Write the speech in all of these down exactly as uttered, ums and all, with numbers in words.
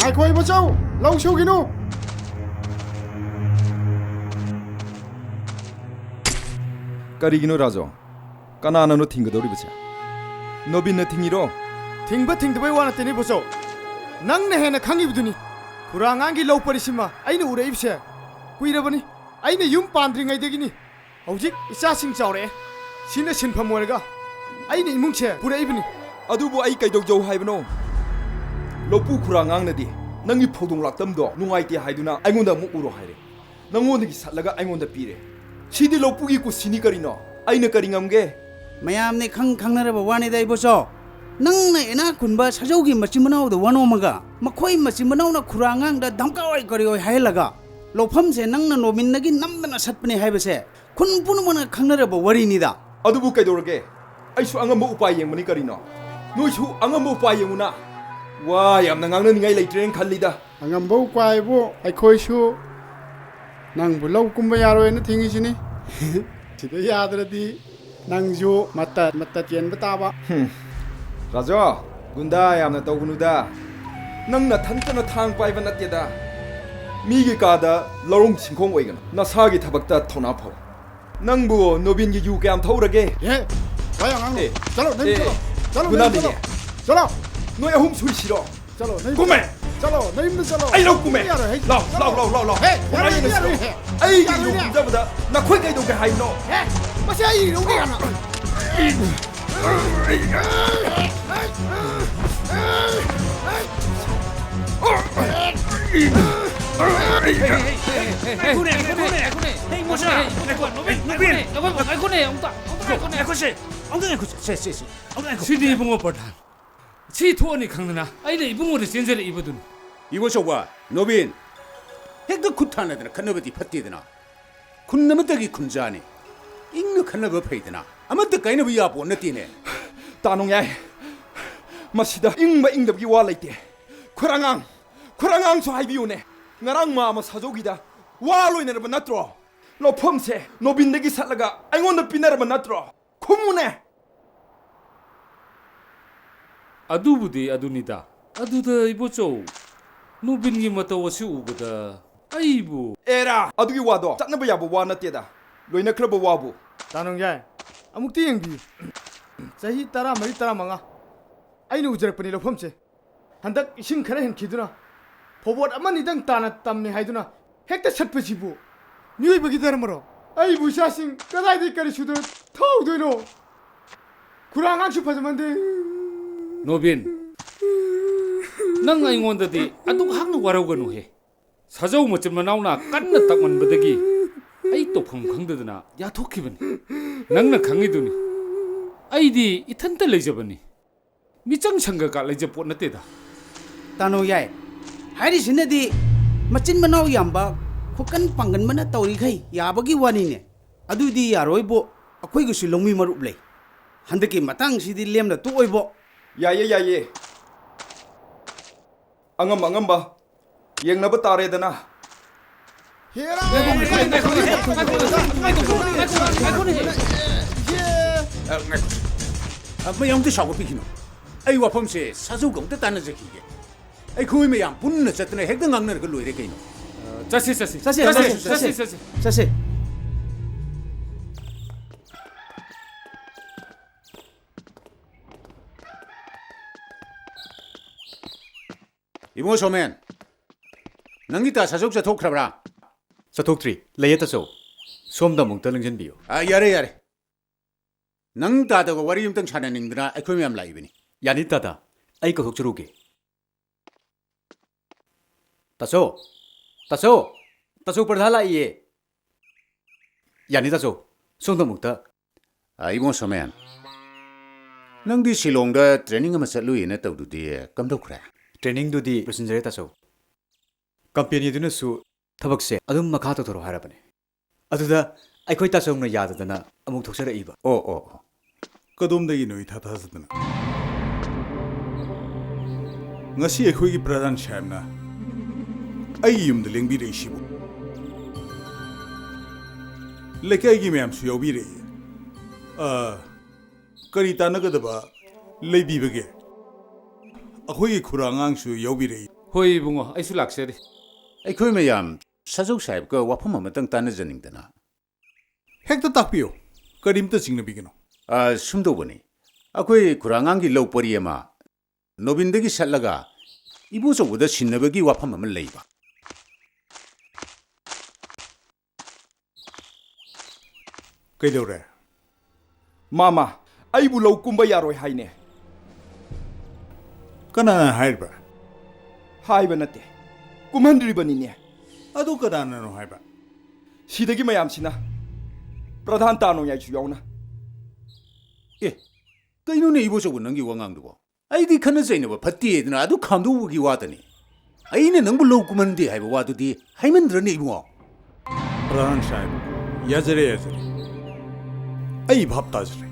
ꯉꯥꯏꯈꯣ ꯏꯕꯣꯆꯧ, ꯂꯧ ꯁꯨꯈꯤꯅꯨ꯫ ꯀꯔꯤꯒꯤꯅꯣ ꯔꯥꯖꯨ? ꯀꯅꯥꯅꯅꯣ ꯊꯤꯡꯒꯗꯧꯔꯤꯕꯁꯦ? ꯅꯣꯕꯤꯟꯅ ꯊꯤꯡꯉꯤꯔꯣ? ꯊꯤꯡꯕ ꯊꯤꯡꯗꯕꯩ ꯋꯥ ꯅꯠꯇꯦꯅꯦ ꯏꯕꯣꯆꯧ, ꯅꯪꯅ ꯍꯦꯟꯅ ꯈꯪꯉꯤꯕꯗꯨꯅꯤ꯫ ꯈꯨꯔꯥꯉꯥꯡꯒꯤ ꯂꯧ ꯄꯔꯤꯁꯤꯃ ꯑꯩꯅ ꯎꯔꯛꯏꯕꯁꯦ ꯀꯨꯏꯔꯕꯅꯤ꯫ ꯑꯩꯅ ꯌꯨꯝ ꯄꯥꯟꯗ꯭ꯔꯤꯉꯩꯗꯒꯤꯅꯤ꯫ ꯍꯧꯖꯤꯛ ꯏꯆꯥꯁꯤꯡ ꯆꯥꯎꯔꯛꯑꯦ꯫ ꯁꯤꯅ ꯁꯤꯟꯐꯝ ꯑꯣꯏꯔꯒ ꯑꯩꯅ ꯏꯃꯨꯡꯁꯦ ꯄꯨꯔꯛꯏꯕꯅꯤ꯫ ꯑꯗꯨꯕꯨ ꯑꯩ ꯀꯩꯗꯧꯖꯧ ꯍꯥꯏꯕꯅꯣ? ꯂꯧꯄꯨ ꯈꯨꯔꯥꯉꯥꯡꯅꯗꯤ ꯅꯪꯒꯤ ꯐꯧꯗꯣꯡ ꯂꯥꯛꯇꯝꯗꯣ ꯅꯨꯡꯉꯥꯏꯇꯦ ꯍꯥꯏꯗꯨꯅ ꯑꯩꯉꯣꯟꯗ ꯑꯃꯨꯛ ꯎꯔꯣ ꯍꯥꯏꯔꯦ꯫ ꯅꯪꯉꯣꯟꯗꯒꯤ ꯁꯠꯂꯒ ꯑꯩꯉꯣꯟꯗ ꯄꯤꯔꯦ꯫ ꯁꯤꯗꯤ ꯂꯧꯄꯨꯒꯤ ꯀꯨꯁꯤꯅꯤ ꯀꯔꯤꯅꯣ? ꯑꯩꯅ ꯀꯔꯤ ꯉꯝꯒꯦ? ꯃꯌꯥꯝꯅ ꯈꯪ ꯈꯪꯅꯔꯕ ꯋꯥꯅꯤꯗ ꯏꯕꯣꯆꯧ꯫ ꯅꯪꯅ ꯏꯅꯥꯛ ꯈꯨꯟꯕ ꯁꯥꯖꯧꯒꯤ ꯃꯆꯤꯟ ꯃꯅꯥꯎꯗ ꯋꯥꯅꯣꯝꯃꯒ, ꯃꯈꯣꯏ ꯃꯆꯤꯟ ꯃꯅꯥꯎꯅ ꯈꯨꯔꯥꯉꯥꯡꯗ ꯙꯝꯀꯥ ꯑꯣꯏ ꯀꯔꯤ ꯑꯣꯏ ꯍꯥꯏꯍꯜꯂꯒ, ꯂꯧꯐꯝꯁꯦ ꯅꯪꯅ ꯅꯣꯕꯤꯟꯗꯒꯤ ꯅꯝꯗꯅ ꯁꯠꯄꯅꯦ ꯍꯥꯏꯕꯁꯦ ꯈꯨꯟ ꯄꯨꯝꯅꯃꯛꯅ ꯈꯪꯅꯔꯕ ꯋꯥꯔꯤꯅꯤꯗ꯫ ꯑꯗꯨꯕꯨ ꯀꯩꯗꯧꯔꯒꯦ? ꯑꯩꯁꯨ ꯑꯉꯝꯕ ꯎꯄꯥꯏ ꯌꯦꯡꯕꯅꯤ ꯀꯔꯤꯅꯣ? ꯅꯣꯏꯁꯨ ꯑꯉꯝꯕ ꯎꯄꯥꯏ ꯌꯦꯡꯉꯨꯅ꯫ ꯋꯥ ꯌꯥꯝꯅ ꯉꯥꯡꯅꯅꯤꯡꯉꯥꯏ ꯂꯩꯇ꯭ꯔꯦꯅ ꯈꯜꯂꯤꯗ꯫ ꯑꯉꯝꯕ ꯎꯄꯥꯏꯕꯨ ꯑꯩꯈꯣꯏꯁꯨ ꯅꯪꯕꯨ ꯂꯧ ꯀꯨꯝꯕ ꯌꯥꯔꯣꯏꯅ ꯊꯤꯡꯉꯤꯁꯤꯅꯤ꯫ ꯁꯤꯗ ꯌꯥꯗ꯭ꯔꯗꯤ ꯅꯪꯁꯨ ꯃꯇꯠ ꯃꯇꯠ ꯆꯦꯟꯕ ꯇꯥꯕ꯫ ꯍꯨꯝ꯫ ꯔꯥꯖꯨ, ꯒꯨꯟꯗꯥ ꯌꯥꯝꯅ ꯇꯧꯒꯅꯨꯗ꯫ ꯅꯪ ꯅꯊꯟꯇꯅ ꯊꯥꯡ ꯄꯥꯏꯕ ꯅꯠꯇꯦꯗ꯫ ꯃꯤꯒꯤ ꯀꯥꯗ ꯂꯧꯔꯣꯡ ꯁꯤꯡꯈꯣꯡ ꯑꯣꯏꯒꯅꯨ꯫ ꯅꯁꯥꯒꯤ ꯊꯕꯛꯇ ꯊꯧꯅꯥ ꯐꯧ꯫ ꯅꯪꯕꯨ ꯅꯣꯕꯤꯟꯒꯤ ꯌꯨ ꯀꯌꯥꯝ ꯊꯛꯎꯔꯒꯦ? ꯑꯦ, ꯋꯥ ꯌꯥꯝ ꯉꯥꯡꯅꯨ꯫ ꯑꯦ, ꯆꯠꯂꯣ, ꯅꯪ ꯑꯦ, ꯆꯠꯂꯣ꯫ ꯆꯠꯂꯣ, ꯅꯪ ꯒꯨꯟꯗꯥꯗꯤꯅꯦ꯫ ꯆꯠꯂꯣ꯫ ꯆꯠꯂꯣ꯫ ꯅꯣꯏ ꯑꯍꯨꯝ ꯁꯨꯏꯁꯤꯔꯣ? ꯆꯠꯂꯣ, ꯅꯪ ꯀꯨꯝꯃꯦ꯫ ꯆꯠꯂꯣ, ꯅꯌꯨꯝꯗ ꯆꯠꯂꯣ꯫ ꯑꯩ ꯂꯧ ꯀꯨꯝꯃꯦ꯫ ꯌꯥꯔꯣꯏ, ꯍꯦ, ꯂꯥꯎ, ꯆꯠꯂꯣ꯫ ꯂꯥꯎ, ꯂꯥꯎ, ꯂꯥꯎ, ꯂꯥꯎ꯫ ꯍꯦ, ꯀꯨꯝꯃꯦ, ꯌꯥꯔꯣꯏ, ꯅꯪ ꯌꯥꯔꯣꯏ, ꯁꯤꯗ꯫ ꯍꯦ꯫ ꯑꯩꯒꯤ ꯌꯥꯔꯣꯏꯅꯦ꯫ ꯂꯨꯍꯣꯡꯖꯕꯗ ꯅꯈꯣꯏ ꯀꯩꯗꯧꯒꯦ ꯍꯥꯏꯕꯅꯣ? ꯍꯦ, ꯃꯁꯤ ꯑꯩ ꯂꯧꯒꯦ ꯀꯅꯥ? ꯉꯥꯏꯈꯣꯅꯦ, ꯉꯥꯏꯈꯣꯅꯦ, ꯉꯥꯏꯈꯣꯅꯦ꯫ ꯍꯦ, ꯃꯣꯁꯥ, ꯉꯥꯏꯈꯣ, ꯅꯣꯕꯤꯟ, ꯅꯣꯕꯤꯟ, ꯉꯥꯏꯈꯣꯅꯦ, ꯉꯥꯏꯈꯣꯅꯦ, ꯉꯥꯏꯈꯣꯅꯦ, ꯑꯃꯨꯛꯇ, ꯑꯃꯨꯛꯇ ꯉꯥꯏꯈꯣꯅꯦ꯫ ꯉꯥꯏꯈꯣꯁꯦ, ꯑꯃꯨꯛꯇ ꯉꯥꯏꯈꯣꯁꯦ, ꯁꯦ, ꯁꯦ, ꯁꯦ, ꯑꯃꯨꯛꯇ ꯉꯥꯏꯈꯣ꯫ ꯁꯤꯗꯤ ꯏꯕꯨꯡꯉꯣ ꯄ꯭ꯔꯙꯥꯟ, ꯁꯤ ꯊꯣꯛꯑꯅꯤ ꯈꯪꯗꯅ ꯑꯩꯅ ꯏꯕꯨꯡꯉꯣꯗ ꯆꯦꯟꯖꯔꯛꯏꯕꯗꯨꯅꯤ꯫ ꯏꯕꯣꯆꯧꯕ, ꯅꯣꯕꯤꯟ, ꯍꯦꯛꯇ ꯈꯨꯠ ꯊꯥꯅꯗꯅ ꯈꯠꯅꯕꯗꯤ ꯐꯠꯇꯦꯗꯅ꯫ ꯈꯨꯟ ꯑꯃꯠꯇꯒꯤ ꯈꯨꯟꯖꯥꯅꯤ꯫ ꯏꯪꯅ ꯈꯠꯅꯕ ꯐꯩꯗꯅ꯫ ꯑꯃꯠꯇ ꯀꯥꯏꯅꯕ ꯌꯥꯄꯣꯠ ꯅꯠꯇꯦꯅꯦ꯫ ꯇꯥ ꯅꯣꯡꯌꯥꯏ, ꯃꯁꯤꯗ ꯏꯪꯕ ꯏꯪꯗꯕꯒꯤ ꯋꯥ ꯂꯩꯇꯦ꯫ ꯈꯨꯔꯥꯉꯥꯡ, ꯈꯨꯔꯥꯉꯥꯡꯁꯨ ꯍꯥꯏꯕꯤꯌꯨꯅꯦ꯫ ꯉꯔꯥꯡ ꯃꯥ ꯑꯃ ꯁꯥꯖꯧꯒꯤꯗ ꯋꯥ ꯂꯣꯏꯅꯔꯕ ꯅꯠꯇ꯭ꯔꯣ? ꯂꯧꯐꯝꯁꯦ ꯅꯣꯕꯤꯟꯗꯒꯤ ꯁꯠꯂꯒ ꯑꯩꯉꯣꯟꯗ ꯄꯤꯅꯔꯕ ꯅꯠꯇ꯭ꯔꯣ? ꯈꯨꯝꯃꯨꯅꯦ! ꯑꯗꯨꯕꯨꯗꯤ ꯑꯗꯨꯅꯤꯗ꯫ ꯑꯗꯨꯗ ꯏꯕꯣꯆꯧ, ꯅꯣꯕꯤꯟꯒꯤ ꯃꯇꯧ ꯑꯁꯤ ꯎꯕꯗ ꯑꯩꯕꯨ ꯑꯦꯔꯥ, ꯑꯗꯨꯒꯤ ꯋꯥꯗꯣ ꯆꯠꯅꯕ ꯌꯥꯕ ꯋꯥ ꯅꯠꯇꯦꯗ꯫ ꯂꯣꯏꯅꯈ꯭ꯔꯕ ꯋꯥꯕꯨ꯫ ꯇꯥꯅꯣꯡ ꯌꯥꯏ, ꯑꯃꯨꯛꯇꯤ ꯌꯦꯡꯕꯤꯌꯨ꯫ ꯆꯍꯤ ꯇꯔꯥꯃꯔꯤ ꯇꯔꯥꯃꯉꯥ ꯑꯩꯅ ꯎꯖꯔꯛꯄꯅꯤ ꯂꯧꯐꯝꯁꯦ꯫ ꯍꯟꯗꯛ ꯏꯁꯤꯡ ꯈꯔ ꯍꯦꯟꯈꯤꯗꯨꯅ ꯐꯧꯕꯣꯠ ꯑꯃꯅꯤꯗꯪ ꯇꯥꯅ ꯇꯝꯃꯦ ꯍꯥꯏꯗꯨꯅ ꯍꯦꯛꯇ ꯁꯠꯄꯁꯤꯕꯨ ꯃꯤꯑꯣꯏꯕꯒꯤ ꯙꯔꯃꯔꯣ? ꯑꯩꯕꯨ ꯏꯆꯥꯁꯤꯡ ꯀꯗꯥꯏꯗꯒꯤ ꯀꯔꯤ ꯁꯨꯗ ꯊꯧꯗꯣꯏꯅꯣ? ꯈꯨꯔꯥꯡ ꯉꯥꯛꯁꯨ ꯐꯖꯃꯟꯗꯦ꯫ ꯅꯣꯕꯤꯟ, ꯅꯪ ꯑꯩꯉꯣꯟꯗꯗꯤ ꯑꯗꯨꯛ ꯍꯥꯛꯅ ꯋꯥꯔꯧꯒꯅꯨꯍꯦ꯫ ꯁꯥꯖꯧ ꯃꯆꯤꯟ ꯃꯅꯥꯎꯅ ꯀꯟꯅ ꯇꯛꯃꯟꯕꯗꯒꯤ ꯑꯩ ꯇꯧꯐꯝ ꯈꯪꯗꯗꯅ ꯌꯥꯊꯣꯛꯈꯤꯕꯅꯤ꯫ ꯅꯪꯅ ꯈꯪꯉꯤꯗꯨꯅꯤ, ꯑꯩꯗꯤ ꯏꯊꯟꯇ ꯂꯩꯖꯕꯅꯤ꯫ ꯃꯤꯆꯪ ꯁꯪꯒ ꯀꯥ ꯂꯩꯖ ꯄꯣꯠ ꯅꯠꯇꯦꯗ꯫ ꯇꯥꯅꯣ ꯌꯥꯏ꯫ ꯍꯥꯏꯔꯤꯁꯤꯅꯗꯤ ꯃꯆꯤꯟ ꯃꯅꯥꯎ ꯌꯥꯝꯕ ꯈꯨꯀꯟ ꯄꯥꯡꯒꯟꯕꯅ ꯇꯧꯔꯤꯈꯩ ꯌꯥꯕꯒꯤ ꯋꯥꯅꯤꯅꯦ꯫ ꯑꯗꯨꯗꯤ ꯌꯥꯔꯣꯏꯕꯣ, ꯑꯩꯈꯣꯏꯒꯤꯁꯨ ꯂꯧꯃꯤ ꯃꯔꯨꯞ ꯂꯩ꯫ ꯍꯟꯗꯛꯀꯤ ꯃꯇꯥꯡꯁꯤꯗꯤ ꯂꯦꯝꯅ ꯇꯣꯛꯑꯣꯏꯕꯣ꯫ ꯌꯥꯏꯌꯦ, ꯌꯥꯏꯌꯦ꯫ ꯑꯉꯝ ꯑꯉꯝꯕ ꯌꯦꯡꯅꯕ ꯇꯥꯔꯦꯗꯅ꯫ ꯃꯌꯥꯝꯗꯤ ꯁꯥꯎꯒꯠꯄꯤꯈꯤꯅꯣ꯫ ꯑꯩ ꯋꯥꯐꯝꯁꯦ ꯁꯥꯖꯧꯒ ꯑꯝꯇ ꯇꯥꯟꯅꯖꯈꯤꯒꯦ꯫ ꯑꯩꯈꯣꯏ ꯃꯌꯥꯝ ꯄꯨꯟꯅ ꯆꯠꯇꯅ ꯍꯦꯛꯇ ꯉꯥꯡꯅꯔꯒ ꯂꯣꯏꯔꯦ ꯀꯩꯅꯣ꯫ ꯆꯠꯁꯤ, ꯆꯠꯁꯤ, ꯆꯠꯁꯤ, ꯆꯠꯁꯤ, ꯆꯠꯁꯤ, ꯆꯠꯁꯤ, ꯆꯠꯁꯤ꯫ ꯆꯠꯁꯤ꯫ ꯆꯠꯁꯦ꯫ ꯏꯕꯨꯡꯉꯣ ꯁꯣꯃꯦꯟ, ꯅꯪꯒꯤ ꯇꯥ ꯁꯥꯖꯧ ꯆꯠꯊꯣꯛꯈ꯭ꯔꯕ꯭ꯔꯥ? ꯆꯠꯊꯣꯛꯇ꯭ꯔꯤ꯫ ꯂꯩꯌꯦ ꯇꯥꯆꯧ꯫ ꯁꯣꯝꯗ ꯑꯃꯨꯛꯇ ꯂꯦꯡꯁꯤꯟꯕꯤꯌꯨ꯫ ꯑ, ꯌꯥꯔꯦ, ꯌꯥꯔꯦ꯫ ꯅꯪ ꯇꯥꯗꯒ ꯋꯥꯔꯤ ꯑꯝꯇꯪ ꯁꯥꯟꯅꯅꯤꯡꯗꯅ ꯑꯩꯈꯣꯏ ꯃꯌꯥꯝ ꯂꯥꯛꯏꯕꯅꯤ꯫ ꯌꯥꯅꯤ ꯇꯥꯗ꯫ ꯑꯩ ꯀꯧꯊꯣꯛꯆꯔꯨꯒꯦ꯫ ꯇꯥꯆꯧ! ꯇꯥꯆꯧ! ꯇꯥꯆꯧ ꯄ꯭ꯔꯙꯥꯟ ꯂꯥꯛꯏꯌꯦ꯫ ꯌꯥꯅꯤ ꯇꯥꯆꯧ꯫ ꯁꯣꯝꯗ ꯑꯃꯨꯛꯇ꯫ ꯑ, ꯏꯕꯨꯡꯉꯣ ꯁꯣꯃꯦꯟ, ꯅꯪꯗꯤ ꯁꯤꯂꯣꯡꯗ training ꯑꯃ ꯆꯠꯂꯨꯏꯅ ꯇꯧꯗꯨꯗꯤ ꯀꯝꯗꯧꯈ꯭ꯔꯦ? Trainingꯗꯨꯗꯤ ꯂꯣꯏꯁꯤꯟꯖꯔꯦ ꯇꯥꯆꯧ꯫ ꯀꯝꯄꯦꯅꯤꯗꯨꯅꯁꯨ ꯊꯕꯛꯁꯦ ꯑꯗꯨꯝ ꯃꯈꯥ ꯇꯧꯊꯔꯣ ꯍꯥꯏꯔꯕꯅꯦ꯫ ꯑꯗꯨꯗ ꯑꯩꯈꯣꯏ ꯇꯥꯆꯧꯅ ꯌꯥꯗꯗꯅ ꯑꯃꯨꯛ ꯊꯣꯛꯆꯔꯛꯏꯕ꯫ ꯑꯣ, ꯑꯣ, ꯑꯣ꯫ ꯀꯗꯣꯝꯗꯒꯤꯅꯣ ꯏꯊꯥ ꯊꯥꯖꯗꯅ? ꯉꯁꯤ ꯑꯩꯈꯣꯏꯒꯤ ꯄ꯭ꯔꯙꯥꯟ ꯁꯥꯍꯦꯕꯅ ꯑꯩꯒꯤ ꯌꯨꯝꯗ ꯂꯦꯡꯕꯤꯔꯛꯏꯁꯤꯕꯨ? ꯂꯩꯀꯥꯏꯒꯤ ꯃꯌꯥꯝꯁꯨ ꯌꯥꯎꯕꯤꯔꯛꯏ꯫ ꯑ, ꯀꯔꯤ ꯇꯥꯟꯅꯒꯗꯕ ꯂꯩꯕꯤꯕꯒꯦ? ꯑꯩꯈꯣꯏꯒꯤ ꯈꯨꯔꯥ ꯑꯉꯥꯡꯁꯨ ꯌꯥꯎꯕꯤꯔꯛꯏ꯫ ꯍꯣꯏ ꯏꯕꯨꯡꯉꯣ, ꯑꯩꯁꯨ ꯂꯥꯛꯆꯔꯤ꯫ ꯑꯩꯈꯣꯏ ꯃꯌꯥꯝ ꯁꯥꯖꯧ ꯁꯥꯍꯦꯕꯀ ꯋꯥꯐꯝ ꯑꯃꯇꯪ ꯇꯥꯟꯅꯖꯅꯤꯡꯗꯅ꯫ ꯍꯦꯛꯇ ꯇꯥꯛꯄꯤꯌꯨ, ꯀꯔꯤꯝꯇ ꯆꯤꯡꯅꯕꯤꯒꯅꯨ꯫ ꯑ, ꯁꯨꯝꯗꯧꯕꯅꯤ, ꯑꯩꯈꯣꯏ ꯈꯨꯔꯥꯉꯥꯡꯒꯤ ꯂꯧ ꯄꯔꯤ ꯑꯃ ꯅꯣꯕꯤꯟꯗꯒꯤ ꯁꯠꯂꯒ ꯏꯕꯣꯆꯧꯕꯗ ꯁꯤꯟꯅꯕꯒꯤ ꯋꯥꯐꯝ ꯑꯃ ꯂꯩꯕ꯫ ꯀꯩꯗꯧꯔꯦ? ꯃꯥꯃ, ꯑꯩꯕꯨ ꯂꯧ ꯀꯨꯝꯕ ꯌꯥꯔꯣꯏ ꯍꯥꯏꯅꯦ꯫ ꯀꯅꯥꯅ ꯍꯥꯏꯔꯤꯕ? ꯍꯥꯏꯕ ꯅꯠꯇꯦ, ꯀꯨꯝꯍꯟꯗ꯭ꯔꯤꯕꯅꯤꯅꯦ꯫ ꯑꯗꯨ ꯀꯅꯥꯅꯅꯣ ꯍꯥꯏꯕ? ꯁꯤꯗꯒꯤ ꯃꯌꯥꯝꯁꯤꯅ, ꯄ꯭ꯔꯙꯥꯟ ꯇꯥꯅꯣꯌꯥꯏꯁꯨ ꯌꯥꯎꯅ꯫ ꯑꯦ, ꯀꯩꯅꯣꯅꯦ ꯏꯕꯣꯆꯧꯕ, ꯅꯪꯒꯤ ꯋꯥꯉꯥꯡꯗꯨꯕꯣ? ꯑꯩꯗꯤ ꯈꯠꯅ ꯆꯩꯅꯕ ꯐꯠꯇꯦꯗꯅ ꯑꯗꯨ ꯈꯥꯝꯗꯣꯛꯎꯕꯒꯤ ꯋꯥꯇꯅꯤ꯫ ꯑꯩꯅ ꯅꯪꯕꯨ ꯂꯧ ꯀꯨꯝꯍꯟꯗꯦ ꯍꯥꯏꯕ ꯋꯥꯗꯨꯗꯤ ꯍꯥꯏꯃꯟꯗ꯭ꯔꯅꯦ ꯏꯕꯨꯡꯉꯣ? ꯄ꯭ꯔꯙꯥꯟ ꯁꯥꯍꯦꯕ, ꯌꯥꯖꯔꯦ, ꯌꯥꯖꯔꯦ꯫ ꯑꯩ ꯚꯥꯞ ꯇꯥꯖꯔꯦ꯫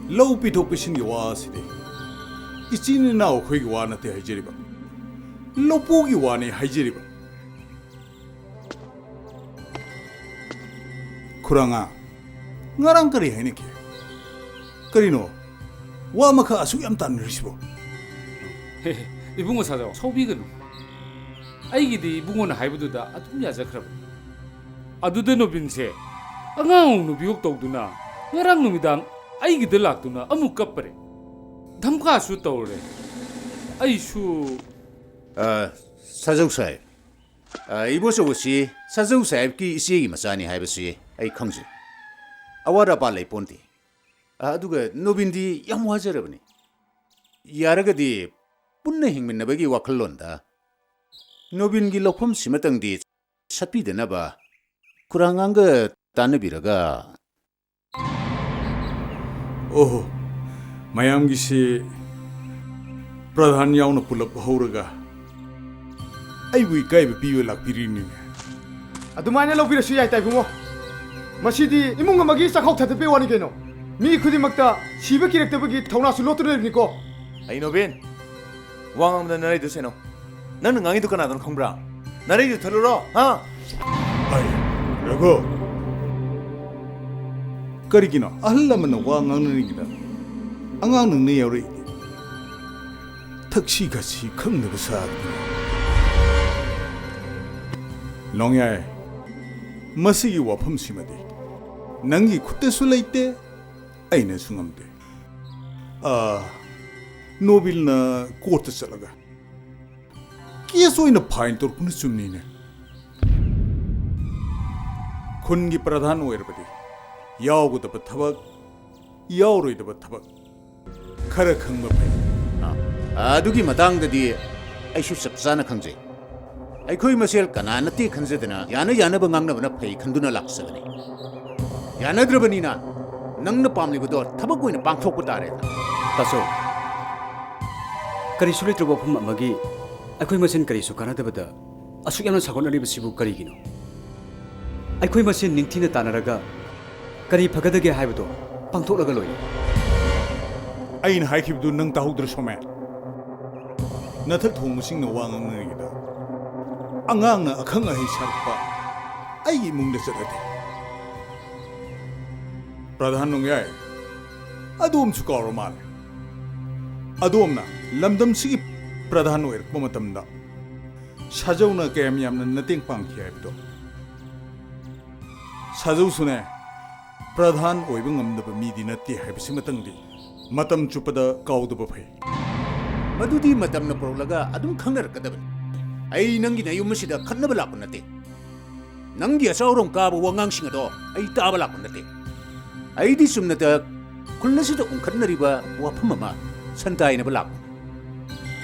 ꯂꯧ ꯄꯤꯊꯣꯛ ꯄꯤꯁꯤꯟꯒꯤ ꯋꯥ ꯑꯁꯤꯗꯤ ꯏꯆꯤꯟ ꯏꯅꯥꯎ ꯑꯩꯈꯣꯏꯒꯤ ꯋꯥ ꯅꯠꯇꯦ ꯍꯥꯏꯖꯔꯤꯕ, ꯂꯧꯄꯨꯒꯤ ꯋꯥꯅꯤ ꯍꯥꯏꯖꯔꯤꯕ꯫ ꯈꯨꯔꯥꯉꯥ, ꯉꯔꯥꯡ ꯀꯔꯤ ꯍꯥꯏꯅꯈꯤ? ꯀꯔꯤꯅꯣ ꯋꯥ ꯑꯃꯈꯛ ꯑꯁꯨꯛ ꯌꯥꯝ ꯇꯥꯟꯅꯔꯤꯁꯤꯕꯣ? ꯍꯦ, ꯍꯦ, ꯏꯕꯨꯡꯉꯣ ꯁꯥꯖꯥꯎ, ꯁꯥꯎꯕꯤꯒꯅꯨ꯫ ꯑꯩꯒꯤꯗꯤ ꯏꯕꯨꯡꯉꯣꯅ ꯍꯥꯏꯕꯗꯨꯗ ꯑꯗꯨꯝ ꯌꯥꯖꯈ꯭ꯔꯕꯅꯤ꯫ ꯑꯗꯨꯗ ꯅꯣꯕꯤꯟꯁꯦ ꯑꯉꯥꯡ ꯅꯨꯄꯤꯌꯣꯛ ꯇꯧꯗꯨꯅ ꯉꯔꯥꯡ ꯅꯨꯃꯤꯗꯥꯡ ꯑꯩꯒꯤꯗ ꯂꯥꯛꯇꯨꯅ ꯑꯃꯨꯛ ꯀꯞꯄꯔꯦ꯫ ꯙꯝꯀꯥꯁꯨ ꯇꯧꯔꯦ꯫ ꯑꯩꯁꯨ ꯑ, ꯁꯥꯖꯧ ꯁꯥꯍꯦꯕ, ꯑ, ꯏꯕꯣꯆꯧ ꯑꯁꯤ ꯁꯥꯖꯧ ꯁꯥꯍꯦꯕꯀꯤ ꯏꯆꯦꯒꯤ ꯃꯆꯥꯅꯤ ꯍꯥꯏꯕꯁꯤ ꯑꯩ ꯈꯪꯖꯩ꯫ ꯑꯋꯥꯠ ꯑꯄꯥ ꯂꯩ ꯄꯣꯟꯇꯦ꯫ ꯑ, ꯑꯗꯨꯒ ꯅꯣꯕꯤꯟꯗꯤ ꯌꯥꯝ ꯋꯥꯖꯔꯕꯅꯤ꯫ ꯌꯥꯔꯒꯗꯤ ꯄꯨꯟꯅ ꯍꯤꯡꯃꯤꯟꯅꯕꯒꯤ ꯋꯥꯈꯜꯂꯣꯟꯗ ꯅꯣꯕꯤꯟꯒꯤ ꯂꯧꯐꯝꯁꯤꯃꯇꯪꯗꯤ ꯁꯠꯄꯤꯗꯅꯕ ꯈꯨꯔꯥꯉꯥꯡꯒ ꯇꯥꯟꯅꯕꯤꯔꯒ꯫ ꯑꯣꯍꯣ, ꯃꯌꯥꯝꯒꯤꯁꯤ ꯄ꯭ꯔꯙꯥꯟ ꯌꯥꯎꯅ ꯄꯨꯂꯞ ꯍꯧꯔꯒ ꯑꯩꯕꯨ ꯏꯀꯥꯏꯕ ꯄꯤꯕ ꯂꯥꯛꯄꯤꯔꯤꯅꯤꯅꯦ꯫ ꯑꯗꯨꯃꯥꯏꯅ ꯂꯧꯕꯤꯔꯁꯨ ꯌꯥꯏ, ꯇꯥꯏꯕꯨꯡꯉꯣ꯫ ꯃꯁꯤꯗꯤ ꯏꯃꯨꯡ ꯑꯃꯒꯤ ꯆꯥꯛꯈꯥꯎ ꯊꯥꯗꯠꯄꯩ ꯋꯥꯅꯤ ꯀꯩꯅꯣ꯫ ꯃꯤ ꯈꯨꯗꯤꯡꯃꯛꯇ ꯁꯤꯕ ꯀꯤꯔꯛꯇꯕꯒꯤ ꯊꯧꯅꯥꯁꯨ ꯂꯣꯠꯇꯨꯅ ꯂꯩꯕꯅꯤꯀꯣ꯫ ꯑꯩ ꯅꯣꯕꯤꯟ, ꯋꯥ ꯉꯥꯡꯕꯗ ꯅꯔꯩꯗꯨ ꯁꯦꯟꯅꯧ꯫ ꯅꯪꯅ ꯉꯥꯡꯉꯤꯗꯨ ꯀꯅꯥꯗꯅꯣ ꯈꯪꯕ꯭ꯔꯥ? ꯅꯔꯩꯗꯨ ꯊꯠꯂꯨꯔꯣ, ꯍꯥ? ꯑꯩ, ꯔꯘꯨ, ꯀꯔꯤꯒꯤꯅꯣ ꯑꯍꯜ ꯂꯃꯟꯅ ꯋꯥ ꯉꯥꯡꯅꯔꯤꯉꯩꯗ ꯑꯉꯥꯡ ꯅꯪꯅ ꯌꯥꯎꯔꯛꯏꯗꯤ? ꯊꯛꯁꯤ ꯈꯥꯁꯤ ꯈꯪꯗꯕ ꯁꯥꯗꯅ꯫ ꯅꯣꯡꯌꯥꯏ, ꯃꯁꯤꯒꯤ ꯋꯥꯐꯝꯁꯤꯃꯗꯤ ꯅꯪꯒꯤ ꯈꯨꯠꯇꯁꯨ ꯂꯩꯇꯦ, ꯑꯩꯅꯁꯨ ꯉꯝꯗꯦ꯫ ꯑꯥ, ꯅꯣꯕꯤꯜꯅ ꯀꯣꯔꯠꯇ ꯆꯠꯂꯒ ꯀꯦꯁ ꯑꯣꯏꯅ ꯐꯥꯏꯜ ꯇꯧꯔꯛꯄꯅ ꯆꯨꯝꯅꯤꯅꯦ꯫ ꯈꯨꯟꯒꯤ ꯄ꯭ꯔꯙꯥꯟ ꯑꯣꯏꯔꯕꯗꯤ ꯌꯥꯎꯒꯗꯕ ꯊꯕꯛ, ꯌꯥꯎꯔꯣꯏꯗꯕ ꯊꯕꯛ ꯈꯔ ꯈꯪꯕ ꯐꯩ꯫ ꯑ, ꯑꯗꯨꯒꯤ ꯃꯇꯥꯡꯗꯗꯤ ꯑꯩꯁꯨ ꯆꯞ ꯆꯥꯅ ꯈꯪꯖꯩ꯫ ꯑꯩꯈꯣꯏ ꯃꯁꯦꯜ ꯀꯅꯥ ꯅꯠꯇꯦ ꯈꯟꯖꯗꯅ ꯌꯥꯅ ꯌꯥꯅꯕ ꯉꯥꯡꯅꯕꯅ ꯐꯩ ꯈꯟꯗꯨꯅ ꯂꯥꯛꯆꯕꯅꯤ꯫ ꯌꯥꯅꯗ꯭ꯔꯕꯅꯤꯅ ꯅꯪꯅ ꯄꯥꯝꯂꯤꯕꯗꯣ ꯊꯕꯛ ꯑꯣꯏꯅ ꯄꯥꯡꯊꯣꯛꯄ ꯇꯥꯔꯦ꯫ ꯇꯥꯆꯧ, ꯀꯔꯤꯁꯨ ꯂꯩꯇ꯭ꯔꯕ ꯋꯥꯐꯝ ꯑꯃꯒꯤ ꯑꯩꯈꯣꯏ ꯃꯁꯦꯜ ꯀꯔꯤꯁꯨ ꯀꯥꯟꯅꯗꯕꯗ ꯑꯁꯨꯛ ꯌꯥꯝꯅ ꯁꯥꯎꯒꯠꯅꯔꯤꯕꯁꯤꯕꯨ ꯀꯔꯤꯒꯤꯅꯣ? ꯑꯩꯈꯣꯏ ꯃꯁꯦꯜ ꯅꯤꯡꯊꯤꯅ ꯇꯥꯟꯅꯔꯒ ꯀꯔꯤ ꯐꯒꯗꯒꯦ ꯍꯥꯏꯕꯗꯣ ꯄꯥꯡꯊꯣꯛꯂꯒ ꯂꯣꯏꯔꯦ꯫ ꯑꯩꯅ ꯍꯥꯏꯈꯤꯕꯗꯨ ꯅꯪ ꯇꯥꯍꯧꯗ꯭ꯔ, ꯁꯣꯃꯦꯟ? ꯅꯊꯛ ꯊꯣꯡꯕꯁꯤꯡꯅ ꯋꯥ ꯉꯥꯡꯅꯔꯤꯉꯩꯗ ꯑꯉꯥꯡꯅ ꯑꯈꯪ ꯑꯍꯩ ꯁꯥꯔꯛꯄ ꯑꯩꯒꯤ ꯏꯃꯨꯡꯗ ꯆꯠꯅꯗꯦ꯫ ꯄ꯭ꯔꯙꯥꯟ ꯅꯣꯡꯌꯥꯏ, ꯑꯗꯣꯝꯁꯨ ꯀꯥꯎꯔ ꯃꯥꯜꯂꯦ꯫ ꯑꯗꯣꯝꯅ ꯂꯝꯗꯝꯁꯤꯒꯤ ꯄ꯭ꯔꯙꯥꯟ ꯑꯣꯏꯔꯛꯄ ꯃꯇꯝꯗ ꯁꯥꯖꯧꯅ ꯀꯌꯥꯝ ꯌꯥꯝꯅ ꯃꯇꯦꯡ ꯄꯥꯡꯈꯤ ꯍꯥꯏꯕꯗꯣ꯫ ꯁꯥꯖꯧꯁꯨꯅꯦ, ꯄ꯭ꯔꯙꯥꯟ ꯑꯣꯏꯕ ꯉꯝꯗꯕ ꯃꯤꯗꯤ ꯅꯠꯇꯦ ꯍꯥꯏꯕꯁꯤꯃꯇꯪꯗꯤ ꯃꯇꯝ ꯆꯨꯞꯄꯗ ꯀꯥꯎꯗꯕ ꯐꯩ꯫ ꯃꯗꯨꯗꯤ ꯃꯇꯝꯅ ꯄꯨꯔꯛꯂꯒ ꯑꯗꯨꯝ ꯈꯪꯅꯔꯛꯀꯗꯕꯅꯤ꯫ ꯑꯩ ꯅꯪꯒꯤ ꯅꯌꯨꯝ ꯑꯁꯤꯗ ꯈꯠꯅꯕ ꯂꯥꯛꯄ ꯅꯠꯇꯦ꯫ ꯅꯪꯒꯤ ꯑꯆꯥꯎꯔꯣꯝ ꯀꯥꯕ ꯋꯥꯉꯥꯡꯁꯤꯡ ꯑꯗꯣ ꯑꯩ ꯇꯥꯕ ꯂꯥꯛꯄ ꯅꯠꯇꯦ꯫ ꯑꯩꯗꯤ ꯆꯨꯝꯅꯇ ꯈꯨꯜ ꯑꯁꯤꯗ ꯎꯪꯈꯠꯅꯔꯤꯕ ꯋꯥꯐꯝ ꯑꯃ ꯁꯟꯇꯥꯏꯅꯕ ꯂꯥꯛꯄꯅꯤ꯫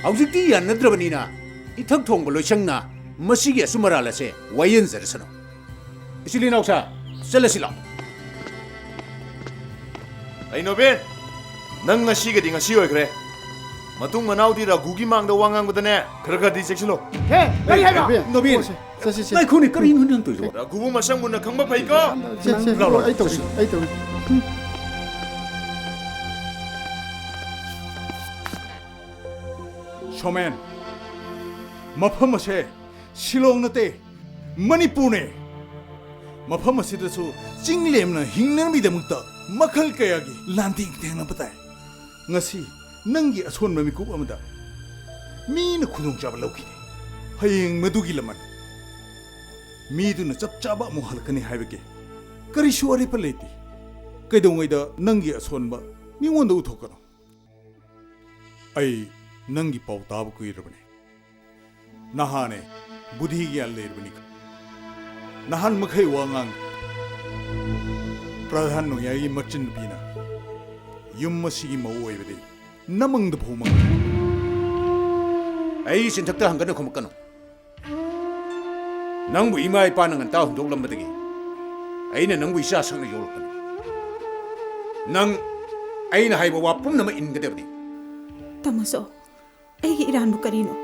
ꯍꯧꯖꯤꯛꯇꯤ ꯌꯥꯅꯗ꯭ꯔꯕꯅꯤꯅ ꯏꯊꯛ ꯊꯣꯡꯕ ꯂꯣꯏꯁꯪꯅ ꯃꯁꯤꯒꯤ ꯑꯆꯨꯝ ꯑꯔꯥꯜ ꯑꯁꯦ ꯋꯥꯌꯦꯟꯖꯔꯁꯅꯨ꯫ ꯏꯆꯤꯜ ꯏꯅꯥꯎꯁꯥ, ꯆꯠꯂꯁꯤ ꯂꯥꯎ꯫ ꯑꯩ ꯅꯣꯕꯦꯟ, ꯅꯪ ꯉꯁꯤꯒꯗꯤ ꯉꯁꯤ ꯑꯣꯏꯈ꯭ꯔꯦ꯫ ꯃꯇꯨꯡ ꯃꯅꯥꯎꯗꯤ ꯔꯘꯨꯒꯤ ꯃꯥꯡꯗ ꯋꯥ ꯉꯥꯡꯕꯗꯅꯦ, ꯈꯔ ꯈꯔꯗꯤ ꯆꯦꯛꯁꯤꯜꯂꯣ꯫ ꯍꯦ, ꯀꯔꯤ ꯍꯥꯏꯕ? ꯅꯣꯕꯦꯟ, ꯅꯣꯕꯦꯟ, ꯆꯠꯁꯤ, ꯆꯠꯁꯤ꯫ ꯉꯥꯏꯈꯣꯅꯦ, ꯀꯔꯤꯅꯣ ꯅꯪ ꯇꯧꯔꯤꯗꯣ? ꯔꯘꯨꯕꯨ ꯃꯁꯛ ꯃꯨꯟꯅ ꯈꯪꯕ ꯐꯩꯀꯣ꯫ ꯁꯦ, ꯁꯦ, ꯂꯥꯎ, ꯂꯥꯎ, ꯑꯩ ꯇꯧꯒꯦ, ꯆꯠꯁꯤ꯫ ꯑꯩ ꯇꯧꯒꯦ꯫ ꯁꯣꯃꯦꯟ, ꯃꯐꯝ ꯑꯁꯦ ꯁꯤꯂꯣꯡ ꯅꯠꯇꯦ, ꯃꯅꯤꯄꯨꯔꯅꯦ꯫ ꯃꯐꯝ ꯑꯁꯤꯗꯁꯨ ꯆꯤꯡꯂꯦꯝꯅ ꯍꯤꯡꯅꯅꯕꯒꯤꯗꯃꯛꯇ ꯃꯈꯜ ꯀꯌꯥꯒꯤ ꯂꯥꯟꯊꯦꯡ ꯊꯦꯡꯅꯕ ꯇꯥꯏ꯫ ꯉꯁꯤ ꯅꯪꯒꯤ ꯑꯁꯣꯟꯕ ꯃꯤꯀꯨꯞ ꯑꯃꯗ ꯃꯤꯅ ꯈꯨꯗꯣꯡꯆꯥꯕ ꯂꯧꯈꯤꯅꯤ꯫ ꯍꯌꯦꯡ ꯃꯗꯨꯒꯤ ꯂꯃꯟ ꯃꯤꯗꯨꯅ ꯆꯞ ꯆꯥꯕ ꯑꯃꯨꯛ ꯍꯜꯂꯛꯀꯅꯤ ꯍꯥꯏꯕꯒꯤ ꯀꯔꯤꯁꯨ ꯑꯔꯦꯞꯄ ꯂꯩꯇꯦ꯫ ꯀꯩꯗꯧꯉꯩꯗ ꯅꯪꯒꯤ ꯑꯁꯣꯟꯕ ꯃꯤꯉꯣꯟꯗ ꯎꯠꯊꯣꯛꯀꯅꯨ꯫ ꯑꯩ ꯅꯪꯒꯤ ꯄꯥꯎ ꯇꯥꯕ ꯀꯨꯏꯔꯕꯅꯤ꯫ ꯅꯍꯥꯅꯦ, ꯕꯨꯙꯤ ꯒ꯭ꯌꯥꯟ ꯂꯩꯔꯕꯅꯤ꯫ ꯅꯍꯥꯟ ꯃꯈꯩ ꯋꯥ ꯉꯥꯡ꯫ ꯄ꯭ꯔꯙꯥꯟ ꯅꯣꯡꯌꯥꯏꯒꯤ ꯃꯆꯟꯅꯨꯄꯤꯅ ꯌꯨꯝ ꯑꯁꯤꯒꯤ ꯃꯧ ꯑꯣꯏꯕꯗꯤ ꯅꯃꯪꯗ ꯐꯥꯎ ꯃꯪ꯫ ꯑꯩ ꯆꯤꯟꯊꯛꯇ ꯍꯪꯒꯠꯅ ꯈꯨꯝꯃꯛꯀꯅꯨ꯫ ꯅꯪꯕꯨ ꯏꯃꯥ ꯏꯄꯥꯅ ꯉꯟꯇꯥ ꯍꯨꯟꯗꯣꯛꯂꯝꯕꯗꯒꯤ ꯑꯩꯅ ꯅꯪꯕꯨ ꯏꯆꯥ ꯁꯛꯅ ꯌꯣꯛꯂꯛꯄꯅꯤ꯫ ꯅꯪ ꯑꯩꯅ ꯍꯥꯏꯕ ꯋꯥ ꯄꯨꯝꯅꯃꯛ ꯏꯟꯒꯗꯕꯅꯤ꯫ ꯇꯥꯃꯣꯆꯧ, ꯑꯩꯒꯤ ꯏꯔꯥꯟꯕꯨ ꯀꯔꯤꯅꯣ?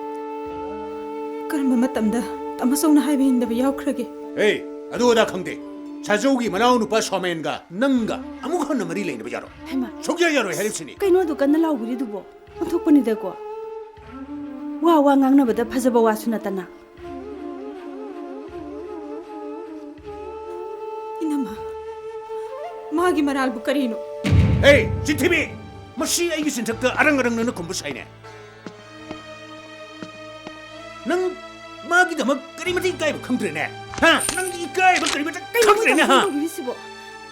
ꯀꯔꯝꯕ ꯃꯇꯝꯗ ꯇꯥꯃꯣꯆꯧꯅ ꯍꯥꯏꯕ ꯏꯟꯗꯕ ꯌꯥꯎꯈ꯭ꯔꯒꯦ? ꯑꯦ, ꯑꯗꯨ ꯑꯗꯥ ꯈꯪꯗꯦ꯫ ꯁꯥꯖꯧꯒꯤ ꯃꯅꯥꯎ ꯅꯨꯄꯥ ꯁꯣꯃꯦꯟꯒ ꯅꯪꯒ ꯑꯃꯨꯛ ꯍꯟꯅ ꯃꯔꯤ ꯂꯩꯅꯕ ꯌꯥꯔꯣꯏ꯫ ꯍꯩꯃꯥ꯫ ꯁꯨꯛꯌꯥ ꯌꯥꯔꯣꯏ ꯍꯥꯏꯔꯤꯕꯁꯤꯅꯤ꯫ ꯀꯩꯅꯣ ꯑꯗꯨ ꯀꯟꯅ ꯂꯥꯎꯕꯤꯔꯤꯗꯨꯕꯣ? ꯑꯣꯟꯊꯣꯛꯄꯅꯤꯗꯀꯣ꯫ ꯋꯥ ꯋꯥ ꯉꯥꯡꯅꯕꯗ ꯐꯖꯕ ꯋꯥꯁꯨ ꯅꯠꯇꯅ꯫ ꯏꯅꯝꯃ, ꯃꯥꯒꯤ ꯃꯔꯥꯜꯕꯨ ꯀꯔꯤꯅꯣ? ꯍꯦ, ꯆꯤꯟꯊꯤꯕꯤ! ꯃꯁꯤ ꯑꯩꯒꯤ ꯆꯤꯟꯊꯛꯇ ꯑꯔꯪ ꯑꯔꯪ ꯅꯪꯅ ꯈꯨꯝꯕ ꯁꯥꯏꯅꯦ꯫ ꯅꯪ ꯃꯥꯒꯤꯗꯃꯛ ꯀꯔꯤꯃꯇ ꯏꯀꯥꯏꯕ ꯈꯪꯗ꯭ꯔꯦꯅꯦ? ꯍꯥ? ꯅꯪꯒꯤ ꯏꯀꯥꯏꯕ ꯀꯔꯤꯃꯇ ꯀꯩꯅꯣ ꯈꯪꯗ꯭ꯔꯦꯅꯦ, ꯃꯣꯏ ꯍꯥ? ꯇꯧꯕꯤꯔꯤꯁꯤꯕꯣ?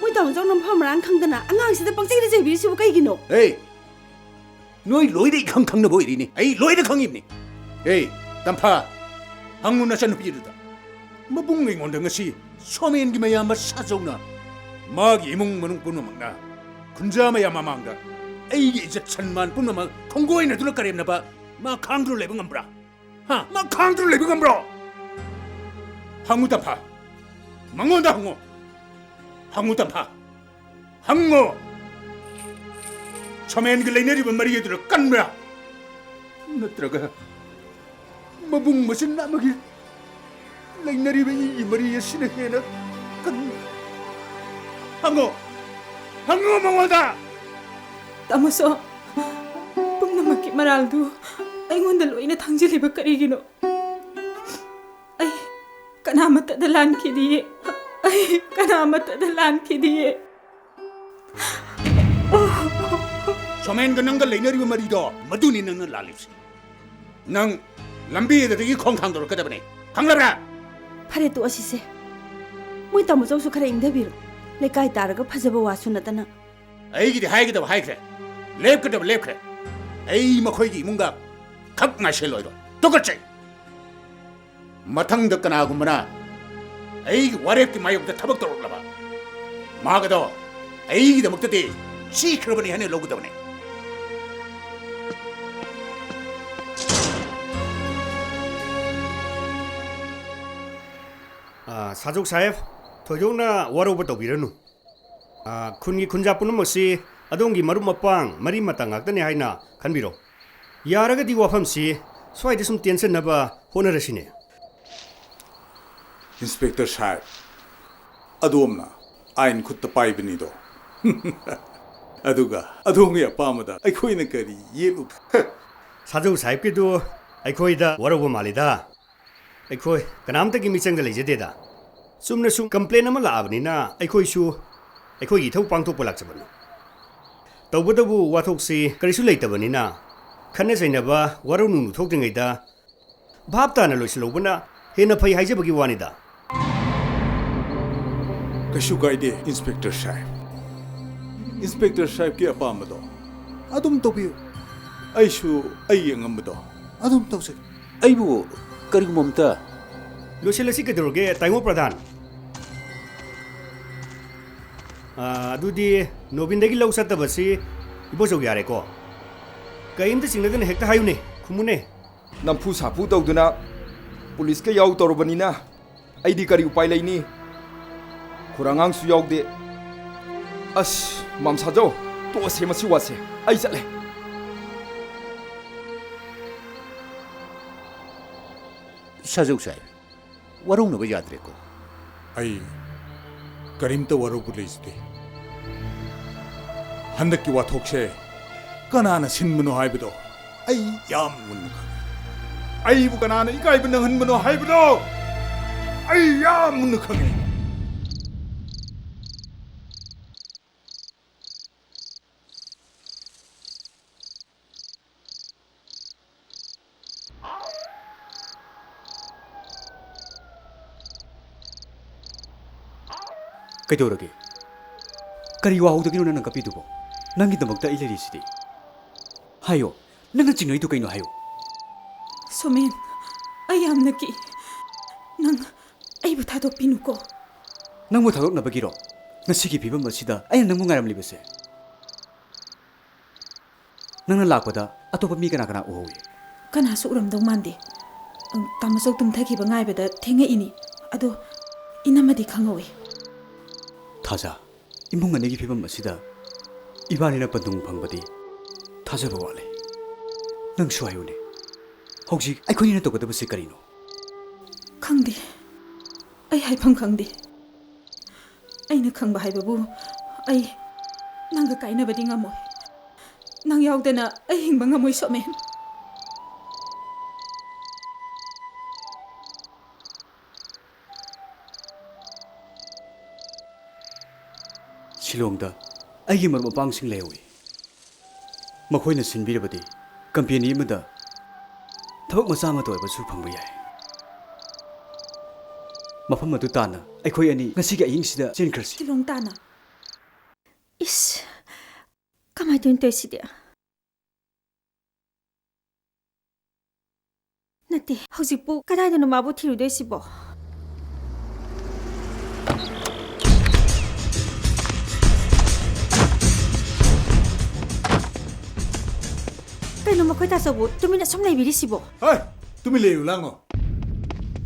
ꯃꯣꯏ ꯇꯥꯃꯣ ꯆꯧꯅ ꯃꯐꯝ ꯃꯔꯥꯡ ꯈꯪꯗꯅ ꯑꯉꯥꯡꯁꯤꯗ ꯄꯪꯆꯩꯗ ꯆꯩꯕꯤꯔꯤꯁꯤꯕꯨ ꯀꯩꯒꯤꯅꯣ? ꯍꯦ! ꯅꯣꯏ ꯂꯣꯏꯅ ꯏꯈꯪ ꯈꯪꯅꯕ ꯑꯣꯏꯔꯤꯅꯤ꯫ ꯑꯩ ꯂꯣꯏꯅ ꯈꯪꯉꯤꯕꯅꯤ꯫ ꯍꯦ, ꯇꯝꯐꯥ, ꯍꯪꯉꯨ ꯅꯆꯟꯅꯨꯄꯤ ꯑꯗꯨꯗ꯫ ꯃꯕꯨꯡ ꯑꯩꯉꯣꯟꯗ ꯉꯁꯤ ꯁꯣꯃꯦꯟꯒꯤ ꯃꯌꯥꯝꯕ ꯁꯥꯖꯧꯅ ꯃꯥꯒꯤ ꯏꯃꯨꯡ ꯃꯅꯨꯡ ꯄꯨꯝꯅꯃꯛꯅ ꯈꯨꯟꯖꯥ ꯃꯌꯥꯝ ꯃꯃꯥꯡꯗ ꯑꯩꯒꯤ ꯏꯖꯠ ꯁꯟꯃꯥꯟ ꯄꯨꯝꯅꯃꯛ ꯈꯣꯡꯒꯣꯏꯅꯗꯨꯅ ꯀꯔꯦꯝꯅꯕ ꯃꯥ ꯈꯥꯡꯗꯨꯅ ꯂꯩꯕ ꯉꯝꯕ꯭ꯔꯥ? ꯍꯥ? ꯃꯥ ꯈꯥꯡꯗꯨꯅ ꯂꯩꯕ ꯉꯝꯕ꯭ꯔꯣ? ꯍꯪꯉꯨ ꯇꯝꯐꯥ꯫ ꯃꯉꯣꯟꯗ ꯍꯪꯉꯨ꯫ ꯍꯪꯉꯨ ꯇꯝꯐꯥ꯫ ꯍꯪꯉꯣ꯫ ꯁꯣꯃꯦꯟꯒ ꯂꯩꯅꯔꯤꯕ ꯃꯔꯤ ꯑꯗꯨꯅ ꯀꯟꯕ꯭ꯔꯥ? ꯅꯠꯇ꯭ꯔꯒ ꯃꯕꯨꯡ ꯃꯆꯤꯟ ꯑꯃꯒꯤ ꯂꯩꯅꯔꯤꯕ ꯏꯒꯤ ꯃꯔꯤ ꯑꯁꯤꯅ ꯍꯦꯟꯅ ꯀꯟꯕ꯭ꯔꯥ? ꯍꯪꯉꯣ꯫ ꯍꯪꯉꯣ ꯃꯉꯣꯟꯗ꯫ ꯇꯥꯃꯣꯆꯧ, ꯄꯨꯝꯅꯃꯛꯀꯤ ꯃꯔꯥꯜꯗꯨ ꯑꯩꯉꯣꯟꯗ ꯂꯣꯏꯅ ꯊꯥꯡꯖꯤꯜꯂꯤꯕ ꯀꯔꯤꯒꯤꯅꯣ? ꯑꯩ ꯀꯅꯥꯃꯠꯇꯗ ꯂꯥꯟꯈꯤꯗꯤꯌꯦ꯫ ꯑꯩ ꯀꯅꯥꯃꯠꯇꯗ ꯂꯥꯟꯈꯤꯗꯤꯌꯦ꯫ ꯁꯣꯃꯦꯟꯒ ꯅꯪꯒ ꯂꯩꯅꯔꯤꯕ ꯃꯔꯤꯗꯣ, ꯃꯗꯨꯅꯤ ꯅꯪꯅ ꯂꯥꯜꯂꯤꯕꯁꯦ꯫ ꯅꯪ ꯂꯝꯕꯤ ꯑꯗꯨꯗꯒꯤ ꯈꯣꯡ ꯊꯥꯡꯗꯣꯔꯛꯀꯗꯕꯅꯤ, ꯈꯪꯂꯕ꯭ꯔꯥ? ꯐꯔꯦ, ꯇꯣꯛꯑꯁꯤꯁꯦ꯫ ꯃꯣꯏ ꯇꯥꯃꯣꯆꯧꯁꯨ ꯈꯔ ꯏꯪꯊꯕꯤꯔꯣ꯫ ꯂꯩꯀꯥꯏ ꯇꯥꯔꯒ ꯐꯖꯕ ꯋꯥꯁꯨ ꯅꯠꯇꯅ꯫ ꯑꯩꯒꯤꯗꯤ ꯍꯥꯏꯒꯗꯕ ꯍꯥꯏꯈ꯭ꯔꯦ, ꯂꯦꯞꯀꯗꯕ ꯂꯦꯞꯈ꯭ꯔꯦ꯫ ꯑꯩ ꯃꯈꯣꯏꯒꯤ ꯏꯃꯨꯡꯒ ꯈꯛ ꯉꯥꯏꯁꯦꯜꯂꯣꯏꯗꯣ, ꯇꯨꯀꯠꯆꯩ꯫ ꯃꯊꯪꯗ ꯀꯅꯥꯒꯨꯝꯕꯅ ꯑꯩꯒꯤ ꯋꯥꯔꯦꯞꯀꯤ ꯃꯥꯌꯣꯛꯇ ꯊꯕꯛ ꯇꯧꯔꯛꯂꯕ, ꯃꯥꯒꯗꯣ ꯑꯩꯒꯤꯗꯃꯛꯇꯗꯤ ꯁꯤꯈ꯭ꯔꯕꯅꯤ ꯍꯥꯏꯅ ꯂꯧꯒꯗꯕꯅꯤ꯫ ꯑꯥ, ꯁꯥꯖꯧ ꯁꯥꯍꯦꯕ, ꯊꯣꯏꯗꯣꯛꯅ ꯋꯥꯔꯧꯕ ꯇꯧꯕꯤꯔꯅꯨ꯫ ꯑꯥ, ꯈꯨꯟꯒꯤ ꯈꯨꯟꯖꯥ ꯄꯨꯝꯅꯃꯛꯁꯤ ꯑꯗꯣꯝꯒꯤ ꯃꯔꯨꯞ ꯃꯄꯥꯡ, ꯃꯔꯤ ꯃꯇꯥ ꯉꯥꯛꯇꯅꯤ ꯍꯥꯏꯅ ꯈꯟꯕꯤꯔꯣ꯫ ꯌꯥꯔꯒꯗꯤ ꯋꯥꯐꯝꯁꯤ ꯁ꯭ꯋꯥꯏꯗ ꯁꯨꯝ ꯇꯦꯟꯁꯤꯟꯅꯕ ꯍꯣꯠꯅꯔꯁꯤꯅꯦ꯫ ꯏꯟꯁꯄꯦꯛꯇꯔ ꯁꯥꯍꯦꯕ, ꯑꯗꯣꯝꯅ ꯑꯥꯏꯟ ꯈꯨꯠꯇ ꯄꯥꯏꯕꯅꯤꯗꯣ꯫ ꯑꯗꯨꯒ ꯑꯗꯣꯝꯒꯤ ꯑꯄꯥꯝꯕꯗ ꯑꯩꯈꯣꯏꯅ ꯀꯔꯤ ꯌꯦꯠꯂꯨ? ꯁꯥꯖꯧ ꯁꯥꯍꯦꯕꯀꯤꯗꯨ ꯑꯩꯈꯣꯏꯗ ꯋꯥꯔꯧꯕ ꯃꯥꯜꯂꯤꯗ꯫ ꯑꯩꯈꯣꯏ ꯀꯅꯥꯝꯇꯒꯤ ꯃꯤꯆꯪꯗ ꯂꯩꯖꯗꯦꯗ꯫ ꯆꯨꯝꯅ ꯁꯨꯝ ꯀꯝꯄ꯭ꯂꯦꯟ ꯑꯃ ꯂꯥꯛꯑꯕꯅꯤꯅ ꯑꯩꯈꯣꯏꯁꯨ ꯑꯩꯈꯣꯏꯒꯤ ꯏꯊꯧ ꯄꯥꯡꯊꯣꯛꯄ ꯂꯥꯛꯆꯕꯅꯤ꯫ ꯇꯧꯕꯇꯕꯨ ꯋꯥꯊꯣꯛꯁꯤ ꯀꯔꯤꯁꯨ ꯂꯩꯇꯕꯅꯤꯅ ꯈꯠꯅ ꯆꯩꯅꯕ, ꯋꯥꯔꯧ ꯅꯨꯡꯅꯨ ꯊꯣꯛꯇ꯭ꯔꯤꯉꯩꯗ ꯚꯥꯞ ꯇꯥꯅ ꯂꯣꯏꯁꯤꯜꯍꯧꯕꯅ ꯍꯦꯟꯅ ꯐꯩ ꯍꯥꯏꯖꯕꯒꯤ ꯋꯥꯅꯤꯗ꯫ ꯀꯩꯁꯨ ꯀꯥꯏꯗꯦ, ꯏꯟꯁꯄꯦꯛꯇꯔ ꯁꯥꯍꯦꯕ꯫ ꯏꯟꯁꯄꯦꯛꯇꯔ ꯁꯥꯍꯦꯕꯀꯤ ꯑꯄꯥꯝꯕꯗꯣ ꯑꯗꯨꯝ ꯇꯧꯕꯤꯌꯨ꯫ ꯑꯩꯁꯨ ꯑꯩꯒꯤ ꯑꯉꯝꯕꯗꯣ ꯑꯗꯨꯝ ꯇꯧꯖꯒꯦ꯫ ꯑꯩꯕꯨ ꯀꯔꯤꯒꯨꯝꯕ ꯑꯝꯇ ꯂꯣꯏꯁꯤꯜꯂꯁꯤ ꯀꯩꯗꯧꯔꯒꯦ, ꯇꯥꯏꯉꯣ ꯄ꯭ꯔꯙꯥꯟ? ꯑꯥ, ꯑꯗꯨꯗꯤ ꯅꯣꯕꯤꯟꯗꯒꯤ ꯂꯧ ꯆꯠꯇꯕꯁꯤ ꯏꯕꯣꯆꯧ ꯌꯥꯔꯦꯀꯣ? ꯀꯔꯤꯝꯇ ꯆꯤꯡꯅꯗꯅ ꯍꯦꯛꯇ ꯍꯥꯏꯌꯨꯅꯦ, ꯈꯨꯝꯃꯨꯅꯦ꯫ ꯅꯝꯐꯨ ꯁꯥꯐꯨ ꯇꯧꯗꯨꯅ ꯄꯨꯂꯤꯁꯀ ꯌꯥꯎ ꯇꯧꯔꯕꯅꯤꯅ ꯑꯩꯗꯤ ꯀꯔꯤ ꯎꯄꯥꯏ ꯂꯩꯅꯤ? ꯈꯨꯔꯥꯉꯥꯡꯁꯨ ꯌꯥꯎꯗꯦ꯫ ꯑꯁ, ꯃꯥꯝ ꯁꯥꯖꯧ, ꯇꯣꯛꯑꯁꯦ ꯃꯁꯤ ꯋꯥꯁꯦ꯫ ꯑꯩ ꯆꯠꯂꯦ꯫ ꯁꯥꯖꯧ ꯁꯥꯍꯦꯕ, ꯋꯥꯔꯧꯅꯕ ꯌꯥꯗ꯭ꯔꯦꯀꯣ꯫ ꯑꯩ ꯀꯔꯤꯝꯇ ꯋꯥꯔꯧꯕ ꯂꯩꯖꯗꯦ꯫ ꯍꯟꯗꯛꯀꯤ ꯋꯥꯊꯣꯛꯁꯦ ꯀꯅꯥꯅ ꯁꯤꯟꯕꯅꯣ ꯍꯥꯏꯕꯗꯣ ꯑꯩ ꯌꯥꯝ ꯃꯨꯟꯅ ꯈꯪꯉꯤ꯫ ꯑꯩꯕꯨ ꯀꯅꯥꯅ ꯏꯀꯥꯏꯕ ꯅꯪꯍꯟꯕꯅꯣ ꯍꯥꯏꯕꯗꯣ ꯑꯩ ꯌꯥꯝ ꯃꯨꯟꯅ ꯈꯪꯉꯤ꯫ ꯀꯩꯗꯧꯔꯒꯦ? ꯀꯔꯤ ꯋꯥꯍꯧꯗꯒꯤꯅꯣ ꯅꯪꯅ ꯀꯞꯄꯤꯗꯨꯕꯣ? ꯅꯪꯒꯤꯗꯃꯛꯇ ꯑꯩ ꯂꯩꯔꯤꯁꯤꯗꯤ꯫ ꯍꯥꯏꯌꯣ, ꯅꯪꯅ ꯆꯤꯡꯅꯩꯗꯨ ꯀꯩꯅꯣ ꯍꯥꯏꯌꯨ꯫ ꯁꯣꯃꯦꯟ, ꯑꯩ ꯌꯥꯝꯅ ꯀꯤ꯫ ꯅꯪ ꯑꯩꯕꯨ ꯊꯥꯗꯣꯛꯄꯤꯅꯨꯀꯣ꯫ ꯅꯪꯕꯨ ꯊꯥꯗꯣꯛꯅꯕꯒꯤꯔꯣ ꯉꯁꯤꯒꯤ ꯐꯤꯕꯝ ꯑꯁꯤꯗ ꯑꯩꯅ ꯅꯪꯕꯨ ꯉꯥꯏꯔꯝꯂꯤꯕꯁꯦ? ꯅꯪꯅ ꯂꯥꯛꯄꯗ ꯑꯇꯣꯞꯄ ꯃꯤ ꯀꯅꯥ ꯀꯅꯥ ꯎꯍꯧꯏ? ꯀꯅꯥꯁꯨ ꯎꯔꯝꯗꯧ ꯃꯥꯟꯗꯦ꯫ ꯇꯥꯃꯣꯆꯧ ꯇꯨꯝꯊꯈꯤꯕ ꯉꯥꯏꯕꯗ ꯊꯦꯡꯉꯛꯏꯅꯤ꯫ ꯑꯗꯣ ꯏꯅꯝꯃꯗꯤ ꯈꯪꯍꯧꯏ꯫ ꯊꯥꯖ, ꯏꯃꯨꯡ ꯑꯅꯤꯒꯤ ꯐꯤꯕꯝ ꯑꯁꯤꯗ ꯏꯕꯥꯅꯤꯅ ꯄꯟꯊꯨꯡ ꯐꯪꯕꯗꯤ ꯊꯥꯖꯕ ꯋꯥꯠꯂꯤ꯫ ꯅꯪꯁꯨ ꯍꯥꯏꯌꯨꯅꯦ, ꯍꯧꯖꯤꯛ ꯑꯩꯈꯣꯏꯅꯤꯅ ꯇꯧꯒꯗꯕꯁꯦ ꯀꯔꯤꯅꯣ? ꯈꯪꯗꯦ, ꯑꯩ ꯍꯥꯏꯐꯝ ꯈꯪꯗꯦ꯫ ꯑꯩꯅ ꯈꯪꯕ ꯍꯥꯏꯕꯕꯨ, ꯑꯩ ꯅꯪꯒ ꯀꯥꯏꯅꯕꯗꯤ ꯉꯝꯃꯣꯏ꯫ ꯅꯪ ꯌꯥꯎꯗꯅ ꯑꯩ ꯍꯤꯡꯕ ꯉꯝꯃꯣꯏ, ꯁꯣꯃꯦꯟ꯫ ꯁꯤꯂꯣꯡꯗ ꯑꯩꯒꯤ ꯃꯔꯨꯞ ꯃꯄꯥꯡꯁꯤꯡ ꯂꯩꯍꯧꯏ꯫ ꯃꯈꯣꯏꯅ ꯁꯤꯟꯕꯤꯔꯕꯗꯤ ꯀꯝꯄꯦꯅꯤ ꯑꯃꯗ ꯊꯕꯛ ꯃꯆꯥ ꯑꯃꯇ ꯑꯣꯏꯕꯁꯨ ꯐꯪꯕ ꯌꯥꯏ꯫ ꯃꯐꯝ ꯑꯗꯨ ꯇꯥꯟꯅ ꯑꯩꯈꯣꯏ ꯑꯅꯤ ꯉꯁꯤꯒꯤ ꯑꯍꯤꯡꯁꯤꯗ ꯆꯦꯟꯈ꯭ꯔꯁꯤ꯫ ꯁꯤꯂꯣꯡ ꯇꯥꯟꯅ? ꯏꯁ, ꯀꯃꯥꯏ ꯇꯧꯅ ꯇꯧꯔꯤꯁꯤꯗꯤ? ꯅꯠꯇꯦ, ꯍꯧꯖꯤꯛꯄꯨ ꯀꯗꯥꯏꯗꯅꯣ ꯃꯥꯕꯨ ꯊꯤꯔꯨꯗꯣꯏꯁꯤꯕꯣ? ꯀꯩꯅꯣ ꯃꯈꯣꯏ ꯇꯥꯆꯧꯕꯨ ꯇꯨꯃꯤꯟꯅ ꯁꯨꯝ ꯂꯩꯕꯤꯔꯤꯁꯤꯕꯣ? ꯍꯣꯏ, ꯇꯨꯃꯤꯟ ꯂꯩꯌꯨ, ꯂꯥꯡꯉꯣ꯫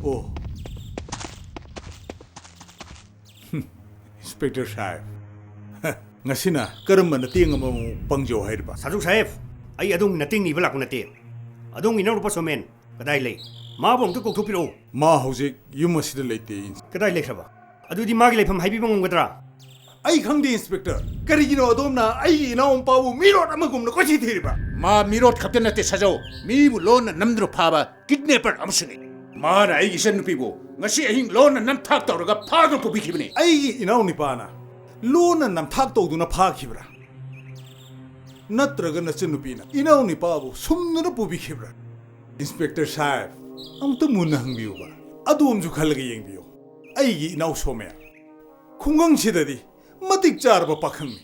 ꯑꯣ꯫ ꯏꯟꯁꯄꯦꯛꯇꯔ ꯁꯥꯍꯦꯕ, ꯉꯁꯤꯅ ꯀꯔꯝꯕ ꯅꯇꯦꯡ ꯑꯃꯃꯨꯛ ꯄꯥꯡꯖꯧ ꯍꯥꯏꯔꯤꯕ? ꯁꯥꯖꯨ ꯁꯥꯍꯦꯕ, ꯑꯩ ꯑꯗꯣꯝꯒꯤ ꯅꯇꯦꯡ ꯅꯤꯕ ꯂꯥꯛꯄ ꯅꯠꯇꯦ꯫ ꯑꯗꯣꯝꯒꯤ ꯏꯅꯥꯎꯅꯨꯄꯥ ꯁꯣꯃꯦꯟ ꯀꯗꯥꯏ ꯂꯩ? ꯃꯥꯕꯨ ꯑꯝꯇ ꯀꯧꯊꯣꯛꯄꯤꯔꯛꯎ꯫ ꯃꯥ ꯍꯧꯖꯤꯛ ꯌꯨꯝ ꯑꯁꯤꯗ ꯂꯩꯇꯦ, ꯏꯟꯁ- ꯀꯗꯥꯏ ꯂꯩꯈ꯭ꯔꯕ? ꯑꯗꯨꯗꯤ ꯃꯥꯒꯤ ꯂꯩꯐꯝ ꯍꯥꯏꯕꯤꯕ ꯉꯝꯒꯗ꯭ꯔꯥ? ꯑꯩ ꯈꯪꯗꯦ, ꯏꯟꯁꯄꯦꯛꯇꯔ꯫ ꯀꯔꯤꯒꯤꯅꯣ ꯑꯗꯣꯝꯅ ꯑꯩꯒꯤ ꯏꯅꯥꯎ ꯅꯨꯄꯥꯕꯨ ꯃꯤꯔꯣꯠ ꯑꯃꯒꯨꯝꯅ ꯀꯣꯏꯊꯤ ꯊꯤꯔꯤꯕ? ꯃꯥ ꯃꯤꯔꯣꯠ ꯈꯛꯇ ꯅꯠꯇꯦ, ꯁꯥꯖꯧ꯫ ꯃꯤꯕꯨ ꯂꯣꯟꯅ ꯅꯝꯗꯨꯅ ꯐꯥꯕ ꯀꯤꯗꯅꯦꯄꯔ ꯑꯃꯁꯨꯅꯤ꯫ ꯃꯥꯅ ꯑꯩꯒꯤ ꯏꯆꯟꯅꯨꯄꯤꯕꯨ ꯉꯁꯤ ꯑꯍꯤꯡ ꯂꯣꯟꯅ ꯅꯝꯊꯥꯛ ꯇꯧꯔꯒ ꯐꯥꯗꯨꯅ ꯄꯨꯕꯤꯈꯤꯕꯅꯤ꯫ ꯑꯩꯒꯤ ꯏꯅꯥꯎ ꯅꯨꯄꯥꯅ ꯂꯣꯟꯅ ꯅꯝꯊꯥꯛ ꯇꯧꯗꯨꯅ ꯐꯥꯈꯤꯕ꯭ꯔꯥ? ꯅꯠꯇ꯭ꯔꯒ ꯅꯆꯟꯅꯨꯄꯤꯅ ꯏꯅꯥꯎ ꯅꯨꯄꯥꯕꯨ ꯁꯨꯝꯗꯨꯅ ꯄꯨꯕꯤꯈꯤꯕ꯭ꯔꯥ? ꯏꯟꯁꯄꯦꯛꯇꯔ ꯁꯥꯍꯦꯕ, ꯑꯃꯨꯛꯇ ꯃꯨꯟꯅ ꯍꯪꯕꯤꯌꯨꯕ꯫ ꯑꯗꯣꯝꯁꯨ ꯈꯜꯂꯒ ꯌꯦꯡꯕꯤꯌꯨ꯫ ꯑꯩꯒꯤ ꯏꯅꯥꯎ ꯁꯣꯃꯦꯟ, ꯈꯨꯡꯒꯪꯁꯤꯗꯗꯤ ꯃꯇꯤꯛ ꯆꯥꯔꯕ ꯄꯥꯈꯪꯅꯤ꯫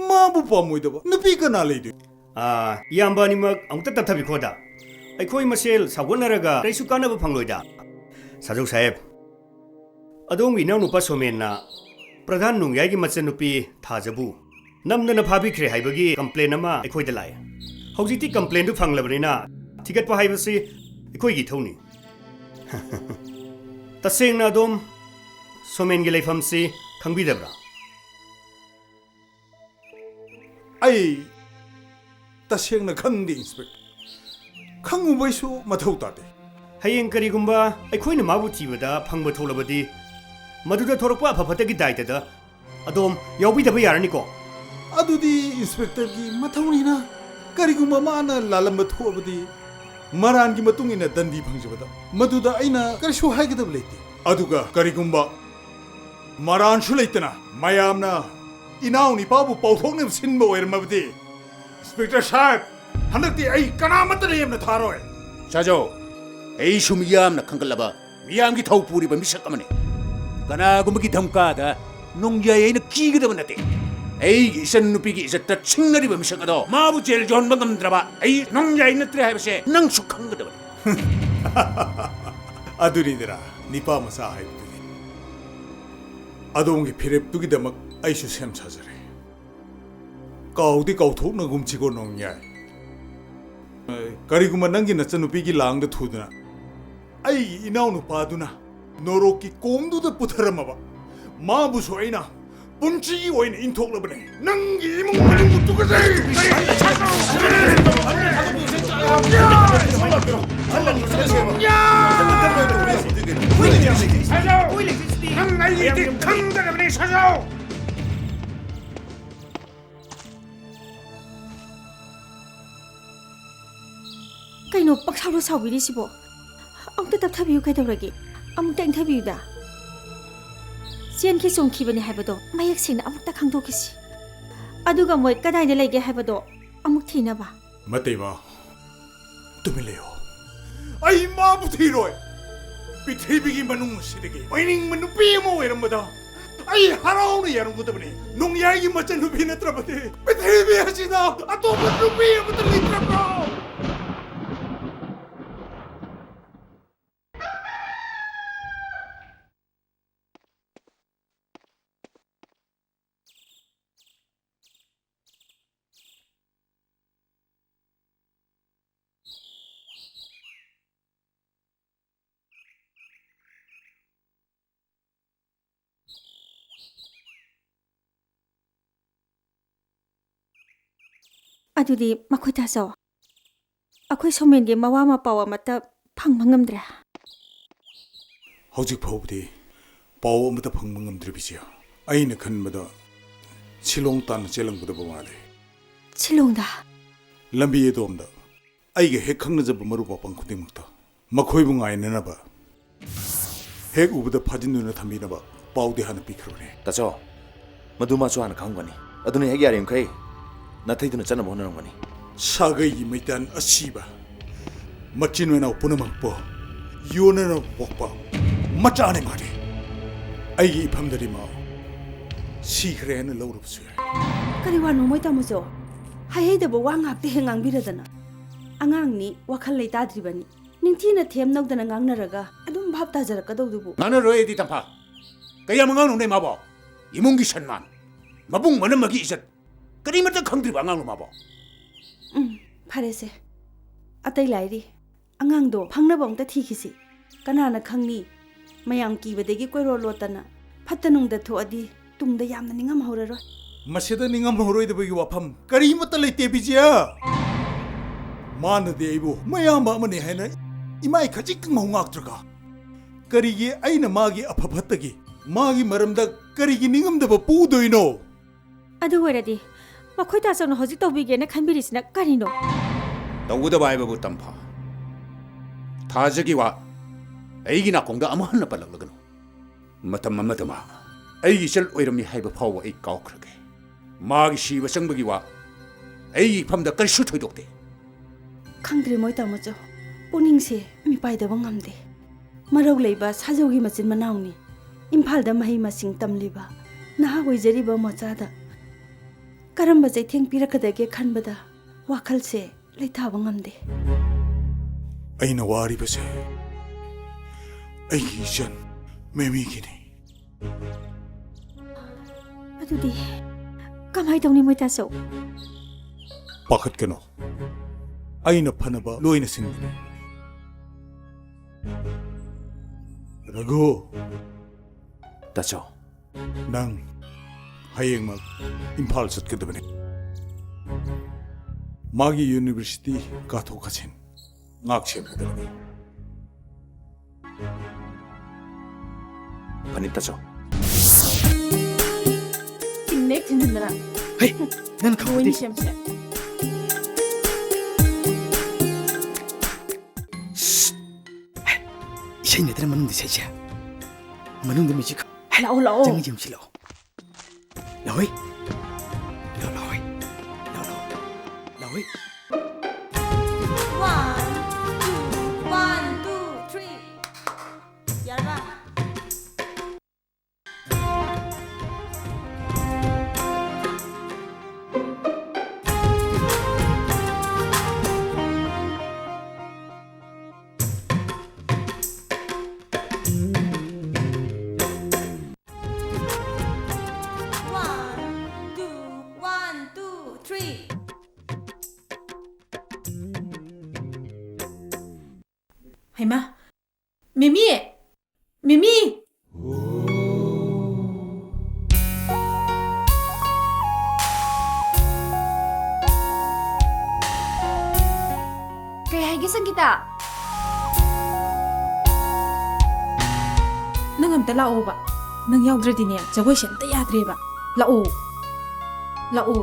ꯃꯥꯕꯨ ꯄꯥꯝꯃꯣꯏꯗꯕ ꯅꯨꯄꯤ ꯀꯅꯥ ꯂꯩꯗꯣꯏ? ꯑꯥ, ꯏꯌꯥꯝꯕ ꯑꯅꯤꯃꯛ ꯑꯃꯨꯛꯇ ꯇꯞꯊꯕꯤꯈꯣꯗ꯫ ꯑꯩꯈꯣꯏ ꯃꯁꯦꯜ ꯁꯥꯎꯒꯠꯅꯔꯒ ꯀꯔꯤꯁꯨ ꯀꯥꯟꯅꯕ ꯐꯪꯂꯣꯏꯗ꯫ ꯁꯥꯖꯧ ꯁꯥꯍꯦꯕ, ꯑꯗꯣꯝꯒꯤ ꯏꯅꯥꯎꯅꯨꯄꯥ ꯁꯣꯃꯦꯟꯅ ꯄ꯭ꯔꯙꯥꯟ ꯅꯣꯡꯌꯥꯏꯒꯤ ꯃꯆꯟꯅꯨꯄꯤ ꯊꯥꯖꯕꯨ ꯅꯝꯗꯅ ꯐꯥꯕꯤꯈ꯭ꯔꯦ ꯍꯥꯏꯕꯒꯤ ꯀꯝꯄ꯭ꯂꯦꯟ ꯑꯃ ꯑꯩꯈꯣꯏꯗ ꯂꯥꯛꯑꯦ꯫ ꯍꯧꯖꯤꯛꯇꯤ ꯀꯝꯄ꯭ꯂꯦꯟꯗꯨ ꯐꯪꯂꯕꯅꯤꯅ ꯊꯤꯒꯠꯄ ꯍꯥꯏꯕꯁꯤ ꯑꯩꯈꯣꯏꯒꯤ ꯏꯊꯧꯅꯤ꯫ ꯇꯁꯦꯡꯅ ꯑꯗꯣꯝ ꯁꯣꯃꯦꯟꯒꯤ ꯂꯩꯐꯝꯁꯤ ꯈꯪꯕꯤꯗꯕ꯭ꯔꯥ? ꯑꯩ ꯇꯁꯦꯡꯅ ꯈꯪꯗꯦ, ꯏꯟꯁꯄꯦꯛꯇꯔ꯫ ꯈꯪꯉꯨꯕꯩꯁꯨ ꯃꯊꯧ ꯇꯥꯗꯦ꯫ ꯍꯌꯦꯡ ꯀꯔꯤꯒꯨꯝꯕ ꯑꯩꯈꯣꯏꯅ ꯃꯥꯕꯨ ꯊꯤꯕꯗ ꯐꯪꯕ ꯊꯣꯛꯂꯕꯗꯤ, ꯃꯗꯨꯗ ꯊꯣꯔꯛꯄ ꯑꯐ ꯐꯠꯇꯒꯤ ꯗꯥꯏꯇꯗ ꯑꯗꯣꯝ ꯌꯥꯎꯕꯤꯗꯕ ꯌꯥꯔꯅꯤꯀꯣ? ꯑꯗꯨꯗꯤ ꯏꯟꯁꯄꯦꯛꯇꯔꯒꯤ ꯃꯊꯧꯅꯤꯅ꯫ ꯀꯔꯤꯒꯨꯝꯕ ꯃꯥꯅ ꯂꯥꯜꯂꯝꯕ ꯊꯣꯛꯑꯕꯗꯤ, ꯃꯔꯥꯟꯒꯤ ꯃꯇꯨꯡ ꯏꯟꯅ ꯗꯟꯗꯤ ꯐꯪꯖꯕꯗ ꯃꯗꯨꯗ ꯑꯩꯅ ꯀꯔꯤꯁꯨ ꯍꯥꯏꯒꯗꯕ ꯂꯩꯇꯦ꯫ ꯑꯗꯨꯒ ꯀꯔꯤꯒꯨꯝꯕ ꯃꯔꯥꯟꯁꯨ ꯂꯩꯇꯅ ꯃꯌꯥꯝꯅ ꯏꯅꯥꯎ ꯅꯤꯄꯥꯕꯨ ꯄꯥꯎꯊꯣꯛꯅꯕ ꯁꯤꯟꯕ ꯑꯣꯏꯔꯝꯃꯕꯗꯤ, ꯏꯟꯁꯄꯦꯛꯇꯔ ꯁꯥꯍꯦꯕ, ꯍꯟꯗꯛꯇꯤ ꯑꯩ ꯀꯅꯥꯃꯠꯇ ꯂꯦꯝꯅ ꯊꯥꯔꯣꯏ꯫ ꯁꯥꯖꯧ, ꯑꯩꯁꯨ ꯃꯤꯌꯥꯝꯅ ꯈꯟꯒꯠꯂꯕ, ꯃꯤꯌꯥꯝꯒꯤ ꯊꯧ ꯄꯨꯔꯤꯕ ꯃꯤꯁꯛ ꯑꯃꯅꯤ꯫ ꯀꯅꯥꯒꯨꯝꯕꯒꯤ ꯙꯝꯀꯥꯗ ꯅꯣꯡꯌꯥꯏ ꯑꯩꯅ ꯀꯤꯒꯗꯕ ꯅꯠꯇꯦ꯫ ꯑꯩꯒꯤ ꯏꯆꯟ ꯅꯨꯄꯤꯒꯤ ꯏꯖꯠꯇ ꯁꯤꯡꯅꯔꯤꯕ ꯃꯤꯁꯛ ꯑꯗꯣ ꯃꯥꯕꯨ ꯖꯦꯜ ꯌꯧꯍꯟꯕ ꯉꯝꯗ꯭ꯔꯕ ꯑꯩ ꯅꯣꯡꯌꯥꯏ ꯅꯠꯇ꯭ꯔꯦ ꯍꯥꯏꯕꯁꯦ ꯅꯪꯁꯨ ꯈꯪꯒꯗꯕꯅꯤ꯫ ꯑꯗꯨꯅꯤꯗꯅ ꯅꯤꯄꯥ ꯃꯆꯥ ꯍꯥꯏꯕꯗꯨꯗꯤ꯫ ꯑꯗꯣꯝꯒꯤ ꯐꯤꯔꯦꯞꯇꯨꯒꯤꯗꯃꯛ ꯑꯩꯁꯨ ꯁꯦꯝ ꯁꯥꯖꯔꯦ꯫ ꯀꯥꯎꯗꯤ ꯀꯥꯎꯊꯣꯛꯅꯒꯨꯝꯁꯤꯀꯣ, ꯅꯣꯡꯌꯥꯏ꯫ ꯀꯔꯤꯒꯨꯝꯕ ꯅꯪꯒꯤ ꯅꯆꯟꯅꯨꯄꯤꯒꯤ ꯂꯥꯡꯗ ꯊꯨꯗꯨꯅ ꯑꯩꯒꯤ ꯏꯅꯥꯎꯅꯨꯄꯥꯗꯨꯅ ꯅꯣꯔꯣꯛꯀꯤ ꯀꯣꯝꯗꯨꯗ ꯄꯨꯊꯔꯝꯃꯕ, ꯃꯥꯕꯨꯁꯨ ꯑꯩꯅ ꯄꯨꯟꯁꯤꯒꯤ ꯑꯣꯏꯅ ꯏꯟꯊꯣꯛꯂꯕꯅꯦ꯫ ꯅꯪꯒꯤ ꯏꯃꯨꯡ ꯃꯅꯨꯡꯕꯨ ꯇꯨꯀꯠꯆꯩ! ꯅꯪ ꯑꯩꯒꯤ ꯏꯊꯤꯛ ꯈꯪꯗ꯭ꯔꯕꯅꯦ, ꯁꯥꯖꯧ! ꯀꯩꯅꯣ ꯄꯪꯁꯥꯎꯗ ꯁꯥꯎꯕꯤꯔꯤꯁꯤꯕꯣ? ꯑꯃꯨꯛꯇ ꯇꯞꯊꯕꯤꯌꯨ, ꯀꯩꯗꯧꯔꯒꯦ? ꯑꯃꯨꯛꯇ ꯏꯪꯊꯕꯤꯌꯨꯗ꯫ ꯆꯦꯟꯈꯤ ꯆꯣꯡꯈꯤꯕꯅꯦ ꯍꯥꯏꯕꯗꯣ ꯃꯌꯦꯛ ꯁꯦꯡꯅ ꯑꯃꯨꯛꯇ ꯈꯪꯗꯣꯛꯈꯤꯁꯤ꯫ ꯑꯗꯨꯒ ꯃꯣꯏ ꯀꯗꯥꯏꯗ ꯂꯩꯒꯦ ꯍꯥꯏꯕꯗꯣ ꯑꯃꯨꯛ ꯊꯤꯅꯕ꯫ ꯃꯇꯩꯃ, ꯇꯨꯃꯤꯟ ꯂꯩꯌꯣ꯫ ꯑꯩ ꯃꯥꯕꯨ ꯊꯤꯔꯣꯏ꯫ ꯄ꯭ꯔꯤꯊꯤꯕꯤꯒꯤ ꯃꯅꯨꯡ ꯑꯁꯤꯗꯒꯤ ꯑꯣꯏꯅꯤꯡꯕ ꯅꯨꯄꯤ ꯑꯃ ꯑꯣꯏꯔꯝꯕꯗ ꯑꯩ ꯍꯔꯥꯎꯅ ꯌꯥꯔꯝꯒꯗꯕꯅꯤ꯫ ꯅꯣꯡꯌꯥꯏꯒꯤ ꯃꯆꯟꯅꯨꯄꯤ ꯅꯠꯇ꯭ꯔꯕꯗꯤ ꯄ꯭ꯔꯤꯊꯤꯕꯤ ꯑꯁꯤꯗ ꯑꯇꯣꯞꯄ ꯅꯨꯄꯤ ꯑꯃꯠꯇ ꯂꯩꯇ꯭ꯔꯕ꯭ꯔꯣ? ꯑꯗꯨꯗꯤ ꯃꯈꯣꯏ ꯇꯥꯆꯧ, ꯑꯩꯈꯣꯏ ꯁꯣꯃꯦꯟꯒꯤ ꯃꯋꯥ ꯃꯄꯥꯎ ꯑꯃꯠꯇ ꯐꯪꯕ ꯉꯝꯗ꯭ꯔꯦ꯫ ꯍꯧꯖꯤꯛ ꯐꯥꯎꯕꯗꯤ ꯄꯥꯎ ꯑꯃꯠꯇ ꯐꯪꯕ ꯉꯝꯗ꯭ꯔꯤꯕꯁꯤ ꯑꯩꯅ ꯈꯟꯕꯗ ꯁꯤꯂꯣꯡ ꯇꯥꯟꯅ ꯆꯦꯜꯂꯝꯒꯗꯕ ꯃꯥꯜꯂꯤ꯫ ꯁꯤꯂꯣꯡꯗ? ꯂꯝꯕꯤ ꯑꯗꯣꯝꯗ ꯑꯩꯒ ꯍꯦꯛ ꯈꯪꯅꯖꯕ ꯃꯔꯨꯞ ꯃꯄꯥꯡ ꯈꯨꯗꯤꯡꯃꯛꯇ ꯃꯈꯣꯏꯕꯨ ꯉꯥꯏꯅꯅꯕ, ꯍꯦꯛ ꯎꯕꯗ ꯐꯥꯖꯤꯟꯗꯨꯅ ꯊꯝꯕꯤꯅꯕ ꯄꯥꯎꯗꯤ ꯍꯥꯟꯅ ꯄꯤꯈ꯭ꯔꯕꯅꯤ꯫ ꯇꯥꯆꯧ, ꯃꯗꯨ ꯃꯥꯁꯨ ꯍꯥꯟꯅ ꯈꯪꯉꯝꯒꯅꯤ꯫ ꯑꯗꯨꯅ ꯍꯦꯛ ꯌꯥꯔꯤꯃꯈꯩ ꯅꯥꯊꯩꯗꯨꯅ ꯆꯠꯅꯕ ꯍꯣꯠꯅꯔꯝꯒꯅꯤ꯫ ꯁꯥꯒꯩꯒꯤ ꯃꯩꯇꯥꯟ ꯑꯁꯤꯕ, ꯃꯆꯤꯟ ꯃꯅꯥꯎ ꯄꯨꯝꯅꯃꯛꯄꯨ ꯌꯣꯟꯅꯅꯕ ꯄꯣꯛꯄ ꯃꯆꯥꯅꯤ ꯃꯥꯗꯤ꯫ ꯑꯩꯒꯤ ꯏꯐꯝꯗꯗꯤ ꯃꯥ ꯁꯤꯈ꯭ꯔꯦ ꯍꯥꯏꯅ ꯂꯧꯔꯕꯁꯨ ꯌꯥꯏ꯫ ꯀꯔꯤ ꯋꯥꯅꯣ ꯃꯣꯏ ꯇꯥꯃꯣꯆꯧ? ꯍꯩꯍꯩꯗꯕ ꯋꯥ ꯉꯥꯛꯇ ꯍꯦꯛ ꯉꯥꯡꯕꯤꯔꯗꯅ꯫ ꯑꯉꯥꯡꯅꯤ, ꯋꯥꯈꯜ ꯂꯩꯇꯥꯗ꯭ꯔꯤꯕꯅꯤ꯫ ꯅꯤꯡꯊꯤꯅ ꯊꯦꯝ ꯅꯧꯗꯅ ꯉꯥꯡꯅꯔꯒ ꯑꯗꯨꯝ ꯚꯥꯞ ꯇꯥꯖꯔꯛꯀꯗꯧꯗꯨꯕꯨ꯫ ꯉꯥꯡꯅꯔꯣꯏ ꯑꯩꯗꯤ, ꯇꯝꯐꯥ꯫ ꯀꯌꯥꯝ ꯑꯉꯥꯡꯅꯣꯅꯦ ꯃꯥꯕꯣ? ꯏꯃꯨꯡꯒꯤ ꯁꯟꯃꯥꯟ, ꯃꯕꯨꯡ ꯃꯅꯝꯃꯒꯤ ꯏꯖꯠ, ꯀꯔꯤꯃꯠꯇ ꯈꯪꯗ꯭ꯔꯤꯕ ꯑꯉꯥꯡꯂꯣ ꯃꯥꯕꯣ? ꯎꯝ, ꯐꯔꯦꯁꯦ꯫ ꯑꯇꯩ ꯂꯥꯏꯔꯤ꯫ ꯑꯉꯥꯡꯗꯣ ꯐꯪꯅꯕ ꯑꯃꯨꯛꯇ ꯊꯤꯈꯤꯁꯤ꯫ ꯀꯅꯥꯅ ꯈꯪꯅꯤ? ꯃꯌꯥꯝ ꯀꯤꯕꯗꯒꯤ ꯀꯣꯏꯔꯣ ꯂꯣꯠꯇꯅ ꯐꯠꯇ ꯅꯨꯡꯗ ꯊꯣꯛꯑꯗꯤ ꯇꯨꯡꯗ ꯌꯥꯝꯅ ꯅꯤꯡꯉꯝꯍꯧꯔꯔꯣꯏ꯫ ꯃꯁꯤꯗ ꯅꯤꯡꯉꯝꯍꯧꯔꯣꯏꯗꯕꯒꯤ ꯋꯥꯐꯝ ꯀꯔꯤꯃꯠꯇ ꯂꯩꯇꯦ, ꯕꯤꯖꯤꯌꯥ꯫ ꯃꯥꯅꯗꯤ ꯑꯩꯕꯨ ꯃꯌꯥꯝꯕ ꯑꯃꯅꯤ ꯍꯥꯏꯅ ꯏꯃꯥꯏ ꯈꯖꯤꯛꯇꯪ ꯐꯥꯎ ꯉꯥꯛꯇ꯭ꯔꯒ, ꯀꯔꯤꯒꯤ ꯑꯩꯅ ꯃꯥꯒꯤ ꯑꯐ ꯐꯠꯇꯒꯤ, ꯃꯥꯒꯤ ꯃꯔꯝꯗ ꯀꯔꯤꯒꯤ ꯅꯤꯡꯉꯝꯗꯕ ꯄꯣꯛꯎꯗꯣꯏꯅꯣ? ꯑꯗꯨ ꯑꯣꯏꯔꯗꯤ ꯃꯈꯣꯏ ꯇꯥꯆꯧꯅ ꯍꯧꯖꯤꯛ ꯇꯧꯕꯤꯒꯦꯅ ꯈꯟꯕꯤꯔꯤꯁꯤꯅ ꯀꯔꯤꯅꯣ? ꯇꯧꯒꯗꯕ ꯍꯥꯏꯕꯕꯨ, ꯇꯝꯐꯥ, ꯊꯥꯖꯒꯤ ꯋꯥ ꯑꯩꯒꯤ ꯅꯥꯀꯣꯡꯗ ꯑꯃꯨꯛ ꯍꯟꯅ ꯄꯜꯂꯛꯂꯒꯅꯨ꯫ ꯃꯇꯝ ꯑꯃꯗ ꯃꯥ ꯑꯩꯒꯤ ꯏꯆꯜ ꯑꯣꯏꯔꯝꯃꯤ ꯍꯥꯏꯕ ꯐꯥꯎꯕ ꯑꯩ ꯀꯥꯎꯈ꯭ꯔꯒꯦ꯫ ꯃꯥꯒꯤ ꯁꯤꯕ ꯆꯪꯕꯒꯤ ꯋꯥ ꯑꯩꯒꯤ ꯏꯐꯝꯗ ꯀꯔꯤꯁꯨ ꯊꯣꯏꯗꯣꯛꯇꯦ꯫ ꯈꯪꯗ꯭ꯔꯦ ꯃꯣꯏ ꯇꯥꯃꯣꯆꯧ, ꯄꯨꯛꯅꯤꯡꯁꯦ ꯃꯤꯄꯥꯏꯗꯕ ꯉꯝꯗꯦ꯫ ꯃꯔꯧ ꯂꯩꯕ ꯁꯥꯖꯧꯒꯤ ꯃꯆꯤꯟ ꯃꯅꯥꯎꯅꯤ꯫ ꯏꯝꯐꯥꯜꯗ ꯃꯍꯩ ꯃꯁꯤꯡ ꯇꯝꯂꯤꯕ ꯅꯍꯥ ꯑꯣꯏꯖꯔꯤꯕ ꯃꯣꯆꯥꯗ ꯀꯔꯝꯕ ꯆꯩꯊꯦꯡ ꯄꯤꯔꯛꯀꯗꯒꯦ ꯈꯟꯕꯗ ꯋꯥꯈꯜꯁꯦ ꯂꯩꯊꯥꯕ ꯉꯝꯗꯦ꯫ ꯑꯩꯅ ꯋꯥꯔꯤꯕꯁꯦ ꯑꯩꯒꯤ ꯏꯆꯟ ꯃꯦꯃꯤꯒꯤꯅꯤ꯫ ꯑꯗꯨꯗꯤ ꯀꯃꯥꯏ ꯇꯧꯅꯤ, ꯃꯣꯏꯇꯥꯆꯧ? ꯄꯥꯈꯠꯀꯅꯨ, ꯑꯩꯅ ꯐꯅꯕ ꯂꯣꯏꯅ ꯁꯤꯟꯒꯅꯤ꯫ ꯔꯘꯨ꯫ ꯇꯥꯆꯧ꯫ ꯅꯪ ꯍꯌꯦꯡꯃꯛ ꯏꯝꯐꯥꯜ ꯆꯠꯀꯗꯕꯅꯤ꯫ ꯃꯥꯒꯤ ꯌꯨꯅꯤꯚꯔꯁꯤꯇꯤ ꯀꯥꯊꯣꯛ ꯀꯥꯁꯤꯟ ꯉꯥꯛ ꯁꯦꯟꯒꯗꯕꯅꯤ꯫ ꯐꯅꯤ, ꯇꯥꯆꯧ꯫ ꯊꯤꯟꯅꯦꯛ ꯊꯤꯟꯖꯤꯟꯗꯅ꯫ ꯍꯩ, ꯅꯪ ꯈꯪꯕꯗꯤ? ꯃꯣꯏꯅꯤ ꯁꯦꯝꯁꯦ꯫ ꯁꯁ! ꯍꯩ, ꯏꯁꯩ ꯅꯠꯇ꯭ꯔ ꯃꯅꯨꯡꯗ ꯏꯁꯩꯁꯦ? ꯃꯅꯨꯡꯗ ꯃ꯭ꯌꯨꯖꯤꯛ꯫ ꯂꯥꯛꯑꯣ, ꯂꯥꯛꯑꯣ꯫ ꯆꯪꯉ ꯌꯦꯡꯁꯤ ꯂꯥꯛꯑꯣ꯫ ꯂꯥꯛꯑꯣꯍꯦ꯫ ꯂꯥꯛꯑꯣ, ꯂꯥꯛꯑꯣꯍꯦ꯫ ꯂꯥꯛꯑꯣ, ꯂꯥꯛꯑꯣ꯫ ꯂꯥꯛꯑꯣꯍꯦ꯫ One, two, one, two, three. ꯌꯥꯔꯕ? One, two, one, two, three. ꯍꯩꯃꯥ, ꯃꯤꯃꯤ! ꯃꯤꯃꯤ! ꯀꯩ ꯍꯥꯏꯒꯦ, ꯁꯪꯒꯤꯇꯥ? ꯅꯪ ꯑꯝꯇ ꯂꯥꯛꯑꯣꯕ꯫ ꯅꯪ ꯌꯥꯎꯗ꯭ꯔꯗꯤꯅꯦ, ꯖꯒꯣꯏꯁꯦ ꯑꯝꯇ ꯌꯥꯗ꯭ꯔꯦꯕ꯫ ꯂꯥꯛꯑꯣ꯫ ꯂꯥꯛꯑꯣ꯫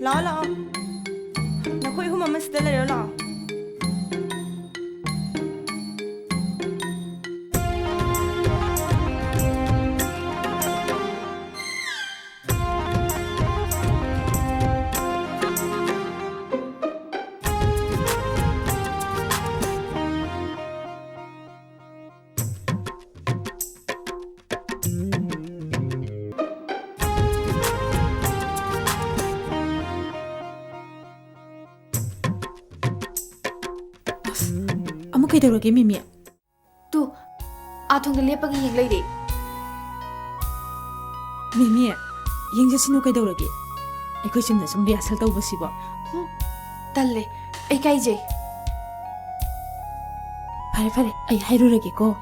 ꯂꯥꯛꯑꯣ, ꯂꯥꯛꯑꯣ꯫ ꯅꯈꯣꯏ ꯑꯍꯨꯝ ꯑꯃ ꯁꯤꯗ ꯂꯩꯔꯣ, ꯂꯥꯛꯑꯣ꯫ ꯀꯩꯗꯧꯔꯒꯦ, ꯃꯤꯃꯤ? ꯇꯨ, ꯑꯥ ꯊꯣꯡꯗ ꯂꯦꯞꯄꯒ ꯌꯦꯡ ꯂꯩꯔꯦ꯫ ꯃꯤꯃꯤ, ꯌꯦꯡꯖꯁꯅꯨ, ꯀꯩꯗꯧꯔꯒꯦ? ꯑꯩꯈꯣꯏ ꯆꯨꯝꯅ ꯁꯨꯝ ꯔꯤꯍꯥꯔꯁꯦꯜ ꯇꯧꯕꯁꯤꯕꯣ꯫ ꯍꯨꯝ, ꯇꯜꯂꯦ꯫ ꯑꯩ ꯏꯀꯥꯏꯖꯩ꯫ ꯐꯔꯦ, ꯐꯔꯦ, ꯑꯩ ꯍꯥꯏꯔꯨꯔꯒꯦꯀꯣ꯫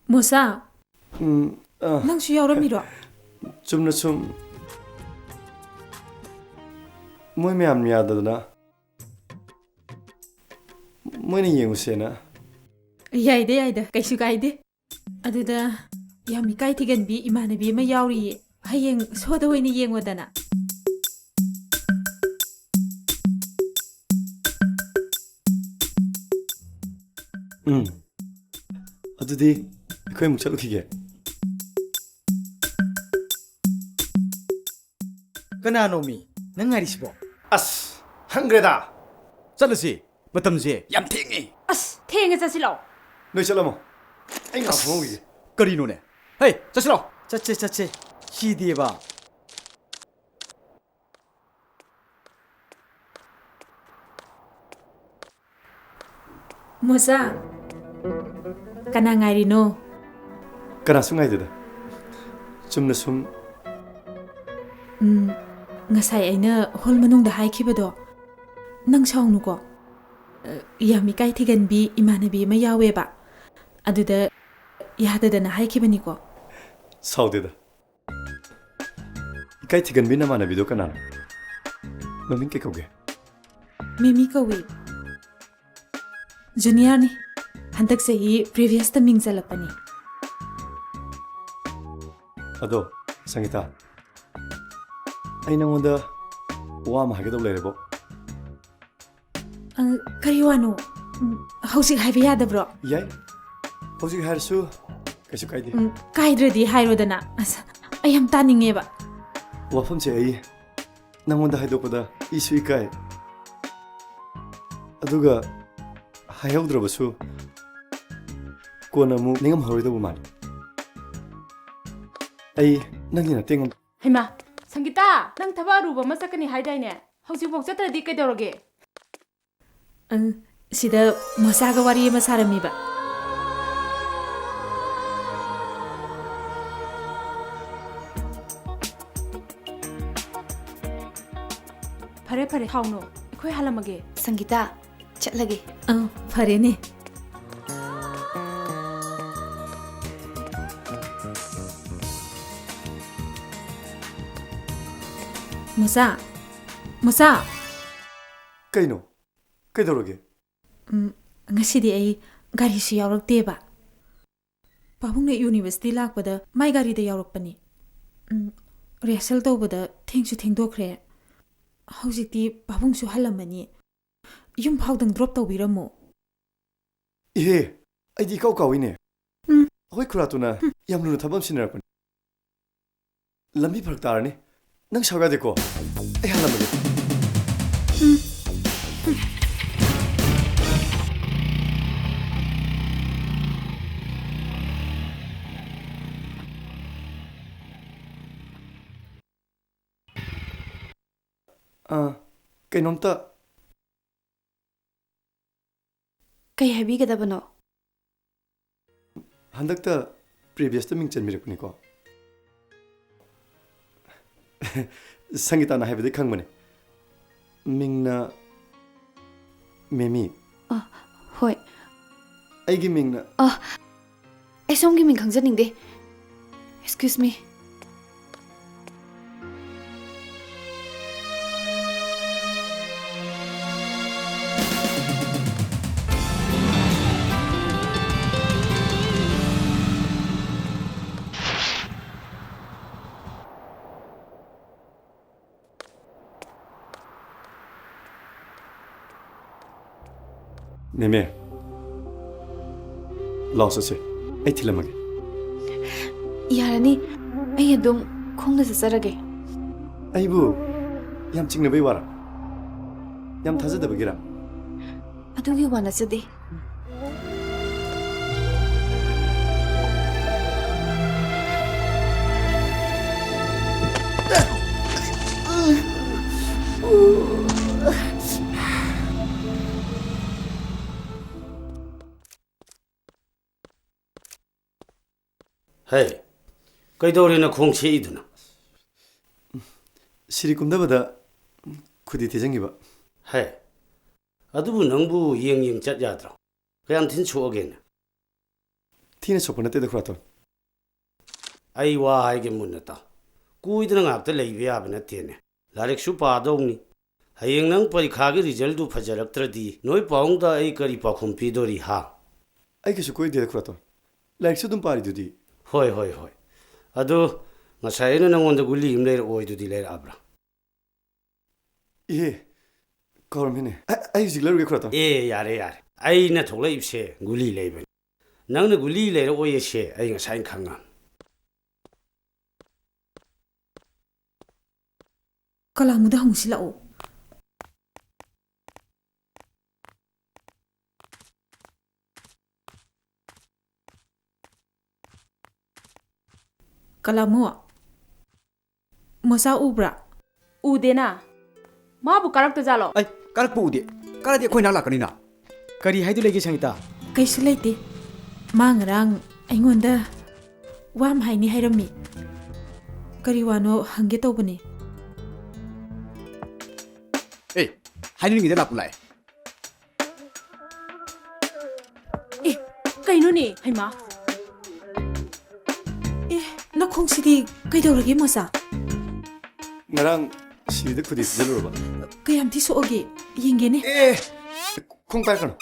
ꯃꯣꯁꯥ, ꯎꯝ, ꯑ, ꯅꯪꯁꯨ ꯌꯥꯎꯔꯝꯃꯤꯔꯣ? ꯆꯨꯝꯅ ꯁꯨꯝ ꯃꯣꯏ ꯃꯌꯥꯝ ꯌꯥꯗꯗꯅ ꯃꯣꯏꯅ ꯌꯦꯡꯉꯨꯁꯦꯅ꯫ ꯌꯥꯏꯗ, ꯌꯥꯏꯗ, ꯀꯩꯁꯨ ꯀꯥꯏꯗꯦ꯫ ꯑꯗꯨꯗ ꯌꯥꯝ ꯏꯀꯥꯏ ꯊꯤꯒꯟꯕꯤ ꯏꯃꯥꯟꯅꯕꯤ ꯑꯃ ꯌꯥꯎꯔꯤꯌꯦ꯫ ꯍꯌꯦꯡ ꯁꯣꯗ ꯑꯣꯏꯅ ꯌꯦꯡꯉꯣꯗꯅ꯫ ꯎꯝ꯫ ꯑꯗꯨꯗꯤ ꯑꯩꯈꯣꯏ ꯑꯃꯨꯛ ꯆꯠꯂꯨꯈꯤꯒꯦ꯫ ꯀꯅꯥꯅꯣꯃꯤ ꯅꯪ ꯉꯥꯏꯔꯤꯁꯤꯕꯣ? ꯑꯁ, ꯍꯪꯈ꯭ꯔꯦꯗ꯫ ꯆꯠꯂꯁꯤ, ꯃꯇꯝꯁꯦ ꯌꯥꯝ ꯊꯦꯡꯉꯦ꯫ ꯑꯁ, ꯊꯦꯡꯉꯦ, ꯆꯠꯁꯤ ꯂꯥꯛꯑꯣ꯫ ꯅꯣꯏ ꯆꯠꯂꯝꯃꯣ, ꯑꯩ ꯉꯥꯏꯍꯥꯛ ꯑꯁ, ꯐꯝꯍꯧꯈꯤꯒꯦ꯫ ꯀꯔꯤꯅꯣꯅꯦ? ꯍꯩ, ꯆꯠꯁꯤ ꯂꯥꯛꯑꯣ꯫ ꯆꯠꯁꯦ, ꯆꯠꯁꯦ꯫ ꯁꯤꯗꯤꯕ꯫ ꯃꯣꯁꯥ, ꯀꯅꯥ ꯉꯥꯏꯔꯤꯅꯣ? ꯀꯅꯥꯁꯨ ꯉꯥꯏꯗꯦꯗ, ꯆꯨꯝꯅ ꯁꯨꯝ꯫ ꯎꯝ, ꯉꯁꯥꯏ ꯑꯩꯅ ꯍꯣꯜ ꯃꯅꯨꯡꯗ ꯍꯥꯏꯈꯤꯕꯗꯣ, ꯅꯪ ꯁꯥꯎꯅꯨꯀꯣ꯫ ꯑ, ꯌꯥꯝ ꯏꯀꯥꯏ ꯊꯤꯒꯟꯕꯤ ꯏꯃꯥꯟꯅꯕꯤ ꯑꯃ ꯌꯥꯎꯋꯦꯕ, ꯑꯗꯨꯗ ꯌꯥꯗꯗꯅ ꯍꯥꯏꯈꯤꯕꯅꯤꯀꯣ꯫ ꯁꯥꯎꯗꯦꯗ꯫ ꯏꯀꯥꯏ ꯊꯤꯒꯟꯕꯤ ꯅꯃꯥꯟꯅꯕꯤꯗꯣ ꯀꯅꯥꯅꯣ? ꯃꯃꯤꯡ ꯀꯩ ꯀꯧꯒꯦ? ꯃꯤꯃꯤ ꯀꯧꯏ꯫ ꯖꯨꯅꯤꯌꯔꯅꯤ꯫ ꯍꯟꯗꯛ ꯆꯍꯤ ꯄ꯭ꯔꯤꯚꯤꯌꯁꯇ ꯃꯤꯡ ꯆꯜꯂꯛꯄꯅꯤ꯫ ꯑꯗꯣ, ꯁꯪꯒꯤꯇꯥ, ꯑꯩ ꯅꯉꯣꯟꯗ ꯋꯥ ꯑꯃ ꯍꯥꯏꯒꯗꯧ ꯂꯩꯔꯦꯕꯣ꯫ ꯑ, ꯀꯔꯤ ꯋꯥꯅꯣ? ꯎꯝ, ꯍꯧꯖꯤꯛ ꯍꯥꯏꯕ ꯌꯥꯗꯕ꯭ꯔꯣ? ꯌꯥꯏ, ꯍꯧꯖꯤꯛ ꯍꯥꯏꯔꯁꯨ ꯀꯩꯁꯨ ꯀꯥꯏꯗꯦ꯫ ꯎꯝ, ꯀꯥꯏꯗ꯭ꯔꯗꯤ ꯍꯥꯏꯔꯣꯗꯅ꯫ ꯑꯁ, ꯑꯩ ꯌꯥꯝ ꯇꯥꯅꯤꯡꯉꯦꯕ꯫ ꯋꯥꯐꯝꯁꯦ ꯑꯩ ꯅꯉꯣꯟꯗ ꯍꯥꯏꯗꯣꯛꯄꯗ ꯏꯁꯨ ꯏꯀꯥꯏ, ꯑꯗꯨꯒ ꯍꯥꯏꯍꯧꯗ꯭ꯔꯕꯁꯨ ꯀꯣꯟꯅ ꯑꯃꯨꯛ ꯅꯤꯡꯉꯝꯍꯧꯔꯣꯏꯗꯧꯕ ꯃꯥꯜꯂꯤ꯫ ꯑꯩ ꯅꯪꯒꯤ ꯃꯇꯦꯡ ꯑꯝ- ꯍꯩꯃꯥ, ꯁꯪꯒꯤꯇꯥ, ꯅꯪ ꯊꯕꯛ ꯑꯔꯨꯕ ꯑꯃ ꯆꯠꯀꯅꯤ ꯍꯥꯏꯗꯥꯏꯅꯦ? ꯍꯧꯖꯤꯛꯐꯥꯎ ꯆꯠꯇ꯭ꯔꯗꯤ ꯀꯩꯗꯧꯔꯒꯦ? ꯑꯪ, ꯁꯤꯗ ꯃꯣꯁꯥꯒ ꯋꯥꯔꯤ ꯑꯃ ꯁꯥꯔꯝꯃꯤꯕ꯫ ꯐꯔꯦ, ꯐꯔꯦ, ꯁꯥꯎꯅꯣ꯫ ꯑꯩꯈꯣꯏ ꯍꯜꯂꯝꯃꯒꯦ꯫ ꯁꯪꯒꯤꯇꯥ, ꯆꯠꯂꯒꯦ꯫ ꯑꯪ, ꯐꯔꯦꯅꯦ꯫ ꯃꯣꯁꯥ, ꯃꯣꯁꯥ꯫ ꯀꯩꯅꯣ? ꯀꯩꯗꯧꯔꯒꯦ? ꯎꯝ, ꯉꯁꯤꯗꯤ ꯑꯩ ꯒꯥꯔꯤꯁꯨ ꯌꯥꯎꯔꯛꯇꯦꯕ꯫ ꯄꯥꯕꯨꯡꯅ university ꯂꯥꯛꯄꯗ ꯃꯥꯏ ꯒꯥꯔꯤꯗ ꯌꯥꯎꯔꯛꯄꯅꯤ꯫ ꯎꯝ, rehearsal ꯇꯧꯕꯗ ꯊꯦꯡꯁꯨ ꯊꯦꯡꯗꯣꯛꯈ꯭ꯔꯦ꯫ ꯍꯧꯖꯤꯛꯇꯤ ꯄꯥꯕꯨꯡꯁꯨ ꯍꯜꯂꯝꯃꯅꯤ꯫ ꯌꯨꯝ ꯐꯥꯎꯗꯪ drop ꯇꯧꯕꯤꯔꯝꯃꯣ꯫ ꯏꯍꯦ, ꯑꯩꯗꯤ ꯏꯀꯥꯎ ꯀꯥꯎꯏꯅꯦ꯫ ꯎꯝ꯫ ꯑꯩꯈꯣꯏ ꯈꯨꯔꯥꯇꯨꯅ ꯌꯥꯝ ꯂꯨꯅ ꯊꯕꯛ ꯑꯃ ꯁꯤꯟꯅꯔꯛꯄꯅꯤ꯫ ꯂꯝꯕꯤ ꯐꯔꯛ ꯇꯥꯔꯅꯤ꯫ ꯅꯪ ꯁꯥꯎ ꯌꯥꯗꯦꯀꯣ? ꯑꯩ ꯍꯜꯂꯝꯃꯒꯦ꯫ ꯎꯝ꯫ ꯑꯥ, ꯀꯩꯅꯣꯝꯇ꯫ ꯀꯩ ꯍꯥꯏꯕꯤꯒꯗꯕꯅꯣ? ꯍꯟꯗꯛꯇ previous-ꯇ ꯃꯤꯡ ꯆꯟꯕꯤꯔꯛꯄꯅꯤꯀꯣ꯫ ꯁꯪꯒꯤꯇꯥꯅ ꯍꯥꯏꯕꯗꯩ ꯈꯪꯕꯅꯦ꯫ ꯃꯤꯡꯅ ꯃꯦꯃꯤ꯫ ꯑ, ꯍꯣꯏ꯫ ꯑꯩꯒꯤ ꯃꯤꯡꯅ ꯑ, ꯑꯩ ꯁꯣꯝꯒꯤ ꯃꯤꯡ ꯈꯪꯖꯅꯤꯡꯗꯦ꯫ Excuse me. ꯃꯦꯃꯦ, ꯂꯥꯎ ꯆꯠꯁꯦ꯫ ꯑꯩ ꯊꯤꯜꯂꯝꯃꯒꯦ꯫ ꯌꯥꯔꯅꯤ, ꯑꯩ ꯑꯗꯨꯝ ꯈꯣꯡꯅ ꯆꯠꯆꯔꯒꯦ꯫ ꯑꯩꯕꯨ ꯌꯥꯝ ꯆꯤꯡꯅꯕꯩ ꯋꯥꯔꯥ? ꯌꯥꯝ ꯊꯥꯖꯗꯕꯒꯤꯔꯥ? ꯑꯗꯨꯒꯤ ꯋꯥ ꯅꯠꯆꯗꯦ꯫ ꯍꯦ, ꯀꯩꯗꯧꯔꯦ ꯅꯈꯣꯡ ꯁꯦꯛꯏꯗꯨꯅ? ꯁꯤꯔꯤ ꯀꯨꯝꯗꯕꯗ ꯈꯨꯗꯤ ꯊꯤꯖꯤꯟꯈꯤꯕ꯫ ꯍꯦ, ꯑꯗꯨꯕꯨ ꯅꯪꯕꯨ ꯌꯦꯡ ꯌꯦꯡ ꯆꯠ ꯌꯥꯗ꯭ꯔꯣ? ꯀꯌꯥꯝ ꯊꯤꯅ ꯁꯣꯛꯑꯒꯦꯅꯦ? ꯊꯤꯅ ꯁꯣꯛꯄ ꯅꯠꯇꯦꯗ, ꯈꯨꯔꯥꯇꯣꯟ꯫ ꯑꯩ ꯋꯥ ꯍꯥꯏꯒꯦ ꯃꯨꯟꯅ ꯇꯥꯎ꯫ ꯀꯣꯏꯗꯅ ꯉꯥꯛꯇ ꯂꯩꯕ ꯌꯥꯕ ꯅꯠꯇꯦꯅꯦ꯫ ꯂꯥꯏꯔꯤꯛꯁꯨ ꯄꯥꯗꯧꯅꯤ꯫ ꯍꯌꯦꯡ ꯅꯪ ꯄꯔꯤꯈꯥꯒꯤ ꯔꯤꯖꯜꯗꯨ ꯐꯖꯔꯛꯇ꯭ꯔꯗꯤ ꯅꯣꯏ ꯄꯥꯕꯨꯡꯗ ꯑꯩ ꯀꯔꯤ ꯄꯥꯎꯈꯨꯝ ꯄꯤꯗꯣꯔꯤ, ꯍꯥ? ꯑꯩ ꯀꯩꯁꯨ ꯀꯣꯏꯗꯦꯗ, ꯈꯨꯔꯥꯇꯣꯟ꯫ ꯂꯥꯏꯔꯤꯛꯁꯨ ꯑꯗꯨꯝ ꯄꯥꯔꯤꯗꯨꯗꯤ꯫ ꯍꯣꯏ, ꯍꯣꯏ, ꯍꯣꯏ꯫ ꯑꯗꯨ ꯉꯁꯥꯏ ꯑꯩꯅ ꯅꯪꯉꯣꯟꯗ ꯒꯨꯂꯤ ꯑꯃ ꯂꯩꯔꯛꯑꯣ ꯑꯗꯨꯗꯤ ꯂꯩꯔꯛꯑꯕ꯭ꯔꯥ? ꯏꯍꯦ, ꯀꯥꯎꯔꯝꯃꯤꯅꯦ꯫ ꯑ-, ꯑꯩ ꯍꯧꯖꯤꯛ ꯂꯩꯔꯨꯒꯦ, ꯈꯨꯔꯥꯇꯣꯟ꯫ ꯑꯦ, ꯌꯥꯔꯦ, ꯌꯥꯔꯦ꯫ ꯑꯩꯅ ꯊꯣꯛꯂꯛꯏꯕꯁꯦ ꯒꯨꯂꯤ ꯂꯩꯕꯅꯤ꯫ ꯅꯪꯅ ꯒꯨꯂꯤ ꯂꯩꯔꯛꯑꯣꯏꯌꯦꯁꯦ ꯑꯩ ꯉꯁꯥꯏꯅ ꯈꯪꯉꯝ꯫ ꯀꯂꯥꯃꯨꯗ ꯍꯪꯁꯤ ꯂꯥꯛꯑꯣ꯫ ꯀꯂꯥꯃꯨ, ꯃꯣꯁꯥ ꯎꯕ꯭ꯔꯥ? ꯎꯗꯦꯅ꯫ ꯃꯥꯕꯨ ꯀꯥꯔꯛꯇꯖꯥꯠꯂꯣ? ꯑꯩ ꯀꯥꯔꯛꯄ ꯎꯗꯦ꯫ ꯀꯥꯔꯛꯑꯗꯤ ꯑꯩꯈꯣꯏ ꯅꯥꯛ ꯂꯥꯛꯀꯅꯤꯅ꯫ ꯀꯔꯤ ꯍꯥꯏꯗꯨ ꯂꯩꯒꯦ, ꯁꯪꯒꯤꯇꯥ? ꯀꯩꯁꯨ ꯂꯩꯇꯦ꯫ ꯃꯥ ꯉꯔꯥꯡ ꯑꯩꯉꯣꯟꯗ ꯋꯥ ꯑꯃ ꯍꯥꯏꯅꯤ ꯍꯥꯏꯔꯝꯃꯤ꯫ ꯀꯔꯤ ꯋꯥꯅꯣ ꯍꯪꯒꯦ ꯇꯧꯕꯅꯤ꯫ ꯑꯦ, ꯍꯥꯏꯅꯤꯡꯉꯤꯗ ꯂꯥꯛꯄ ꯂꯥꯛꯑꯦ꯫ ꯑꯦ, ꯀꯩꯅꯣꯅꯦ, ꯍꯩꯃꯥ꯫ ꯑꯦ, ꯅꯈꯣꯡꯁꯤꯗꯤ ꯀꯩꯗꯧꯔꯒꯦ, ꯃꯣꯁꯥ? ꯉꯔꯥꯡ ꯁꯤꯗ ꯈꯨꯗꯤ ꯊꯤꯖꯤꯜꯂꯨꯔꯕ꯫ ꯀꯌꯥꯝ ꯊꯤ ꯁꯣꯛꯑꯒꯦ? ꯌꯦꯡꯒꯦꯅꯦ꯫ ꯑꯦ, ꯈꯣꯡ ꯄꯥꯏꯔꯛꯀꯅꯨ꯫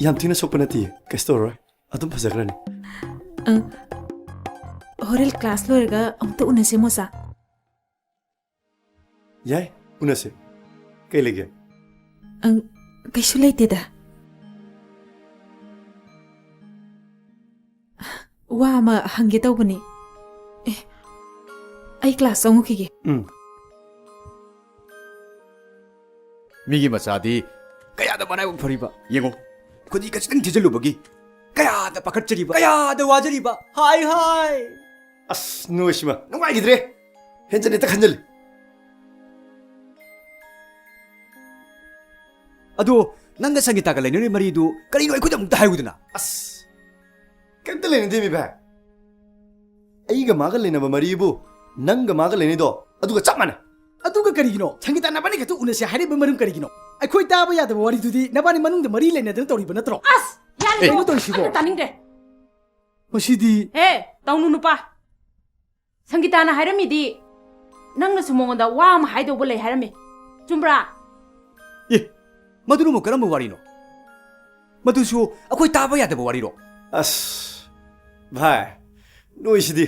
ꯌꯥꯝ ꯊꯤꯅ ꯁꯣꯛꯄ ꯅꯠꯇꯤꯌꯦ, ꯀꯩꯁꯨ ꯇꯧꯔꯔꯣꯏ꯫ ꯑꯗꯨꯝ ꯐꯖꯈ꯭ꯔꯅꯤ꯫ ꯑ, ꯍꯣꯔꯦꯟ ꯀ꯭ꯂꯥꯁ ꯂꯣꯏꯔꯒ ꯑꯃꯨꯛꯇ ꯎꯅꯁꯦ, ꯃꯣꯁꯥ꯫ ꯌꯥꯏ, ꯎꯅꯁꯦ꯫ ꯀꯩ ꯂꯩꯒꯦ? ꯑꯪ, ꯀꯩꯁꯨ ꯂꯩꯇꯦꯗ꯫ ꯋꯥ ꯑꯃ ꯍꯪꯒꯦ ꯇꯧꯕꯅꯤ꯫ ꯑꯦ, ꯑꯩ ꯀ꯭ꯂꯥꯁ ꯆꯪꯉꯨꯈꯤꯒꯦ꯫ ꯎꯝ꯫ ꯃꯤꯒꯤ ꯃꯆꯥꯗꯤ ꯀꯌꯥꯗ ꯃꯔꯥꯏꯕꯛ ꯐꯔꯤꯕ ꯌꯦꯡꯉꯣ꯫ ꯈꯨꯗꯤ ꯈꯖꯤꯛꯇꯪ ꯊꯤꯖꯤꯜꯂꯨꯕꯒꯤ ꯀꯌꯥꯗ ꯄꯥꯈꯠꯆꯔꯤꯕ, ꯀꯌꯥꯗ ꯋꯥꯖꯔꯤꯕ꯫ ꯍꯥꯏ, ꯍꯥꯏ꯫ ꯑꯁ, ꯅꯣꯏꯁꯤꯃ ꯅꯨꯡꯉꯥꯏꯈꯤꯗ꯭ꯔꯦ꯫ ꯍꯦꯟꯖꯟꯅ ꯍꯦꯛꯇ ꯈꯟꯖꯜꯂꯤ꯫ ꯑꯗꯣ ꯅꯪꯒ ꯁꯪꯒꯤꯇꯥꯒ ꯂꯩꯅꯔꯤꯕ ꯃꯔꯤꯗꯨ ꯀꯔꯤꯅꯣ, ꯑꯩꯈꯣꯏꯗ ꯑꯃꯨꯛꯇ ꯍꯥꯏꯌꯨꯗꯅ꯫ ꯑꯁ, ꯀꯩꯝꯇ ꯂꯩꯅꯗꯦꯃꯤ ꯚꯥꯏ꯫ ꯑꯩꯒ ꯃꯥꯒ ꯂꯩꯅꯕ ꯃꯔꯤꯕꯨ ꯅꯪꯒ ꯃꯥꯒ ꯂꯩꯅꯩꯗꯣ ꯑꯗꯨꯒ ꯆꯞ ꯃꯥꯟꯅꯩ꯫ ꯑꯗꯨꯒ ꯀꯔꯤꯒꯤꯅꯣ ꯁꯪꯒꯤꯇꯥ ꯅꯕꯥꯅꯤ ꯈꯛꯇ ꯎꯅꯁꯦ ꯍꯥꯏꯔꯤꯕ ꯃꯔꯝ ꯀꯔꯤꯒꯤꯅꯣ? ꯑꯩꯈꯣꯏ ꯇꯥꯕ ꯌꯥꯗꯕ ꯋꯥꯔꯤꯗꯨꯗꯤ ꯅꯕꯥꯅꯤ ꯃꯅꯨꯡꯗ ꯃꯔꯤ ꯂꯩꯅꯗꯅ ꯇꯧꯔꯤꯕ ꯅꯠꯇ꯭ꯔꯣ? ꯑꯁ, ꯌꯥꯔꯦ, ꯑꯦ, ꯀꯩꯅꯣ ꯇꯧꯔꯤꯁꯤꯕꯣ? ꯑꯝꯇ ꯇꯥꯅꯤꯡꯗ꯭ꯔꯦ꯫ ꯃꯁꯤꯗꯤ꯫ ꯍꯦ, ꯇꯧꯅꯨ ꯅꯨꯄꯥ꯫ ꯁꯪꯒꯤꯇꯥꯅ ꯍꯥꯏꯔꯝꯃꯤꯗꯤ ꯅꯪꯅꯁꯨ ꯃꯉꯣꯟꯗ ꯋꯥ ꯑꯃ ꯍꯥꯏꯗꯧꯕ ꯂꯩ ꯍꯥꯏꯔꯝꯃꯤ꯫ ꯆꯨꯝꯕ꯭ꯔꯥ? ꯑꯦ, ꯃꯗꯨꯅꯕꯨ ꯀꯔꯝꯕ ꯋꯥꯔꯤꯅꯣ? ꯃꯗꯨꯁꯨ ꯑꯩꯈꯣꯏ ꯇꯥꯕ ꯌꯥꯗꯕ ꯋꯥꯔꯤꯔꯣ? ꯑꯁ, ꯚꯥꯏ, ꯅꯣꯏꯁꯤꯗꯤ,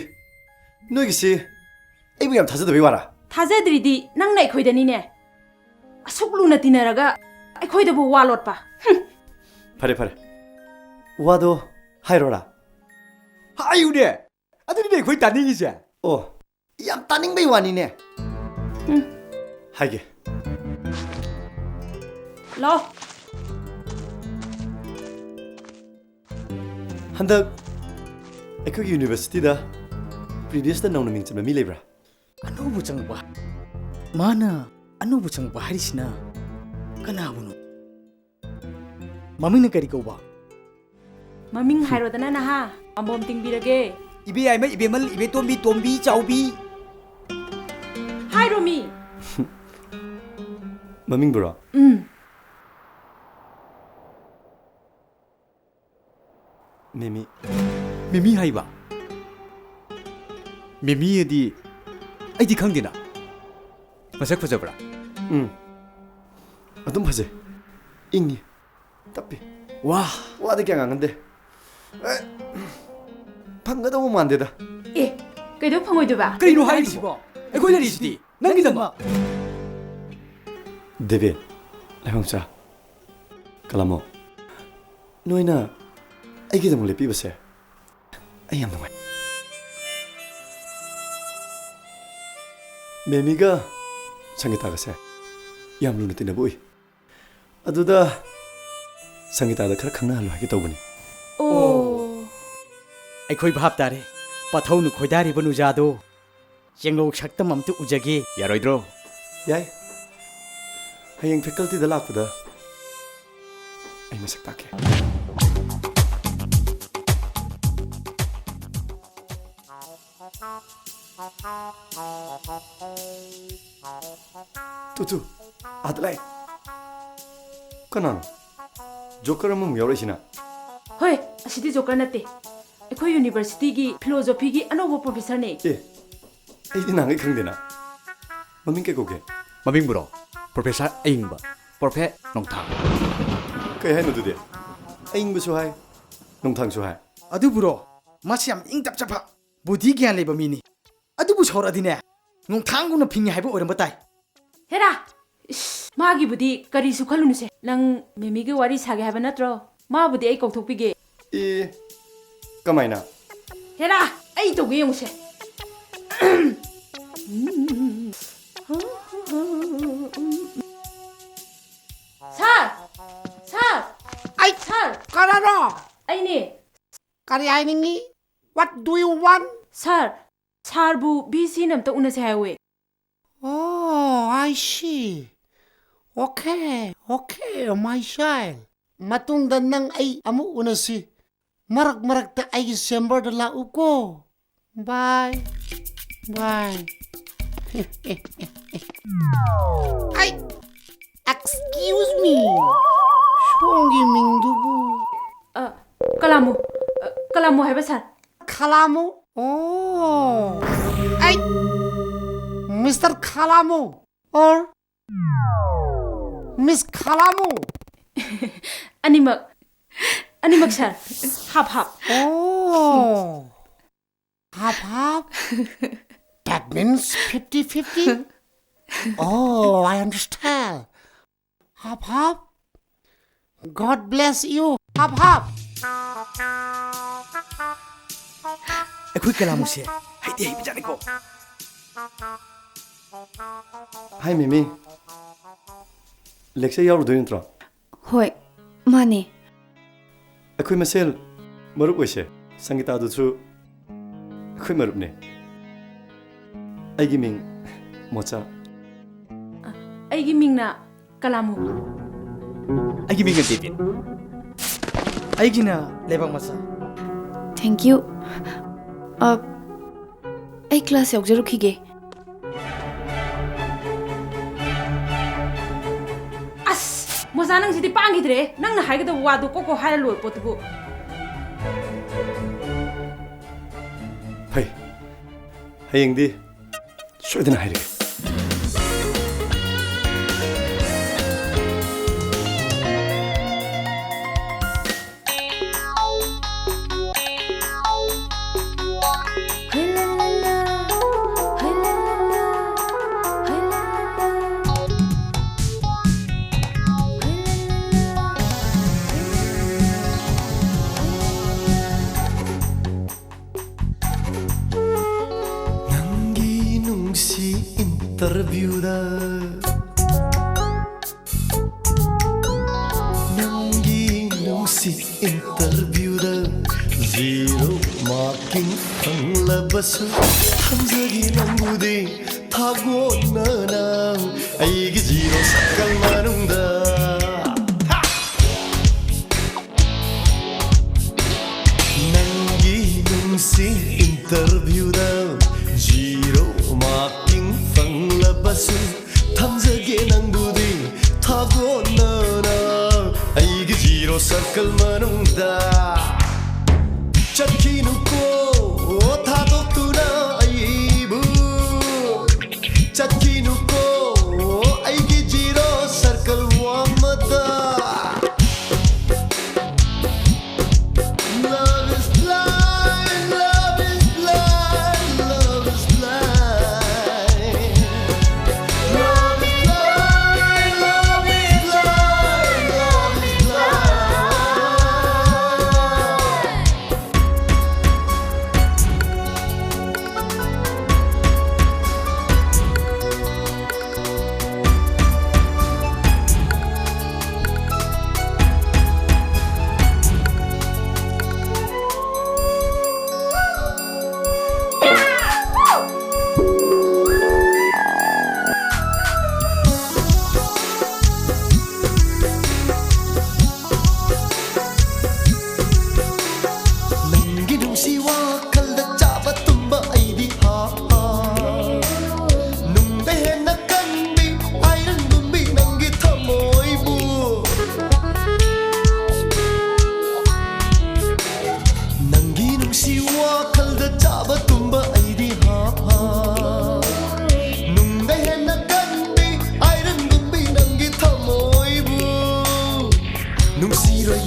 ꯅꯣꯏꯒꯤꯁꯤ ꯑꯩꯕꯨ ꯌꯥꯝ ꯊꯥꯖꯗꯕꯩ ꯋꯥꯔꯥ? ꯊꯥꯖꯗ꯭ꯔꯤꯗꯤ ꯅꯪꯅ ꯑꯩꯈꯣꯏꯗꯅꯤꯅꯦ꯫ ꯑꯁꯨꯛ ꯂꯨꯅ ꯇꯤꯟꯅꯔꯒ ꯑꯩꯈꯣꯏꯗꯕꯨ ꯋꯥ ꯂꯣꯠꯄ꯫ ꯍꯨꯝ꯫ ꯐꯔꯦ, ꯐꯔꯦ꯫ ꯋꯥꯗꯣ ꯍꯥꯏꯔꯣꯔꯥ? ꯍꯥꯏꯌꯨꯅꯦ! ꯑꯗꯨꯅꯤꯅꯦ ꯑꯩꯈꯣꯏ ꯇꯥꯅꯤꯡꯉꯤꯁꯦ꯫ ꯑꯣ, ꯌꯥꯝ ꯇꯥꯅꯤꯡꯕꯩ ꯋꯥꯅꯤꯅꯦ꯫ ꯎꯝ꯫ ꯍꯥꯏꯒꯦ꯫ ꯂꯥꯎ꯫ ꯍꯟꯗꯛ ꯑꯩꯈꯣꯏꯒꯤ ꯌꯨꯅꯤꯚꯔꯁꯤꯇꯤꯗ ꯄ꯭ꯔꯤꯚꯤꯌꯁꯇ ꯅꯧꯅ ꯃꯤꯡ ꯆꯟꯕ ꯃꯤ ꯂꯩꯕ꯭ꯔꯥ? ꯑꯅꯧꯕ ꯆꯪꯉꯛꯄ? ꯃꯥꯅ ꯑꯅꯧꯕ ꯆꯪꯉꯛꯄ ꯍꯥꯏꯔꯤꯁꯤꯅ ꯀꯅꯥꯕꯨꯅꯣ? ꯃꯃꯤꯡꯅ ꯀꯔꯤ ꯀꯧꯕ? ꯃꯃꯤꯡ ꯍꯥꯏꯔꯣꯗꯅ ꯅꯍꯥ, ꯄꯥꯝꯕꯣꯝ ꯇꯤꯡꯕꯤꯔꯒꯦ꯫ ꯏꯕꯦ ꯌꯥꯏꯃ, ꯏꯕꯦꯃꯜ, ꯏꯕꯦ ꯇꯣꯝꯕꯤ, ꯇꯣꯝꯕꯤ, ꯆꯥꯎꯕꯤ꯫ ꯍꯥꯏꯔꯣꯃꯤ꯫ ꯃꯃꯤꯡꯕꯨꯔꯣ? ꯎꯝ꯫ ꯃꯤꯃꯤ꯫ ꯃꯤꯃꯤ ꯍꯥꯏꯕ? ꯃꯤꯃꯤ ꯑꯗꯤ ꯑꯩꯗꯤ ꯈꯪꯗꯦꯅ꯫ ꯃꯁꯛ ꯐꯖꯕ꯭ꯔꯥ? ꯎꯝ꯫ ꯑꯗꯨꯝ ꯐꯖꯩ꯫ ꯏꯪꯉꯤ꯫ ꯇꯞꯄꯤ꯫ ꯋꯥ꯫ ꯋꯥꯗꯤ ꯀꯌꯥ ꯉꯥꯡꯒꯟꯗꯦ꯫ ꯑꯦ, ꯐꯪꯒꯗꯧꯕ ꯃꯥꯟꯗꯦꯗ꯫ ꯑꯦ, ꯀꯩꯗꯧ ꯐꯪꯉꯣꯏꯗꯣꯏꯕ? ꯀꯩꯅꯣ ꯍꯥꯏꯔꯤꯁꯤꯕꯣ? ꯑꯩꯈꯣꯏ ꯂꯩꯔꯤꯁꯤꯗꯤ ꯅꯪꯒꯤꯗꯃꯛ꯫ ꯗꯦꯕꯤꯠ, ꯂꯥꯏꯐꯝꯆꯥ, ꯀꯂꯝꯃꯣ, ꯅꯣꯏꯅ ꯑꯩꯒꯤꯗꯃꯛ ꯂꯦꯞꯄꯤꯕꯁꯦ ꯑꯩ ꯌꯥꯝ ꯅꯨꯡꯉꯥꯏ꯫ ꯃꯦꯃꯤꯒ ꯁꯪꯒꯤꯇꯥꯒꯁꯦ ꯌꯥꯝ ꯂꯨꯅ ꯇꯤꯟꯅꯕ ꯎꯏ꯫ ꯑꯗꯨꯗ ꯁꯪꯒꯤꯇꯥꯗ ꯈꯔ ꯈꯪꯅꯍꯜꯂꯨ ꯍꯥꯏꯒꯦ ꯇꯧꯕꯅꯤ꯫ ꯑꯣ꯫ ꯑꯩꯈꯣꯏ ꯚꯥꯞ ꯇꯥꯔꯦ꯫ ꯄꯥꯊꯧꯅ ꯈꯣꯏꯗꯥꯔꯤꯕ ꯅꯨꯖꯥꯗꯣ꯫ ꯌꯦꯡꯉꯧ ꯁꯛꯇꯝ ꯑꯝꯇ ꯎꯖꯒꯦ꯫ ꯌꯥꯔꯣꯏꯗ꯭ꯔꯣ? ꯌꯥꯏ꯫ ꯍꯌꯦꯡ facultyꯗ ꯂꯥꯛꯄꯗ ꯑꯩ ꯃꯁꯛ ꯇꯥꯛꯀꯦ꯫ ꯇꯨ, ꯇꯨ, ꯑꯥꯗ ꯂꯥꯛꯑꯦ꯫ ꯀꯅꯥꯅꯣ? Joker ꯑꯃꯃꯨꯛ ꯌꯥꯎꯔꯛꯏꯁꯤꯅ? ꯍꯣꯏ, ꯑꯁꯤꯗꯤ joker ꯅꯠꯇꯦ꯫ ꯑꯩꯈꯣꯏ universityꯒꯤ philosophyꯒꯤ ꯑꯅꯧꯕ professorꯅꯦ꯫ ꯑꯦ, ꯑꯩꯗꯤ ꯅꯍꯥꯟꯒꯩ ꯈꯪꯗꯦꯅ꯫ ꯃꯃꯤꯡ ꯀꯩ ꯀꯧꯒꯦ? ꯃꯃꯤꯡꯕꯨꯔꯣ? Professor ꯑꯏꯪꯕ꯫ Prophet ꯅꯣꯡꯊꯥꯡ꯫ ꯀꯩ ꯍꯥꯏꯅꯣ ꯑꯗꯨꯗꯤ? ꯑꯏꯪꯕꯁꯨ ꯍꯥꯏ, ꯅꯣꯡꯊꯥꯡꯁꯨ ꯍꯥꯏ꯫ ꯑꯗꯨꯕꯨꯔꯣ? ꯃꯥꯁꯤ ꯌꯥꯝ ꯏꯪ ꯇꯞꯆꯕ, ꯕꯨꯙꯤ ꯒ꯭ꯌꯥꯟ ꯂꯩꯕ ꯃꯤꯅꯤ꯫ ꯑꯗꯨꯕꯨ ꯁꯥꯎꯔꯛꯑꯗꯤꯅꯦ, ꯅꯣꯡꯊꯥꯡꯒꯨꯝꯅ ꯐꯤꯡꯉꯤ ꯍꯥꯏꯕ ꯑꯣꯏꯔꯝꯕ ꯇꯥꯏ꯫ ꯍꯦꯔꯥ! ꯏꯁ, ꯃꯥꯒꯤꯕꯨꯗꯤ ꯀꯔꯤꯁꯨ ꯈꯜꯂꯨꯅꯨꯁꯦ꯫ ꯅꯪ ꯃꯦꯃꯤꯒ ꯋꯥꯔꯤ ꯁꯥꯒꯦ ꯍꯥꯏꯕ ꯅꯠꯇ꯭ꯔꯣ? ꯃꯥꯕꯨꯗꯤ ꯑꯩ ꯀꯧꯊꯣꯛꯄꯤꯒꯦ꯫ ꯑꯦ, ꯀꯃꯥꯏꯅ? ꯍꯦꯔꯥ! ꯑꯩ ꯇꯧꯒꯦ ꯌꯦꯡꯉꯨꯁꯦ꯫ Sir! Sir! ꯑꯩ sir! ꯀꯅꯥꯅꯣ? ꯑꯩꯅꯦ꯫ ꯀꯔꯤ ꯍꯥꯏꯅꯤꯡꯉꯤ? What do you want? Sir, sirꯕꯨ VCꯅ ꯑꯝꯇ ꯎꯅꯁꯦ ꯍꯥꯏꯍꯧꯋꯦ꯫ Oh, I see. Okay, okay, my child. ꯃꯇꯨꯡꯗ ꯅꯪ ꯑꯩ ꯑꯃꯨꯛ ꯎꯅꯁꯤ꯫ ꯃꯔꯛ ꯃꯔꯛꯇ ꯑꯩꯒꯤ chamberꯗ ꯂꯥꯛꯎꯀꯣ꯫ Bye. Bye. ꯑꯩ, excuse me. ꯁꯣꯝꯒꯤ ꯃꯤꯡꯗꯨꯕꯨ? ꯑ, ꯀꯂꯥꯃꯨ꯫ ꯑ, ꯀꯂꯥꯃꯨ ꯍꯥꯏꯕ, sir꯫ ꯈꯂꯥꯃꯨ? ꯑꯣ꯫ ꯑꯩ, Mister ꯈꯂꯥꯃꯨ or Miss ꯈꯂꯥꯃꯨ? ꯑꯅꯤꯃꯛ, ꯑꯅꯤꯃꯛ, sir꯫ Half half꯫ ꯑꯣ꯫ Half half? That means fifty fifty? Oh, I understand. Half half? God bless you. Half half. ꯑꯩꯈꯣꯏ ꯀꯂꯥꯃꯨꯁꯦ ꯍꯩꯗꯤ ꯍꯩꯕꯖꯥꯠꯅꯤꯀꯣ꯫ Hi, ꯃꯦꯃꯤ꯫ Lecture ꯌꯥꯎꯔꯨꯗꯣꯏ ꯅꯠꯇ꯭ꯔꯣ? ꯍꯣꯏ, ꯃꯥꯅꯦ꯫ ꯑꯩꯈꯣꯏ ꯃꯁꯦꯜ ꯃꯔꯨꯞ ꯑꯣꯏꯁꯦ꯫ ꯁꯪꯒꯤꯇꯥꯗꯨꯁꯨ ꯑꯩꯈꯣꯏ ꯃꯔꯨꯞꯅꯦ꯫ ꯑꯩꯒꯤ ꯃꯤꯡ ꯃꯣꯆꯥ꯫ ꯑꯩꯒꯤ ꯃꯤꯡꯅ ꯀꯂꯥꯃꯨ꯫ ꯑꯩꯒꯤ ꯃꯤꯡꯅ ꯗꯦꯕꯤꯠ꯫ ꯑꯩꯒꯤꯅ ꯂꯩꯕꯥꯛ ꯃꯆꯥ꯫ Thank you꯫ ꯑ, ꯑꯩ class ꯌꯥꯎꯖꯔꯨꯈꯤꯒꯦ꯫ ꯑꯁ, ꯃꯣꯆꯥ ꯅꯪꯁꯤꯗꯤ ꯄꯥꯡꯈꯤꯗ꯭ꯔꯦ꯫ ꯅꯪꯅ ꯍꯥꯏꯒꯗꯕ ꯋꯥꯗꯣ ꯀꯣꯛ ꯀꯣꯛ ꯍꯥꯏꯔ ꯂꯣꯏꯔ ꯄꯣꯠꯇꯨꯕꯨ꯫ ꯐꯩ꯫ ꯍꯌꯦꯡꯗꯤ ꯁꯣꯏꯗꯅ ꯍꯥꯏꯔꯛꯀꯦ꯫ ꯅꯪꯒꯤ ꯅꯨꯡꯁꯤ interviewꯗ, ꯅꯪꯒꯤ ꯅꯨꯡꯁꯤ interviewꯗ zero marking ꯐꯪꯂꯕꯁꯨ, ꯊꯝꯖꯒꯦ ꯅꯪꯕꯨꯗꯤ ꯊꯥꯒꯣꯟꯅꯅ ꯑꯩꯒꯤ zero circle ꯃꯅꯨꯡꯗ꯫ ꯅꯪꯒꯤ ꯅꯨꯡꯁꯤ interviewꯗ zero marking ꯐꯪꯂꯕꯁꯨ, ꯊꯝꯖꯒꯦ ꯅꯪꯕꯨꯗꯤ ꯊꯥꯒꯣꯟꯅꯅ ꯑꯩꯒꯤ zero circle ꯃꯅꯨꯡꯗ꯫ ꯆꯠꯈꯤꯅꯨꯀꯣ ꯊꯥꯗꯣꯛꯇꯨꯅ ꯑꯩꯕꯨ, ꯆꯠꯈꯤꯅꯨꯀꯣ ꯑꯩꯒꯤ zero circle ꯋꯥꯡꯃꯗ꯫ Love is blind, love is blind, love is blind. Love is blind, love is blind, love is blind.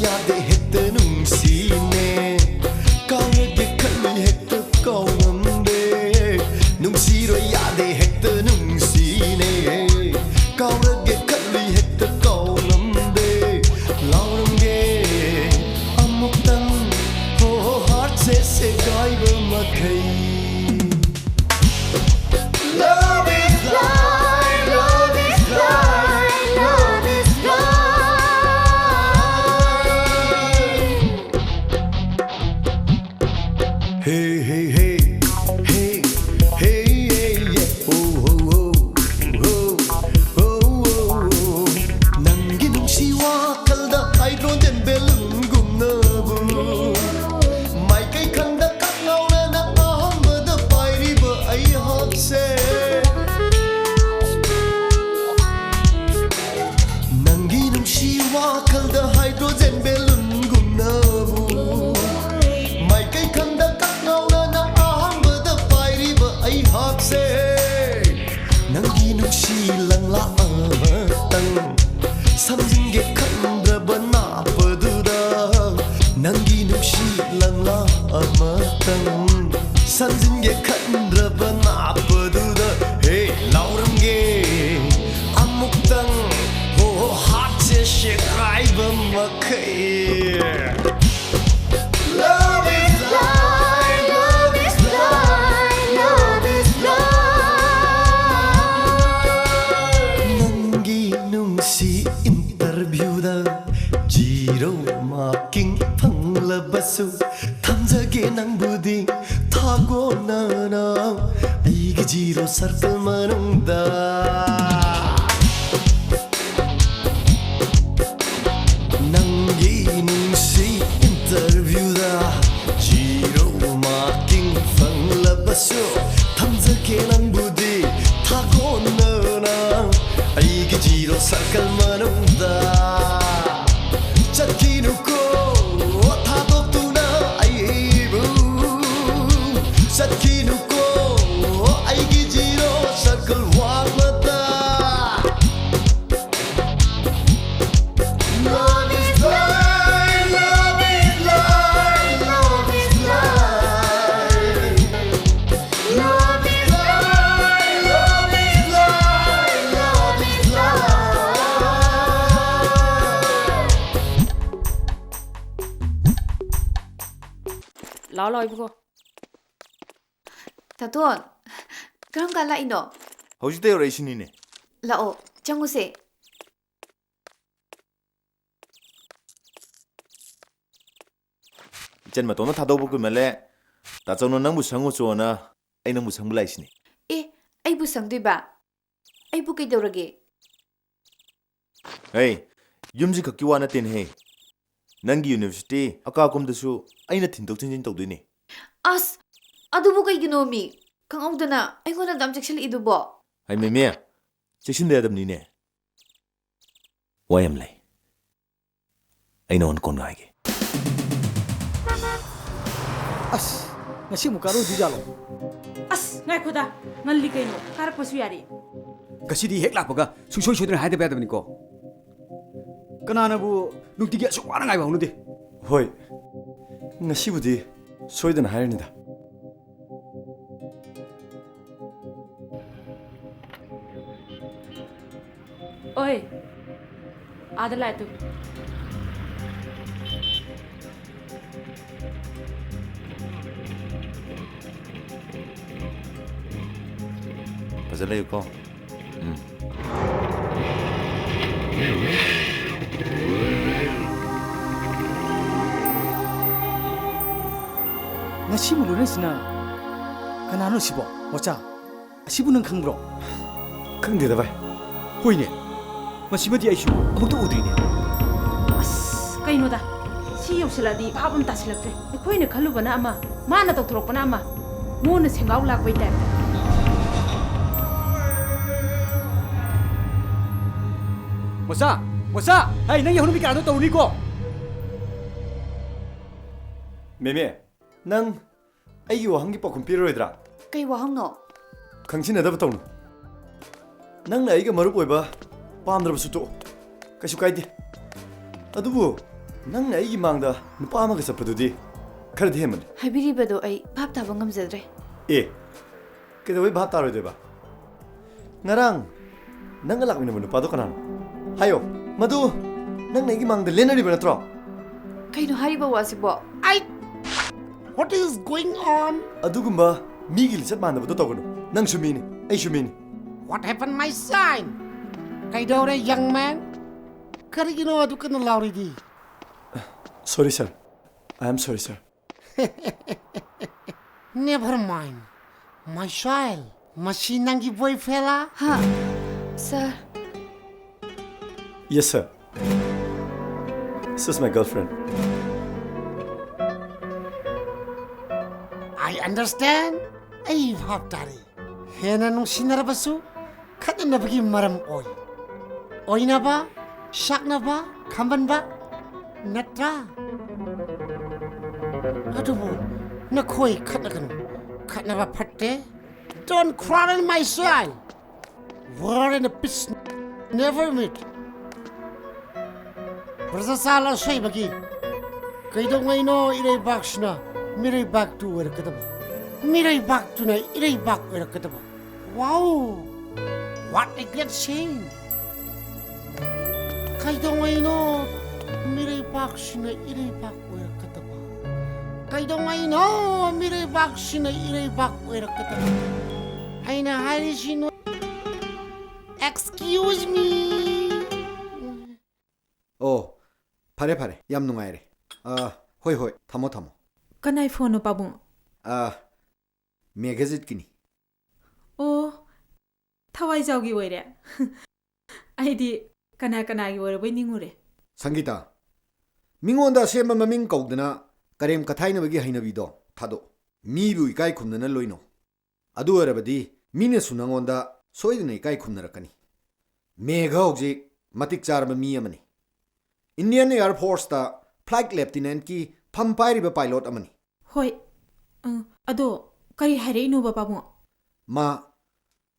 ꯌꯥꯗꯦ ꯍꯦꯛꯇ ꯅꯨꯡꯁꯤꯅꯦ, ꯀꯥꯎꯔꯒꯦ ꯈꯜꯂꯨꯏ ꯍꯦꯛꯇ ꯀꯥꯎꯉꯝꯗꯦ, ꯅꯨꯡꯁꯤꯔꯣꯏ ꯌꯥꯗꯦ ꯍꯦꯛꯇ ꯅꯨꯡꯁꯤꯅꯦ, ꯀꯥꯎꯔꯒꯦ ꯈꯜꯂꯨꯏ ꯍꯦꯛꯇ ꯀꯥꯎꯉꯝꯗꯦ, ꯂꯥꯎꯔꯝꯒꯦ ꯑꯃꯨꯛꯇꯪ ꯍꯣ ꯍꯣ ꯍꯥꯔꯠꯁꯦ ꯁꯦꯒꯥꯏꯕ ꯃꯈꯩ꯫ Love is blind, love is blind, love is blind. Hey, hey, hey, hey, hey, hey, yeah, yeah. Oh, oh, oh, oh, oh, oh, oh. ꯅꯪꯒꯤ ꯅꯨꯡꯁꯤ ꯋꯥꯈꯜꯗ ꯍꯥꯏꯗ꯭ꯔꯣꯖꯦꯟ ꯕꯦꯂꯨꯟꯒꯨꯝꯅꯕꯨ ꯃꯥꯏꯀꯩ ꯈꯪꯗ ꯀꯛ ꯉꯥꯎꯅꯅ ꯑꯍꯥꯟꯕꯗ ꯄꯥꯏꯔꯤꯕ ꯑꯩꯍꯥꯛꯁꯦ꯫ ꯅꯪꯒꯤ ꯅꯨꯡꯁꯤ ꯋꯥꯈꯜꯗ ꯍꯥꯏꯗ꯭ꯔꯣꯖꯦꯟ ꯕꯦꯂꯨꯟꯒꯨꯝꯅꯕꯨ ꯃꯥꯏꯀꯩ ꯈꯪꯗ ꯀꯛ ꯉꯥꯎꯅꯅ ꯑꯍꯥꯟꯕꯗ ꯄꯥꯏꯔꯤꯕ ꯑꯩꯍꯥꯛꯁꯦ꯫ ꯅꯪꯒꯤ ꯅꯨꯡꯁꯤ ꯂꯪꯂꯥ ꯑꯃꯇꯪ ꯁꯝꯖꯤꯟꯒꯦ ꯈꯟꯗ꯭ꯔꯕ ꯅꯥꯞꯄꯗꯨꯗ, ꯅꯪꯒꯤ ꯅꯨꯡꯁꯤ ꯂꯪꯂꯥ ꯑꯃꯇꯪ ꯁꯝꯖꯤꯟꯒꯦ ꯈꯟꯗ꯭ꯔꯕ ꯅꯥꯞꯄꯗꯨꯗ, ꯍꯦ ꯂꯥꯎꯔꯝꯒꯦ ꯑꯃꯨꯛꯇꯪ ꯍꯣ ꯍꯣ ꯍꯥꯔꯠꯁꯦ ꯁꯦꯒꯥꯏꯕ ꯃꯈꯩ꯫ Love is blind, love is blind, love is blind. ꯅꯪꯒꯤ ꯅꯨꯡꯁꯤ ꯏꯟꯇꯔꯚ꯭ꯌꯨꯗ ꯖꯤꯔꯣ ꯃꯥꯔꯀꯤꯡ ꯐꯪꯂꯕꯁꯨ, ꯊꯝꯖꯒꯦ ꯅꯪꯕꯨꯗꯤ ꯊꯥꯒꯣꯟꯅꯅ ꯑꯩꯒꯤ ꯖꯤꯔꯣ ꯁꯔꯀꯜ ꯃꯅꯨꯡꯗ꯫ ꯅꯪꯒꯤ ꯅꯨꯡꯁꯤ ꯏꯟꯇꯔꯚ꯭ꯌꯨꯗ ꯖꯤꯔꯣ ꯃꯥꯔꯀꯤꯡ ꯐꯪꯂꯕꯁꯨ, ꯊꯝꯖꯒꯦ ꯅꯪꯕꯨꯗꯤ ꯊꯥꯒꯣꯟꯅꯅ ꯑꯩꯒꯤ ꯖꯤꯔꯣ ꯁꯔꯀꯜ ꯃꯅꯨꯡꯗ꯫ ꯆꯠꯈꯤꯅꯨꯀꯣ ꯊꯥꯗꯣꯛꯇꯨꯅ ꯑꯩꯕꯨ, ꯆꯠꯈꯤꯅꯨꯀꯣ ꯑꯩꯒꯤ ꯖꯤꯔꯣ ꯁꯔꯀꯜ ꯋꯥꯡꯃꯗ꯫ Love is blind. ꯂꯥꯛꯑꯣ, ꯂꯥꯛꯑꯣ, ꯏꯕꯨꯡꯉꯣ꯫ ꯇꯥꯇꯣꯟ, ꯀꯔꯝ ꯀꯥꯟ ꯂꯥꯛꯏꯅꯣ? ꯍꯧꯖꯤꯛꯇ ꯌꯧꯔꯛꯏꯁꯤꯅꯤꯅꯦ꯫ ꯂꯥꯛꯑꯣ, ꯆꯪꯉꯨꯁꯦ꯫ ꯏꯆꯟ ꯃꯇꯣꯝꯇ ꯊꯥꯗꯣꯛꯄ ꯀꯨꯏꯃꯜꯂꯦ꯫ ꯇꯥꯆꯧꯅ ꯅꯪꯕꯨ ꯁꯪꯉꯨꯆꯣꯅ ꯑꯩ ꯅꯪꯕꯨ ꯁꯪꯕ ꯂꯥꯛꯏꯁꯤꯅꯤ꯫ ꯑꯦ, ꯑꯩꯕꯨ ꯁꯪꯗꯣꯏꯕ? ꯑꯩꯕꯨ ꯀꯩꯗꯧꯔꯒꯦ? ꯍꯩ, ꯌꯨꯝꯁꯤ ꯈꯛꯀꯤ ꯋꯥ ꯅꯠꯇꯦꯅꯦꯍꯦ꯫ ꯅꯪꯒꯤ university ꯑꯀꯥ ꯑꯀꯨꯝꯗꯁꯨ ꯑꯩꯅ ꯊꯤꯟꯗꯣꯛ ꯊꯤꯟꯖꯤꯟ ꯇꯧꯗꯣꯏꯅꯤ꯫ ꯑꯁ, ꯑꯗꯨꯕꯨ ꯀꯩꯒꯤꯅꯣꯃꯤ? ꯈꯪꯍꯧꯗꯅ ꯑꯩꯉꯣꯟꯗ ꯑꯗꯨꯝ ꯆꯦꯛꯁꯤꯜꯂꯛꯏꯗꯨꯕꯣ? ꯍꯩ ꯃꯦꯃꯦ, ꯆꯦꯛꯁꯤꯟꯗ ꯌꯥꯗꯕꯅꯤꯅꯦ꯫ ꯋꯥ ꯌꯥꯝ ꯂꯩ꯫ ꯑꯩ ꯅꯉꯣꯟꯗ ꯀꯣꯟꯅ ꯍꯥꯏꯒꯦ꯫ ꯑꯁ, ꯉꯁꯤ ꯑꯃꯨꯛ ꯀꯥꯔꯣꯏꯗꯣꯏꯖꯥꯠꯂꯣ? ꯑꯁ, ꯉꯥꯏꯈꯣꯗ, ꯉꯜꯂꯤ ꯀꯩꯅꯣ, ꯀꯥꯔꯛꯄꯁꯨ ꯌꯥꯔꯤ꯫ ꯉꯁꯤꯗꯤ ꯍꯦꯛ ꯂꯥꯛꯄꯒ ꯁꯨꯡꯁꯣꯏ ꯁꯣꯏꯗꯅ ꯍꯥꯏꯗꯕ ꯌꯥꯗꯕꯅꯤꯀꯣ꯫ ꯀꯅꯥꯅꯕꯨ ꯅꯨꯡꯇꯤꯒꯤ ꯑꯁꯨꯛ ꯋꯥꯅ ꯉꯥꯏꯕ ꯍꯧꯅꯗꯦ꯫ ꯍꯣꯏ, ꯉꯁꯤꯕꯨꯗꯤ ꯁꯣꯏꯗꯅ ꯍꯥꯏꯔꯅꯤꯗ꯫ ꯑꯣꯏ, ꯑꯥꯗ ꯂꯥꯛꯑꯦ ꯇꯨ꯫ ꯐꯖꯅ ꯂꯩꯌꯨꯀꯣ꯫ ꯎꯝ꯫ ꯉꯁꯤ ꯃꯨꯂꯨꯅꯩꯁꯤꯅ ꯀꯅꯥꯅꯣ ꯁꯤꯕꯣ, ꯃꯣꯆꯥ? ꯑꯁꯤꯕꯨ ꯅꯪ ꯈꯪꯕ꯭ꯔꯣ? ꯈꯪꯗꯦꯗ ꯚꯥꯏ꯫ ꯍꯣꯏꯅꯦ, ꯃꯁꯤꯃꯗꯤ ꯑꯩꯁꯨ ꯑꯃꯨꯛꯇ ꯎꯗ꯭ꯔꯤꯅꯦ꯫ ꯑꯁ, ꯀꯩꯅꯣꯗ, ꯁꯤ ꯌꯧꯁꯤꯜꯂꯛꯑꯗꯤ ꯚꯥꯞ ꯑꯃ ꯇꯥꯁꯤꯜꯂꯛꯇ꯭ꯔꯦ꯫ ꯑꯩꯈꯣꯏꯅ ꯈꯜꯂꯨꯕꯅ ꯑꯃ, ꯃꯥꯅ ꯇꯧꯊꯣꯔꯛꯄꯅ ꯑꯃ꯫ ꯃꯣꯟꯅ ꯁꯦꯡꯒꯥꯎ ꯂꯥꯛꯄꯩ ꯇꯥꯏꯞꯇ꯫ ꯃꯣꯆꯥ! ꯃꯣꯆꯥ! ꯍꯩ, ꯅꯪꯒꯤ ꯍꯧꯅꯕꯤ ꯀꯌꯥꯗꯣ ꯇꯧꯔꯨꯅꯤꯀꯣ? ꯃꯦꯃꯦ, ꯅꯪ ꯑꯩꯒꯤ ꯋꯥꯍꯪꯒꯤ ꯄꯥꯎꯈꯨꯝ ꯄꯤꯔꯔꯣꯏꯗ꯭ꯔꯥ? ꯀꯩ ꯋꯥꯍꯪꯅꯣ? ꯈꯪꯖꯤꯟꯅꯗꯕ ꯇꯧꯅꯨ꯫ ꯅꯪꯅ ꯑꯩꯒ ꯃꯔꯨꯞ ꯑꯣꯏꯕ ꯄꯥꯝꯗ꯭ꯔꯕꯁꯨ ꯇꯣꯛꯑꯣ꯫ ꯀꯩꯁꯨ ꯀꯥꯏꯗꯦ꯫ ꯑꯗꯨꯕꯨ ꯅꯪꯅ ꯑꯩꯒꯤ ꯃꯥꯡꯗ ꯅꯨꯄꯥ ꯑꯃꯒ ꯆꯠꯄꯗꯨꯗꯤ ꯈꯔꯗꯤ ꯍꯦꯟꯃꯜꯂꯦ꯫ ꯍꯥꯏꯕꯤꯔꯤꯕꯗꯣ ꯑꯩ ꯚꯥꯞ ꯇꯥꯕ ꯉꯝꯖꯗ꯭ꯔꯦ꯫ ꯑꯦ, ꯀꯩꯗꯧꯕꯩ ꯚꯥꯞ ꯇꯥꯔꯣꯏꯗꯣꯏꯕ? ꯉꯔꯥꯡ ꯅꯪꯒ ꯂꯥꯛꯃꯤꯟꯅꯕ ꯅꯨꯄꯥꯗꯣ ꯀꯅꯥꯅꯣ? ꯍꯥꯏꯌꯣ, ꯃꯗꯨ ꯅꯪꯅ ꯑꯩꯒꯤ ꯃꯥꯡꯗ ꯂꯦꯟꯅꯔꯤꯕ ꯅꯠꯇ꯭ꯔꯣ? ꯀꯩꯅꯣ ꯍꯥꯏꯔꯤꯕ ꯋꯥꯁꯤꯕꯣ? ꯑꯩ What is going on? ꯑꯗꯨꯒꯨꯝꯕ ꯃꯤꯒꯤ ꯂꯤꯆꯠ ꯃꯥꯟꯅꯕꯗꯣ ꯇꯧꯒꯅꯨ꯫ ꯅꯪꯁꯨ ꯃꯤꯅꯤ, ꯑꯩꯁꯨ ꯃꯤꯅꯤ꯫ What happened, my son? ꯀꯩꯗꯧꯔꯦ, young man? ꯀꯔꯤꯒꯤꯅꯣ ꯑꯗꯨ ꯀꯟꯅ ꯂꯥꯎꯔꯤꯗꯤ? Sorry, sir. I am sorry, sir. Never mind, my child. ꯃꯁꯤ ꯅꯪꯒꯤ boyfriend ꯂꯥ? ꯍꯥ, sir. Yes, sir. This is my girlfriend. I understand. ꯑꯩ ꯚꯥꯞ ꯇꯥꯔꯦ꯫ ꯍꯦꯟꯅ ꯅꯨꯡꯁꯤꯅꯔꯕꯁꯨ ꯈꯠꯅꯅꯕꯒꯤ ꯃꯔꯝ ꯑꯣꯏ꯫ ꯑꯣꯏꯅꯕ, ꯁꯥꯛꯅꯕ, ꯈꯝꯕꯟꯕ, ꯅꯠꯇ꯭ꯔꯥ? ꯑꯗꯨꯕꯨ ꯅꯈꯣꯏ ꯈꯠꯅꯒꯅꯨ꯫ ꯈꯠꯅꯕ ꯐꯠꯇꯦ꯫ Don't quarrel, my son. War and peace never meet. ꯄ꯭ꯔꯖꯥꯆꯥꯜ ꯑꯁꯣꯏꯕꯒꯤ ꯀꯩꯗꯧꯉꯩꯅꯣ ꯏꯔꯩꯕꯥꯛꯁꯤꯅ ꯃꯤꯔꯩꯕꯥꯛꯇꯨ ꯑꯣꯏꯔꯛꯀꯗꯕ, ꯃꯤꯔꯩꯕꯥꯛꯇꯨꯅ ꯏꯔꯩꯕꯥꯛ ꯑꯣꯏꯔꯛꯀꯗꯕ? Wow! What a great saying! ꯀꯩꯗꯧꯉꯩꯅꯣ ꯃꯤꯔꯩꯕꯥꯛꯁꯤꯅ ꯏꯔꯩꯕꯥꯛ ꯑꯣꯏꯔꯛꯀꯗꯕ? ꯀꯩꯗꯧꯉꯩꯅꯣ ꯃꯤꯔꯩꯕꯥꯛꯁꯤꯅ ꯏꯔꯩꯕꯥꯛ ꯑꯣꯏꯔꯛꯀꯗꯕ? ꯑꯩꯅ ꯍꯥꯏꯔꯤꯁꯤ ꯅꯣꯏ, excuse me. ꯑꯣ, ꯐꯔꯦ, ꯐꯔꯦ, ꯌꯥꯝ ꯅꯨꯡꯉꯥꯏꯔꯦ꯫ ꯑ, ꯍꯣꯏ, ꯍꯣꯏ, ꯊꯝꯃꯣ, ꯊꯝꯃꯣ꯫ ꯀꯅꯥꯏ phoneꯅꯣ, ꯄꯥꯕꯨꯡ? ꯑ, ꯃꯦꯘꯖꯤꯠꯀꯤꯅꯤ꯫ ꯑꯣ, ꯊꯋꯥꯏꯖꯥꯎꯒꯤ ꯑꯣꯏꯔꯦ꯫ ꯑꯩꯗꯤ ꯀꯅꯥ ꯀꯅꯥꯒꯤ ꯑꯣꯏꯔꯕꯣꯏ ꯅꯤꯡꯉꯨꯔꯦ꯫ ꯁꯪꯒꯤꯇꯥ, ꯃꯤꯉꯣꯟꯗ ꯑꯁꯦꯝꯕ ꯃꯃꯤꯡ ꯀꯧꯗꯅ ꯀꯔꯦꯝ ꯀꯊꯥꯏꯅꯕꯒꯤ ꯍꯩꯅꯕꯤꯗꯣ ꯊꯥꯗꯣꯛꯑꯣ꯫ ꯃꯤꯕꯨ ꯏꯀꯥꯏ ꯈꯨꯝꯅꯅ ꯂꯣꯏꯅꯧ꯫ ꯑꯗꯨ ꯑꯣꯏꯔꯕꯗꯤ ꯃꯤꯅꯁꯨ ꯅꯉꯣꯟꯗ ꯁꯣꯏꯗꯅ ꯏꯀꯥꯏ ꯈꯨꯝꯅꯔꯛꯀꯅꯤ꯫ ꯃꯦꯘ ꯍꯧꯖꯤꯛ ꯃꯇꯤꯛ ꯆꯥꯔꯕ ꯃꯤ ꯑꯃꯅꯤ꯫ Indian Air Forceꯇ flight lieutenantꯀꯤ ꯐꯝ ꯄꯥꯏꯔꯤꯕ pilot ꯑꯃꯅꯤ꯫ ꯍꯣꯏ꯫ ꯑ, ꯑꯗꯣ ꯀꯔꯤ ꯍꯥꯏꯔꯛꯏꯅꯣꯕ, ꯄꯥꯕꯨꯡ? ꯃꯥ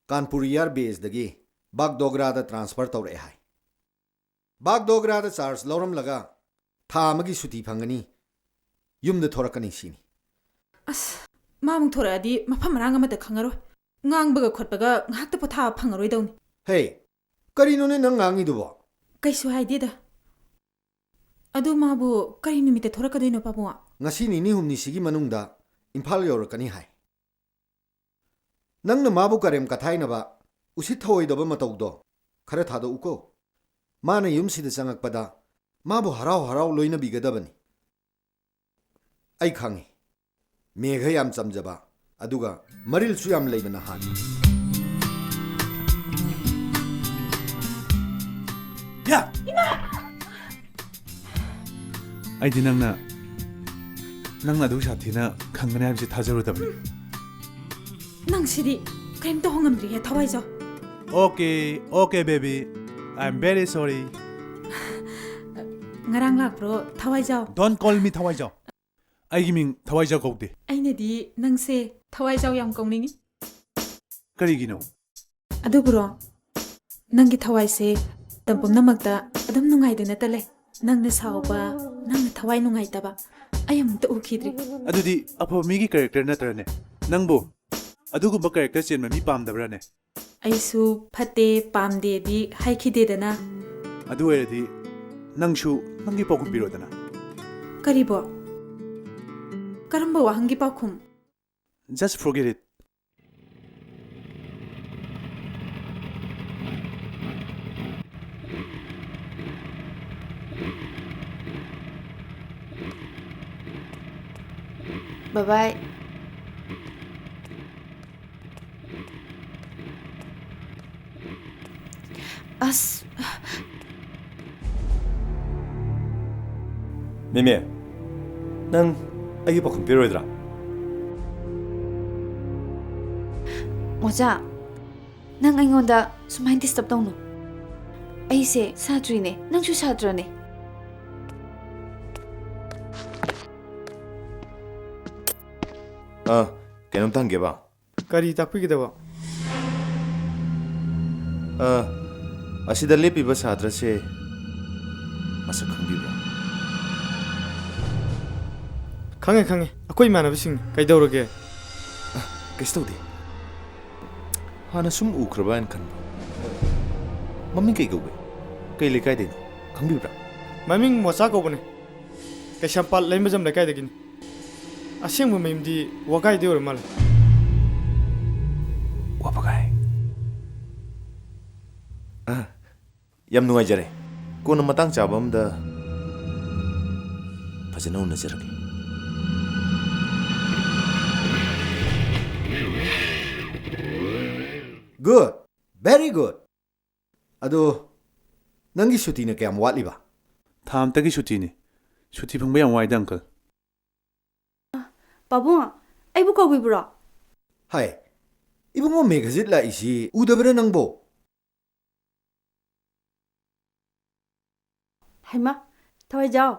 ꯀꯥꯟꯄꯨꯔ Air Baseꯗꯒꯤ ꯕꯥꯒꯗꯣꯒ꯭ꯔꯥꯗ transfer ꯇꯧꯔꯛꯑꯦ ꯍꯥꯏ꯫ ꯕꯥꯒꯗꯣꯒ꯭ꯔꯥꯗ charge ꯂꯧꯔꯝꯂꯒ ꯊꯥ ꯑꯃꯒꯤ ꯁꯨꯇꯤ ꯐꯪꯒꯅꯤ, ꯌꯨꯝꯗ ꯊꯣꯔꯛꯀꯅꯤ ꯁꯤꯅꯤ꯫ ꯑꯁ, ꯃꯥꯃꯨꯛ ꯊꯣꯔꯛꯑꯗꯤ ꯃꯐꯝ ꯃꯔꯥꯡ ꯑꯃꯠꯇ ꯈꯪꯉꯔꯣꯏ꯫ ꯉꯥꯡꯕꯒ ꯈꯣꯠꯄꯒ ꯉꯥꯏꯍꯥꯛꯇ ꯄꯣꯊꯥꯕ ꯐꯪꯉꯔꯣꯏꯗꯧꯅꯤ꯫ ꯍꯦ, ꯀꯔꯤꯅꯣꯅꯦ ꯅꯪ ꯉꯥꯡꯉꯤꯗꯨꯕꯣ? ꯀꯩꯁꯨ ꯍꯥꯏꯗꯦꯗ꯫ ꯑꯗꯨ ꯃꯥꯕꯨ ꯀꯔꯤ ꯅꯨꯃꯤꯠꯇ ꯊꯣꯔꯛꯀꯗꯣꯏꯅꯣ, ꯄꯥꯕꯨꯡ? ꯉꯁꯤ ꯅꯤꯅꯤ ꯍꯨꯝꯅꯤꯁꯤꯒꯤ ꯃꯅꯨꯡꯗ ꯏꯝꯐꯥꯜ ꯌꯧꯔꯛꯀꯅꯤ ꯍꯥꯏ꯫ ꯅꯪꯅ ꯃꯥꯕꯨ ꯀꯔꯦꯝ ꯀꯊꯥꯏꯅꯕ, ꯎꯁꯤꯠ ꯊꯑꯣꯏꯗꯕ ꯃꯇꯧꯗꯣ ꯈꯔ ꯊꯥꯗꯣꯛꯎꯀꯣ꯫ ꯃꯥꯅ ꯌꯨꯝꯁꯤꯗ ꯆꯪꯉꯛꯄꯗ ꯃꯥꯕꯨ ꯍꯔꯥꯎ ꯍꯔꯥꯎ ꯂꯣꯏꯅꯕꯤꯒꯗꯕꯅꯤ꯫ ꯑꯩ ꯈꯪꯉꯤ, ꯃꯦꯘ ꯌꯥꯝ ꯆꯝꯖꯕ, ꯑꯗꯨꯒ ꯃꯔꯤꯜꯁꯨ ꯌꯥꯝ ꯂꯩꯕ ꯅꯍꯥꯅꯤ꯫ ꯌꯥ! ꯑꯩꯗꯤ ꯅꯪꯅ, ꯅꯪꯅ ꯑꯗꯨ ꯁꯥꯊꯤꯅ ꯈꯪꯒꯅꯤ ꯍꯥꯏꯕꯁꯤ ꯊꯥꯖꯔꯨꯗꯕꯅꯤ꯫ ꯅꯪ ꯁꯤꯗꯤ ꯀꯔꯤꯝꯇ ꯍꯣꯡꯉꯝꯗ꯭ꯔꯤꯍꯦ, ꯊꯋꯥꯏꯖꯥꯎ꯫ Okay, okay, baby. I'm very sorry. ꯉꯔꯥꯡ ꯂꯥꯛꯄ꯭ꯔꯣ, ꯊꯋꯥꯏꯖꯥꯎ? Don't call me ꯊꯋꯥꯏꯖꯥꯎ. ꯑꯩꯒꯤ ꯃꯤꯡ ꯊꯋꯥꯏꯖꯥꯎ ꯀꯧꯗꯦ꯫ ꯑꯩꯅꯗꯤ ꯅꯪꯁꯦ ꯊꯋꯥꯏꯖꯥꯎ ꯌꯥꯝ ꯀꯧꯅꯤꯡꯉꯤ꯫ ꯀꯔꯤꯒꯤꯅꯣ? ꯑꯗꯨꯕꯨꯔꯣ, ꯅꯪꯒꯤ ꯊꯋꯥꯏꯁꯦ ꯃꯇꯝ ꯄꯨꯝꯅꯃꯛꯇ ꯑꯗꯨꯝ ꯅꯨꯡꯉꯥꯏꯗꯨꯅꯇ ꯂꯩ꯫ ꯅꯪꯅ ꯁꯥꯎꯕ, ꯅꯪꯅ ꯊꯋꯥꯏ ꯅꯨꯡꯉꯥꯏꯇꯕ, ꯑꯩ ꯑꯃꯨꯛꯇ ꯎꯈꯤꯗ꯭ꯔꯤ꯫ ꯑꯗꯨꯗꯤ ꯑꯐꯕ ꯃꯤꯒꯤ character ꯅꯠꯇ꯭ꯔꯅꯦ? ꯅꯪꯕꯨ ꯑꯗꯨꯒꯨꯝꯕ character ꯆꯦꯟꯕ ꯃꯤ ꯄꯥꯝꯗꯕ꯭ꯔꯅꯦ? ꯑꯩꯁꯨ ꯐꯠꯇꯦ, ꯄꯥꯝꯗꯦꯗꯤ ꯍꯥꯏꯈꯤꯗꯦꯗꯅ꯫ ꯑꯗꯨ ꯑꯣꯏꯔꯗꯤ ꯅꯪꯁꯨ ꯅꯪꯒꯤ ꯄꯥꯎꯈꯨꯝ ꯄꯤꯔꯣꯗꯅ꯫ ꯀꯔꯤꯕꯣ? ꯀꯔꯝꯕ ꯋꯥꯍꯪꯒꯤ ꯄꯥꯎꯈꯨꯝ? Just forget it. Bye bye. ꯑꯁ꯫ ꯃꯦꯃꯦ, ꯅꯪ ꯑꯩꯒꯤ ꯄꯥꯎꯈꯨꯝ ꯄꯤꯔꯣꯏꯗ꯭ꯔꯥ? ꯃꯣꯆꯥ, ꯅꯪ ꯑꯩꯉꯣꯟꯗ ꯁꯨꯃꯥꯏꯅ disturb ꯇꯧꯅꯨ꯫ ꯑꯩꯁꯦ ꯁꯥꯇ꯭ꯔꯤꯅꯦ, ꯅꯪꯁꯨ ꯁꯥꯇ꯭ꯔꯅꯦ꯫ ꯑꯥ, ꯀꯩꯅꯣꯝꯇ ꯍꯪꯒꯦꯕ꯫ ꯀꯔꯤ ꯇꯥꯛꯄꯤꯒꯗꯕ? ꯑ, ꯑꯁꯤꯗ ꯂꯦꯞꯄꯤꯕ ꯁꯥꯇ꯭ꯔꯁꯦ ꯃꯁꯛ ꯈꯪꯕꯤꯕ꯭ꯔꯥ? ꯈꯪꯉꯦ, ꯈꯪꯉꯦ꯫ ꯑꯩꯈꯣꯏ ꯏꯃꯥꯟꯅꯕꯁꯤꯡꯅꯤ꯫ ꯀꯩꯗꯧꯔꯒꯦ? ꯑ, ꯀꯩꯁꯨ ꯇꯧꯗꯦ꯫ ꯍꯥꯟꯅ ꯁꯨꯝ ꯎꯈ꯭ꯔꯕ ꯍꯥꯏꯅ ꯈꯟꯕ꯫ ꯃꯃꯤꯡ ꯀꯩ ꯀꯧꯒꯦ? ꯀꯩ ꯂꯩꯀꯥꯏꯗꯩꯅꯣ? ꯈꯪꯕꯤꯕ꯭ꯔꯥ? ꯃꯃꯤꯡ ꯃꯣꯆꯥ ꯀꯧꯕꯅꯦ꯫ ꯀꯩꯁꯥꯝꯄꯥꯠ ꯂꯩꯃꯖꯝ ꯂꯩꯀꯥꯏꯗꯒꯤꯅꯤ꯫ ꯑꯁꯦꯡꯕ ꯃꯌꯨꯝꯗꯤ ꯋꯥꯒꯥꯏꯗꯩ ꯑꯣꯏꯔ ꯃꯥꯜꯂꯦ꯫ ꯋꯥꯕꯒꯥꯏ꯫ ꯑ, ꯌꯥꯝ ꯅꯨꯡꯉꯥꯏꯖꯔꯦ꯫ ꯀꯣꯟꯅ ꯃꯇꯥꯡ ꯆꯥꯕ ꯑꯃꯗ ꯐꯖꯅ ꯎꯅꯖꯔꯒꯦ꯫ Good. Very good. ꯑꯗꯣ, ꯅꯪꯒꯤ ꯁꯨꯇꯤꯅ ꯀꯌꯥꯝ ꯋꯥꯠꯂꯤꯕ? ꯊꯥ ꯑꯝꯇꯒꯤ ꯁꯨꯇꯤꯅꯤ꯫ ꯁꯨꯇꯤ ꯐꯪꯕ ꯌꯥꯝ ꯋꯥꯏꯗ, uncle꯫ ꯄꯥꯕꯨꯡ, ꯑꯩꯕꯨ ꯀꯧꯕꯤꯕ꯭ꯔꯣ? ꯍꯥꯏ, ꯏꯕꯨꯡꯉꯣ ꯃꯦꯘꯖꯤꯠ ꯂꯥꯛꯏꯁꯤ ꯎꯗꯕ꯭ꯔꯥ ꯅꯪꯕꯣ? ꯍꯩꯃꯥ, ꯊꯋꯥꯏꯖꯥꯎ,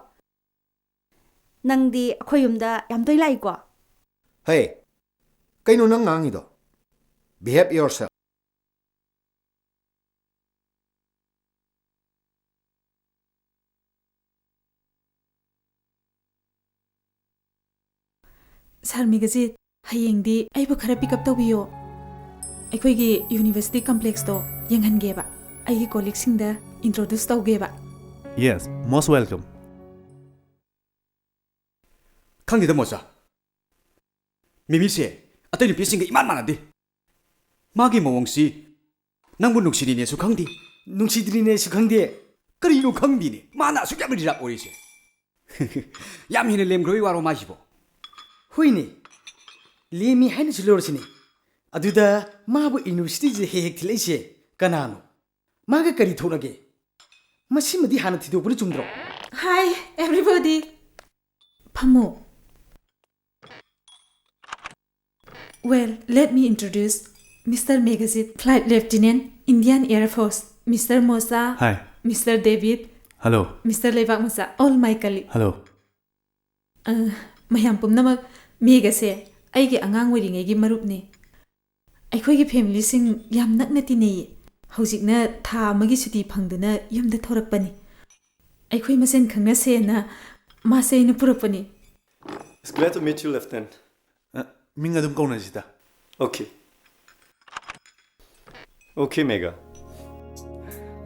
ꯅꯪꯗꯤ ꯑꯩꯈꯣꯏ ꯌꯨꯝꯗ ꯌꯥꯝ ꯇꯣꯏ ꯂꯥꯛꯏꯀꯣ? ꯍꯦ, ꯀꯩꯅꯣ ꯅꯪ ꯉꯥꯡꯉꯤꯗꯣ? Behave yourself. Sir ꯃꯦꯘꯖꯤꯠ, ꯍꯌꯦꯡꯗꯤ ꯑꯩꯕꯨ ꯈꯔ pick up ꯇꯧꯕꯤꯌꯣ꯫ ꯑꯩꯈꯣꯏꯒꯤ university complexꯇꯣ ꯌꯦꯡꯍꯟꯒꯦꯕ꯫ ꯑꯩꯒꯤ colleagueꯁꯤꯡꯗ introduce ꯇꯧꯒꯦꯕ꯫ Yes, most welcome. ꯈꯪꯗꯦꯗ ꯃꯣꯆꯥ, ꯃꯤꯃꯤꯁꯦ ꯑꯇꯩ ꯅꯨꯄꯤꯁꯤꯡꯒ ꯏꯃꯥꯟ ꯃꯥꯟꯅꯗꯦ꯫ ꯃꯥꯒꯤ ꯃꯑꯣꯡꯁꯤ ꯅꯪꯕꯨ ꯅꯨꯡꯁꯤꯔꯤꯅꯦꯁꯨ ꯈꯪꯗꯦ, ꯅꯨꯡꯁꯤꯗ꯭ꯔꯤꯅꯦꯁꯨ ꯈꯪꯗꯦ꯫ ꯀꯔꯤꯅꯣ ꯈꯪꯗꯦꯅꯦ, ꯃꯥꯅ ꯑꯁꯨꯛ ꯌꯥꯝꯅ reserve ꯑꯣꯏꯔꯤꯁꯦ꯫ ꯌꯥꯝ ꯍꯦꯟꯅ ꯂꯦꯝꯈ꯭ꯔꯕꯩ ꯋꯥꯔꯣ ꯃꯥꯏꯁꯤꯕꯣ? ꯍꯣꯏꯅꯦ, ꯂꯦꯝꯃꯤ ꯍꯥꯏꯅꯁꯨ ꯂꯧꯔꯁꯤꯅꯦ꯫ ꯑꯗꯨꯗ ꯃꯥꯕꯨ universityꯁꯤꯗ ꯍꯦꯛ ꯍꯦꯛ ꯊꯤꯜꯂꯛꯏꯁꯦ ꯀꯅꯥꯅꯣ? ꯃꯥꯒ ꯀꯔꯤ ꯊꯣꯛꯅꯒꯦ? ꯃꯁꯤꯃꯗꯤ ꯍꯥꯟꯅ ꯊꯤꯗꯣꯛꯄꯅ ꯆꯨꯝꯗ꯭ꯔꯣ? Hi, everybody. ꯐꯝꯃꯨ꯫ Well, let me introduce Mister Meghajit, Flight Lieutenant, Indian Air Force, Mister Mosa, Hi. Mister David, Hello. Mister Leibak Mosa, all my colleague. Hello. ꯑ, ꯃꯌꯥꯝ ꯄꯨꯝꯅꯃꯛ, ꯃꯦꯘꯁꯦ ꯑꯩꯒꯤ ꯑꯉꯥꯡ ꯑꯣꯏꯔꯤꯉꯩꯒꯤ ꯃꯔꯨꯞꯅꯤ꯫ ꯑꯩꯈꯣꯏꯒꯤ familyꯁꯤꯡ ꯌꯥꯝ ꯅꯛꯅ ꯇꯤꯟꯅꯩꯌꯦ꯫ ꯍꯧꯖꯤꯛꯅ ꯊꯥ ꯑꯃꯒꯤ ꯁꯨꯇꯤ ꯐꯪꯗꯨꯅ ꯌꯨꯝꯗ ꯊꯣꯔꯛꯄꯅꯤ꯫ ꯑꯩꯈꯣꯏ ꯃꯁꯦꯟ ꯈꯪꯅꯁꯦꯅ ꯃꯥꯁꯦ ꯑꯩꯅ ꯄꯨꯔꯛꯄꯅꯤ꯫ It's glad to meet you, Lieutenant. ꯑ, ꯃꯤꯡ ꯑꯗꯨꯝ ꯀꯧꯅꯁꯤꯗ꯫ Okay. Okay, ꯃꯦꯘ꯫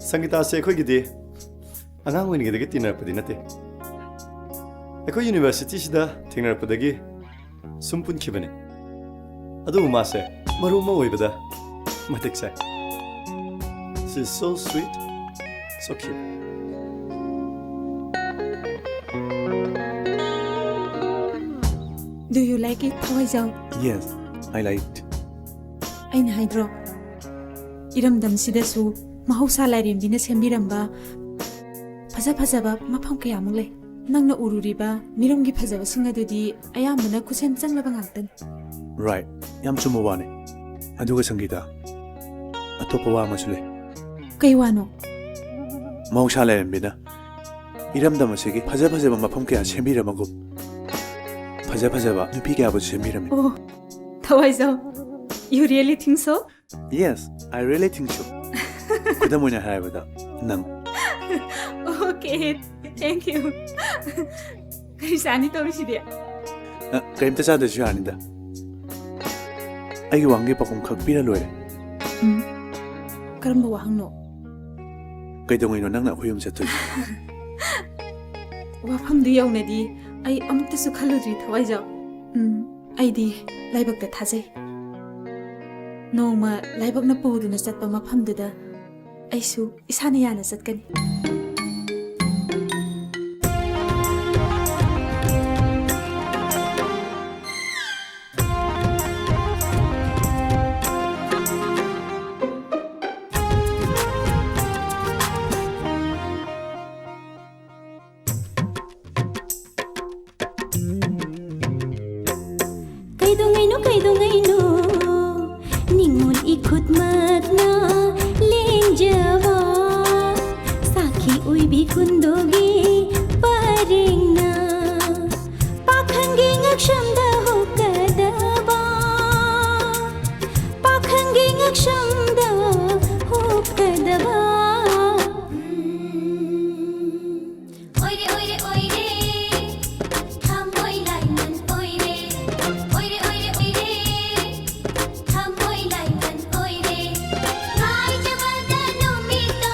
ꯁꯪꯒꯤꯇꯥꯁꯦ ꯑꯩꯈꯣꯏꯒꯤꯗꯤ ꯑꯉꯥꯡ ꯑꯣꯏꯔꯤꯉꯩꯗꯒꯤ ꯇꯤꯟꯅꯔꯛꯄꯗꯤ ꯅꯠꯇꯦ꯫ ꯑꯩꯈꯣꯏ ꯌꯨꯅꯤꯚꯔꯁꯤꯇꯤꯁꯤꯗ ꯊꯦꯡꯅꯔꯛꯄꯗꯒꯤ ꯁꯨꯝ ꯄꯨꯟꯈꯤꯕꯅꯤ꯫ ꯑꯗꯨꯕꯨ ꯃꯥꯁꯦ ꯃꯔꯨꯞ ꯑꯃ ꯑꯣꯏꯕꯗ ꯃꯇꯤꯛ ꯆꯥꯏ꯫ She is so sweet, so cute. Do you like it, ꯊꯋꯥꯏꯖꯥꯎ? Yes, I like it. ꯑꯩꯅ ꯍꯥꯏꯗ꯭ꯔꯣ, ꯏꯔꯝꯗꯝꯁꯤꯗꯁꯨ ꯃꯍꯧꯁꯥ ꯂꯥꯏꯔꯦꯝꯕꯤꯅ ꯁꯦꯝꯕꯤꯔꯝꯕ ꯐꯖ ꯐꯖꯕ ꯃꯐꯝ ꯀꯌꯥꯃꯨꯛ ꯂꯩ꯫ ꯅꯪꯅ ꯎꯔꯨꯔꯤꯕ ꯃꯤꯔꯝꯒꯤ ꯐꯖꯕꯁꯤꯡ ꯑꯗꯨꯗꯤ ꯑꯌꯥꯝꯕꯅ ꯈꯨꯠꯁꯦꯝ ꯆꯪꯂꯕ ꯉꯥꯛꯇꯅꯤ꯫ Right, ꯌꯥꯝ ꯆꯨꯝꯕ ꯋꯥꯅꯤ꯫ ꯑꯗꯨꯒ ꯁꯪꯒꯤꯇꯥ, ꯑꯇꯣꯞꯄ ꯋꯥ ꯑꯃꯁꯨ ꯂꯩ꯫ ꯀꯩ ꯋꯥꯅꯣ? ꯃꯍꯧꯁꯥ ꯂꯥꯏꯔꯦꯝꯕꯤꯅ ꯏꯔꯝꯗꯝ ꯑꯁꯤꯒꯤ ꯐꯖ ꯐꯖꯕ ꯃꯐꯝ ꯀꯌꯥ ꯁꯦꯝꯕꯤꯔꯝꯃꯒꯨꯝ, ꯐꯖ ꯐꯖꯕ ꯅꯨꯄꯤ ꯀꯌꯥꯕꯨꯁꯨ ꯁꯦꯝꯕꯤꯔꯝꯃꯤ꯫ ꯑꯣ, ꯊꯋꯥꯏꯖꯥꯎ, you really think so? Yes, I really think so. ꯈꯨꯗꯝ ꯑꯣꯏꯅ ꯍꯥꯏꯔꯕꯗ, ꯅꯪ꯫ Okay, thank you. ꯀꯔꯤ ꯆꯥꯅꯤ ꯇꯧꯔꯤꯁꯤꯗꯤ? ꯑ, ꯀꯔꯤꯝꯇ ꯆꯥꯗ꯭ꯔꯁꯨ ꯌꯥꯅꯤꯗ꯫ ꯑꯩꯒꯤ ꯋꯥꯍꯪꯒꯤ ꯄꯥꯎꯈꯨꯝ ꯈꯛ ꯄꯤꯔ ꯂꯣꯏꯔꯦ꯫ ꯎꯝ, ꯀꯔꯝꯕ ꯋꯥꯍꯪꯅꯣ? ꯀꯩꯗꯧꯉꯩꯅꯣ ꯅꯪꯅ ꯑꯩꯈꯣꯏ ꯌꯨꯝ ꯆꯠꯇꯣꯏꯁꯦ? ꯋꯥꯐꯝꯗꯨ ꯌꯧꯅꯗꯤ ꯑꯩ ꯑꯃꯨꯛꯇꯁꯨ ꯈꯜꯂꯨꯗ꯭ꯔꯤ, ꯊꯋꯥꯏꯖꯥꯎ꯫ ꯎꯝ, ꯑꯩꯗꯤ ꯂꯥꯏꯕꯛꯇ ꯊꯥꯖꯩ꯫ ꯅꯣꯡꯃ ꯂꯥꯏꯕꯛꯅ ꯄꯨꯗꯨꯅ ꯆꯠꯄ ꯃꯐꯝꯗꯨꯗ ꯑꯩꯁꯨ ꯏꯁꯥꯅ ꯌꯥꯅ ꯆꯠꯀꯅꯤ꯫ ꯀꯩꯗꯧꯉꯩꯅꯣ ꯀꯩꯗꯧꯉꯩꯅꯣ ꯅꯤꯡꯉꯣꯜ ꯏꯈꯨꯠꯃꯛꯅ ꯂꯦꯡꯖꯕ ꯁꯥꯈꯤ ꯑꯣꯏꯕꯤ ꯀꯨꯟꯗꯣꯒꯤ ꯄꯔꯦꯡꯅ ꯄꯥꯈꯪꯒꯤ ꯉꯛꯁꯝꯗ ꯍꯨꯛꯀꯗꯕ ꯄꯥꯈꯪꯒꯤ ꯉꯛꯁꯝꯗ ꯍꯨꯛꯀꯗꯕ ꯑꯣꯏꯔꯦ ꯑꯣꯏꯔꯦ ꯑꯣꯏꯔꯦ ꯊꯃꯣꯏ ꯂꯥꯏꯃꯟ ꯑꯣꯏꯔꯦ ꯑꯣꯏꯔꯦ ꯑꯣꯏꯔꯦ ꯑꯣꯏꯔꯦ ꯊꯃꯣꯏ ꯂꯥꯏꯃꯟ ꯑꯣꯏꯔꯦ ꯉꯥꯏꯖꯕꯗ ꯅꯨꯃꯤꯠꯇꯣ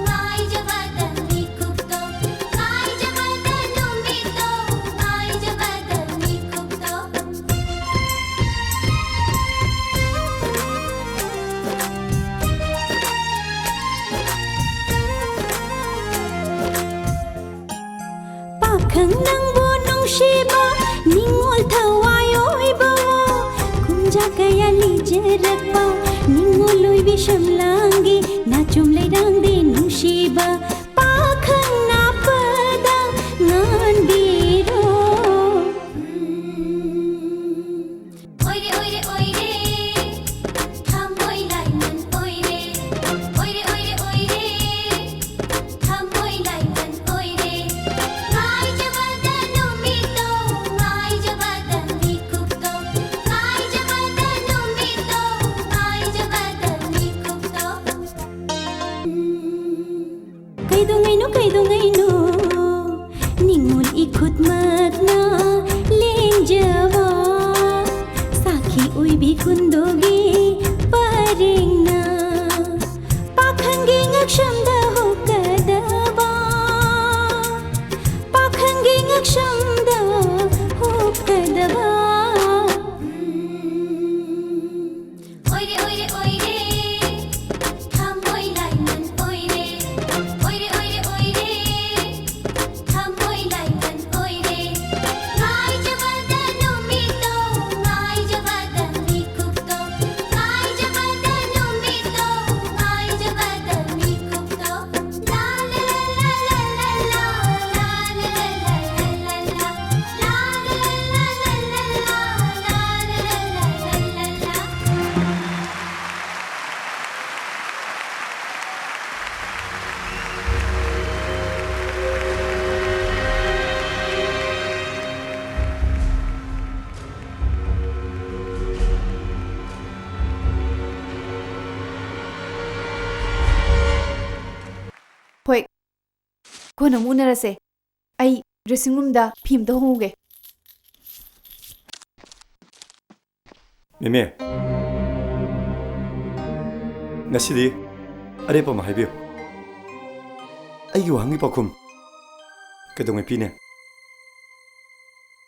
ꯉꯥꯏꯖꯕꯗ ꯃꯤꯀꯨꯞꯇꯣ ꯅꯪꯕꯨ ꯅꯨꯡꯁꯤꯕ ꯅꯤꯡꯉꯣꯜ ꯊꯋꯥꯏ ꯑꯣꯏꯕ, ꯀꯨꯝꯖꯥ ꯀꯌꯥ ꯂꯤꯖꯔꯛꯄ ꯅꯤꯡꯉꯣꯜ ꯑꯣꯏꯕꯤ ꯁꯝꯂꯥꯡꯒꯤ ꯅꯥꯆꯣꯝ ꯂꯩꯔꯥꯡꯗꯤ ꯅꯨꯡꯁꯤꯕ ꯄꯥꯈꯪ ꯅꯥꯄꯗ ꯉꯥꯟꯕꯤꯔꯣ꯫ ꯑꯣꯏꯔꯦ, ꯑꯣꯏꯔꯦ, ꯑꯣꯏꯔꯦ, ꯊꯃꯣꯏ ꯂꯥꯏꯃꯟ ꯑꯣꯏꯔꯦ꯫ ꯑꯣꯏꯔꯦ, ꯑꯣꯏꯔꯦ, ꯑꯣꯏꯔꯦ, ꯊꯃꯣꯏ ꯂꯥꯏꯃꯟ ꯑꯣꯏꯔꯦ꯫ ꯉꯥꯏꯖꯕꯗ ꯅꯨꯃꯤꯠꯇꯣ, ꯉꯥꯏꯖꯕꯗ ꯃꯤꯀꯨꯞꯇꯣ, ꯉꯥꯏꯖꯕꯗ ꯅꯨꯃꯤꯠꯇꯣ, ꯉꯥꯏꯖꯕꯗ ꯃꯤꯀꯨꯞꯇꯣ꯫ ꯀꯩꯗꯧꯉꯩꯅꯣ, ꯀꯩꯗꯧꯉꯩꯅꯣ ꯅꯤꯡꯉꯣꯜ ꯏꯈꯨꯠꯃꯛꯅ ꯂꯦꯡꯖꯕ ꯁꯥꯈꯤ ꯑꯣꯏꯕꯤ ꯀꯨꯟꯗꯣꯒꯤ ꯄꯔꯦꯡꯅ ꯄꯥꯈꯪꯒꯤ ꯉꯛꯁꯝꯗ ꯍꯨꯛꯀꯗꯕ, ꯄꯥꯈꯪꯒꯤ ꯉꯛꯁꯝꯗ ꯍꯨꯛꯀꯗꯕ꯫ ꯑꯣꯏꯔꯦ, ꯑꯣꯏꯔꯦ, ꯑꯣꯏꯔꯦ, ꯊꯃꯣꯏ ꯂꯥꯏꯃꯟ ꯑꯣꯏꯔꯦ꯫ ꯑꯣꯏꯔꯦ, ꯑꯣꯏꯔꯦ, ꯑꯣꯏꯔꯦ, ꯊꯃꯣꯏ ꯂꯥꯏꯃꯟ ꯑꯣꯏꯔꯦ꯫ ꯉꯥꯏꯖꯕꯗ ꯅꯨꯃꯤꯠꯇꯣ, ꯉꯥꯏꯖꯕꯗ ꯃꯤꯀꯨꯞꯇꯣ, ꯉꯥꯏꯖꯕꯗ ꯅꯨꯃꯤꯠꯇꯣ, ꯉꯥꯏꯖꯕꯗ ꯃꯤꯀꯨꯞꯇꯣ꯫ ꯍꯣꯏ, ꯀꯣꯟꯅ ꯑꯃꯨꯛ ꯎꯅꯔꯁꯦ꯫ ꯑꯩ dressing roomꯗ ꯐꯤ ꯑꯝꯇ ꯍꯣꯡꯉꯨꯒꯦ꯫ ꯃꯦꯃꯦ, ꯉꯁꯤꯗꯤ ꯑꯔꯦꯞꯄ ꯑꯃ ꯍꯥꯏꯕꯤꯌꯨ꯫ ꯑꯩꯒꯤ ꯋꯥꯍꯪꯒꯤ ꯄꯥꯎꯈꯨꯝ ꯀꯩꯗꯧꯉꯩ ꯄꯤꯅꯤ?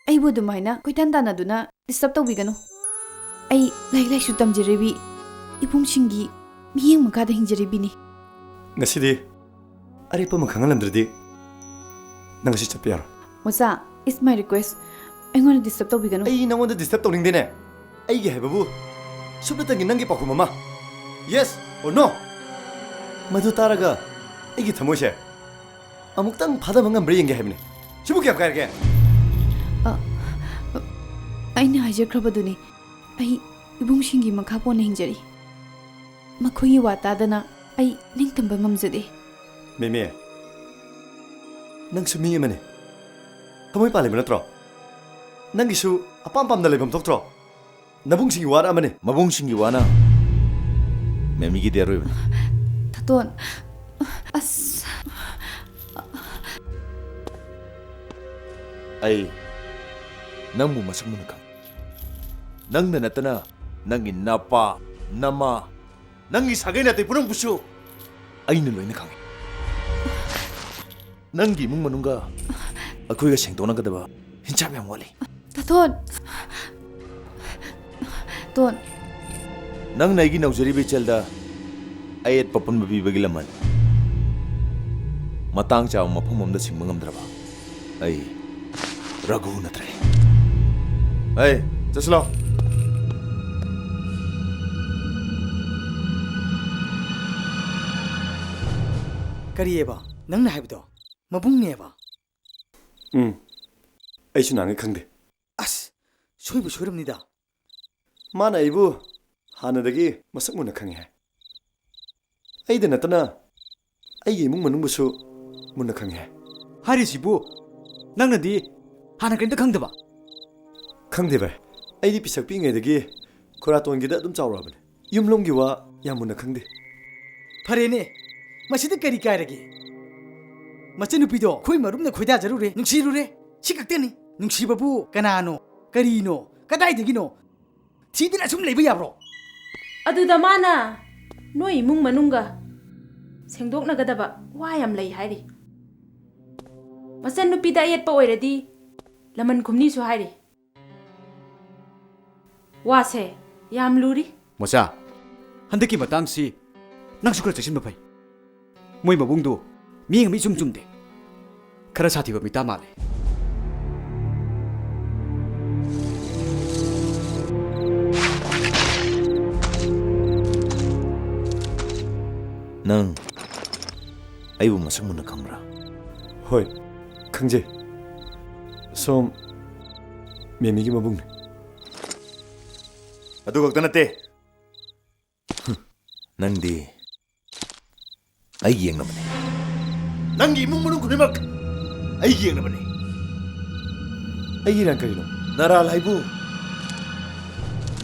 ꯑꯩꯕꯨ ꯑꯗꯨꯃꯥꯏꯅ ꯀꯣꯏꯇꯥꯟ ꯇꯥꯟꯅꯗꯨꯅ disturb ꯇꯧꯕꯤꯒꯅꯨ꯫ ꯑꯩ ꯂꯥꯏꯔꯤꯛ ꯂꯥꯏꯁꯨ ꯇꯝꯖꯔꯤꯕꯤ, ꯏꯕꯨꯡꯁꯤꯡꯒꯤ ꯃꯤꯠꯌꯦꯡ ꯃꯈꯥꯗ ꯍꯤꯡꯖꯔꯤꯕꯤꯅꯤ꯫ ꯉꯁꯤꯗꯤ ꯑꯔꯦꯞꯄ ꯑꯃ ꯈꯪꯍꯜꯂꯝꯗ꯭ꯔꯗꯤ ꯅꯪ ꯉꯁꯤ ꯆꯠꯄ ꯌꯥꯔꯣꯏ꯫ ꯑꯣꯖꯥ, it's my request. ꯑꯩꯉꯣꯟꯗ disturb ꯇꯧꯕꯤꯒꯅꯨ꯫ ꯑꯩ ꯅꯉꯣꯟꯗ disturb ꯇꯧꯅꯤꯡꯗꯦꯅꯦ꯫ ꯑꯩꯒꯤ ꯍꯥꯏꯕꯕꯨ ꯁꯨꯞꯅꯇꯒꯤ ꯅꯪꯒꯤ ꯄꯥꯎꯈꯨꯝ ꯑꯃ, yes or no꯫ ꯃꯗꯨ ꯇꯥꯔꯒ ꯑꯩꯒꯤ ꯊꯃꯣꯏꯁꯦ ꯑꯃꯨꯛꯇꯪ ꯐꯥꯊꯕ ꯉꯝꯕ꯭ꯔꯥ ꯌꯦꯡꯒꯦ ꯍꯥꯏꯕꯅꯤ꯫ ꯁꯤꯕꯨ ꯀꯌꯥꯝ ꯀꯥꯏꯔꯒꯦ? ꯑ, ꯑ, ꯑꯩꯅ ꯍꯥꯏꯖꯈ꯭ꯔꯕꯗꯨꯅꯤ, ꯑꯩ ꯏꯕꯨꯡꯁꯤꯡꯒꯤ ꯃꯈꯥ ꯄꯣꯟꯅ ꯍꯤꯡꯖꯔꯤ꯫ ꯃꯈꯣꯏꯒꯤ ꯋꯥ ꯇꯥꯗꯅ ꯑꯩ ꯅꯤꯡꯇꯝꯕ ꯉꯝꯖꯗꯦ꯫ ꯃꯦꯃꯦ, ꯅꯪꯁꯨ ꯃꯤ ꯑꯃꯅꯤ꯫ ꯊꯃꯣꯏ ꯄꯥꯜꯂꯤꯕ ꯅꯠꯇ꯭ꯔꯣ? ꯅꯪꯒꯤꯁꯨ ꯑꯄꯥꯝ ꯄꯥꯝꯅ ꯂꯩꯐꯝ ꯊꯣꯛꯇ꯭ꯔꯣ? ꯅꯕꯨꯡꯁꯤꯡꯒꯤ ꯋꯥꯔ ꯑꯃꯅꯤ꯫ ꯃꯕꯨꯡꯁꯤꯡꯒꯤ ꯋꯥꯅ ꯃꯦꯃꯤꯒꯤꯗꯤ ꯑꯔꯣꯏꯕꯅꯤ꯫ ꯇꯥꯇꯣꯟ, ꯑꯁ꯫ ꯑꯩ ꯅꯪꯕꯨ ꯃꯁꯛ ꯃꯨꯟꯅ ꯈꯪꯏ꯫ ꯅꯪꯗ ꯅꯠꯇꯅ ꯅꯪꯒꯤ ꯅꯄꯥ, ꯅꯃꯥ, ꯅꯪꯒꯤ ꯁꯥꯒꯩ ꯅꯥꯇꯩ ꯄꯨꯝꯅꯃꯛꯄꯨꯁꯨ ꯑꯩꯅ ꯂꯣꯏꯅ ꯈꯪꯏ꯫ ꯅꯪꯒꯤ ꯏꯃꯨꯡ ꯃꯅꯨꯡꯒ ꯑꯩꯈꯣꯏꯒ ꯁꯦꯡꯗꯣꯛꯅꯒꯗꯕ ꯍꯤꯟꯁꯥꯞ ꯌꯥꯝ ꯋꯥꯠꯂꯤ꯫ ꯇꯥꯇꯣꯟ꯫ ꯇꯣꯟ꯫ ꯅꯪꯅ ꯑꯩꯒꯤ ꯅꯧꯖꯔꯤꯕ ꯏꯆꯦꯜꯗ ꯑꯌꯦꯠꯄ ꯑꯄꯨꯟꯕ ꯄꯤꯕꯒꯤ ꯂꯃꯟ ꯃꯇꯥꯡ ꯆꯥꯕ ꯃꯐꯝ ꯑꯃꯗ ꯁꯤꯡꯕ ꯉꯝꯗ꯭ꯔꯕ ꯑꯩ ꯔꯘꯨ ꯅꯠꯇ꯭ꯔꯦ꯫ ꯑꯩ, ꯆꯠꯁꯤꯜꯂꯣ꯫ ꯀꯔꯤꯑꯕ ꯅꯪꯅ ꯍꯥꯏꯕꯗꯣ? ꯃꯕꯨꯡꯅꯦꯕ? ꯎꯝ, ꯑꯩꯁꯨ ꯅꯍꯥꯟꯒꯩ ꯈꯪꯗꯦ꯫ ꯑꯁ, ꯁꯣꯏꯕꯨ ꯁꯣꯏꯔꯝꯅꯤꯗ꯫ ꯃꯥꯅ ꯑꯩꯕꯨ ꯍꯥꯟꯅꯗꯒꯤ ꯃꯁꯛ ꯃꯨꯟꯅ ꯈꯪꯉꯤ ꯍꯥꯏ꯫ ꯑꯩꯗ ꯅꯠꯇꯅ ꯑꯩꯒꯤ ꯏꯃꯨꯡ ꯃꯅꯨꯡꯕꯨꯁꯨ ꯃꯨꯟꯅ ꯈꯪꯉꯤ ꯍꯥꯏ꯫ ꯍꯥꯏꯔꯤꯁꯤꯕꯨ ꯅꯪꯅꯗꯤ ꯍꯥꯟꯅ ꯀꯔꯤꯝꯇ ꯈꯪꯗꯕ? ꯈꯪꯗꯦ ꯚꯥꯏ, ꯑꯩꯗꯤ ꯄꯤꯁꯛ ꯄꯤꯛꯏꯉꯩꯗꯒꯤ ꯈꯨꯔꯥꯇꯣꯟꯒꯤꯗ ꯑꯗꯨꯝ ꯆꯥꯎꯔꯛꯑꯕꯅꯤ꯫ ꯌꯨꯝꯂꯣꯝꯒꯤ ꯋꯥ ꯌꯥꯝ ꯃꯨꯟꯅ ꯈꯪꯗꯦ꯫ ꯐꯔꯦꯅꯦ, ꯃꯁꯤꯗ ꯀꯔꯤ ꯀꯥꯏꯔꯒꯦ? ꯃꯆꯟꯅꯨꯄꯤꯗꯣ ꯑꯩꯈꯣꯏ ꯃꯔꯨꯞꯅ ꯈꯣꯏꯗꯥꯖꯔꯨꯔꯦ, ꯅꯨꯡꯁꯤꯔꯨꯔꯦ, ꯁꯤ ꯈꯛꯇꯅꯤ꯫ ꯅꯨꯡꯁꯤꯕꯕꯨ ꯀꯅꯥꯅꯣ, ꯀꯔꯤꯅꯣ, ꯀꯗꯥꯏꯗꯒꯤꯅꯣ ꯊꯤꯗꯅ ꯑꯁꯨꯝ ꯂꯩꯕ ꯌꯥꯕ꯭ꯔꯣ? ꯑꯗꯨꯗ ꯃꯥꯅ ꯅꯣꯏ ꯏꯃꯨꯡ ꯃꯅꯨꯡꯒ ꯁꯦꯡꯗꯣꯛꯅꯒꯗꯕ ꯋꯥ ꯌꯥꯝ ꯂꯩ ꯍꯥꯏꯔꯤ꯫ ꯃꯆꯟꯅꯨꯄꯤꯗ ꯑꯌꯦꯠꯄ ꯑꯣꯏꯔꯗꯤ ꯂꯃꯟ ꯈꯨꯝꯅꯤꯁꯨ ꯍꯥꯏꯔꯤ꯫ ꯋꯥꯁꯦ ꯌꯥꯝ ꯂꯨꯔꯤ꯫ ꯃꯣꯆꯥ, ꯍꯟꯗꯛꯀꯤ ꯃꯇꯥꯡꯁꯤ ꯅꯪꯁꯨ ꯈꯔ ꯆꯦꯛꯁꯤꯟꯕ ꯐꯩ꯫ ꯃꯣꯏ ꯃꯕꯨꯡꯗꯨ ꯃꯤꯌꯦꯡ ꯑꯃ ꯏꯆꯨꯝ ꯆꯨꯝꯗꯦ꯫ ꯈꯔ ꯁꯥꯊꯤꯕ ꯃꯤꯇꯥ ꯃꯥꯜꯂꯦ꯫ ꯅꯪ ꯑꯩꯕꯨ ꯃꯁꯛ ꯃꯨꯟꯅ ꯈꯪꯕ꯭ꯔꯥ? ꯍꯣꯏ, ꯈꯪꯖꯩ꯫ ꯁꯣꯝ ꯃꯦꯃꯤꯒꯤ ꯃꯕꯨꯡꯅꯤ꯫ ꯑꯗꯨ ꯈꯛꯇ ꯅꯠꯇꯦ꯫ ꯍꯨꯝ, ꯅꯪꯗꯤ ꯑꯩꯒꯤ ꯌꯦꯛꯅꯕꯅꯤ꯫ ꯅꯪꯒꯤ ꯏꯃꯨꯡ ꯃꯅꯨꯡ ꯈꯨꯗꯤꯡꯃꯛ ꯑꯩꯒꯤ ꯌꯦꯛꯅꯕꯅꯤ꯫ ꯑꯩꯒꯤ ꯏꯔꯥꯟ ꯀꯔꯤꯅꯣ? ꯅꯔꯥꯜ ꯍꯥꯏꯕꯨ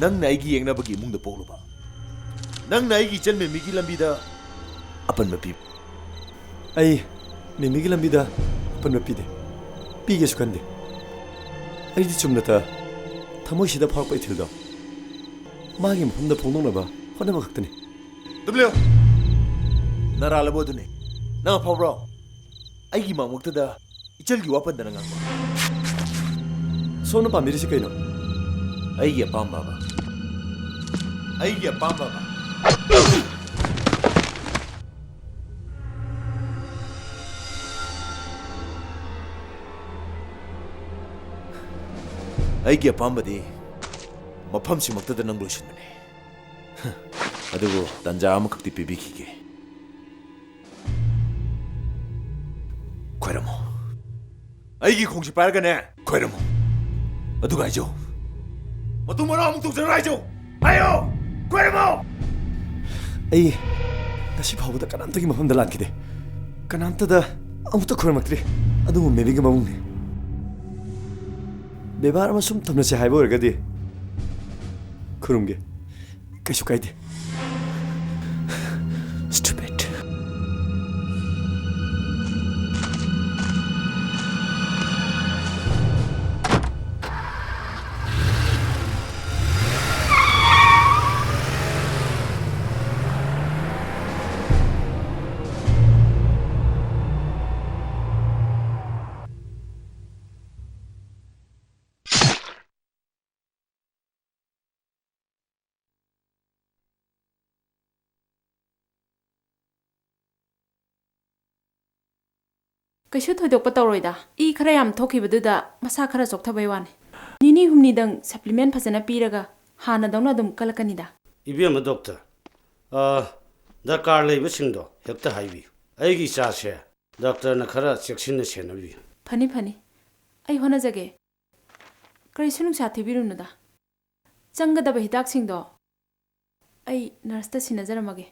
ꯅꯪꯅ ꯑꯩꯒꯤ ꯌꯦꯛꯅꯕꯒꯤ ꯏꯃꯨꯡꯗ ꯄꯣꯛꯂꯨꯕ꯫ ꯅꯪꯅ ꯑꯩꯒꯤ ꯏꯆꯟ ꯃꯦꯃꯤꯒꯤ ꯂꯝꯕꯤꯗ ꯑꯄꯟꯕ ꯄꯤꯕ꯫ ꯑꯩ ꯃꯦꯃꯤꯒꯤ ꯂꯝꯕꯤꯗ ꯑꯄꯟꯕ ꯄꯤꯗꯦ, ꯄꯤꯒꯦꯁꯨ ꯈꯟꯗꯦ꯫ ꯑꯩꯗꯤ ꯆꯨꯝꯅꯇ ꯊꯃꯣꯏꯁꯤꯗ ꯐꯥꯎꯔꯛꯄ ꯏꯊꯤꯜꯗꯣ ꯃꯥꯒꯤ ꯃꯐꯝꯗ ꯐꯣꯡꯗꯣꯛꯅꯕ ꯍꯣꯠꯅꯕ ꯈꯛꯇꯅꯤ꯫ ꯗꯕ꯭ꯂꯤꯌꯨ, ꯅꯔꯥꯜꯂꯕ ꯑꯗꯨꯅꯤ꯫ ꯅꯪ ꯑꯐꯥꯎꯕ꯭ꯔꯣ? ꯑꯩꯒꯤ ꯃꯥꯡꯃꯛꯇꯗ ꯏꯆꯜꯒꯤ ꯋꯥ ꯄꯟꯗꯅ ꯉꯥꯡꯕ꯫ ꯁꯣꯝꯅ ꯄꯥꯝꯕꯤꯔꯤꯁꯤ ꯀꯩꯅꯣ? ꯑꯩꯒꯤ ꯑꯄꯥꯝꯕ ꯑꯃ꯫ ꯑꯩꯒꯤ ꯑꯄꯥꯝꯕ ꯑꯃ꯫ ꯑꯩꯒꯤ ꯑꯄꯥꯝꯕꯗꯤ ꯃꯐꯝꯁꯤꯃꯛꯇꯗ ꯅꯪ ꯂꯣꯏꯁꯤꯟꯕꯅꯤ꯫ ꯑꯗꯨꯕꯨ ꯇꯥꯟꯖꯥ ꯑꯃꯈꯛꯇꯤ ꯄꯤꯕꯤꯈꯤꯒꯦ꯫ ꯈꯣꯏꯔꯝꯃꯣ꯫ ꯑꯩꯒꯤ ꯈꯣꯡꯁꯦ ꯄꯥꯏꯔꯒꯅꯦ, ꯈꯣꯏꯔꯝꯃꯣ꯫ ꯑꯗꯨꯒ ꯍꯥꯏꯖꯧ, ꯃꯇꯨꯡ ꯃꯔꯥ ꯑꯃꯨꯛ ꯇꯧꯖꯔꯣꯏ ꯍꯥꯏꯖꯧ꯫ ꯍꯥꯏꯌꯣ! ꯈꯣꯏꯔꯝꯃꯣ! ꯑꯩ ꯉꯁꯤ ꯐꯥꯎꯕꯗ ꯀꯅꯥꯝꯇꯒꯤ ꯃꯐꯝꯗ ꯂꯥꯟꯈꯤꯗꯦ꯫ ꯀꯅꯥꯝꯇꯗ ꯑꯃꯨꯛꯇ ꯈꯣꯏꯔꯝꯃꯛꯇ꯭ꯔꯤ꯫ ꯑꯗꯨꯕꯨ ꯃꯦꯃꯤꯒꯤ ꯃꯕꯨꯡꯅꯤ꯫ ꯕꯦꯕꯥꯔ ꯑꯃ ꯁꯨꯝ ꯊꯝꯅꯁꯦ ꯍꯥꯏꯕ ꯑꯣꯏꯔꯒꯗꯤ ꯈꯨꯔꯨꯝꯒꯦ꯫ ꯀꯩꯁꯨ ꯀꯥꯏꯗꯦ꯫ Stupid. ꯀꯩꯁꯨ ꯊꯣꯏꯗꯣꯛꯄ ꯇꯧꯔꯣꯏꯗ꯫ ꯏ ꯈꯔ ꯌꯥꯝ ꯊꯣꯛꯈꯤꯕꯗꯨꯗ ꯃꯁꯥ ꯈꯔ ꯆꯣꯛꯊꯕꯩ ꯋꯥꯅꯤ꯫ ꯅꯤꯅꯤ ꯍꯨꯝꯅꯤꯗꯪ supplement ꯐꯖꯅ ꯄꯤꯔꯒ ꯍꯥꯟꯅꯗꯧꯅ ꯑꯗꯨꯝ ꯀꯜꯂꯛꯀꯅꯤꯗ꯫ ꯏꯕꯦꯝꯃ ꯗꯣꯛꯇꯔ, ꯑ, ꯗꯔꯀꯥꯔ ꯂꯩꯕꯁꯤꯡꯗꯣ ꯍꯦꯛꯇ ꯍꯥꯏꯕꯤꯌꯨ꯫ ꯑꯩꯒꯤ ꯏꯆꯥꯁꯦ ꯗꯥꯛꯇꯔꯅ ꯈꯔ ꯆꯦꯛꯁꯤꯟꯅ ꯁꯦꯟꯅꯕꯤꯌꯨ꯫ ꯐꯅꯤ, ꯐꯅꯤ꯫ ꯑꯩ ꯍꯣꯠꯅꯖꯒꯦ꯫ ꯀꯔꯤꯁꯨ ꯅꯨꯡꯁꯥ ꯊꯤꯕꯤꯔꯨꯅꯨꯗ꯫ ꯆꯪꯒꯗꯕ ꯍꯤꯗꯥꯛꯁꯤꯡꯗꯣ ꯑꯩ ꯅꯔꯁꯇ ꯁꯤꯟꯅꯖꯔꯝꯃꯒꯦ꯫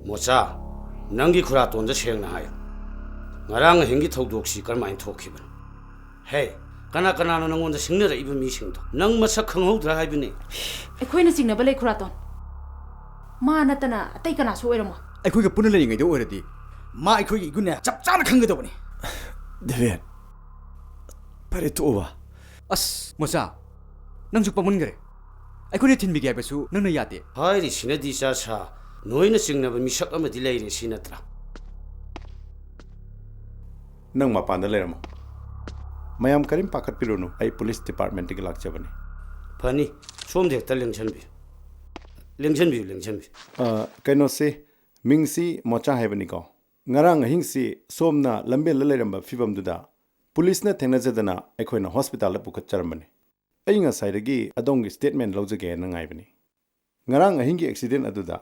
ꯃꯣꯆꯥ, ꯅꯪꯒꯤ ꯈꯨꯔꯥꯇꯣꯟꯗ ꯁꯦꯡꯅ ꯍꯥꯏꯌꯨ꯫ ꯉꯔꯥꯡ ꯑꯍꯤꯡꯒꯤ ꯊꯧꯗꯣꯛꯁꯤ ꯀꯔꯝꯍꯥꯏꯅ ꯊꯣꯛꯈꯤꯕꯅꯣ? ꯍꯦ, ꯀꯅꯥ ꯀꯅꯥꯅꯣ ꯅꯪꯉꯣꯟꯗ ꯁꯤꯡꯅꯔꯛꯏꯕ ꯃꯤꯁꯤꯡꯗꯣ? ꯅꯪ ꯃꯁꯛ ꯈꯪꯍꯧꯗ꯭ꯔꯥ ꯍꯥꯏꯕꯅꯤ? ꯑꯩꯈꯣꯏꯅ ꯆꯤꯡꯅꯕ ꯂꯩ, ꯈꯨꯔꯥꯇꯣꯟ꯫ ꯃꯥ ꯅꯠꯇꯅ ꯑꯇꯩ ꯀꯅꯥꯁꯨ ꯑꯣꯏꯔꯝꯃꯣꯏ꯫ ꯑꯩꯈꯣꯏꯒ ꯄꯨꯟꯅ ꯂꯩꯔꯤꯉꯩꯗ ꯑꯣꯏꯔꯗꯤ ꯃꯥ ꯑꯩꯈꯣꯏꯒꯤ ꯏꯒꯨꯟꯅꯦ ꯆꯞ ꯆꯥꯅ ꯈꯪꯒꯗꯧꯕꯅꯤ꯫ ꯗꯦꯕꯦꯟ, ꯐꯔꯦ, ꯇꯣꯛꯑꯣꯕ꯫ ꯑꯁ, ꯃꯣꯆꯥ, ꯅꯪꯁꯨ ꯄꯪꯃꯟꯈꯔꯦ꯫ ꯑꯩꯈꯣꯏꯅ ꯊꯤꯟꯕꯤꯒꯦ ꯍꯥꯏꯕꯁꯨ ꯅꯪꯅ ꯌꯥꯗꯦ꯫ ꯍꯥꯏꯔꯤꯁꯤꯅꯗꯤ, ꯏꯆꯥ ꯁꯥ, ꯅꯣꯏꯅ ꯆꯤꯡꯅꯕ ꯃꯤꯁꯛ ꯑꯃꯗꯤ ꯂꯩꯔꯦ, ꯁꯤ ꯅꯠꯇ꯭ꯔꯥ? ꯅꯪ ꯃꯄꯥꯟꯗ ꯂꯩꯔꯝꯃꯣ꯫ ꯃꯌꯥꯝ ꯀꯔꯤꯝ ꯄꯥꯈꯠꯄꯤꯔꯨꯅꯨ, ꯑꯩ ꯄꯨꯂꯤꯁ ꯗꯤꯄꯥꯔꯠꯃꯦꯟꯠꯇꯒꯤ ꯂꯥꯛꯆꯕꯅꯤ꯫ ꯐꯅꯤ, ꯁꯣꯝꯗ ꯍꯦꯛꯇ ꯂꯦꯡꯁꯟꯕꯤꯌꯨ꯫ ꯂꯦꯡꯁꯟꯕꯤꯌꯨ, ꯂꯦꯡꯁꯟꯕꯤꯌꯨ꯫ ꯑ, ꯀꯩꯅꯣꯁꯤ, ꯃꯤꯡꯁꯤ ꯃꯣꯆꯥ ꯍꯥꯏꯕꯅꯤꯀꯣ꯫ ꯉꯔꯥꯡ ꯑꯍꯤꯡꯁꯤ ꯁꯣꯝꯅ ꯂꯝꯕꯦꯜꯗ ꯂꯩꯔꯝꯕ ꯐꯤꯕꯝꯗꯨꯗ ꯄꯨꯂꯤꯁꯅ ꯊꯦꯡꯅꯖꯗꯅ ꯑꯩꯈꯣꯏꯅ ꯍꯣꯁꯄꯤꯇꯥꯜꯗ ꯄꯨꯈꯠꯆꯔꯝꯕꯅꯤ꯫ ꯑꯩ ꯉꯁꯥꯏꯗꯒꯤ ꯑꯗꯣꯝꯒꯤ ꯁ꯭ꯇꯦꯠꯃꯦꯟꯠ ꯂꯧꯖꯒꯦꯅ ꯉꯥꯏꯕꯅꯤ꯫ ꯉꯔꯥꯡ ꯑꯍꯤꯡꯒꯤ ꯑꯦꯛꯁꯤꯗꯦꯟꯠ ꯑꯗꯨꯗ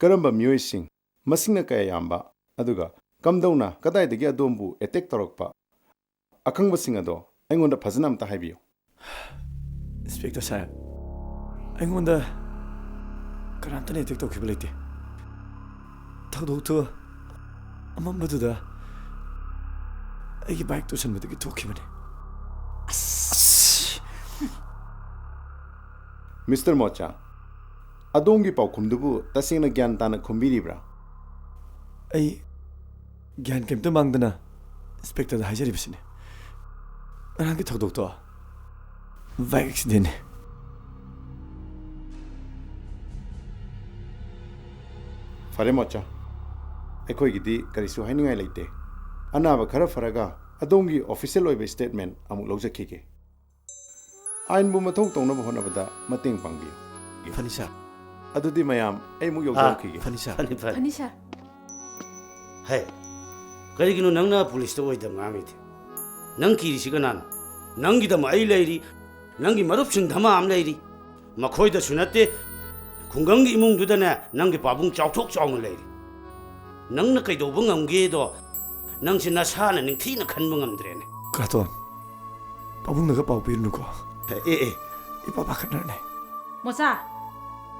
ꯀꯔꯝꯕ ꯃꯤꯑꯣꯏꯁꯤꯡ, ꯃꯁꯤꯡꯅ ꯀꯌꯥ ꯌꯥꯝꯕ, ꯑꯗꯨꯒ ꯀꯝꯗꯧꯅ, ꯀꯗꯥꯏꯗꯒꯤ ꯑꯗꯣꯝꯕꯨ ꯑꯦꯇꯦꯛ ꯇꯧꯔꯛꯄ, ꯑꯈꯪꯕꯁꯤꯡ ꯑꯗꯣ ꯑꯩꯉꯣꯟꯗ ꯐꯖꯅ ꯑꯝꯇ ꯍꯥꯏꯕꯤꯌꯨ꯫ ꯏꯟꯁꯄꯦꯛꯇꯔ ꯁꯥꯍꯦꯕ, ꯑꯩꯉꯣꯟꯗ ꯀꯅꯥꯝꯇꯅ ꯑꯦꯇꯦꯛ ꯇꯧꯈꯤꯕ ꯂꯩꯇꯦ꯫ ꯊꯧꯗꯣꯛꯇꯨ ꯑꯃꯝꯕꯗꯨꯗ ꯑꯩꯒꯤ ꯕꯥꯏꯛ ꯇꯨꯁꯟꯕꯗꯒꯤ ꯊꯣꯛꯈꯤꯕꯅꯤ꯫ ꯑꯁ! ꯃꯤꯁꯇꯔ ꯃꯣꯆꯥ, ꯑꯗꯣꯝꯒꯤ ꯄꯥꯎꯈꯨꯝꯗꯨꯕꯨ ꯇꯁꯦꯡꯅ ꯒ꯭ꯌꯥꯟ ꯇꯥꯅ ꯈꯨꯝꯕꯤꯔꯤꯕ꯭ꯔꯥ? ꯑꯩ ꯒ꯭ꯌꯥꯟ ꯀꯩꯝꯇ ꯃꯥꯡꯗꯅ ꯏꯟꯁꯄꯦꯛꯇꯔꯗ ꯍꯥꯏꯖꯔꯤꯕꯁꯤꯅꯤ꯫ ꯉꯔꯥꯡꯒꯤ ꯊꯧꯗꯣꯛꯇꯣ ꯕꯥꯏꯛ ꯑꯦꯛꯁꯤꯗꯦꯟꯅꯤ꯫ ꯐꯔꯦ ꯃꯣꯆꯥ, ꯑꯩꯈꯣꯏꯒꯤꯗꯤ ꯀꯔꯤꯁꯨ ꯍꯥꯏꯅꯤꯡꯉꯥꯏ ꯂꯩꯇꯦ꯫ ꯑꯅꯥꯕ ꯈꯔ ꯐꯔꯒ ꯑꯗꯣꯝꯒꯤ ꯑꯣꯐꯤꯁꯤꯌꯦꯜ ꯑꯣꯏꯕ ꯁ꯭ꯇꯦꯠꯃꯦꯟꯠ ꯑꯃꯨꯛ ꯂꯧꯖꯈꯤꯒꯦ꯫ ꯑꯥꯏꯟꯕꯨ ꯃꯊꯧ ꯇꯧꯅꯕ ꯍꯣꯠꯅꯕꯗ ꯃꯇꯦꯡ ꯄꯥꯡꯕꯤꯌꯨ꯫ ꯐꯅꯤ ꯁꯥꯔ꯫ ꯑꯗꯨꯗꯤ ꯃꯌꯥꯝ ꯑꯩ ꯑꯃꯨꯛ ꯑꯥ, ꯌꯧꯖꯔꯛꯈꯤꯒꯦ꯫ ꯐꯅꯤ ꯁꯥꯔ꯫ ꯐꯅꯤ, ꯐꯅꯤ꯫ ꯐꯅꯤ ꯁꯥꯔ꯫ ꯍꯦ, ꯀꯔꯤꯒꯤꯅꯣ ꯅꯪꯅ ꯄꯨꯂꯤꯁꯇ ꯑꯣꯏꯗꯕ ꯉꯥꯡꯉꯤꯗꯤ? ꯅꯪ ꯀꯤꯔꯤꯁꯤ ꯀꯅꯥꯅꯣ? ꯅꯪꯒꯤꯗꯃꯛ ꯑꯩ ꯂꯩꯔꯤ, ꯅꯪꯒꯤ ꯃꯔꯨꯞꯁꯤꯡ ꯙꯃꯥ ꯑꯃ ꯂꯩꯔꯤ꯫ ꯃꯈꯣꯏꯗꯁꯨ ꯅꯠꯇꯦ, ꯈꯨꯡꯒꯪꯒꯤ ꯏꯃꯨꯡꯗꯨꯗꯅꯦ ꯅꯪꯒꯤ ꯄꯥꯕꯨꯡ ꯆꯥꯎꯊꯣꯛ ꯆꯥꯎꯅ ꯂꯩꯔꯤ꯫ ꯅꯪꯅ ꯀꯩꯗꯧꯕ ꯉꯝꯒꯦꯗꯣ ꯅꯪꯁꯦ ꯅꯁꯥꯅ ꯅꯤꯡꯊꯤꯅ ꯈꯟꯕ ꯉꯝꯗ꯭ꯔꯦꯅꯦ꯫ ꯀꯥꯇꯣꯟ, ꯄꯥꯕꯨꯡꯗꯒ ꯄꯥꯎ ꯄꯤꯔꯨꯅꯨꯀꯣ꯫ ꯑꯦ, ꯑꯦ, ꯑꯦ꯫ ꯏꯄꯥ ꯄꯥꯈꯠꯅꯔꯅꯤ꯫ ꯃꯣꯆꯥ,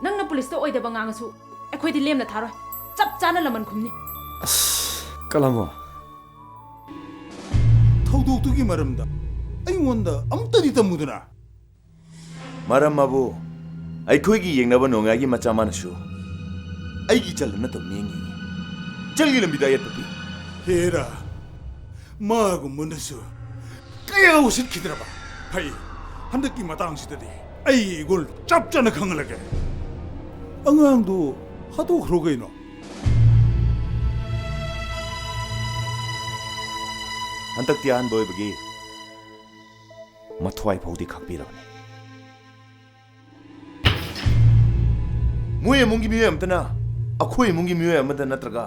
ꯅꯪꯅ ꯄꯨꯂꯤꯁꯇ ꯑꯣꯏꯗꯕ ꯉꯥꯡꯉꯁꯨ ꯑꯩꯈꯣꯏꯗꯤ ꯂꯦꯝꯅ ꯊꯥꯔꯣꯏ꯫ ꯆꯞ ꯆꯥꯅ ꯂꯃꯟ ꯈꯨꯝꯅꯤ꯫ ꯑꯁ, ꯀꯂꯝꯃꯣ꯫ ꯊꯧꯗꯣꯛꯇꯨꯒꯤ ꯃꯔꯝꯗ ꯑꯩꯉꯣꯟꯗ ꯑꯃꯨꯛꯇꯗꯤ ꯇꯝꯃꯨꯗꯅ꯫ ꯃꯔꯝ ꯑꯕꯨ, ꯑꯩꯈꯣꯏꯒꯤ ꯌꯦꯡꯅꯕ ꯅꯣꯡꯌꯥꯏꯒꯤ ꯃꯆꯥ ꯃꯥꯅꯁꯨ ꯑꯩꯒꯤ ꯏꯆꯜꯗ ꯅꯠꯇꯕ ꯃꯤꯠꯌꯦꯡ ꯌꯦꯡꯉꯤ꯫ ꯏꯆꯜꯒꯤ ꯂꯝꯕꯤꯗ ꯑꯌꯦꯠꯄ ꯄꯤ꯫ ꯍꯦꯔꯥ, ꯃꯥꯒꯨꯝꯕꯅꯁꯨ ꯀꯌꯥ ꯎꯁꯤꯠꯈꯤꯗ꯭ꯔꯕ? ꯐꯩ, ꯍꯟꯗꯛꯀꯤ ꯃꯇꯥꯡꯁꯤꯗꯗꯤ ꯑꯩꯒꯤ ꯏꯒꯨꯜ ꯆꯞ ꯆꯥꯅ ꯈꯪꯍꯜꯂꯒꯦ꯫ ꯑꯉꯥꯡꯗꯨ ꯍꯥꯠꯇꯣꯛꯈ꯭ꯔꯣ ꯀꯩꯅꯣ꯫ ꯍꯟꯗꯛꯇꯤ ꯑꯍꯥꯟꯕ ꯑꯣꯏꯕꯒꯤ ꯃꯊ꯭ꯋꯥꯏ ꯐꯥꯎꯗꯤ ꯈꯥꯛꯄꯤꯔꯕꯅꯤ꯫ ꯃꯣꯏ ꯏꯃꯨꯡꯒꯤ ꯃꯤꯑꯣꯏ ꯑꯃꯠꯇꯅ ꯑꯩꯈꯣꯏ ꯏꯃꯨꯡꯒꯤ ꯃꯤꯑꯣꯏ ꯑꯃꯗ ꯅꯠꯇ꯭ꯔꯒ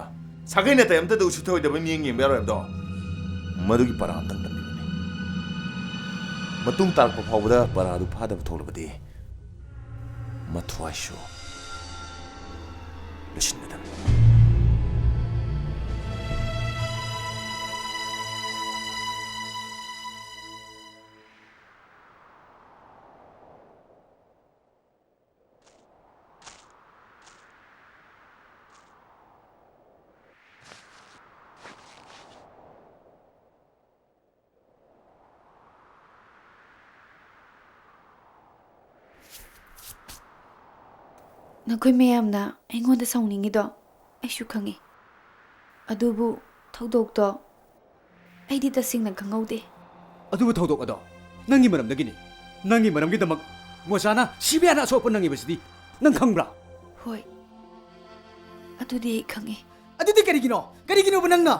ꯁꯥꯒꯩ ꯅꯥꯇꯩ ꯑꯃꯠꯇꯗ ꯎꯁꯤꯠ ꯊꯑꯣꯏꯗꯕ ꯃꯤꯠꯌꯦꯡ ꯌꯦꯡꯕ ꯌꯥꯔꯣꯏ ꯍꯥꯏꯕꯗꯣ ꯃꯗꯨꯒꯤ ꯄꯔꯥ ꯑꯝꯇꯪ ꯇꯝꯕꯤꯕꯅꯤ꯫ ꯃꯇꯨꯡ ꯇꯥꯔꯛꯄ ꯐꯥꯎꯕꯗ ꯄꯔꯥꯗꯨ ꯐꯥꯗꯕ ꯊꯣꯛꯂꯕꯗꯤ ꯃꯊ꯭ꯋꯥꯏꯁꯨ ꯂꯣꯏꯁꯤꯟꯒꯗꯕꯅꯤ꯫ ꯅꯈꯣꯏ ꯃꯌꯥꯝꯅ ꯑꯩꯉꯣꯟꯗ ꯁꯥꯎꯅꯤꯡꯉꯤꯗꯣ ꯑꯩꯁꯨ ꯈꯪꯉꯤ꯫ ꯑꯗꯨꯕꯨ ꯊꯧꯗꯣꯛꯇꯣ ꯑꯩꯗꯤ ꯇꯁꯦꯡꯅ ꯈꯪꯍꯧꯗꯦ꯫ ꯑꯗꯨꯕꯨ ꯊꯧꯗꯣꯛ ꯑꯗꯣ ꯅꯪꯒꯤ ꯃꯔꯝꯗꯒꯤꯅꯤ꯫ ꯅꯪꯒꯤ ꯃꯔꯝꯒꯤꯗꯃꯛ ꯃꯣꯆꯥꯅ ꯁꯤꯕꯤꯌꯥꯅ ꯑꯁꯣꯛꯄ ꯅꯪꯉꯤꯕꯁꯤꯗꯤ ꯅꯪ ꯈꯪꯕ꯭ꯔꯥ? ꯍꯣꯏ, ꯑꯗꯨꯗꯤ ꯑꯩ ꯈꯪꯉꯤ꯫ ꯑꯗꯨꯗꯤ ꯀꯔꯤꯒꯤꯅꯣ? ꯀꯔꯤꯒꯤꯅꯣꯕ ꯅꯪꯅ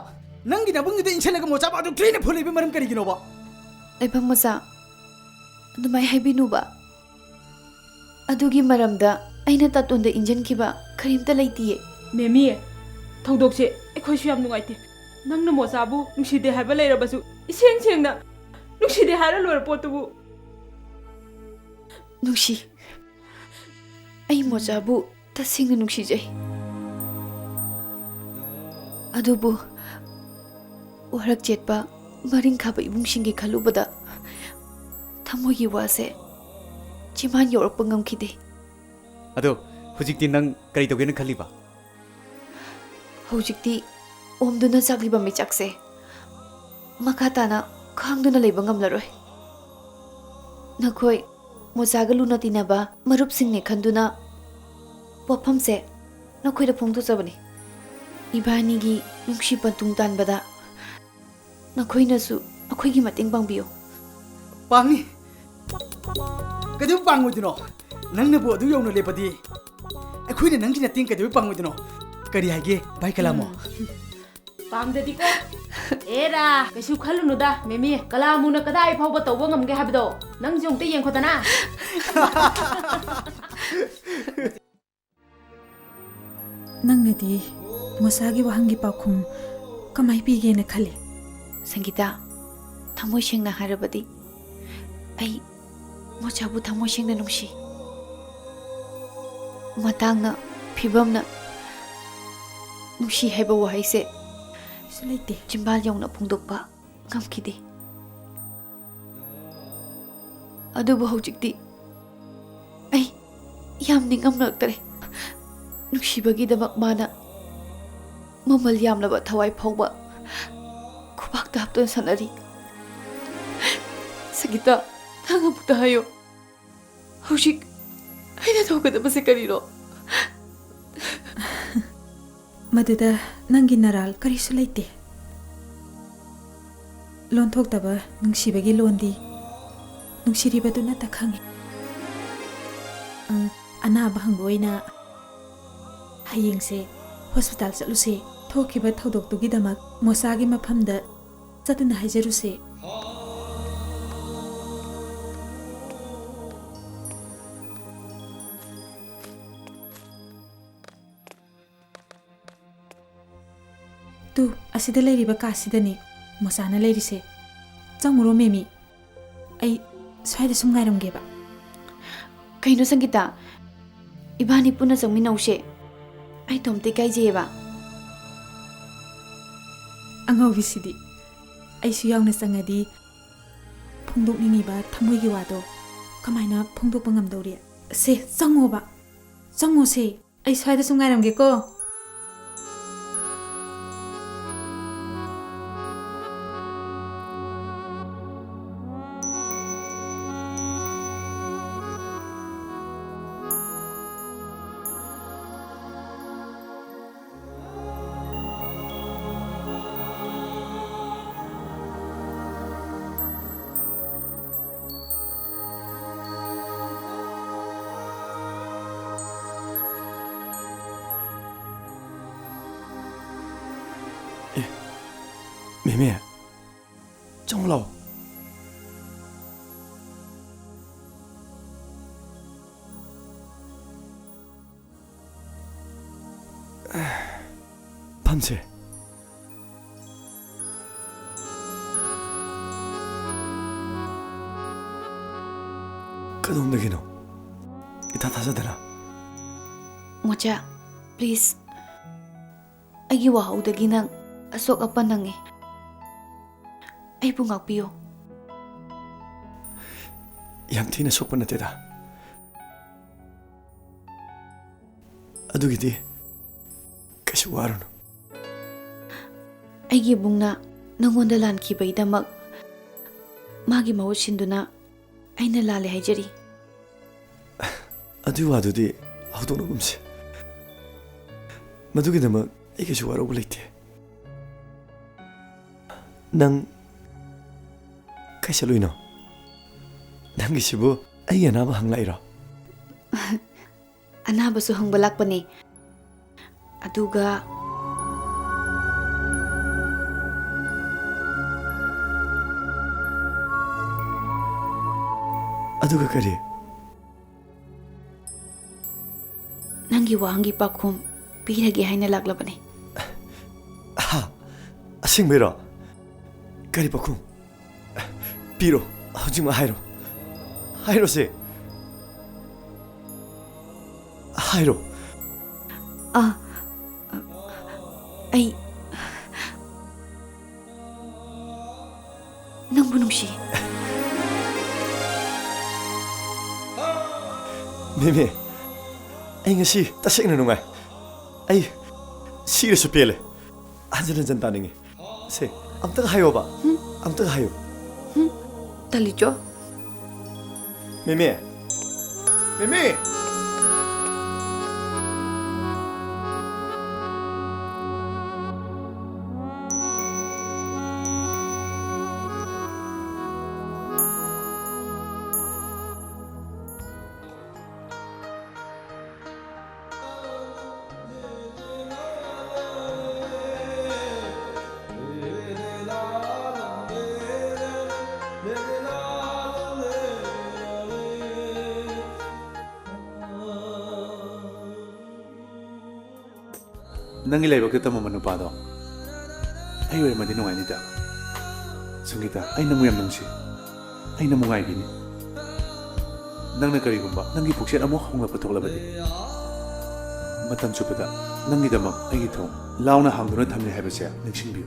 ꯅꯪꯒꯤ ꯅꯕꯨꯡꯗꯨꯗ ꯏꯟꯁꯤꯜꯂꯒ ꯃꯣꯆꯥꯕꯨ ꯑꯗꯨꯛ ꯊꯤꯅ ꯐꯨꯜꯂꯤꯕ ꯃꯔꯝ ꯀꯔꯤꯒꯤꯅꯣꯕ? ꯂꯩꯐꯝ ꯃꯆꯥ, ꯑꯗꯨꯃꯥꯏ ꯍꯥꯏꯕꯤꯅꯨꯕ꯫ ꯑꯗꯨꯒꯤ ꯃꯔꯝꯗ ꯑꯩꯅ ꯇꯥꯇꯣꯟꯗ ꯏꯟꯖꯟꯈꯤꯕ ꯀꯔꯤꯝꯇ ꯂꯩꯇꯤꯌꯦ꯫ ꯃꯦꯃꯤ, ꯊꯧꯗꯣꯛꯁꯦ ꯑꯩꯈꯣꯏꯁꯨ ꯌꯥꯝ ꯅꯨꯡꯉꯥꯏꯇꯦ꯫ ꯅꯪꯅ ꯃꯣꯆꯥꯕꯨ ꯅꯨꯡꯁꯤꯗꯦ ꯍꯥꯏꯕ ꯂꯩꯔꯕꯁꯨ ꯏꯁꯦꯡ ꯁꯦꯡꯅ ꯅꯨꯡꯁꯤꯗꯦ ꯍꯥꯏꯔ ꯂꯣꯏꯔ ꯄꯣꯠꯇꯨꯕꯨ꯫ ꯅꯨꯡꯁꯤ, ꯑꯩ ꯃꯣꯆꯥꯕꯨ ꯇꯁꯦꯡꯅ ꯅꯨꯡꯁꯤꯖꯩ꯫ ꯑꯗꯨꯕꯨ ꯋꯥꯔꯛ ꯆꯦꯠꯄ ꯃꯔꯤꯡ ꯈꯥꯕ ꯏꯃꯨꯡꯁꯤꯡꯒꯤ ꯈꯜꯂꯨꯕꯗ ꯊꯃꯣꯏꯒꯤ ꯋꯥꯁꯦ ꯆꯤꯝꯕꯥꯟ ꯌꯧꯔꯛꯄ ꯉꯝꯈꯤꯗꯦ꯫ ꯑꯗꯣ ꯍꯧꯖꯤꯛꯇꯤ ꯅꯪ ꯀꯔꯤ ꯇꯧꯒꯦꯅ ꯈꯜꯂꯤꯕ? ꯍꯧꯖꯤꯛꯇꯤ ꯑꯣꯝꯗꯨꯅ ꯆꯥꯛꯂꯤꯕ ꯃꯩꯆꯥꯛꯁꯦ ꯃꯈꯥ ꯇꯥꯅ ꯈꯥꯡꯗꯨꯅ ꯂꯩꯕ ꯉꯝꯂꯔꯣꯏ꯫ ꯅꯈꯣꯏ ꯃꯣꯆꯥꯒ ꯂꯨꯅ ꯇꯤꯟꯅꯕ ꯃꯔꯨꯞꯁꯤꯡꯅꯦ ꯈꯟꯗꯨꯅ ꯋꯥꯐꯝꯁꯦ ꯅꯈꯣꯏꯗ ꯐꯣꯡꯗꯣꯛꯆꯕꯅꯤ꯫ ꯏꯕꯥꯅꯤꯒꯤ ꯅꯨꯡꯁꯤ ꯄꯟꯊꯨꯡ ꯇꯥꯟꯕꯗ ꯅꯈꯣꯏꯅꯁꯨ ꯑꯩꯈꯣꯏꯒꯤ ꯃꯇꯦꯡ ꯄꯥꯡꯕꯤꯌꯨ꯫ ꯄꯥꯡꯅꯤ꯫ ꯀꯩꯗꯧꯕꯩ ꯄꯥꯡꯉꯣꯏꯗꯣꯏꯅꯣ? ꯅꯪꯅꯕꯨ ꯑꯗꯨ ꯌꯧꯅ ꯂꯦꯞꯄꯗꯤ ꯑꯩꯈꯣꯏꯅ ꯅꯪꯒꯤ ꯃꯇꯦꯡ ꯀꯩꯗꯧꯕꯩ ꯄꯥꯡꯉꯣꯏꯗꯣꯏꯅꯣ? ꯀꯔꯤ ꯍꯥꯏꯒꯦ ꯚꯥꯏ ꯀꯂꯥꯃꯣ? ꯎꯝ꯫ ꯄꯥꯝꯗꯗꯤꯀꯣ꯫ ꯑꯦꯔꯥ, ꯀꯩꯁꯨ ꯈꯜꯂꯨꯅꯨꯗ ꯃꯦꯃꯤ, ꯀꯂꯥꯃꯨꯅ ꯀꯗꯥꯏ ꯐꯥꯎꯕ ꯇꯧꯕ ꯉꯝꯒꯦ ꯍꯥꯏꯕꯗꯣ ꯅꯪꯁꯨ ꯑꯃꯨꯛꯇ ꯌꯦꯡꯈꯣꯗꯅ꯫ ꯅꯪꯅꯗꯤ ꯃꯣꯁꯥꯒꯤ ꯋꯥꯍꯪꯒꯤ ꯄꯥꯎꯈꯨꯝ ꯀꯃꯥꯏ ꯄꯤꯒꯦꯅ ꯈꯜꯂꯤ? ꯁꯪꯒꯤꯇꯥ, ꯊꯃꯣꯏ ꯁꯦꯡꯅ ꯍꯥꯏꯔꯕꯗꯤ, ꯑꯩ ꯃꯣꯁꯥꯕꯨ ꯊꯃꯣꯏ ꯁꯦꯡꯅ ꯅꯨꯡꯁꯤ꯫ ꯃꯇꯥꯡꯅ, ꯐꯤꯕꯝꯅ ꯅꯨꯡꯁꯤ ꯍꯥꯏꯕ ꯋꯥꯍꯩꯁꯦ ꯀꯩꯁꯨ ꯂꯩꯇꯦ꯫ ꯆꯤꯝꯕꯥꯜ ꯌꯧꯅ ꯐꯣꯡꯗꯣꯛꯄ ꯉꯝꯈꯤꯗꯦ꯫ ꯑꯗꯨꯕꯨ ꯍꯧꯖꯤꯛꯇꯤ ꯑꯩ ꯌꯥꯝ ꯅꯤꯡꯉꯝꯂꯛꯇ꯭ꯔꯦ꯫ ꯅꯨꯡꯁꯤꯕꯒꯤꯗꯃꯛ ꯃꯥꯅ ꯃꯃꯜ ꯌꯥꯝꯂꯕ ꯊꯋꯥꯏ ꯐꯥꯎꯕ ꯈꯨꯕꯥꯛꯇ ꯍꯥꯞꯇꯨꯅ ꯁꯥꯟꯅꯔꯤ꯫ ꯁꯪꯒꯤꯇꯥ, ꯅꯪ ꯑꯃꯨꯛꯇ ꯍꯥꯏꯌꯨ꯫ ꯍꯧꯖꯤꯛ ꯑꯩꯅ ꯇꯧꯒꯗꯕꯁꯦ ꯀꯔꯤꯅꯣ? ꯃꯗꯨꯗ ꯅꯪꯒꯤ ꯅꯔꯥꯜ ꯀꯔꯤꯁꯨ ꯂꯩꯇꯦ꯫ ꯂꯣꯟꯊꯣꯛꯇꯕ ꯅꯨꯡꯁꯤꯕꯒꯤ ꯂꯣꯟꯗꯤ ꯅꯨꯡꯁꯤꯔꯤꯕꯗꯨ ꯅꯠꯇ ꯈꯪꯏ꯫ ꯑꯪ, ꯑꯅꯥꯕ ꯍꯪꯕ ꯑꯣꯏꯅ ꯍꯌꯦꯡꯁꯦ ꯍꯣꯁꯄꯤꯇꯥꯜ ꯆꯠꯂꯨꯁꯦ꯫ ꯊꯣꯛꯈꯤꯕ ꯊꯧꯗꯣꯛꯇꯨꯒꯤꯗꯃꯛ ꯃꯣꯁꯥꯒꯤ ꯃꯐꯝꯗ ꯆꯠꯇꯨꯅ ꯍꯥꯏꯖꯔꯨꯁꯦ꯫ ꯇꯨ, ꯑꯁꯤꯗ ꯂꯩꯔꯤꯕ ꯀꯥꯁꯤꯗꯅꯤ ꯃꯣꯁꯥꯅ ꯂꯩꯔꯤꯁꯦ꯫ ꯆꯪꯉꯨꯔꯣ ꯃꯦꯃꯤ, ꯑꯩ ꯁ꯭ꯋꯥꯏꯗ ꯁꯨꯝ ꯉꯥꯏꯔꯝꯒꯦꯕ꯫ ꯀꯩꯅꯣ ꯁꯪꯒꯤꯇꯥ, ꯏꯕꯥꯅꯤ ꯄꯨꯟꯅ ꯆꯪꯃꯤꯟꯅꯧꯁꯦ꯫ ꯑꯩ ꯏꯇꯣꯝꯇ ꯏꯀꯥꯏꯖꯩꯌꯦꯕ꯫ ꯑꯉꯥꯎꯕꯤꯁꯤꯗꯤ꯫ ꯑꯩꯁꯨ ꯌꯥꯎꯅ ꯆꯪꯉꯗꯤ ꯐꯣꯡꯗꯣꯛꯅꯤꯡꯉꯤꯕ ꯊꯃꯣꯏꯒꯤ ꯋꯥꯗꯣ ꯀꯃꯥꯏꯅ ꯐꯣꯡꯗꯣꯛꯄ ꯉꯝꯗꯧꯔꯤ? ꯁꯦ, ꯆꯪꯉꯣꯕ꯫ ꯆꯪꯉꯣꯁꯦ꯫ ꯑꯩ ꯁ꯭ꯋꯥꯏꯗ ꯁꯨꯝ ꯉꯥꯏꯔꯝꯒꯦꯀꯣ꯫ ꯑꯦ, ꯃꯦꯃꯦ, ꯆꯪꯉꯨ ꯂꯥꯎ꯫ ꯐꯝꯁꯦ꯫ ꯀꯗꯣꯝꯗꯒꯤꯅꯣ? ꯏꯊꯥ ꯊꯥꯖꯗꯅ꯫ ꯃꯣꯆꯥ, please, ꯑꯩꯒꯤ ꯋꯥꯍꯧꯗꯒꯤ ꯅꯪ ꯑꯁꯣꯛ ꯑꯄꯟ ꯅꯪꯉꯤ꯫ ꯑꯩꯕꯨ ꯉꯥꯛꯄꯤꯌꯨ꯫ ꯌꯥꯝ ꯊꯤꯅ ꯁꯣꯛꯄ ꯅꯠꯇꯦꯗ꯫ ꯑꯗꯨꯒꯤꯗꯤ ꯀꯩꯁꯨ ꯋꯥꯔꯨꯅꯨ꯫ ꯑꯩꯒꯤ ꯏꯕꯨꯡꯅ ꯅꯪꯉꯣꯟꯗ ꯂꯥꯟꯈꯤꯕꯒꯤꯗꯃꯛ ꯃꯥꯒꯤ ꯃꯍꯨꯠ ꯁꯤꯟꯗꯨꯅ ꯑꯩꯅ ꯂꯥꯜꯂꯦ ꯍꯥꯏꯖꯔꯤ꯫ ꯑꯗꯨꯒꯤ ꯋꯥꯗꯨꯗꯤ ꯍꯧꯗꯣꯛꯅꯒꯨꯝꯁꯤ꯫ ꯃꯗꯨꯒꯤꯗꯃꯛ ꯑꯩ ꯀꯩꯁꯨ ꯋꯥꯔꯧꯕ ꯂꯩꯇꯦ꯫ ꯅꯪ ꯀꯥꯏ ꯆꯠꯂꯨꯏꯅꯣ? ꯅꯪꯒꯤꯁꯤꯕꯨ ꯑꯩꯒꯤ ꯑꯅꯥꯕ ꯍꯪꯂꯛꯏꯔꯣ? ꯑꯅꯥꯕꯁꯨ ꯍꯪꯕ ꯂꯥꯛꯄꯅꯦ꯫ ꯑꯗꯨꯒ, ꯑꯗꯨꯒ ꯀꯔꯤ? ꯅꯪꯒꯤ ꯋꯥꯍꯪꯒꯤ ꯄꯥꯎꯈꯨꯝ ꯄꯤꯔꯒꯦ ꯍꯥꯏꯅ ꯂꯥꯛꯂꯕꯅꯦ꯫ ꯍꯥ? ꯑꯁꯦꯡꯕꯩꯔꯣ? ꯀꯔꯤ ꯄꯥꯎꯈꯨꯝ? ꯄꯤꯔꯣ, ꯍꯧꯖꯤꯛꯃꯛ ꯍꯥꯏꯔꯣ꯫ ꯍꯥꯏꯔꯣꯁꯦ꯫ ꯍꯥꯏꯔꯣ꯫ ꯑꯥ, ꯑꯩ ꯅꯪꯕꯨ ꯅꯨꯡꯁꯤ꯫ ꯃꯦꯃꯦ, ꯑꯩ ꯉꯁꯤ ꯇꯁꯦꯡꯅ ꯅꯨꯡꯉꯥꯏ꯫ ꯑꯩ ꯁꯤꯔꯁꯨ ꯄꯦꯜꯂꯦ꯫ ꯍꯟꯖꯤꯟ ꯍꯟꯖꯤꯟ ꯇꯥꯅꯤꯡꯉꯤ꯫ ꯁꯦ, ꯑꯝꯇꯒ ꯍꯥꯏꯌꯣꯕ꯫ ꯍꯨꯝ? ꯑꯝꯇꯒ ꯍꯥꯏꯌꯣ꯫ ꯍꯨꯝ? ꯇꯜꯂꯤꯆꯣ꯫ ꯃꯦꯃꯦ! ꯃꯦꯃꯦ! ꯅꯪꯒꯤ ꯂꯥꯏꯕꯛꯇ ꯇꯝꯃꯝꯕ ꯅꯨꯄꯥꯗꯣ ꯑꯩ ꯑꯣꯏꯔꯝꯃꯗꯤ ꯅꯨꯡꯉꯥꯏꯅꯤꯗ꯫ ꯁꯪꯒꯤꯇꯥ, ꯑꯩ ꯅꯪꯕꯨ ꯌꯥꯝ ꯅꯨꯡꯁꯤ꯫ ꯑꯩ ꯅꯪꯕꯨ ꯉꯥꯏꯕꯤꯅꯤ꯫ ꯅꯪꯅ ꯀꯔꯤꯒꯨꯝꯕ ꯅꯪꯒꯤ ꯄꯨꯛꯆꯦꯜ ꯑꯃꯨꯛ ꯍꯣꯡꯂꯛꯄ ꯊꯣꯛꯂꯕꯗꯤ, ꯃꯇꯝ ꯆꯨꯞꯄꯗ ꯅꯪꯒꯤꯗꯃꯛ ꯑꯩꯒꯤ ꯊꯣꯡ ꯂꯥꯎꯅ ꯍꯥꯡꯗꯨꯅ ꯊꯝꯂꯤ ꯍꯥꯏꯕꯁꯦ ꯅꯤꯡꯁꯤꯡꯕꯤꯌꯨ꯫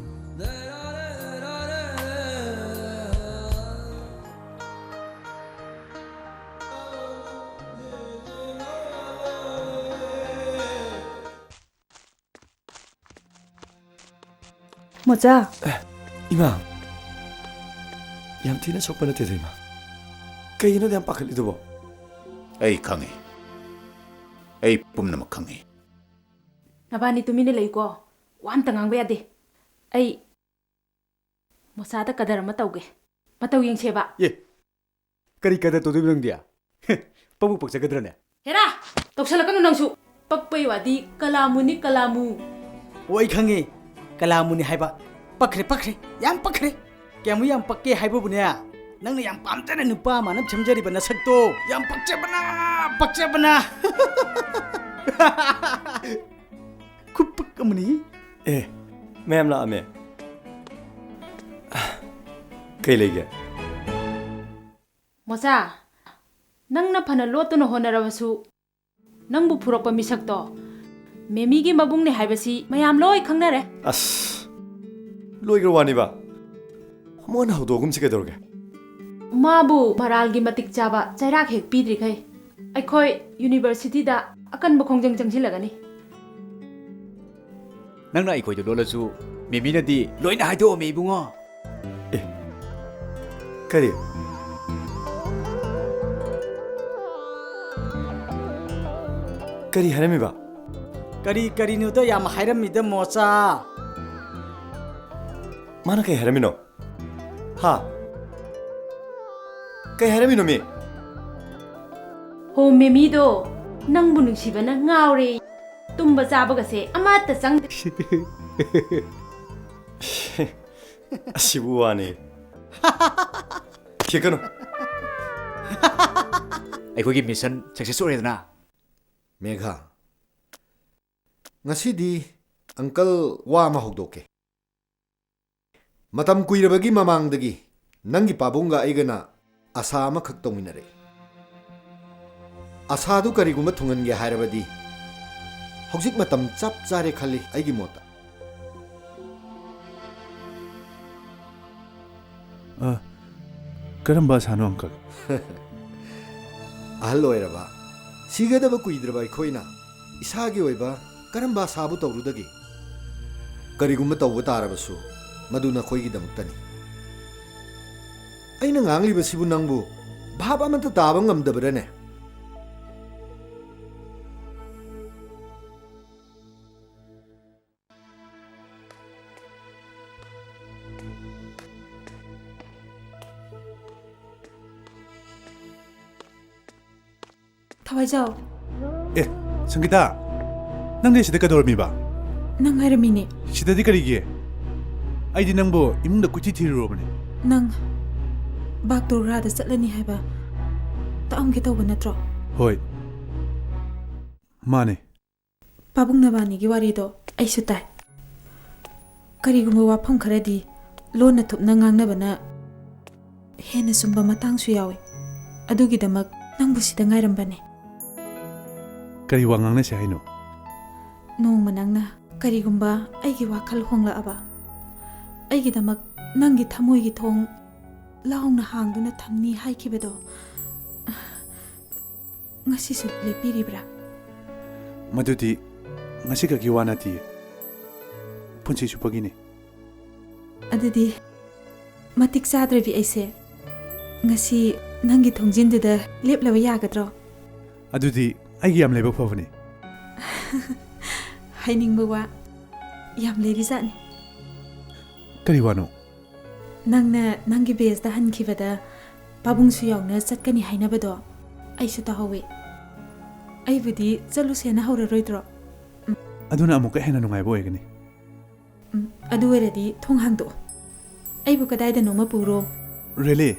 ꯃꯣꯆꯥ꯫ ꯑꯦ, ꯏꯃꯥ꯫ ꯌꯥꯝ ꯊꯤꯅ ꯁꯣꯛꯄ ꯅꯠꯇꯦꯗ, ꯏꯃꯥ꯫ ꯀꯩꯒꯤꯅꯣ ꯑꯗꯨ ꯌꯥꯝ ꯄꯥꯈꯠꯂꯤꯗꯨꯕꯣ? ꯑꯩ ꯈꯪꯉꯤ꯫ ꯑꯩ ꯄꯨꯝꯅꯃꯛ ꯈꯪꯉꯤ꯫ ꯅꯕꯥꯅꯤ ꯇꯨꯃꯤꯟꯅ ꯂꯩꯀꯣ꯫ ꯋꯥ ꯑꯝꯇ ꯉꯥꯡꯕ ꯌꯥꯗꯦ꯫ ꯑꯩ ꯃꯣꯆꯥꯗ ꯀꯗꯔ ꯑꯃ ꯇꯧꯒꯦ꯫ ꯃꯇꯧ ꯌꯦꯡꯁꯦꯕ꯫ ꯑꯦ, ꯀꯔꯤ ꯀꯗꯔ ꯇꯧꯗꯣꯏꯕ ꯅꯪꯗꯤ? ꯍꯦ, ꯄꯛꯄꯨ ꯄꯛꯆꯒꯗ꯭ꯔꯅꯦ? ꯍꯦꯔꯥ! ꯇꯧꯁꯜꯂꯛꯀꯅꯨ ꯅꯪꯁꯨ꯫ ꯄꯛꯄꯩ ꯋꯥꯗꯤ ꯀꯂꯥꯃꯨꯅꯤ, ꯀꯂꯥꯃꯨ꯫ ꯑꯣ, ꯑꯩ ꯈꯪꯉꯦ꯫ ꯀꯂꯥꯃꯨꯅꯤ ꯍꯥꯏꯕ꯫ ꯄꯛꯈ꯭ꯔꯦ, ꯄꯛꯈ꯭ꯔꯦ꯫ ꯌꯥꯝ ꯄꯛꯈ꯭ꯔꯦ꯫ ꯀꯌꯥꯃꯨꯛ ꯌꯥꯝ ꯄꯛꯀꯦ ꯍꯥꯏꯕꯕꯨꯅꯦ, ꯅꯪꯅ ꯌꯥꯝ ꯄꯥꯝꯖꯅ ꯅꯨꯄꯥ ꯑꯃ ꯁꯦꯝꯖꯔꯤꯕ ꯅꯁꯛꯇꯣ ꯌꯥꯝ ꯄꯛꯆꯕꯅ, ꯄꯛꯆꯕꯅ꯫ ꯈꯨꯄꯛ ꯑꯃꯅꯤ꯫ ꯑꯦ, ꯃꯌꯥꯝ ꯂꯥꯛꯑꯝꯃꯦ꯫ ꯀꯩ ꯂꯩꯒꯦ? ꯃꯣꯆꯥ, ꯅꯪꯅ ꯐꯅ ꯂꯣꯠꯇꯨꯅ ꯍꯣꯠꯅꯔꯕꯁꯨ, ꯅꯪꯕꯨ ꯐꯨꯔꯛꯄ ꯃꯤꯁꯛꯇꯣ ꯃꯦꯃꯤꯒꯤ ꯃꯕꯨꯡꯅꯦ ꯍꯥꯏꯕꯁꯤ ꯃꯌꯥꯝ ꯂꯣꯏ ꯈꯪꯅꯔꯦ꯫ ꯑꯁ, ꯂꯣꯏꯈ꯭ꯔ ꯋꯥꯅꯤꯕ꯫ ꯑꯃꯨꯛ ꯍꯟꯅ ꯍꯧꯗꯣꯛꯑꯒꯨꯝꯁꯤ ꯀꯩꯗꯧꯔꯒꯦ? ꯃꯥꯕꯨ ꯃꯔꯥꯜꯒꯤ ꯃꯇꯤꯛ ꯆꯥꯕ ꯆꯩꯔꯥꯛ ꯍꯦꯛ ꯄꯤꯗ꯭ꯔꯤꯈꯩ ꯑꯩꯈꯣꯏ ꯌꯨꯅꯤꯚꯔꯁꯤꯇꯤꯗ ꯑꯀꯟꯕ ꯈꯣꯡꯖꯪ ꯆꯪꯁꯤꯜꯂꯒꯅꯤ꯫ ꯅꯪꯅ ꯑꯩꯈꯣꯏꯗ ꯂꯣꯠꯂꯁꯨ ꯃꯦꯃꯤꯅꯗꯤ ꯂꯣꯏꯅ ꯍꯥꯏꯗꯣꯛꯑꯝꯃꯦ, ꯏꯕꯨꯡꯉꯣ꯫ ꯑꯦ, ꯀꯔꯤ? ꯀꯔꯤ ꯍꯥꯏꯔꯝꯃꯤꯕ? ꯀꯔꯤ ꯀꯔꯤꯅꯣꯗ ꯌꯥꯝ ꯍꯥꯏꯔꯝꯃꯤꯗ, ꯃꯣꯆꯥ꯫ ꯃꯥꯅ ꯀꯩ ꯍꯥꯏꯔꯝꯃꯤꯅꯣ? ꯍꯥ? ꯀꯩ ꯍꯥꯏꯔꯝꯃꯤꯅꯣ, ꯃꯤ? ꯍꯣ, ꯃꯦꯃꯤꯗꯣ ꯅꯪꯕꯨ ꯅꯨꯡꯁꯤꯕꯅ ꯉꯥꯎꯔꯦ꯫ ꯇꯨꯝꯕ ꯆꯥꯕꯒꯁꯦ ꯑꯃꯠꯇ ꯆꯪꯗꯦ꯫ ꯑꯁꯤꯕꯨ ꯋꯥꯅꯤ꯫ ꯈꯤꯛꯀꯅꯨ꯫ ꯑꯩꯈꯣꯏꯒꯤ mission success ꯑꯣꯏꯔꯦꯗꯅ꯫ ꯃꯦꯘꯥ, ꯉꯁꯤꯗꯤ uncle ꯋꯥ ꯑꯃ ꯍꯧꯗꯣꯛꯀꯦ꯫ ꯃꯇꯝ ꯀꯨꯏꯔꯕꯒꯤ ꯃꯃꯥꯡꯗꯒꯤ ꯅꯪꯒꯤ ꯄꯥꯕꯨꯡꯒ ꯑꯩꯒꯅ ꯑꯁꯥ ꯑꯃꯈꯛ ꯇꯧꯃꯤꯟꯅꯔꯛꯏ꯫ ꯑꯁꯥꯗꯨ ꯀꯔꯤꯒꯨꯝꯕ ꯊꯨꯡꯍꯟꯒꯦ ꯍꯥꯏꯔꯕꯗꯤ ꯍꯧꯖꯤꯛ ꯃꯇꯝ ꯆꯞ ꯆꯥꯔꯦ ꯈꯜꯂꯤ ꯑꯩꯒꯤ ꯃꯣꯠꯇ꯫ ꯑ, ꯀꯔꯝꯕ ꯑꯁꯥꯅꯣ, uncle? ꯑꯍꯜ ꯑꯣꯏꯔꯕ, ꯁꯤꯒꯗꯕ ꯀꯨꯏꯗ꯭ꯔꯕ ꯑꯩꯈꯣꯏꯅ ꯏꯁꯥꯒꯤ ꯑꯣꯏꯕ ꯀꯔꯝꯕ ꯑꯁꯥꯕꯨ ꯇꯧꯔꯨꯗꯒꯦ? ꯀꯔꯤꯒꯨꯝꯕ ꯇꯧꯕ ꯇꯥꯔꯕꯁꯨ ꯃꯗꯨ ꯅꯈꯣꯏꯒꯤꯗꯃꯛꯇꯅꯤ꯫ ꯑꯩꯅ ꯉꯥꯡꯂꯤꯕꯁꯤꯕꯨ ꯅꯪꯕꯨ ꯚꯥꯞ ꯑꯃꯠꯇ ꯇꯥꯕ ꯉꯝꯗꯕꯔꯅꯦ? ꯊꯋꯥꯏꯖꯥꯎ꯫ ꯑꯦ, ꯁꯪꯒꯤꯇꯥ, ꯅꯪꯗꯤ ꯁꯤꯗ ꯀꯩꯗꯧꯔꯝꯃꯤꯕ? ꯅꯪ ꯉꯥꯏꯔꯝꯃꯤꯅꯦ꯫ ꯁꯤꯗꯗꯤ ꯀꯔꯤꯒꯤ? ꯑꯩꯗꯤ ꯅꯪꯕꯨ ꯏꯃꯨꯡꯗ ꯀꯣꯏꯊꯤ ꯊꯤꯔꯨꯔꯕꯅꯦ꯫ ꯅꯪ ꯕꯥꯒꯗꯣꯒ꯭ꯔꯥꯗ ꯆꯠꯂꯅꯤ ꯍꯥꯏꯕ ꯇꯥꯛꯑꯝꯒꯦ ꯇꯧꯕ ꯅꯠꯇ꯭ꯔꯣ? ꯍꯣꯏ, ꯃꯥꯅꯦ꯫ ꯄꯥꯕꯨꯡ ꯅꯕꯥꯅꯤꯒꯤ ꯋꯥꯔꯤꯗꯣ ꯑꯩꯁꯨ ꯇꯥꯏ꯫ ꯀꯔꯤꯒꯨꯝꯕ ꯋꯥꯐꯝ ꯈꯔꯗꯤ ꯂꯣꯟꯅ ꯊꯨꯞꯅ ꯉꯥꯡꯅꯕꯅ ꯍꯦꯟꯅ ꯆꯨꯝꯕ ꯃꯇꯥꯡꯁꯨ ꯌꯥꯎꯏ꯫ ꯑꯗꯨꯒꯤꯗꯃꯛ ꯅꯪꯕꯨ ꯁꯤꯗ ꯉꯥꯏꯔꯝꯕꯅꯦ꯫ ꯀꯔꯤ ꯋꯥ ꯉꯥꯡꯅꯁꯦ ꯍꯥꯏꯅꯣ? ꯅꯣꯡꯃ ꯅꯪꯅ ꯀꯔꯤꯒꯨꯝꯕ ꯑꯩꯒꯤ ꯋꯥꯈꯜ ꯍꯣꯡꯂꯛꯑꯕ, ꯑꯩꯒꯤꯗꯃꯛ ꯅꯪꯒꯤ ꯊꯃꯣꯏꯒꯤ ꯊꯣꯡ ꯂꯥꯎꯅ ꯍꯥꯡꯗꯨꯅ ꯊꯝꯅꯤ ꯍꯥꯏꯈꯤꯕꯗꯣ, ꯉꯁꯤꯁꯨ ꯂꯦꯞꯄꯤꯔꯤꯕ꯭ꯔꯥ? ꯃꯗꯨꯗꯤ ꯉꯁꯤꯈꯛꯀꯤ ꯋꯥ ꯅꯠꯇꯤꯌꯦ, ꯄꯨꯟꯁꯤ ꯆꯨꯞꯄꯒꯤꯅꯤ꯫ ꯑꯗꯨꯗꯤ ꯃꯇꯤꯛ ꯆꯥꯗ꯭ꯔꯕꯤ ꯑꯩꯁꯦ ꯉꯁꯤ ꯅꯪꯒꯤ ꯊꯣꯡꯖꯤꯟꯗꯨꯗ ꯂꯦꯞꯂꯕ ꯌꯥꯒꯗ꯭ꯔꯣ? ꯑꯗꯨꯗꯤ ꯑꯩꯒꯤ ꯌꯥꯝ ꯂꯥꯏꯕꯛ ꯐꯕꯅꯤ꯫ ꯍꯥꯏꯅꯤꯡꯕ ꯋꯥ ꯌꯥꯝ ꯂꯩꯔꯤꯖꯥꯠꯅꯤ꯫ ꯀꯔꯤ ꯋꯥꯅꯣ? ꯅꯪꯅ ꯅꯪꯒꯤ ꯕꯦꯁꯇ ꯍꯟꯈꯤꯕꯗ ꯄꯥꯕꯨꯡꯁꯨ ꯌꯥꯎꯅ ꯆꯠꯀꯅꯤ ꯍꯥꯏꯅꯕꯗꯣ ꯑꯩꯁꯨ ꯇꯥꯍꯧꯋꯤ꯫ ꯑꯩꯕꯨꯗꯤ ꯆꯠꯂꯨꯁꯦꯅ ꯍꯧꯔꯔꯣꯏꯗ꯭ꯔꯣ? ꯑꯗꯨꯅ ꯑꯃꯨꯛꯀ ꯍꯦꯟꯅ ꯅꯨꯡꯉꯥꯏꯕ ꯑꯣꯏꯒꯅꯤ꯫ ꯎꯝ, ꯑꯗꯨ ꯑꯣꯏꯔꯗꯤ ꯊꯣꯡ ꯍꯥꯡꯗꯣꯛꯑꯣ꯫ ꯑꯩꯕꯨ ꯀꯗꯥꯏꯗꯅꯣꯃ ꯄꯨꯔꯣ꯫ ꯔꯦꯂꯤ꯫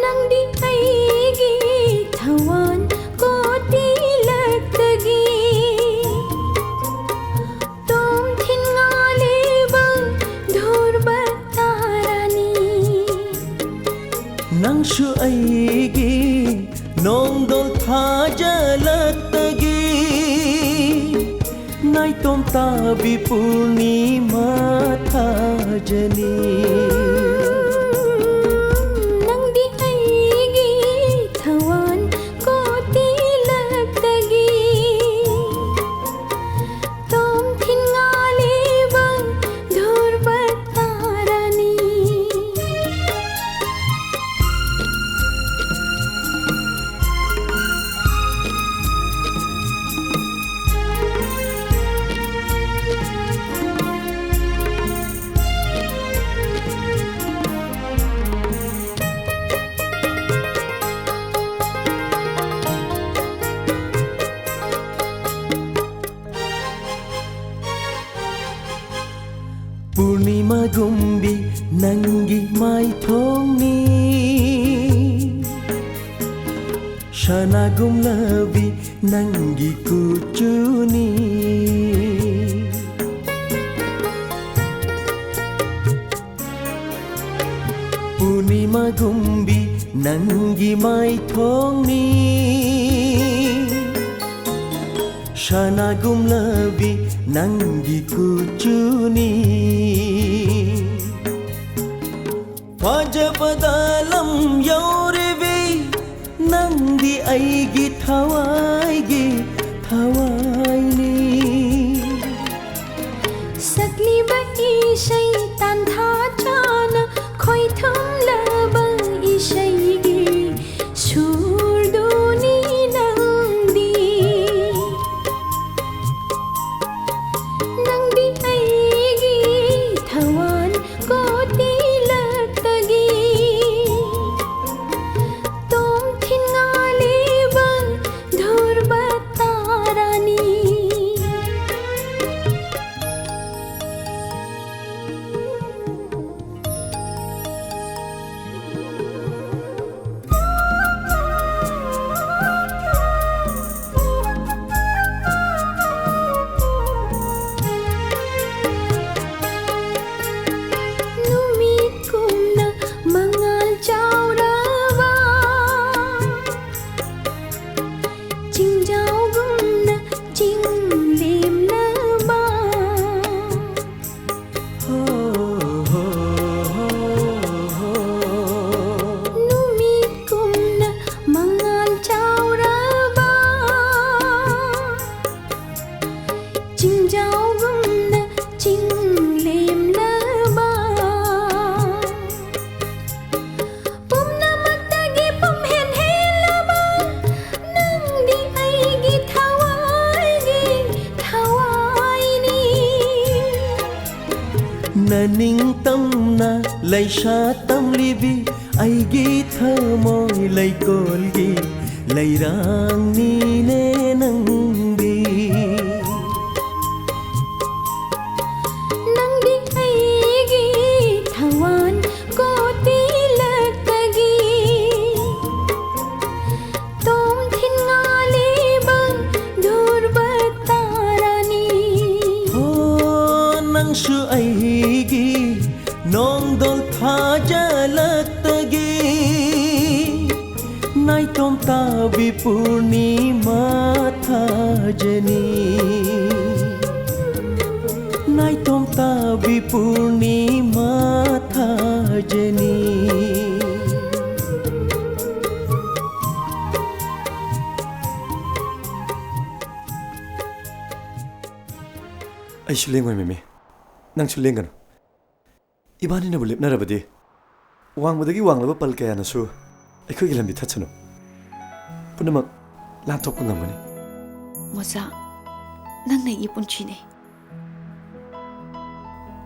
ꯅꯪꯗꯤ ꯑꯩꯒꯤ ꯊꯋꯥꯟ ꯀꯣꯇꯤ ꯂꯛꯇꯒꯤ ꯇꯣꯝꯊꯤꯟ ꯉꯥꯂꯤꯕ ꯙ꯭ꯔꯨꯕ ꯇꯥꯔꯥꯅꯤ꯫ ꯅꯪꯁꯨ ꯑꯩꯒꯤ ꯅꯣꯡꯗꯣꯜ ꯊꯥꯖꯂꯛꯇꯒꯤ ꯅꯥꯏꯇꯣꯝ ꯇꯥꯕꯤ ꯄꯨꯔꯅꯤꯃꯥ ꯊꯥꯖꯅꯤ꯫ ꯅꯪꯗꯤ ꯑꯩꯒꯤ ꯊꯋꯥꯟ ꯀꯣꯇꯤ ꯂꯛꯇꯒꯤ ꯇꯣꯝꯊꯤꯟ ꯉꯥꯂꯤꯕ ꯙ꯭ꯔꯨꯕ ꯇꯥꯔꯥꯅꯤ꯫ ꯊꯣꯡꯅꯤ, ꯁꯅꯥꯒꯨꯝꯂꯕꯤ ꯅꯪꯒꯤ ꯀꯨꯆꯨꯅꯤ꯫ ꯄꯨꯔꯅꯤꯃꯥꯒꯨꯝꯕꯤ ꯅꯪꯒꯤ ꯃꯥꯏꯊꯣꯡꯅꯤ, ꯁꯅꯥꯒꯨꯝꯂꯕꯤ ꯅꯪꯒꯤ ꯀꯨꯆꯨꯅꯤ꯫ ꯐꯖꯕꯗ ꯂꯝ ꯌꯧꯔꯤꯕꯤ ꯅꯪꯗꯤ ꯑꯩꯒꯤ ꯊꯋꯥꯏꯒꯤ ꯊꯋꯥꯏꯅꯤ꯫ ꯁꯛꯂꯤꯕ ꯏꯁꯩ ꯇꯥꯟꯊꯥ ꯆꯥꯅ ꯈꯣꯏꯊꯨꯝꯂꯕ ꯏꯁꯩꯒꯤ ꯁꯨꯔꯗꯨꯅꯤ ꯅꯪꯗꯤ꯫ ꯅꯪꯗꯤ ꯑꯩꯒꯤ ꯊꯋꯥꯟ ꯀꯣꯇꯤꯂꯛꯇꯒꯤ ꯇꯣꯝꯊꯤꯟ ꯉꯥꯜꯂꯤꯕ ꯙ꯭ꯔꯨꯕ ꯇꯥꯔꯥꯅꯤ꯫ ꯅꯨꯃꯤꯠꯀꯨꯝꯅ ꯃꯉꯥꯜ ꯆꯥꯎꯔꯕ, ꯆꯤꯡꯖꯥꯎꯒꯨꯝꯅ ꯆꯤꯡ ꯂꯦꯝꯂꯕ꯫ ꯍꯣ, ꯍꯣ, ꯍꯣ, ꯍꯣ꯫ ꯅꯨꯃꯤꯠꯀꯨꯝꯅ ꯃꯉꯥꯜ ꯆꯥꯎꯔꯕ, ꯆꯤꯡꯖꯥꯎꯒꯨꯝꯅ ꯆꯤꯡ ꯂꯦꯝꯂꯕ꯫ ꯄꯨꯝꯅꯃꯛꯇꯒꯤ ꯄꯨꯝꯍꯦꯟ ꯍꯦꯜꯂꯕ ꯅꯪꯗꯤ ꯑꯩꯒꯤ ꯊꯋꯥꯏꯒꯤ ꯊꯋꯥꯏꯅꯤ꯫ ꯅꯅꯤꯡꯇꯝꯅ ꯂꯩꯁꯥ ꯇꯝꯂꯤꯕꯤ ꯑꯩꯒꯤ ꯊꯃꯣꯏ ꯂꯩꯀꯣꯜꯒꯤ ꯂꯩꯔꯥꯡꯅꯤꯅꯦ ꯅꯪꯗꯤ꯫ ꯅꯪꯗꯤ ꯑꯩꯒꯤ ꯊꯋꯥꯟ ꯀꯣꯇꯤ ꯇꯥꯕꯤ ꯄꯨꯔꯅꯤꯃꯥ ꯊꯥꯖꯅꯤ, ꯅꯥꯏꯇꯣꯝ ꯇꯥꯕꯤ ꯄꯨꯔꯅꯤꯃꯥ ꯊꯥꯖꯅꯤ꯫ ꯑꯩꯁꯨ ꯂꯦꯡꯉꯣꯏ, ꯃꯦꯃꯤ꯫ ꯅꯪꯁꯨ ꯂꯦꯡꯒꯅꯨ꯫ ꯏꯕꯥꯅꯤꯅꯕꯨ ꯂꯦꯞꯅꯔꯕꯗꯤ, ꯋꯥꯡꯃꯗꯒꯤ ꯋꯥꯡꯂꯕ ꯄꯜ ꯀꯌꯥꯅꯁꯨ ꯑꯩꯈꯣꯏꯒꯤ ꯂꯝꯕꯤ ꯊꯠꯁꯅꯨ꯫ ꯄꯨꯝꯅꯃꯛ ꯂꯥꯟꯊꯣꯛꯄ ꯉꯝꯒꯅꯤ꯫ ꯃꯣꯖꯥ, ꯅꯪꯅ ꯑꯩꯒꯤ ꯄꯨꯟꯁꯤꯅꯦ꯫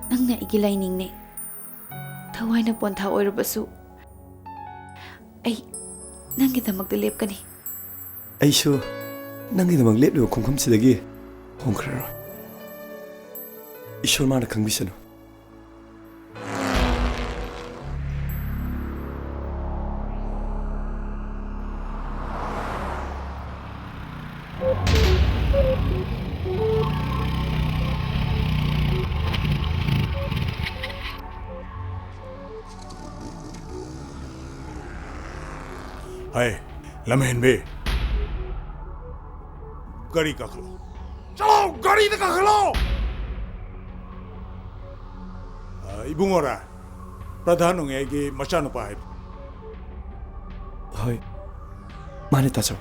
ꯅꯪꯅ ꯑꯩꯒꯤ ꯂꯥꯏꯅꯤꯡꯅꯦ꯫ ꯊꯋꯥꯏꯅ ꯄꯣꯟꯊꯥ ꯑꯣꯏꯔꯕꯁꯨ, ꯑꯩ ꯅꯪꯒꯤꯗꯃꯛꯇ ꯂꯦꯞꯀꯅꯤ꯫ ꯑꯩꯁꯨ ꯅꯪꯒꯤꯗꯃꯛ ꯂꯦꯞꯂꯤꯕ ꯈꯣꯡꯐꯝꯁꯤꯗꯒꯤ ꯍꯣꯡꯈ꯭ꯔꯔꯣꯏ꯫ ꯏꯁꯣꯔ ꯃꯥꯅ ꯈꯪꯕꯤꯁꯅꯨ꯫ ꯍꯩ, ꯂꯝꯍꯦꯟꯕꯤ꯫ ꯒꯥꯔꯤ ꯀꯥꯈꯠꯂꯣ꯫ ꯆꯠꯂꯣ, ꯒꯥꯔꯤꯗ ꯀꯥꯈꯠꯂꯣ꯫ ꯑ, ꯏꯕꯨꯡꯉꯣꯔꯥ? ꯄ꯭ꯔꯙꯥꯟ ꯅꯣꯡꯌꯥꯏꯒꯤ ꯃꯆꯥꯅꯨꯄꯥ ꯍꯥꯏꯕ꯫ ꯍꯣꯏ, ꯃꯥꯅꯦ, ꯇꯥꯆꯧ꯫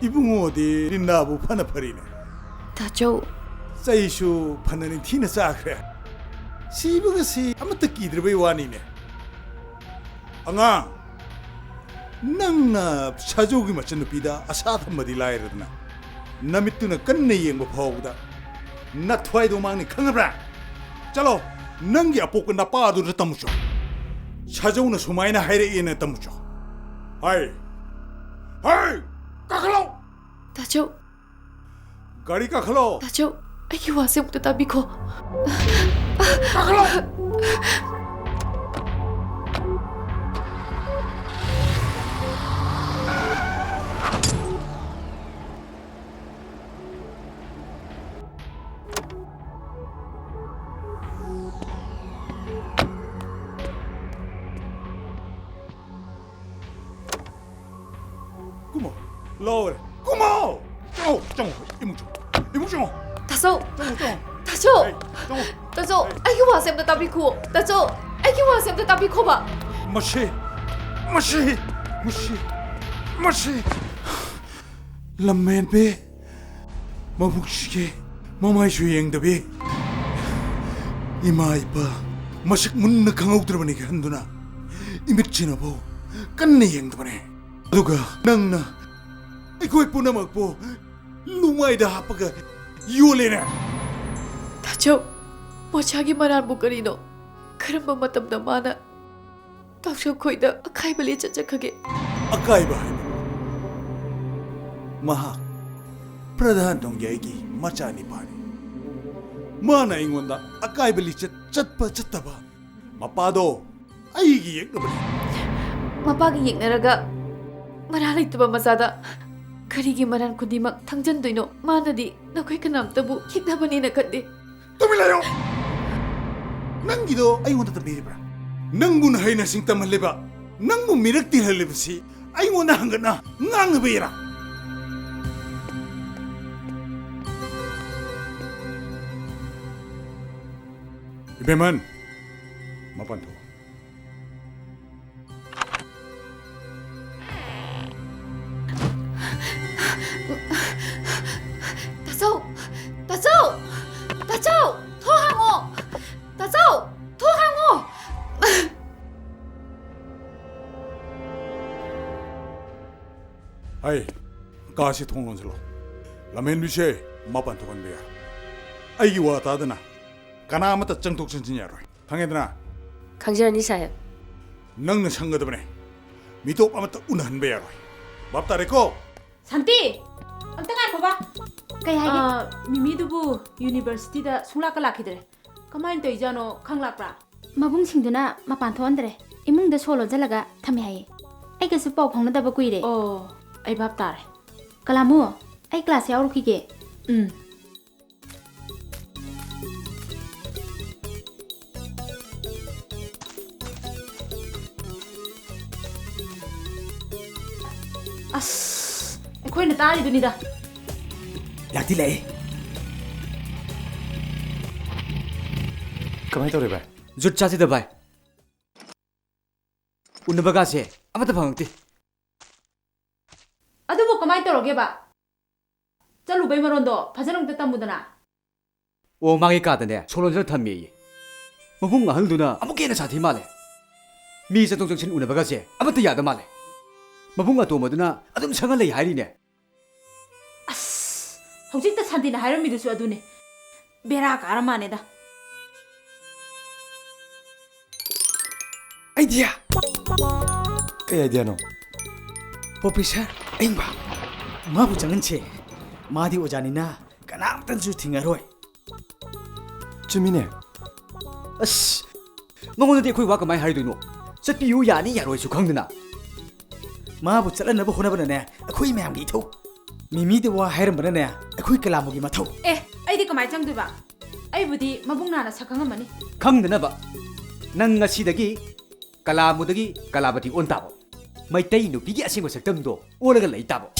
ꯏꯕꯨꯡꯉꯣꯗꯤ ꯔꯤꯟꯗꯥꯕꯨ ꯐꯅ ꯐꯔꯤꯅꯦ꯫ ꯇꯥꯆꯧ꯫ ꯆꯩꯁꯨ ꯐꯅ ꯅꯤꯡꯊꯤꯅ ꯆꯥꯈ꯭ꯔꯦ꯫ ꯁꯤꯕꯒꯁꯤ ꯑꯃꯠꯇ ꯀꯤꯗ꯭ꯔꯕꯩ ꯋꯥꯅꯤꯅꯦ꯫ ꯑꯉꯥꯡ, ꯅꯪꯅ ꯁꯥꯖꯧꯒꯤ ꯃꯆꯟꯅꯨꯄꯤꯗ ꯑꯁꯥ ꯊꯝꯕꯗꯤ ꯂꯥꯏꯔꯗꯅ, ꯅꯃꯤꯠꯇꯨꯅ ꯀꯟꯅ ꯌꯦꯡꯕ ꯐꯥꯎꯕꯗ ꯅꯊ꯭ꯋꯥꯏꯗꯣ ꯃꯥꯡꯅꯤ, ꯈꯪꯉꯕ꯭ꯔꯥ? ꯆꯠꯂꯣ, ꯅꯪꯒꯤ ꯑꯄꯣꯛꯄ ꯅꯄꯥꯗꯨꯗ ꯇꯝꯃꯨꯆꯣ꯫ ꯁꯥꯖꯧꯅ ꯁꯨꯃꯥꯏꯅ ꯍꯥꯏꯔꯛꯑꯦꯅ ꯇꯝꯃꯨꯆꯣ꯫ ꯍꯥꯏ, ꯍꯥꯏ, ꯀꯥꯈꯠꯂꯣ! ꯇꯥꯆꯧ꯫ ꯒꯥꯔꯤ ꯀꯥꯈꯠꯂꯣ! ꯇꯥꯆꯧ, ꯑꯩꯒꯤ ꯋꯥꯁꯦ ꯑꯃꯨꯛꯇ ꯇꯥꯕꯤꯈꯣ꯫ ꯀꯥꯈꯠꯂꯣ! ꯂꯣꯏꯔꯦ꯫ ꯀꯨꯝꯃꯣ! ꯆꯪꯉꯣ, ꯆꯪꯉꯣ, ꯏꯃꯨꯡ ꯆꯪꯉꯣ꯫ ꯏꯃꯨꯡ ꯆꯪꯉꯣ꯫ ꯇꯥꯆꯧ! ꯆꯪꯉꯣ, ꯆꯪꯉꯣ꯫ ꯇꯥꯆꯧ! ꯑꯩ, ꯆꯪꯉꯣ꯫ ꯇꯥꯆꯧ, ꯑꯩ, ꯑꯩꯒꯤ ꯋꯥꯁꯦ ꯑꯝꯇ ꯇꯥꯕꯤꯈꯣ꯫ ꯇꯥꯆꯧ, ꯑꯩꯒꯤ ꯋꯥꯁꯦ ꯑꯝꯇ ꯇꯥꯕꯤꯈꯣꯕ꯫ ꯃꯁꯤ, ꯃꯁꯤ, ꯃꯁꯤ, ꯃꯁꯤ꯫ ꯂꯝꯍꯦꯟꯕꯤ, ꯃꯕꯨꯛꯁꯤꯒꯤ ꯃꯃꯥꯏꯁꯨ ꯌꯦꯡꯗꯕꯤ, ꯏꯃꯥ ꯏꯄꯥ ꯃꯁꯛ ꯃꯨꯟꯅ ꯈꯪꯍꯧꯗ꯭ꯔꯕꯅꯤ ꯈꯟꯗꯨꯅ ꯏꯃꯤꯠꯁꯤꯅꯐꯥꯎ ꯀꯟꯅ ꯌꯦꯡꯗꯕꯅꯦ꯫ ꯑꯗꯨꯒ ꯅꯪꯅ ꯑꯩꯈꯣꯏ ꯄꯨꯝꯅꯃꯛꯄꯨ ꯂꯨꯃꯥꯏꯗ ꯍꯥꯞꯄꯒ ꯌꯣꯜꯂꯦꯅꯦ꯫ ꯇꯥꯆꯧ, ꯃꯣꯆꯥꯒꯤ ꯃꯔꯥꯜꯕꯨ ꯀꯔꯤꯅꯣ? ꯀꯔꯝꯕ ꯃꯇꯝꯗ ꯃꯥꯅ ꯇꯥꯎꯁꯦꯞ ꯈꯣꯏꯗ ꯑꯀꯥꯏꯕ ꯂꯤꯆꯠ ꯆꯠꯈ꯭ꯔꯒꯦ? ꯑꯀꯥꯏꯕ ꯍꯥꯏꯕ? ꯃꯍꯥꯛ ꯄ꯭ꯔꯙꯥꯟ ꯅꯣꯡꯌꯥꯏꯒꯤ ꯃꯆꯥꯅꯤꯄꯥꯅꯤ꯫ ꯃꯥꯅ ꯑꯩꯉꯣꯟꯗ ꯑꯀꯥꯏꯕ ꯂꯤꯆꯠ ꯆꯠꯄ ꯆꯠꯇꯕ ꯃꯄꯥꯗꯣ ꯑꯩꯒꯤ ꯌꯦꯛꯅꯕꯅꯤ꯫ ꯃꯄꯥꯒ ꯌꯦꯛꯅꯔꯒ ꯃꯔꯥ ꯂꯩꯇꯕ ꯃꯆꯥꯗ ꯀꯔꯤꯒꯤ ꯃꯔꯥꯟ ꯈꯨꯗꯤꯡꯃꯛ ꯊꯪꯖꯟꯗꯣꯏꯅꯣ? ꯃꯥꯅꯗꯤ ꯅꯈꯣꯏ ꯀꯅꯥꯝꯇꯕꯨ ꯌꯦꯛꯅꯕꯅꯦꯅ ꯈꯟꯗꯦ꯫ ꯇꯨꯃꯤꯟ ꯂꯩꯌꯣ! ꯅꯪꯒꯤꯗꯣ ꯑꯩꯉꯣꯟꯗ ꯇꯝꯕꯤꯔꯤꯕ꯭ꯔꯥ? ꯅꯪꯕꯨ ꯅꯍꯩ ꯅꯁꯤꯡ ꯇꯝꯍꯜꯂꯤꯕ, ꯅꯪꯕꯨ ꯃꯤꯔꯛ ꯇꯤꯜꯍꯜꯂꯤꯕꯁꯤ ꯑꯩꯉꯣꯟꯗ ꯍꯪꯒꯠꯅ ꯉꯥꯡꯅꯕꯩꯔꯥ? ꯏꯕꯦꯝꯃꯟ, ꯃꯄꯥꯟ ꯊꯣꯛ꯫ ꯇꯥꯆꯧ! ꯇꯥꯆꯧ! ꯇꯥꯆꯧ! ꯊꯣꯡ ꯍꯥꯡꯉꯣ! ꯇꯥꯆꯧ! ꯊꯣꯡ ꯍꯥꯡꯉꯣ! ꯑꯩ ꯀꯥꯁꯤ ꯊꯣꯡ ꯂꯣꯟꯁꯤꯜꯂꯣ꯫ ꯂꯝꯍꯦꯟꯕꯤꯁꯦ ꯃꯄꯥꯟ ꯊꯣꯛꯍꯟꯕ ꯌꯥꯔꯣꯏ꯫ ꯑꯩꯒꯤ ꯋꯥ ꯇꯥꯗꯅ ꯀꯅꯥ ꯑꯃꯠꯇ ꯆꯪꯊꯣꯛ ꯆꯪꯁꯤꯟ ꯌꯥꯔꯣꯏ꯫ ꯈꯪꯉꯦꯗꯅ? ꯈꯪꯖꯔꯅꯤ, ꯁꯥꯍꯦꯕ꯫ ꯅꯪꯅ ꯁꯪꯒꯗꯕꯅꯦ꯫ ꯃꯤꯇꯣꯞ ꯑꯃꯠꯇ ꯎꯅꯍꯟꯕ ꯌꯥꯔꯣꯏ꯫ ꯚꯥꯞ ꯇꯥꯔꯦꯀꯣ? ꯁꯥꯟꯇꯤ! ꯑꯝꯇ ꯉꯥꯏꯈꯣꯕ꯫ ꯀꯩ ꯍꯥꯏꯒꯦ? ꯑꯥ, ꯃꯤꯃꯤꯗꯨꯕꯨ ꯌꯨꯅꯤꯚꯔꯁꯤꯇꯤꯗ ꯁꯨꯡꯂꯥꯛꯀ ꯂꯥꯛꯈꯤꯗ꯭ꯔꯦ꯫ ꯀꯃꯥꯏꯅ ꯇꯧꯔꯤꯖꯥꯠꯅꯣ? ꯈꯪ ꯂꯥꯛꯄ꯭ꯔꯥ? ꯃꯕꯨꯡꯁꯤꯡꯗꯨꯅ ꯃꯄꯥꯟ ꯊꯣꯛꯍꯟꯗ꯭ꯔꯦ꯫ ꯏꯃꯨꯡꯗ ꯁꯣ ꯂꯣꯟꯁꯤꯜꯂꯒ ꯊꯝꯃꯦ ꯍꯥꯏꯌꯦ꯫ ꯑꯩꯒꯁꯨ ꯄꯥꯎ ꯐꯥꯎꯅꯗꯕ ꯀꯨꯏꯔꯦ꯫ ꯑꯣ, ꯑꯩ ꯚꯥꯞ ꯇꯥꯔꯦ꯫ ꯀꯂꯥꯃꯨ, ꯑꯩ ꯀ꯭ꯂꯥꯁ ꯌꯥꯎꯔꯨꯈꯤꯒꯦ꯫ ꯎꯝ꯫ ꯑꯁ, ꯑꯩꯈꯣꯏꯅ ꯇꯥꯔꯤꯗꯨꯅꯤꯗ꯫ ꯂꯥꯛꯇꯤ ꯂꯥꯛꯑꯦ꯫ ꯀꯃꯥꯏ ꯇꯧꯔꯦ, ꯚꯥꯏ? ꯖꯨꯠ ꯆꯥꯁꯤꯗ, ꯚꯥꯏ꯫ ꯎꯅꯕꯒꯥꯁꯦ ꯑꯃꯠꯇ ꯐꯪꯉꯛꯇꯦ꯫ ꯑꯗꯨꯕꯨ ꯀꯃꯥꯏ ꯇꯧꯔꯒꯦꯕ? ꯆꯠꯂꯨꯕꯩ ꯃꯔꯣꯟꯗꯣ ꯐꯖꯅ ꯑꯝꯇ ꯇꯝꯃꯨꯗꯅ꯫ ꯑꯣ, ꯃꯥꯒꯤ ꯀꯥꯗꯅꯦ ꯁꯣ ꯂꯣꯟꯖꯜꯂ ꯊꯝꯃꯦꯌꯦ꯫ ꯃꯕꯨꯡ ꯑꯍꯜꯗꯨꯅ ꯑꯃꯨꯛꯀ ꯍꯦꯟꯅ ꯁꯥꯊꯤ ꯃꯥꯜꯂꯦ꯫ ꯃꯤ ꯆꯠꯊꯣꯛ ꯆꯠꯁꯤꯟ ꯎꯅꯕꯒꯁꯦ ꯑꯃꯠꯇ ꯌꯥꯗ ꯃꯥꯜꯂꯦ꯫ ꯃꯕꯨꯡ ꯑꯇꯣꯝꯕꯗꯨꯅ ꯑꯗꯨꯝ ꯁꯪꯉ ꯂꯩ ꯍꯥꯏꯔꯤꯅꯦ꯫ ꯑꯁ, ꯍꯧꯖꯤꯛꯇ ꯁꯥꯟꯇꯤꯅ ꯍꯥꯏꯔꯝꯃꯤꯗꯨꯁꯨ ꯑꯗꯨꯅꯦ꯫ ꯕꯦꯔꯥ ꯀꯥꯔ ꯃꯥꯅꯦꯗ꯫ ꯑꯥꯏꯗꯤꯌꯥ! ꯀꯩ ꯑꯥꯏꯗꯤꯌꯥꯅꯣ? ꯄ꯭ꯔꯣꯐꯦꯁꯔ ꯑꯌꯤꯡꯕ, ꯃꯥꯕꯨ ꯆꯪꯍꯟꯁꯦ꯫ ꯃꯥꯗꯤ ꯑꯣꯖꯥꯅꯤꯅ ꯀꯅꯥꯝꯇꯅꯁꯨ ꯊꯤꯡꯉꯔꯣꯏ꯫ ꯆꯨꯝꯃꯤꯅꯦ꯫ ꯑꯁ, ꯃꯉꯣꯟꯗꯗꯤ ꯑꯩꯈꯣꯏ ꯋꯥ ꯀꯃꯥꯏ ꯍꯥꯏꯗꯣꯏꯅꯣ? ꯆꯠꯄꯤꯌꯨ ꯌꯥꯅꯤ ꯌꯥꯔꯣꯏꯁꯨ ꯈꯪꯗꯅ꯫ ꯃꯥꯕꯨ ꯆꯠꯍꯟꯅꯕ ꯍꯣꯠꯅꯕꯅꯅꯦ ꯑꯩꯈꯣꯏ ꯃꯌꯥꯝꯒꯤ ꯏꯊꯧ꯫ ꯃꯤꯃꯤꯗ ꯋꯥ ꯍꯥꯏꯔꯝꯕꯅꯅꯦ ꯑꯩꯈꯣꯏ ꯀꯂꯥꯃꯨꯒꯤ ꯃꯊꯧ꯫ ꯑꯦ, ꯑꯩꯗꯤ ꯀꯃꯥꯏ ꯆꯪꯗꯣꯏꯕ? ꯑꯩꯕꯨꯗꯤ ꯃꯕꯨꯡ ꯅꯥꯅ ꯁꯛ ꯈꯪꯉꯝꯃꯅꯤ꯫ ꯈꯪꯗꯅꯕ, ꯅꯪ ꯉꯁꯤꯗꯒꯤ ꯀꯂꯥꯃꯨꯗꯒꯤ ꯀꯂꯥꯕꯇꯤ ꯑꯣꯟ ꯇꯥꯕ꯫ ꯃꯩꯇꯩ ꯅꯨꯄꯤꯒꯤ ꯑꯁꯦꯡꯕ ꯁꯛꯇꯝꯗꯣ ꯑꯣꯜꯂꯒ ꯂꯩ ꯇꯥꯕ꯫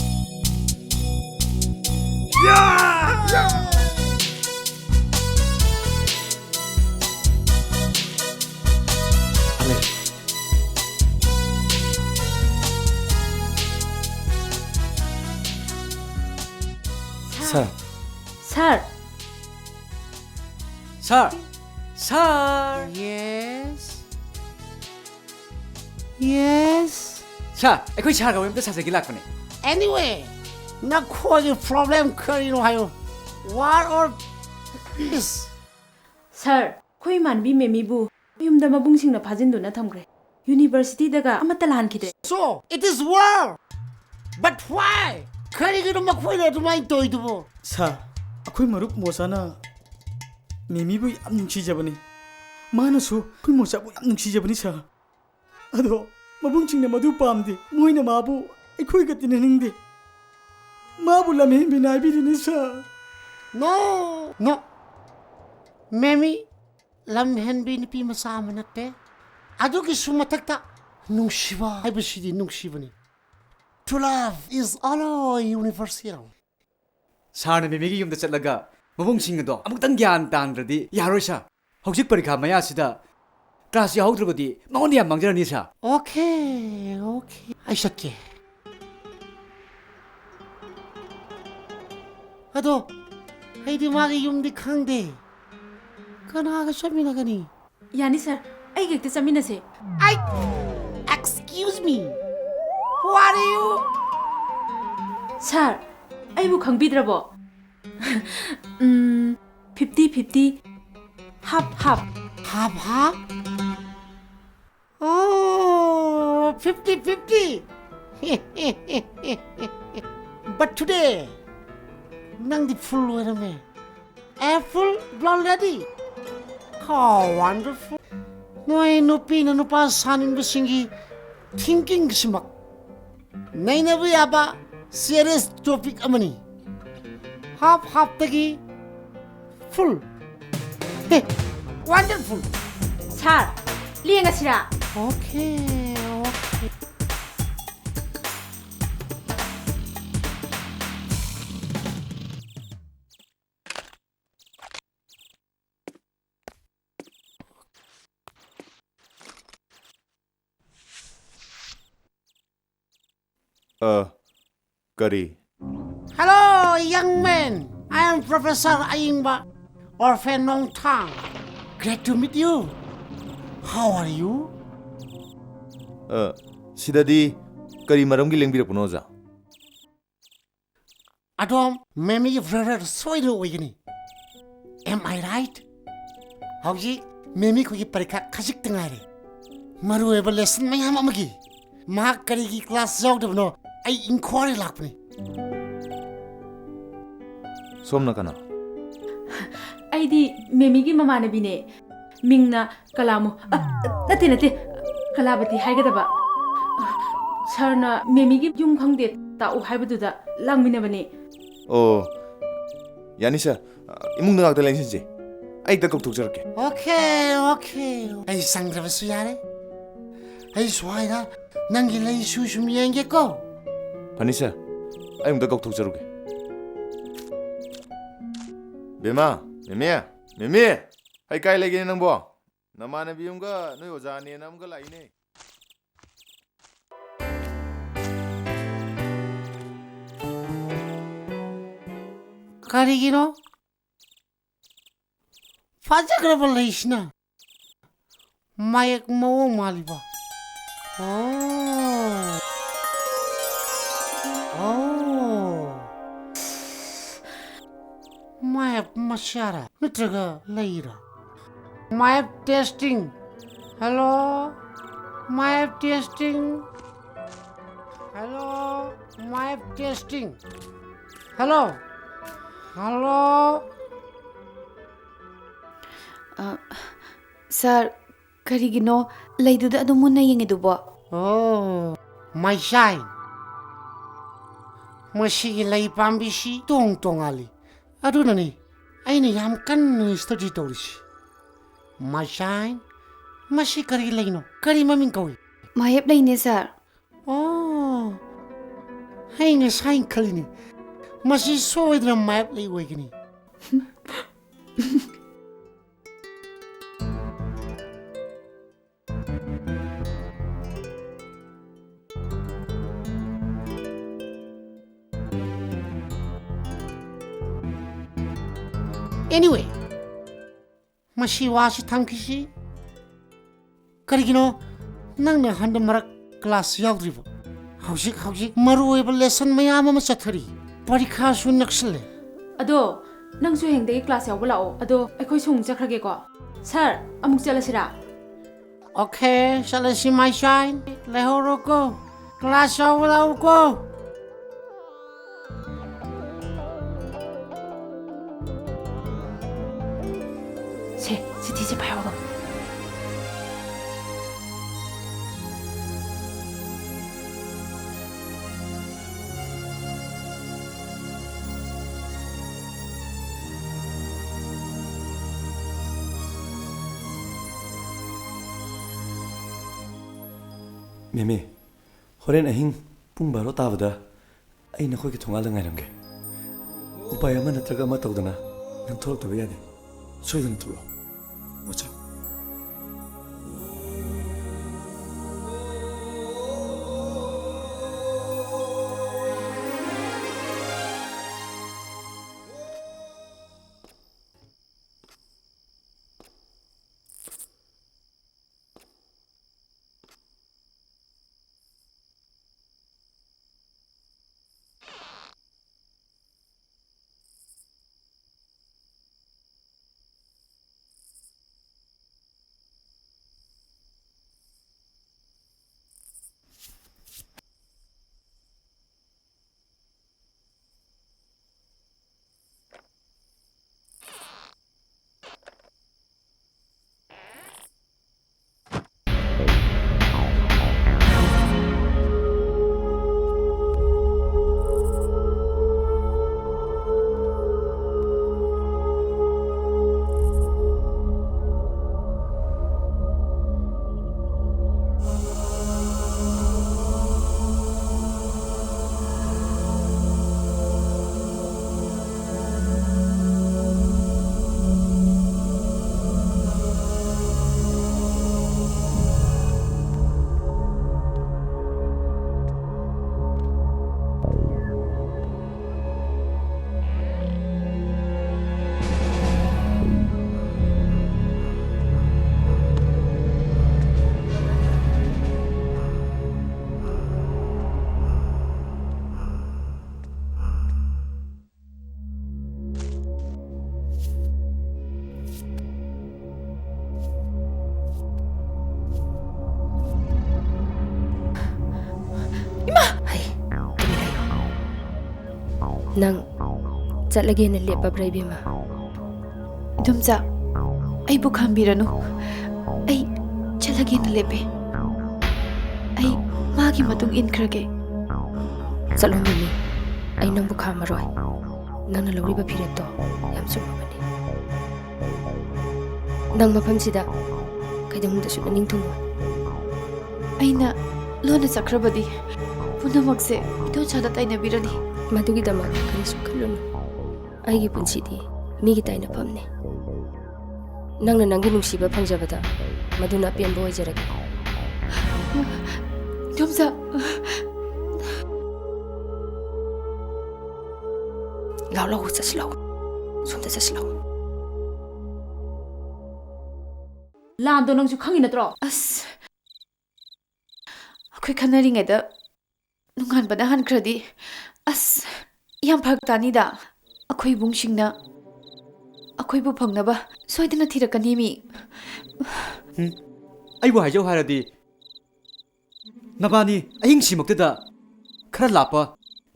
ꯁꯥꯔ꯫ ꯁꯥꯔ꯫ ꯁꯥꯔ꯫ ꯁꯥꯔ꯫ Yes. Yes. ꯁꯥꯔ, ꯑꯩꯈꯣꯏ ꯁꯥꯔꯒ ꯋꯥꯔꯤ ꯑꯝꯇ ꯁꯥꯖꯒꯦ ꯂꯥꯛꯄꯅꯦ꯫ Anyway, ꯅꯈꯣꯏꯒꯤ problem ꯀꯔꯤꯅꯣ ꯍꯥꯏꯌꯨ? War or peace? ꯁꯥꯔ, ꯑꯩꯈꯣꯏ ꯏꯃꯥꯟꯅꯕꯤ ꯃꯦꯃꯤꯕꯨ ꯌꯨꯝꯗ ꯃꯕꯨꯡꯁꯤꯡꯅ ꯐꯥꯖꯤꯟꯗꯨꯅ ꯊꯝꯈ꯭ꯔꯦ꯫ ꯌꯨꯅꯤꯚꯔꯁꯤꯇꯤꯗꯒ ꯑꯃꯠꯇ ꯂꯥꯟꯈꯤꯗ꯭ꯔꯦ꯫ So, it is war. But why? ꯀꯔꯤꯒꯤꯅꯣ ꯃꯈꯣꯏꯅ ꯑꯗꯨꯃꯥꯏꯅ ꯇꯧꯔꯤꯗꯨꯕꯨ? ꯁꯥꯔ, ꯑꯩꯈꯣꯏ ꯃꯔꯨꯞ ꯃꯣꯆꯥꯅ ꯃꯦꯃꯤꯕꯨ ꯌꯥꯝ ꯅꯨꯡꯁꯤꯖꯕꯅꯤ꯫ ꯃꯥꯅꯁꯨ ꯑꯩꯈꯣꯏ ꯃꯣꯆꯥꯕꯨ ꯌꯥꯝ ꯅꯨꯡꯁꯤꯖꯕꯅꯤ, ꯁꯥꯔ꯫ ꯑꯗꯣ ꯃꯕꯨꯡꯁꯤꯡꯅ ꯃꯗꯨ ꯄꯥꯝꯗꯦ꯫ ꯃꯣꯏꯅ ꯃꯥꯕꯨ ꯑꯩꯈꯣꯏꯒ ꯇꯤꯟꯅꯅꯤꯡꯗꯦ꯫ ꯃꯥꯕꯨ ꯂꯝꯍꯦꯟꯕꯤꯅ ꯍꯥꯏꯕꯤꯔꯤꯅꯤ, ꯁꯥꯔ꯫ No, no. ꯃꯦꯃꯤ ꯂꯝꯍꯦꯟꯕꯤ ꯅꯨꯄꯤ ꯃꯆꯥ ꯑꯃ ꯅꯠꯇꯦ꯫ ꯑꯗꯨꯒꯤꯁꯨ ꯃꯊꯛꯇ ꯅꯨꯡꯁꯤꯕ ꯍꯥꯏꯕꯁꯤꯗꯤ ꯅꯨꯡꯁꯤꯕꯅꯤ꯫ True love is all universal. ꯁꯥꯔꯅ ꯃꯦꯃꯤꯒꯤ ꯌꯨꯝꯗ ꯆꯠꯂꯒ ꯃꯕꯨꯡꯁꯤꯡ ꯑꯗꯣ ꯑꯃꯨꯛꯇꯪ ꯒ꯭ꯌꯥꯟ ꯇꯥꯍꯟꯗ꯭ꯔꯗꯤ ꯌꯥꯔꯣꯏ, ꯁꯥꯔ꯫ ꯍꯧꯖꯤꯛ ꯄꯔꯤꯈꯥ ꯃꯌꯥꯁꯤꯗ ꯀ꯭ꯂꯥꯁ ꯌꯥꯎꯍꯧꯗ꯭ꯔꯕꯗꯤ ꯃꯉꯣꯟꯗ ꯌꯥꯝ ꯃꯥꯡꯖꯔꯅꯤ, ꯁꯥꯔ꯫ Okay, okay. ꯑꯩ ꯆꯠꯀꯦ꯫ ꯑꯗꯣ ꯑꯩꯗꯤ ꯃꯥꯒꯤ ꯌꯨꯝꯗꯤ ꯈꯪꯗꯦ꯫ ꯀꯅꯥꯒ ꯆꯠꯃꯤꯟꯅꯒꯅꯤ? ꯌꯥꯅꯤ, ꯁꯥꯔ꯫ ꯑꯩꯒ ꯍꯦꯛꯇ ꯆꯠꯃꯤꯟꯅꯁꯦ꯫ ꯑꯩ, excuse me. Who are you? ꯁꯥꯔ, ꯑꯩꯕꯨ ꯈꯪꯕꯤꯗ꯭ꯔꯕꯣ? ꯎꯝ, fifty fifty, half half. Half half? Oh, fifty fifty. But today, ꯅꯪꯗꯤ full ꯑꯣꯏꯔꯝꯃꯦ꯫ A full blonde lady. How wonderful. ꯅꯣꯏ ꯅꯨꯄꯤꯅ ꯅꯨꯄꯥ ꯁꯥꯅꯤꯡꯕꯁꯤꯡꯒꯤ thinking ꯁꯤꯃꯛ ꯅꯩꯅꯕ ꯌꯥꯕ serious topic ꯑꯃꯅꯤ꯫ Half half ꯇꯒꯤ full. Hey, wonderful. ꯁꯥꯔ, ꯂꯦꯡꯉꯁꯤꯔꯥ? Okay, okay. ꯑ, ꯀꯔꯤ? Hello, young man. I am Professor ꯑꯌꯤꯡꯕ, Orphan Nongthang. Great to meet you. How are you? ꯑ, ꯁꯤꯗꯗꯤ ꯀꯔꯤ ꯃꯔꯝꯒꯤ ꯂꯦꯡꯕꯤꯔꯛꯄꯅꯣ, ꯑꯣꯖꯥ? ꯑꯗꯣꯝ ꯃꯦꯃꯤꯒꯤ brother ꯁꯣꯏꯗꯅ ꯑꯣꯏꯒꯅꯤ꯫ Am I right? ꯍꯧꯖꯤꯛ ꯃꯦꯃꯤ ꯈꯣꯏꯒꯤ ꯄꯔꯤꯈꯥ ꯈꯖꯤꯛꯇ ꯉꯥꯏꯔꯦ꯫ ꯃꯔꯨꯑꯣꯏꯕ lesson ꯃꯌꯥꯝ ꯑꯃꯒꯤ꯫ ꯃꯍꯥꯛ ꯀꯔꯤꯒꯤ class ꯌꯥꯎꯗꯕꯅꯣ ꯑꯩ inquiry ꯂꯥꯛꯄꯅꯤ꯫ ꯁꯣꯝꯅ ꯀꯅꯥ? ꯑꯩꯗꯤ ꯃꯦꯃꯤꯒꯤ ꯃꯃꯥꯟꯅꯕꯤꯅꯦ꯫ ꯃꯤꯡꯅ ꯀꯂꯥꯃꯨ-, ꯑ, ꯅꯠꯇꯦ, ꯅꯠꯇꯦ, ꯀꯂꯥꯕꯇꯤ ꯍꯥꯏꯒꯗꯕ꯫ ꯁꯥꯔꯅ ꯃꯦꯃꯤꯒꯤ ꯌꯨꯝ ꯈꯪꯗꯦ, ꯇꯥꯛꯎ ꯍꯥꯏꯕꯗꯨꯗ ꯂꯥꯛꯃꯤꯟꯅꯕꯅꯦ꯫ ꯑꯣ, ꯌꯥꯅꯤ ꯁꯥꯔ꯫ ꯏꯃꯨꯡꯗ ꯉꯥꯛꯇ ꯂꯦꯡꯁꯤꯟꯁꯦ꯫ ꯑꯩ ꯍꯦꯛꯇ ꯀꯧꯊꯣꯛꯆꯔꯛꯀꯦ꯫ Okay, okay. ꯑꯩ ꯆꯪꯗ꯭ꯔꯕꯁꯨ ꯌꯥꯔꯦ꯫ ꯑꯩ ꯁ꯭ꯋꯥꯏꯗ ꯅꯪꯒꯤ ꯂꯩꯁꯨ ꯁꯨꯝ ꯌꯦꯡꯒꯦꯀꯣ꯫ ꯐꯅꯤ ꯁꯥꯔ, ꯑꯩ ꯑꯃꯨꯛꯇ ꯀꯧꯊꯣꯛꯆꯔꯨꯒꯦ꯫ ꯕꯦꯝꯃ, ꯃꯦꯃꯦ, ꯃꯦꯃꯦ! ꯑꯩ ꯀꯥꯏ ꯂꯩꯒꯦꯅꯦ ꯅꯪꯕꯣ? ꯅꯃꯥꯟꯅꯕꯤ ꯑꯃꯒ ꯅꯣꯏ ꯑꯣꯖꯥꯅꯦꯅ ꯑꯃꯒ ꯂꯥꯛꯏꯅꯦ꯫ ꯀꯔꯤꯒꯤꯅꯣ? ꯐꯖꯈ꯭ꯔꯕ ꯂꯩꯁꯤꯅ ꯃꯌꯦꯛ ꯃꯑꯣꯡ ꯃꯥꯜꯂꯤꯕ꯫ ꯑꯣ꯫ ꯑꯣ꯫ ꯃꯥꯏꯞ ꯃꯁꯥꯔꯥ ꯅꯠꯇ꯭ꯔꯒ ꯂꯩꯔꯥ? ꯃꯥꯏꯞ testing꯫ Hello? ꯃꯥꯏꯞ testing꯫ Hello? ꯃꯥꯏꯞ testing꯫ Hello? Hello? ꯑ, ꯁꯥꯔ, ꯀꯔꯤꯒꯤꯅꯣ ꯂꯩꯗꯨꯗ ꯑꯗꯨꯝ ꯃꯨꯟꯅ ꯌꯦꯡꯉꯤꯗꯨꯕꯣ? ꯑꯣ, ꯃꯩꯁꯥꯏ꯫ ꯃꯁꯤꯒꯤ ꯂꯩ ꯄꯥꯝꯕꯤꯁꯤ ꯇꯣꯡ ꯇꯣꯉꯥꯜꯂꯤ꯫ ꯑꯗꯨꯅꯅꯤ ꯑꯩꯅ ꯌꯥꯝ ꯀꯟꯅ study ꯇꯧꯔꯤꯁꯤ꯫ ꯃꯩꯁꯥꯏ, ꯃꯁꯤ ꯀꯔꯤ ꯂꯩꯅꯣ? ꯀꯔꯤ ꯃꯃꯤꯡ ꯀꯧꯏ? ꯃꯥꯌꯦꯞ ꯂꯩꯅꯦ, ꯁꯥꯔ꯫ ꯑꯣ, ꯑꯩ ꯉꯁꯥꯏ ꯈꯜꯂꯤꯅꯤ, ꯃꯁꯤ ꯁꯣꯏꯗꯅ ꯃꯥꯌꯦꯞ ꯂꯩ ꯑꯣꯏꯒꯅꯤ꯫ Anyway, ꯃꯁꯤ ꯋꯥꯁꯤ ꯊꯝꯈꯤꯁꯤ꯫ ꯀꯔꯤꯒꯤꯅꯣ ꯅꯪꯅ ꯍꯟꯗꯛ ꯃꯔꯛ class ꯌꯥꯎꯗ꯭ꯔꯤꯕꯣ? ꯍꯧꯖꯤꯛ, ꯍꯧꯖꯤꯛ ꯃꯔꯨꯑꯣꯏꯕ lesson ꯃꯌꯥꯝ ꯑꯃ ꯆꯠꯊꯔꯤ꯫ ꯄꯔꯤꯈꯥꯁꯨ ꯅꯛꯁꯤꯜꯂꯦ꯫ ꯑꯗꯣ ꯅꯪꯁꯨ ꯍꯌꯦꯡꯗꯒꯤ class ꯌꯥꯎꯕ ꯂꯥꯛꯑꯣ꯫ ꯑꯗꯣ ꯑꯩꯈꯣꯏꯁꯨ ꯑꯃꯨꯛ ꯆꯠꯈ꯭ꯔꯒꯦꯀꯣ꯫ ꯁꯥꯔ, ꯑꯃꯨꯛ ꯆꯠꯂꯁꯤꯔꯥ? Okay, ꯆꯠꯂꯁꯤ ꯃꯩꯁꯥꯏ꯫ ꯂꯩꯍꯧꯔꯣꯀꯣ꯫ Class ꯌꯥꯎꯕ ꯂꯥꯛꯎꯀꯣ꯫ ꯁꯦ, ꯆꯤꯊꯤꯁꯦ ꯄꯥꯏꯍꯧꯔꯣ꯫ ꯃꯦꯃꯦ, ꯍꯣꯔꯦꯟ ꯑꯍꯤꯡ ꯄꯨꯡ ꯕꯥꯔꯣ ꯇꯥꯕꯗ ꯑꯩ ꯅꯈꯣꯏꯒꯤ ꯊꯣꯡꯒꯥꯜꯗ ꯉꯥꯏꯔꯝꯒꯦ꯫ ꯎꯄꯥꯏ ꯑꯃ ꯅꯠꯇ꯭ꯔꯒ ꯑꯃ ꯇꯧꯗꯅ ꯅꯪ ꯊꯣꯛꯂꯛꯇꯕ ꯌꯥꯗꯦ꯫ ꯁꯣꯏꯗꯅ ꯊꯣꯛꯂꯛꯑꯣ, ꯃꯣꯆꯥ꯫ ꯏꯃꯥ! ꯍꯩ, ꯇꯨꯃꯤꯟ ꯂꯩꯌꯨ꯫ ꯅꯪ ꯆꯠꯂꯒꯦꯅ ꯂꯦꯞꯄꯕ꯭ꯔꯥ, ꯏꯕꯦꯝꯃ? ꯏꯗꯣꯝꯆꯥ, ꯑꯩꯕꯨ ꯈꯥꯝꯕꯤꯔꯅꯨ꯫ ꯑꯩ ꯆꯠꯂꯒꯦꯅ ꯂꯦꯞꯄꯦ꯫ ꯑꯩ ꯃꯥꯒꯤ ꯃꯇꯨꯡ ꯏꯟꯈ꯭ꯔꯒꯦ꯫ ꯆꯠꯂꯣ, ꯃꯤꯃꯤ꯫ ꯑꯩ ꯅꯪꯕꯨ ꯈꯥꯝꯃꯔꯣꯏ꯫ ꯅꯪꯅ ꯂꯧꯔꯤꯕ ꯐꯤꯔꯦꯞꯇꯣ ꯌꯥꯝ ꯆꯨꯝꯃꯕꯅꯤ꯫ ꯅꯪ ꯃꯐꯝꯁꯤꯗ ꯀꯩꯗꯧꯅꯨꯡꯗꯁꯨ ꯅꯅꯤꯡ ꯊꯨꯡꯉꯣꯏ꯫ ꯑꯩꯅ ꯂꯣꯟꯅ ꯆꯠꯈ꯭ꯔꯕꯗꯤ ꯄꯨꯝꯅꯃꯛꯁꯦ ꯏꯗꯣꯝꯆꯥꯗ ꯇꯥꯏꯅꯕꯤꯔꯅꯤ꯫ ꯃꯗꯨꯒꯤꯗꯃꯛ ꯀꯔꯤꯁꯨ ꯈꯜꯂꯨꯅꯨ꯫ ꯑꯩꯒꯤ ꯄꯨꯟꯁꯤꯗꯤ ꯃꯤꯒꯤ ꯇꯥꯏꯅꯐꯝꯅꯤ꯫ ꯅꯪꯅ ꯅꯪꯒꯤ ꯅꯨꯡꯁꯤꯕ ꯐꯪꯖꯕꯗ ꯃꯗꯨꯅ ꯑꯄꯦꯟꯕ ꯑꯣꯏꯖꯔꯒꯦ꯫ ꯏꯗꯣꯝꯆꯥ꯫ ꯂꯥꯎ, ꯂꯥꯎ, ꯆꯠꯁꯤ ꯂꯥꯎ꯫ ꯁꯣꯝꯗ ꯆꯠꯁꯤ ꯂꯥꯎ꯫ ꯂꯥꯟꯗꯣ ꯅꯪꯁꯨ ꯈꯪꯉꯤ ꯅꯠꯇ꯭ꯔꯣ? ꯑꯁ, ꯑꯩꯈꯣꯏ ꯈꯟꯅꯔꯤꯉꯩꯗ ꯅꯣꯡꯉꯥꯟꯕꯅ ꯍꯟꯈ꯭ꯔꯗꯤ, ꯑꯁ, ꯌꯥꯝ ꯐꯔꯛ ꯇꯥꯅꯤꯗ꯫ ꯑꯩꯈꯣꯏ ꯏꯕꯨꯡꯁꯤꯡꯅ ꯑꯩꯈꯣꯏꯕꯨ ꯐꯪꯅꯕ ꯁꯣꯏꯗꯅ ꯊꯤꯔꯛꯀꯅꯤ ꯃꯤ꯫ ꯎꯝ, ꯑꯩꯕꯨ ꯍꯥꯏꯖꯧ ꯍꯥꯏꯔꯗꯤ, ꯅꯕꯥꯅꯤ ꯑꯍꯤꯡꯁꯤꯃꯛꯇꯗ ꯈꯔ ꯂꯥꯞꯄ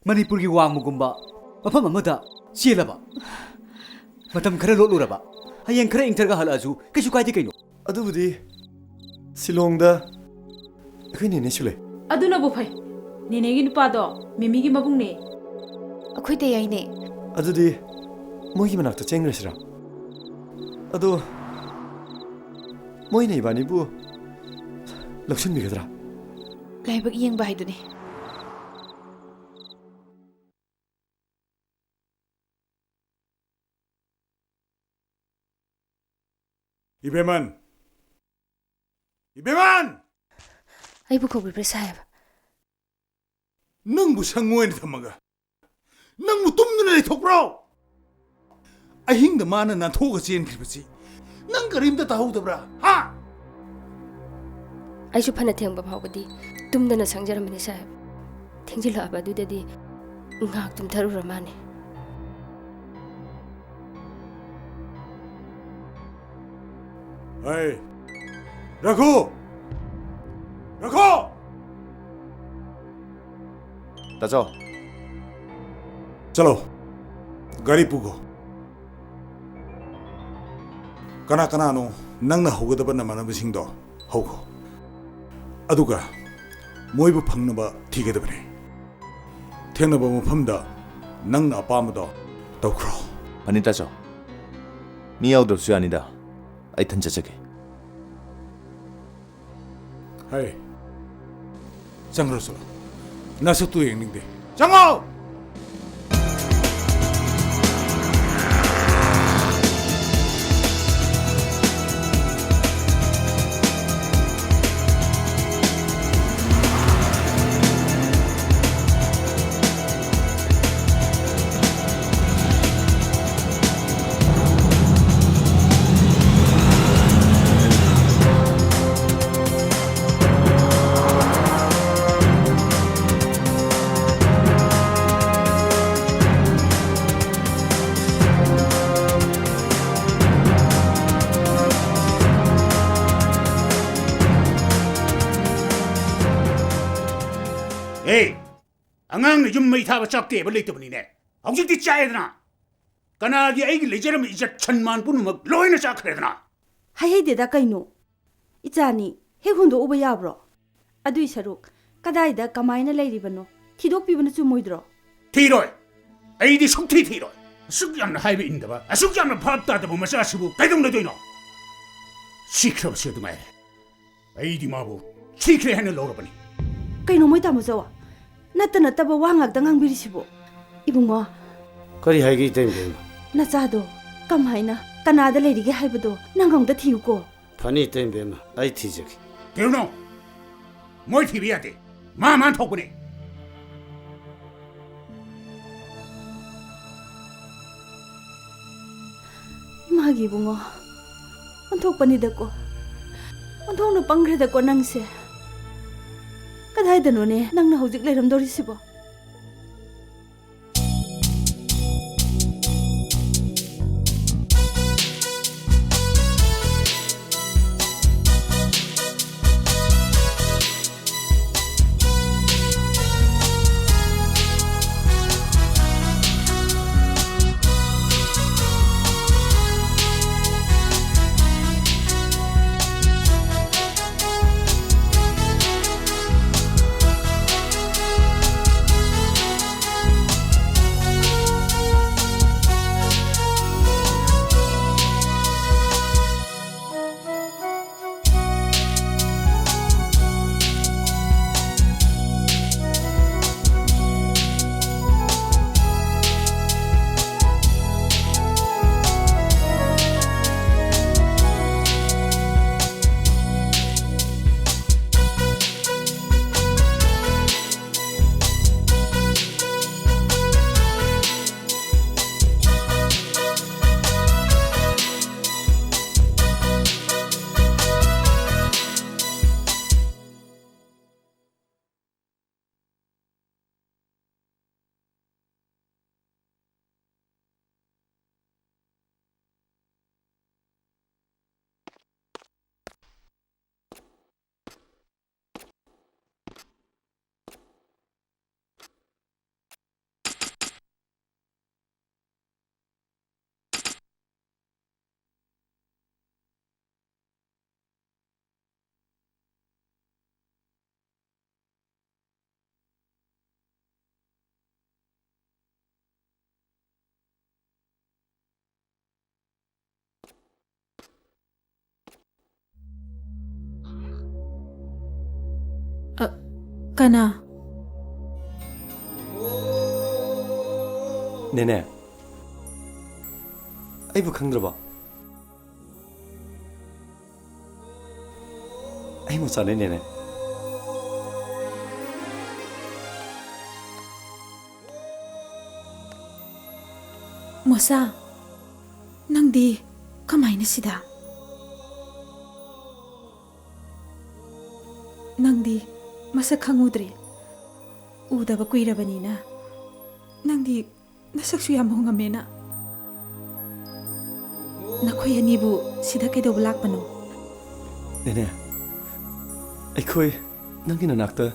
ꯃꯅꯤꯄꯨꯔꯒꯤ ꯋꯥꯡꯃꯒꯨꯝꯕ ꯃꯐꯝ ꯑꯃꯗ ꯆꯦꯜꯂꯕ, ꯃꯇꯝ ꯈꯔ ꯂꯣꯠꯂꯨꯔꯕ, ꯍꯌꯦꯡ ꯈꯔ ꯏꯪꯊꯔꯒ ꯍꯜꯂꯛꯑꯁꯨ ꯀꯩꯁꯨ ꯀꯥꯏꯗꯦ ꯀꯩꯅꯣ꯫ ꯑꯗꯨꯕꯨꯗꯤ ꯁꯤꯂꯣꯡꯗ ꯑꯩꯈꯣꯏ ꯅꯦꯅꯦꯁꯨ ꯂꯩ꯫ ꯑꯗꯨꯅꯕꯨ ꯐꯩ꯫ ꯅꯦꯅꯦꯒꯤ ꯅꯨꯄꯥꯗꯣ ꯃꯤꯃꯤꯒꯤ ꯃꯕꯨꯡꯅꯦ꯫ ꯑꯩꯈꯣꯏ ꯇꯌꯥꯏꯅꯦ꯫ ꯑꯗꯨꯗꯤ ꯃꯣꯏꯒꯤ ꯃꯅꯥꯛꯇ ꯆꯦꯟꯈ꯭ꯔꯁꯤꯔꯥ? ꯑꯗꯣ ꯃꯣꯏꯅ ꯏꯕꯥꯅꯤꯕꯨ ꯂꯧꯁꯤꯟꯕꯤꯒꯗ꯭ꯔꯥ? ꯂꯥꯏꯕꯛ ꯌꯦꯡꯕ ꯍꯥꯏꯗꯨꯅꯤ꯫ ꯏꯕꯦꯃꯟ! ꯏꯕꯦꯃꯟ! ꯑꯩꯕꯨ ꯀꯧꯕꯤꯕ꯭ꯔꯥ, ꯁꯥꯍꯦꯕ? ꯅꯪꯕꯨ ꯁꯪꯉꯨ ꯑꯣꯏꯅ ꯊꯝꯃꯒ, ꯅꯪꯕꯨ ꯇꯨꯝꯗꯨꯅ ꯂꯩꯊꯣꯛꯄ꯭ꯔꯣ? ꯑꯍꯤꯡꯗ ꯃꯥꯅ ꯅꯥꯟꯊꯣꯛꯑꯒ ꯆꯦꯟꯈ꯭ꯔꯤꯕꯁꯤ ꯅꯪ ꯀꯔꯤꯝꯇ ꯇꯥꯍꯧꯗꯕ꯭ꯔꯥ? ꯍꯥ? ꯑꯩꯁꯨ ꯐꯅ ꯊꯦꯡꯕ ꯐꯥꯎꯕꯗꯤ ꯇꯨꯝꯗꯅ ꯁꯪꯖꯔꯝꯕꯅꯤ, ꯁꯥꯍꯦꯕ꯫ ꯊꯦꯡꯖꯤꯜꯂꯛꯑꯕ ꯑꯗꯨꯗꯗꯤ ꯉꯥꯏꯍꯥꯛ ꯇꯨꯝꯊꯔꯨꯔ ꯃꯥꯅꯤ꯫ ꯍꯩ, ꯔꯘꯨ! ꯔꯘꯨ! ꯇꯥꯆꯧ꯫ ꯆꯠꯂꯣ, ꯒꯥꯔꯤ ꯄꯨꯈꯣ꯫ ꯀꯅꯥ ꯀꯅꯥꯅꯣ ꯅꯪꯅ ꯍꯧꯒꯗꯕ ꯅꯃꯥꯟꯅꯕꯁꯤꯡꯗꯣ ꯍꯧꯈꯣ꯫ ꯑꯗꯨꯒ ꯃꯣꯏꯕꯨ ꯐꯪꯅꯕ ꯊꯤꯒꯗꯕꯅꯤ꯫ ꯊꯦꯡꯅꯕ ꯃꯐꯝꯗ ꯅꯪꯅ ꯑꯄꯥꯝꯕꯗꯣ ꯇꯧꯈ꯭ꯔꯣ꯫ ꯐꯅꯤ ꯇꯥꯆꯧ, ꯃꯤ ꯌꯥꯎꯗ꯭ꯔꯕꯁꯨ ꯌꯥꯅꯤꯗ, ꯑꯩ ꯏꯊꯟ ꯆꯠꯆꯒꯦ꯫ ꯍꯩ, ꯆꯪꯈ꯭ꯔꯣ, ꯆꯠꯂꯣ꯫ ꯅꯁꯛꯇꯨ ꯌꯦꯡꯅꯤꯡꯗꯦ꯫ ꯆꯪꯉꯣ! ꯑꯦ, ꯑꯉꯥꯡꯅ ꯌꯨꯝ ꯃꯩ ꯊꯥꯕ ꯆꯥꯛꯇꯦꯕ ꯂꯩꯇꯕꯅꯤꯅꯦ꯫ ꯍꯧꯖꯤꯛꯇꯤ ꯆꯥꯛꯑꯦꯗꯅ꯫ ꯀꯅꯥꯒꯤ ꯑꯩꯒꯤ ꯂꯩꯖꯔꯝꯕ ꯏꯖꯠ ꯁꯟꯃꯥꯟ ꯄꯨꯝꯅꯃꯛ ꯂꯣꯏꯅ ꯆꯥꯛꯈ꯭ꯔꯦꯗꯅ꯫ ꯍꯥꯏꯍꯩꯗꯦꯗ ꯀꯩꯅꯣ꯫ ꯏꯆꯥꯅꯤ ꯍꯦꯛ ꯍꯨꯟꯗꯣꯛꯎꯕ ꯌꯥꯕ꯭ꯔꯣ? ꯑꯗꯨꯏ ꯁꯔꯨꯛ ꯀꯗꯥꯏꯗ ꯀꯃꯥꯏꯅ ꯂꯩꯔꯤꯕꯅꯣ ꯊꯤꯗꯣꯛꯄꯤꯕꯅ ꯆꯨꯝꯃꯣꯏꯗ꯭ꯔꯣ? ꯊꯤꯔꯣꯏ꯫ ꯑꯩꯗꯤ ꯁꯨꯛꯊꯤ ꯊꯤꯔꯣꯏ꯫ ꯑꯁꯨꯛ ꯌꯥꯝꯅ ꯍꯥꯏꯕ ꯏꯟꯗꯕ, ꯑꯁꯨꯛ ꯌꯥꯝꯅ ꯚꯥꯞ ꯇꯥꯗꯕ ꯃꯆꯥꯁꯤꯕꯨ ꯀꯩꯗꯧꯅꯗꯣꯏꯅꯣ? ꯁꯤꯈ꯭ꯔꯕꯁꯤ ꯑꯗꯨ ꯉꯥꯏꯔꯦ꯫ ꯑꯩꯗꯤ ꯃꯥꯕꯨ ꯁꯤꯈ꯭ꯔꯦ ꯍꯥꯏꯅ ꯂꯧꯔꯕꯅꯤ꯫ ꯀꯩꯅꯣ ꯃꯣꯏ ꯇꯥꯃꯣ ꯆꯧ? ꯅꯠꯇ ꯅꯠꯇꯕ ꯋꯥ ꯉꯥꯛꯇ ꯉꯥꯡꯕꯤꯔꯤꯁꯤꯕꯣ? ꯏꯕꯨꯡꯉꯣ꯫ ꯀꯔꯤ ꯍꯥꯏꯒꯦ ꯏꯇꯩꯃꯕꯦꯝꯃ? ꯅꯆꯥꯗꯣ ꯀꯃꯥꯏꯅ ꯀꯅꯥꯗ ꯂꯩꯔꯤꯒꯦ ꯍꯥꯏꯕꯗꯣ ꯅꯪ ꯑꯝꯇ ꯊꯤꯌꯨꯀꯣ꯫ ꯐꯅꯤ ꯏꯇꯩꯃꯕꯦꯝꯃ, ꯑꯩ ꯊꯤꯖꯒꯦ꯫ ꯊꯤꯔꯨꯅꯨ꯫ ꯃꯣꯏ ꯊꯤꯕ ꯌꯥꯗꯦ꯫ ꯃꯥ ꯃꯥ ꯊꯣꯛꯄꯅꯦ꯫ ꯏꯃꯥꯒꯤ ꯏꯕꯨꯡꯉꯣ, ꯑꯣꯟꯊꯣꯛꯄꯅꯤꯗꯀꯣ꯫ ꯑꯣꯟꯊꯣꯛꯅ ꯄꯪꯈ꯭ꯔꯦꯗꯀꯣ ꯅꯪꯁꯦ꯫ ꯀꯗꯥꯏꯗꯅꯣꯅꯦ ꯅꯪꯅ ꯍꯧꯖꯤꯛ ꯂꯩꯔꯝꯗꯣꯔꯤꯁꯤꯕꯣ? ꯀꯅꯥ? ꯅꯦꯅꯦ, ꯑꯩꯕꯨ ꯈꯪꯗ꯭ꯔꯕꯣ? ꯑꯩ ꯃꯣꯆꯥꯅꯦ, ꯅꯦꯅꯦ꯫ ꯃꯣꯆꯥ, ꯅꯪꯗꯤ ꯀꯃꯥꯏꯅ ꯁꯤꯗ? ꯅꯪꯗꯤ ꯃꯁꯛ ꯈꯪꯉꯨꯗ꯭ꯔꯤ꯫ ꯎꯗꯕ ꯀꯨꯏꯔꯕꯅꯤꯅ ꯅꯪꯗꯤ ꯅꯁꯛꯁꯨ ꯌꯥꯝ ꯍꯣꯡꯉꯝꯃꯦꯅ꯫ ꯅꯈꯣꯏ ꯑꯅꯤꯕꯨ ꯁꯤꯗ ꯀꯩꯗꯧꯕ ꯂꯥꯛꯄꯅꯣ? ꯅꯦꯅꯦ, ꯑꯩꯈꯣꯏ ꯅꯪꯒꯤ ꯅꯅꯥꯛꯇ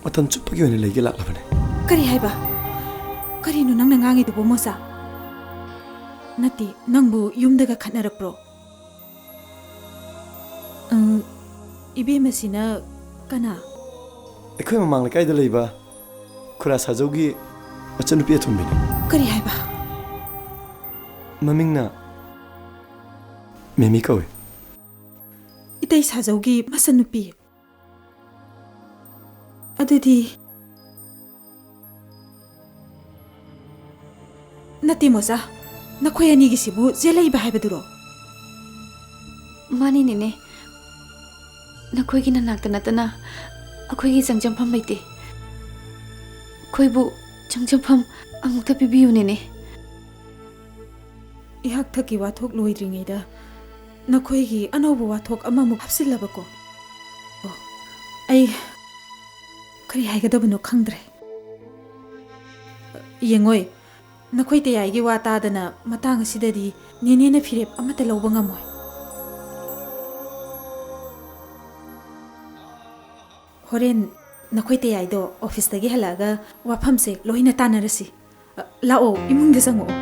ꯃꯇꯝ ꯆꯨꯞꯄꯒꯤ ꯑꯣꯏꯅ ꯂꯩꯒꯦ ꯂꯥꯛꯂꯕꯅꯦ꯫ ꯀꯔꯤ ꯍꯥꯏꯕ? ꯀꯔꯤꯅꯣ ꯅꯪꯅ ꯉꯥꯡꯉꯤꯗꯨꯕꯣ, ꯃꯣꯆꯥ? ꯅꯠꯇꯦ, ꯅꯪꯕꯨ ꯌꯨꯝꯗꯒ ꯈꯠꯅꯔꯛꯄ꯭ꯔꯣ? ꯑꯪ, ꯏꯕꯦꯝꯃꯁꯤꯅ ꯀꯅꯥ? ꯑꯩꯈꯣꯏ ꯃꯃꯥꯡ ꯂꯩꯀꯥꯏꯗ ꯂꯩꯕ ꯈꯨꯔꯥ ꯁꯥꯖꯧꯒꯤ ꯃꯆꯟꯅꯨꯄꯤ ꯑꯇꯣꯝꯕꯤꯅꯤ꯫ ꯀꯔꯤ ꯍꯥꯏꯕ? ꯃꯃꯤꯡꯅ ꯃꯦꯃꯤ ꯀꯧꯏ꯫ ꯏꯇꯩ ꯁꯥꯖꯧꯒꯤ ꯃꯆꯟꯅꯨꯄꯤ? ꯑꯗꯨꯗꯤ ꯅꯠꯇꯦ ꯃꯣꯆꯥ, ꯅꯈꯣꯏ ꯑꯅꯤꯒꯤꯁꯤꯕꯨ ꯆꯦꯜꯂꯛꯏꯕ ꯍꯥꯏꯕꯗꯨꯔꯣ? ꯃꯥꯅꯤ ꯅꯦꯅꯦ, ꯅꯈꯣꯏꯒꯤ ꯅꯅꯥꯛꯇ ꯅꯠꯇꯅ ꯑꯩꯈꯣꯏꯒꯤ ꯆꯪꯖꯐꯝ ꯂꯩꯇꯦ꯫ ꯑꯩꯈꯣꯏꯕꯨ ꯆꯪꯖꯐꯝ ꯑꯃꯨꯛꯇ ꯄꯤꯕꯤꯌꯨ ꯅꯦꯅꯦ꯫ ꯏꯍꯥꯛ ꯊꯛꯀꯤ ꯋꯥꯊꯣꯛ ꯂꯣꯏꯗ꯭ꯔꯤꯉꯩꯗ ꯅꯈꯣꯏꯒꯤ ꯑꯅꯧꯕ ꯋꯥꯊꯣꯛ ꯑꯃꯃꯨꯛ ꯍꯥꯞꯆꯤꯜꯂꯕꯀꯣ? ꯑꯣ, ꯑꯩ ꯀꯔꯤ ꯍꯥꯏꯒꯗꯕꯅꯣ ꯈꯪꯗ꯭ꯔꯦ꯫ ꯌꯦꯡꯉꯣꯏ, ꯅꯈꯣꯏ ꯇꯌꯥꯏꯒꯤ ꯋꯥ ꯇꯥꯗꯅ ꯃꯇꯥꯡ ꯑꯁꯤꯗꯗꯤ ꯅꯦꯅꯦꯅ ꯐꯤꯔꯦꯞ ꯑꯃꯠꯇ ꯂꯧꯕ ꯉꯝꯃꯣꯏ꯫ ꯍꯣꯔꯦꯟ ꯅꯈꯣꯏ ꯇꯌꯥꯏꯗꯣ ꯑꯣꯐꯤꯁꯇꯒꯤ ꯍꯜꯂꯛꯑꯒ ꯋꯥꯐꯝꯁꯦ ꯂꯣꯏꯅ ꯇꯥꯟꯅꯔꯁꯤ꯫ ꯑ, ꯂꯥꯛꯑꯣ, ꯏꯃꯨꯡꯗ ꯆꯪꯉꯛꯑꯣ꯫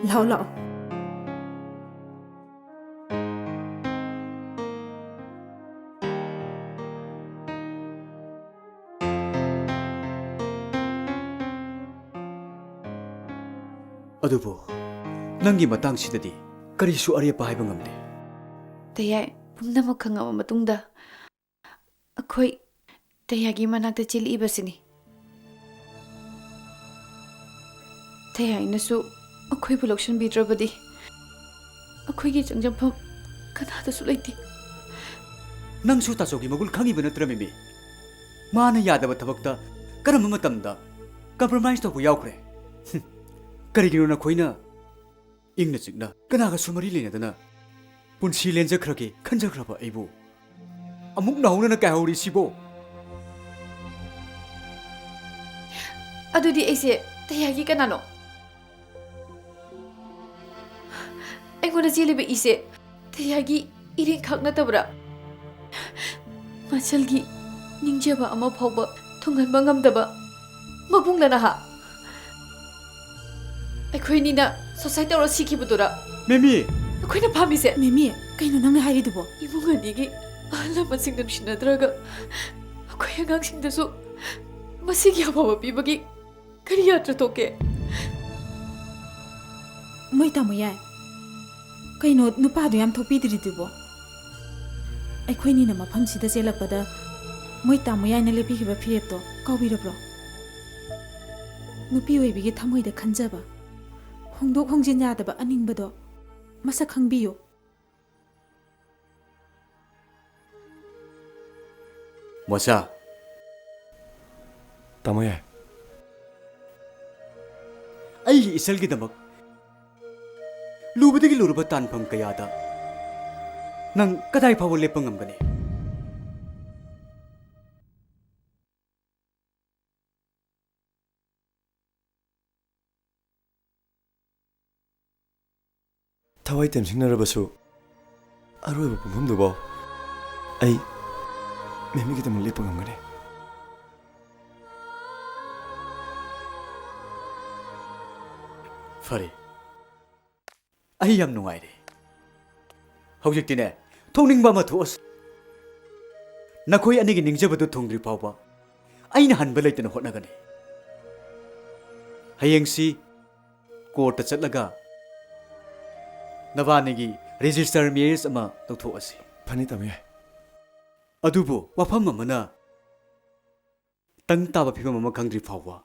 ꯂꯥꯛꯑꯣ, ꯂꯥꯛꯑꯣ꯫ ꯑꯗꯨꯕꯨ ꯅꯪꯒꯤ ꯃꯇꯥꯡꯁꯤꯗꯗꯤ ꯀꯔꯤꯁꯨ ꯑꯔꯦꯞꯄ ꯍꯥꯏꯕ ꯉꯝꯗꯦ꯫ ꯇꯌꯥꯏ, ꯄꯨꯝꯅꯃꯛ ꯈꯪꯉꯕ ꯃꯇꯨꯡꯗ ꯑꯩꯈꯣꯏ ꯇꯌꯥꯒꯤ ꯃꯅꯥꯛꯇ ꯆꯦꯜꯂꯛꯏꯕꯁꯤꯅꯤ꯫ ꯇꯌꯥꯏꯅꯁꯨ ꯑꯩꯈꯣꯏꯕꯨ ꯂꯧꯁꯤꯟꯕꯤꯗ꯭ꯔꯕꯗꯤ ꯑꯩꯈꯣꯏꯒꯤ ꯆꯪꯖꯐꯝ ꯀꯅꯥꯗꯁꯨ ꯂꯩꯇꯦ꯫ ꯅꯪꯁꯨ ꯇꯥꯆꯧꯒꯤ ꯃꯒꯨꯟ ꯈꯪꯉꯤꯕ ꯅꯠꯇ꯭ꯔ, ꯃꯤꯃꯤ? ꯃꯥꯅ ꯌꯥꯗꯕ ꯊꯕꯛꯇ ꯀꯔꯝꯕ ꯃꯇꯝꯗ compromise ꯇꯧꯕ ꯌꯥꯎꯈ꯭ꯔꯦ? ꯍꯨꯝ, ꯀꯔꯤꯒꯤꯅꯣ ꯅꯈꯣꯏꯅ ꯏꯪꯅ ꯆꯤꯛꯅ ꯀꯅꯥꯒꯁꯨ ꯃꯔꯤ ꯂꯩꯅꯗꯅ ꯄꯨꯟꯁꯤ ꯂꯦꯟꯖꯈ꯭ꯔꯒꯦ ꯈꯟꯖꯈ꯭ꯔꯕ ꯑꯩꯕꯨ ꯑꯃꯨꯛ ꯅꯧꯍꯧꯅꯅ ꯀꯥꯏꯍꯧꯔꯤꯁꯤꯕꯣ? ꯑꯗꯨꯗꯤ ꯑꯩꯁꯦ ꯇꯌꯥꯒꯤ ꯀꯅꯥꯅꯣ? ꯑꯩꯉꯣꯟꯗ ꯆꯦꯜꯂꯤꯕ ꯏꯁꯦ ꯇꯌꯥꯒꯤ ꯏꯔꯦꯡꯈꯛ ꯅꯠꯇꯕ꯭ꯔꯥ? ꯃꯆꯜꯒꯤ ꯅꯤꯡꯖꯕ ꯑꯃ ꯐꯥꯎꯕ ꯊꯨꯡꯍꯟꯕ ꯉꯝꯗꯕ ꯃꯕꯨꯡꯂ ꯅꯍꯥ? ꯑꯩꯈꯣꯏꯅꯤꯅ suicide ꯇꯧꯔ ꯁꯤꯈꯤꯕꯗꯨꯔꯥ? ꯃꯦꯃꯤ! ꯑꯩꯈꯣꯏꯅ ꯄꯥꯝꯃꯤꯁꯦ? ꯃꯦꯃꯤ, ꯀꯩꯅꯣ ꯅꯪꯅ ꯍꯥꯏꯔꯤꯗꯨꯕꯣ? ꯏꯃꯨꯡ ꯑꯅꯤꯒꯤ ꯑꯍꯜ ꯂꯃꯟꯁꯤꯡ ꯅꯨꯡꯁꯤꯅꯗ꯭ꯔꯒ ꯑꯩꯈꯣꯏ ꯑꯉꯥꯡꯁꯤꯡꯗꯁꯨ ꯃꯁꯤꯒꯤ ꯑꯐꯕ ꯄꯤꯕꯒꯤ ꯀꯔꯤ ꯌꯥꯇ꯭ꯔꯥ ꯊꯣꯛꯀꯦ? ꯃꯣꯏ ꯇꯥꯃꯣ ꯌꯥꯏ꯫ ꯀꯩꯅꯣ ꯅꯨꯄꯥꯗꯣ ꯌꯥꯝ ꯊꯣꯛꯄꯤꯗ꯭ꯔꯤꯗꯨꯕꯣ? ꯑꯩꯈꯣꯏꯅꯤꯅ ꯃꯐꯝꯁꯤꯗ ꯆꯦꯜꯂꯛꯄꯗ ꯃꯣꯏ ꯇꯥꯃꯣ ꯌꯥꯏꯅ ꯂꯦꯞꯄꯤꯈꯤꯕ ꯐꯤꯔꯦꯞꯇꯣ ꯀꯥꯎꯕꯤꯔꯕ꯭ꯔꯣ? ꯅꯨꯄꯤ ꯑꯣꯏꯕꯤꯒꯤ ꯊꯃꯣꯏꯗ ꯈꯟꯖꯕ, ꯍꯣꯡꯗꯣꯛ ꯍꯣꯡꯖꯤꯟ ꯌꯥꯗꯕ ꯑꯅꯤꯡꯕꯗꯣ ꯃꯁꯛ ꯈꯪꯕꯤꯌꯨ꯫ ꯃꯣꯆꯥ꯫ ꯇꯥꯃꯣ ꯌꯥꯏ꯫ ꯑꯩꯒꯤ ꯏꯆꯜꯒꯤꯗꯃꯛ ꯂꯨꯕꯗꯒꯤ ꯂꯨꯔꯕ ꯇꯥꯟꯐꯝ ꯀꯌꯥꯗ ꯅꯪ ꯀꯗꯥꯏ ꯐꯥꯎꯕ ꯂꯦꯞꯄ ꯉꯝꯒꯅꯤ? ꯊꯋꯥꯏ ꯇꯦꯝꯁꯤꯡꯅꯔꯕꯁꯨ ꯑꯔꯣꯏꯕ ꯄꯨꯡꯐꯝꯗꯨꯐꯥꯎ ꯑꯩ ꯃꯦꯝꯒꯤꯗꯃꯛ ꯂꯦꯞꯄ ꯉꯝꯒꯅꯤ꯫ ꯐꯔꯦ, ꯑꯩ ꯌꯥꯝ ꯅꯨꯡꯉꯥꯏꯔꯦ꯫ ꯍꯧꯖꯤꯛꯇꯤꯅꯦ, ꯊꯣꯛꯅꯤꯡꯕ ꯑꯃ ꯊꯣꯛꯑꯁꯤ꯫ ꯅꯈꯣꯏ ꯑꯅꯤꯒꯤ ꯅꯤꯡꯖꯕꯗꯨ ꯊꯨꯡꯗ꯭ꯔꯤ ꯐꯥꯎꯕ ꯑꯩꯅ ꯍꯟꯕ ꯂꯩꯇꯅ ꯍꯣꯠꯅꯒꯅꯤ꯫ ꯍꯌꯦꯡꯁꯤ courtꯇ ꯆꯠꯂꯒ ꯅꯕꯥꯅꯤꯒꯤ register marriage ꯑꯃ ꯇꯧꯊꯣꯛꯑꯁꯤ꯫ ꯐꯅꯤ, ꯇꯥꯃꯣ ꯌꯥꯏ꯫ ꯑꯗꯨꯕꯨ ꯋꯥꯐꯝ ꯑꯃꯅ, ꯇꯪ ꯇꯥꯕ ꯐꯤꯕꯝ ꯑꯃ ꯈꯪꯗ꯭ꯔꯤ ꯐꯥꯎꯕ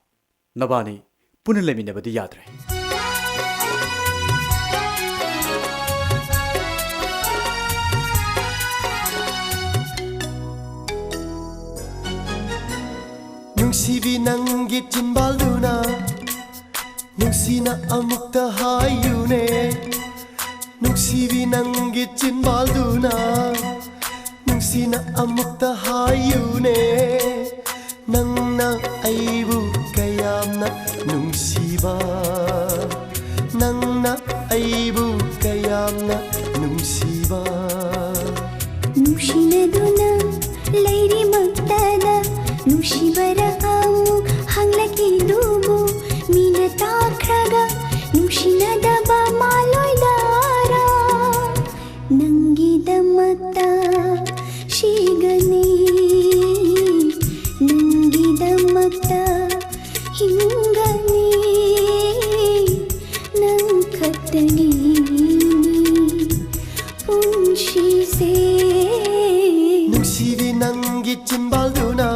ꯅꯕꯥꯅꯤ ꯄꯨꯟꯅ ꯂꯩꯃꯤꯟꯅꯕꯗꯤ ꯌꯥꯗ꯭ꯔꯦ꯫ ꯅꯨꯡꯁꯤꯕꯤ, ꯅꯪꯒꯤ ꯆꯤꯟꯕꯥꯜꯗꯨꯅ ꯅꯨꯡꯁꯤꯅ ꯑꯃꯨꯛꯇ ꯍꯥꯏꯌꯨꯅꯦ꯫ ꯅꯨꯡꯁꯤꯕꯤ, ꯅꯪꯒꯤ ꯆꯤꯟꯕꯥꯜꯗꯨꯅ ꯅꯨꯡꯁꯤꯅ ꯑꯃꯨꯛꯇ ꯍꯥꯏꯌꯨꯅꯦ꯫ ꯅꯪꯅ ꯑꯩꯕꯨ ꯀꯌꯥꯝꯅ ꯅꯨꯡꯁꯤꯕ, ꯅꯪꯅ ꯑꯩꯕꯨ ꯀꯌꯥꯝꯅ ꯅꯨꯡꯁꯤꯕ꯫ ꯅꯨꯡꯁꯤꯅꯗꯨꯅ ꯂꯩꯔꯤꯃꯛꯇꯗ ꯅꯨꯡꯁꯤꯕꯔ ꯑꯃꯨꯛ ꯍꯪꯂꯛꯏꯗꯨꯕꯨ, ꯃꯤꯅ ꯇꯥꯈ꯭ꯔꯒ ꯅꯨꯡꯁꯤꯅꯗꯕ ꯃꯥꯜꯂꯣꯏꯗꯔꯥ? ꯅꯪꯒꯤꯗꯃꯛꯇ ꯁꯤꯒꯅꯤ, ꯅꯪꯒꯤꯗꯃꯛꯇ ꯍꯤꯡꯒꯅꯤ, ꯅꯪ ꯈꯛꯇꯅꯤ ꯄꯨꯟꯁꯤꯁꯦ꯫ ꯅꯨꯡꯁꯤꯕꯤ, ꯅꯪꯒꯤ ꯆꯤꯟꯕꯥꯜꯗꯨꯅ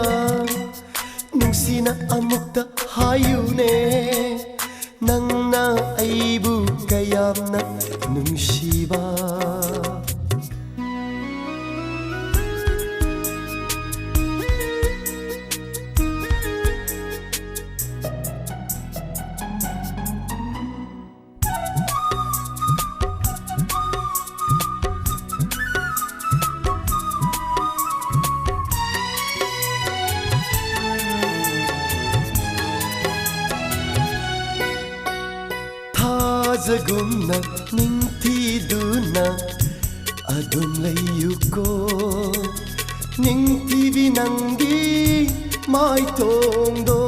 ꯅꯨꯡꯁꯤꯅ ꯑꯃꯨꯛꯇ ꯍꯥꯏꯌꯨꯅꯦ꯫ ꯅꯪꯅ ꯑꯩꯕꯨ ꯀꯌꯥꯝꯅ ꯅꯨꯡꯁꯤꯕ꯫ ꯊꯥꯖꯒꯨꯝꯅ ꯅꯤꯡꯊꯤꯗꯨꯅ ꯑꯗꯨꯝ ꯂꯩꯌꯨꯀꯣ꯫ ꯅꯤꯡꯊꯤꯕꯤ, ꯅꯪꯒꯤ ꯃꯥꯏꯊꯣꯡꯗꯣ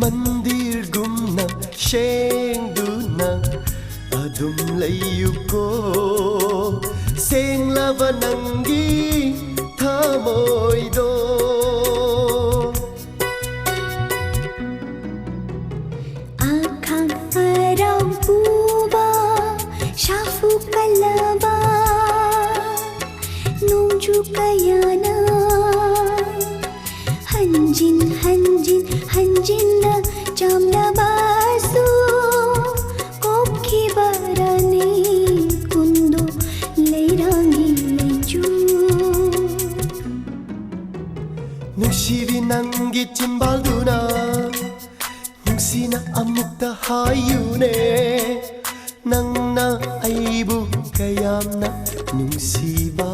ꯃꯟꯗꯤꯔꯒꯨꯝꯅ ꯁꯦꯡꯗꯨꯅ ꯑꯗꯨꯝ ꯂꯩꯌꯨꯀꯣ꯫ ꯁꯦꯡꯂꯕ ꯅꯪꯒꯤ ꯊꯃꯣꯏꯗꯣ꯫ ꯑꯈꯥꯡ ꯑꯔꯥꯎ ꯄꯨꯕ, ꯁꯥꯐꯨ ꯀꯜꯂꯕ, ꯅꯣꯡꯖꯨ ꯀꯜ- ꯆꯥꯝꯅꯕꯁꯨ ꯀꯣꯛꯈꯤꯕꯔꯅꯤ ꯀꯨꯟꯗꯣ ꯂꯩꯔꯥꯡꯒꯤ ꯂꯩꯆꯨ꯫ ꯅꯨꯡꯁꯤꯕꯤ ꯅꯪꯒꯤ ꯆꯤꯝꯕꯥꯜꯗꯨꯅ ꯅꯨꯡꯁꯤꯅ ꯑꯃꯨꯛꯇ ꯍꯥꯏꯌꯨꯅꯦ, ꯅꯪꯅ ꯑꯩꯕꯨ ꯀꯌꯥꯝꯅ ꯅꯨꯡꯁꯤꯕ꯫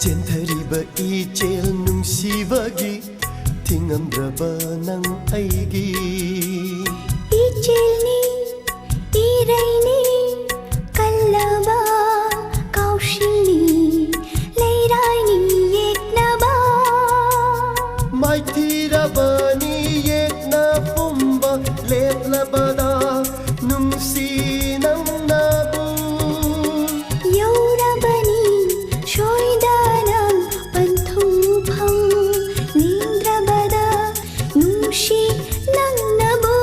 ꯆꯦꯟꯊꯔꯤꯕ ꯏꯆꯦꯜ ꯅꯨꯡꯁꯤꯕꯒꯤ ꯊꯤꯡꯉꯝꯗ꯭ꯔꯕ ꯅꯪ ꯑꯩꯒꯤ ꯏꯆꯦꯜꯅꯤ, ꯏꯔꯩꯅꯤ, ꯀꯜꯂꯕ ꯀꯥꯎꯁꯤꯡꯅꯤ, ꯂꯩꯔꯥꯏꯅꯤ ꯌꯦꯛꯅꯕ꯫ ꯃꯥꯏꯊꯤꯔꯕꯅꯤ ꯌꯦꯛꯅ ꯄꯨꯝꯕ ꯂꯦꯞꯂꯕꯗ ꯅꯨꯡꯁꯤ ꯅꯪꯅꯕꯨ꯫ ꯌꯧꯔꯕꯅꯤ ꯁꯣꯏꯗꯅ ꯄꯟꯊꯨꯡꯐꯝ ꯅꯤꯡꯗ꯭ꯔꯕꯗ ꯅꯨꯡꯁꯤ ꯅꯪꯅꯕꯨ꯫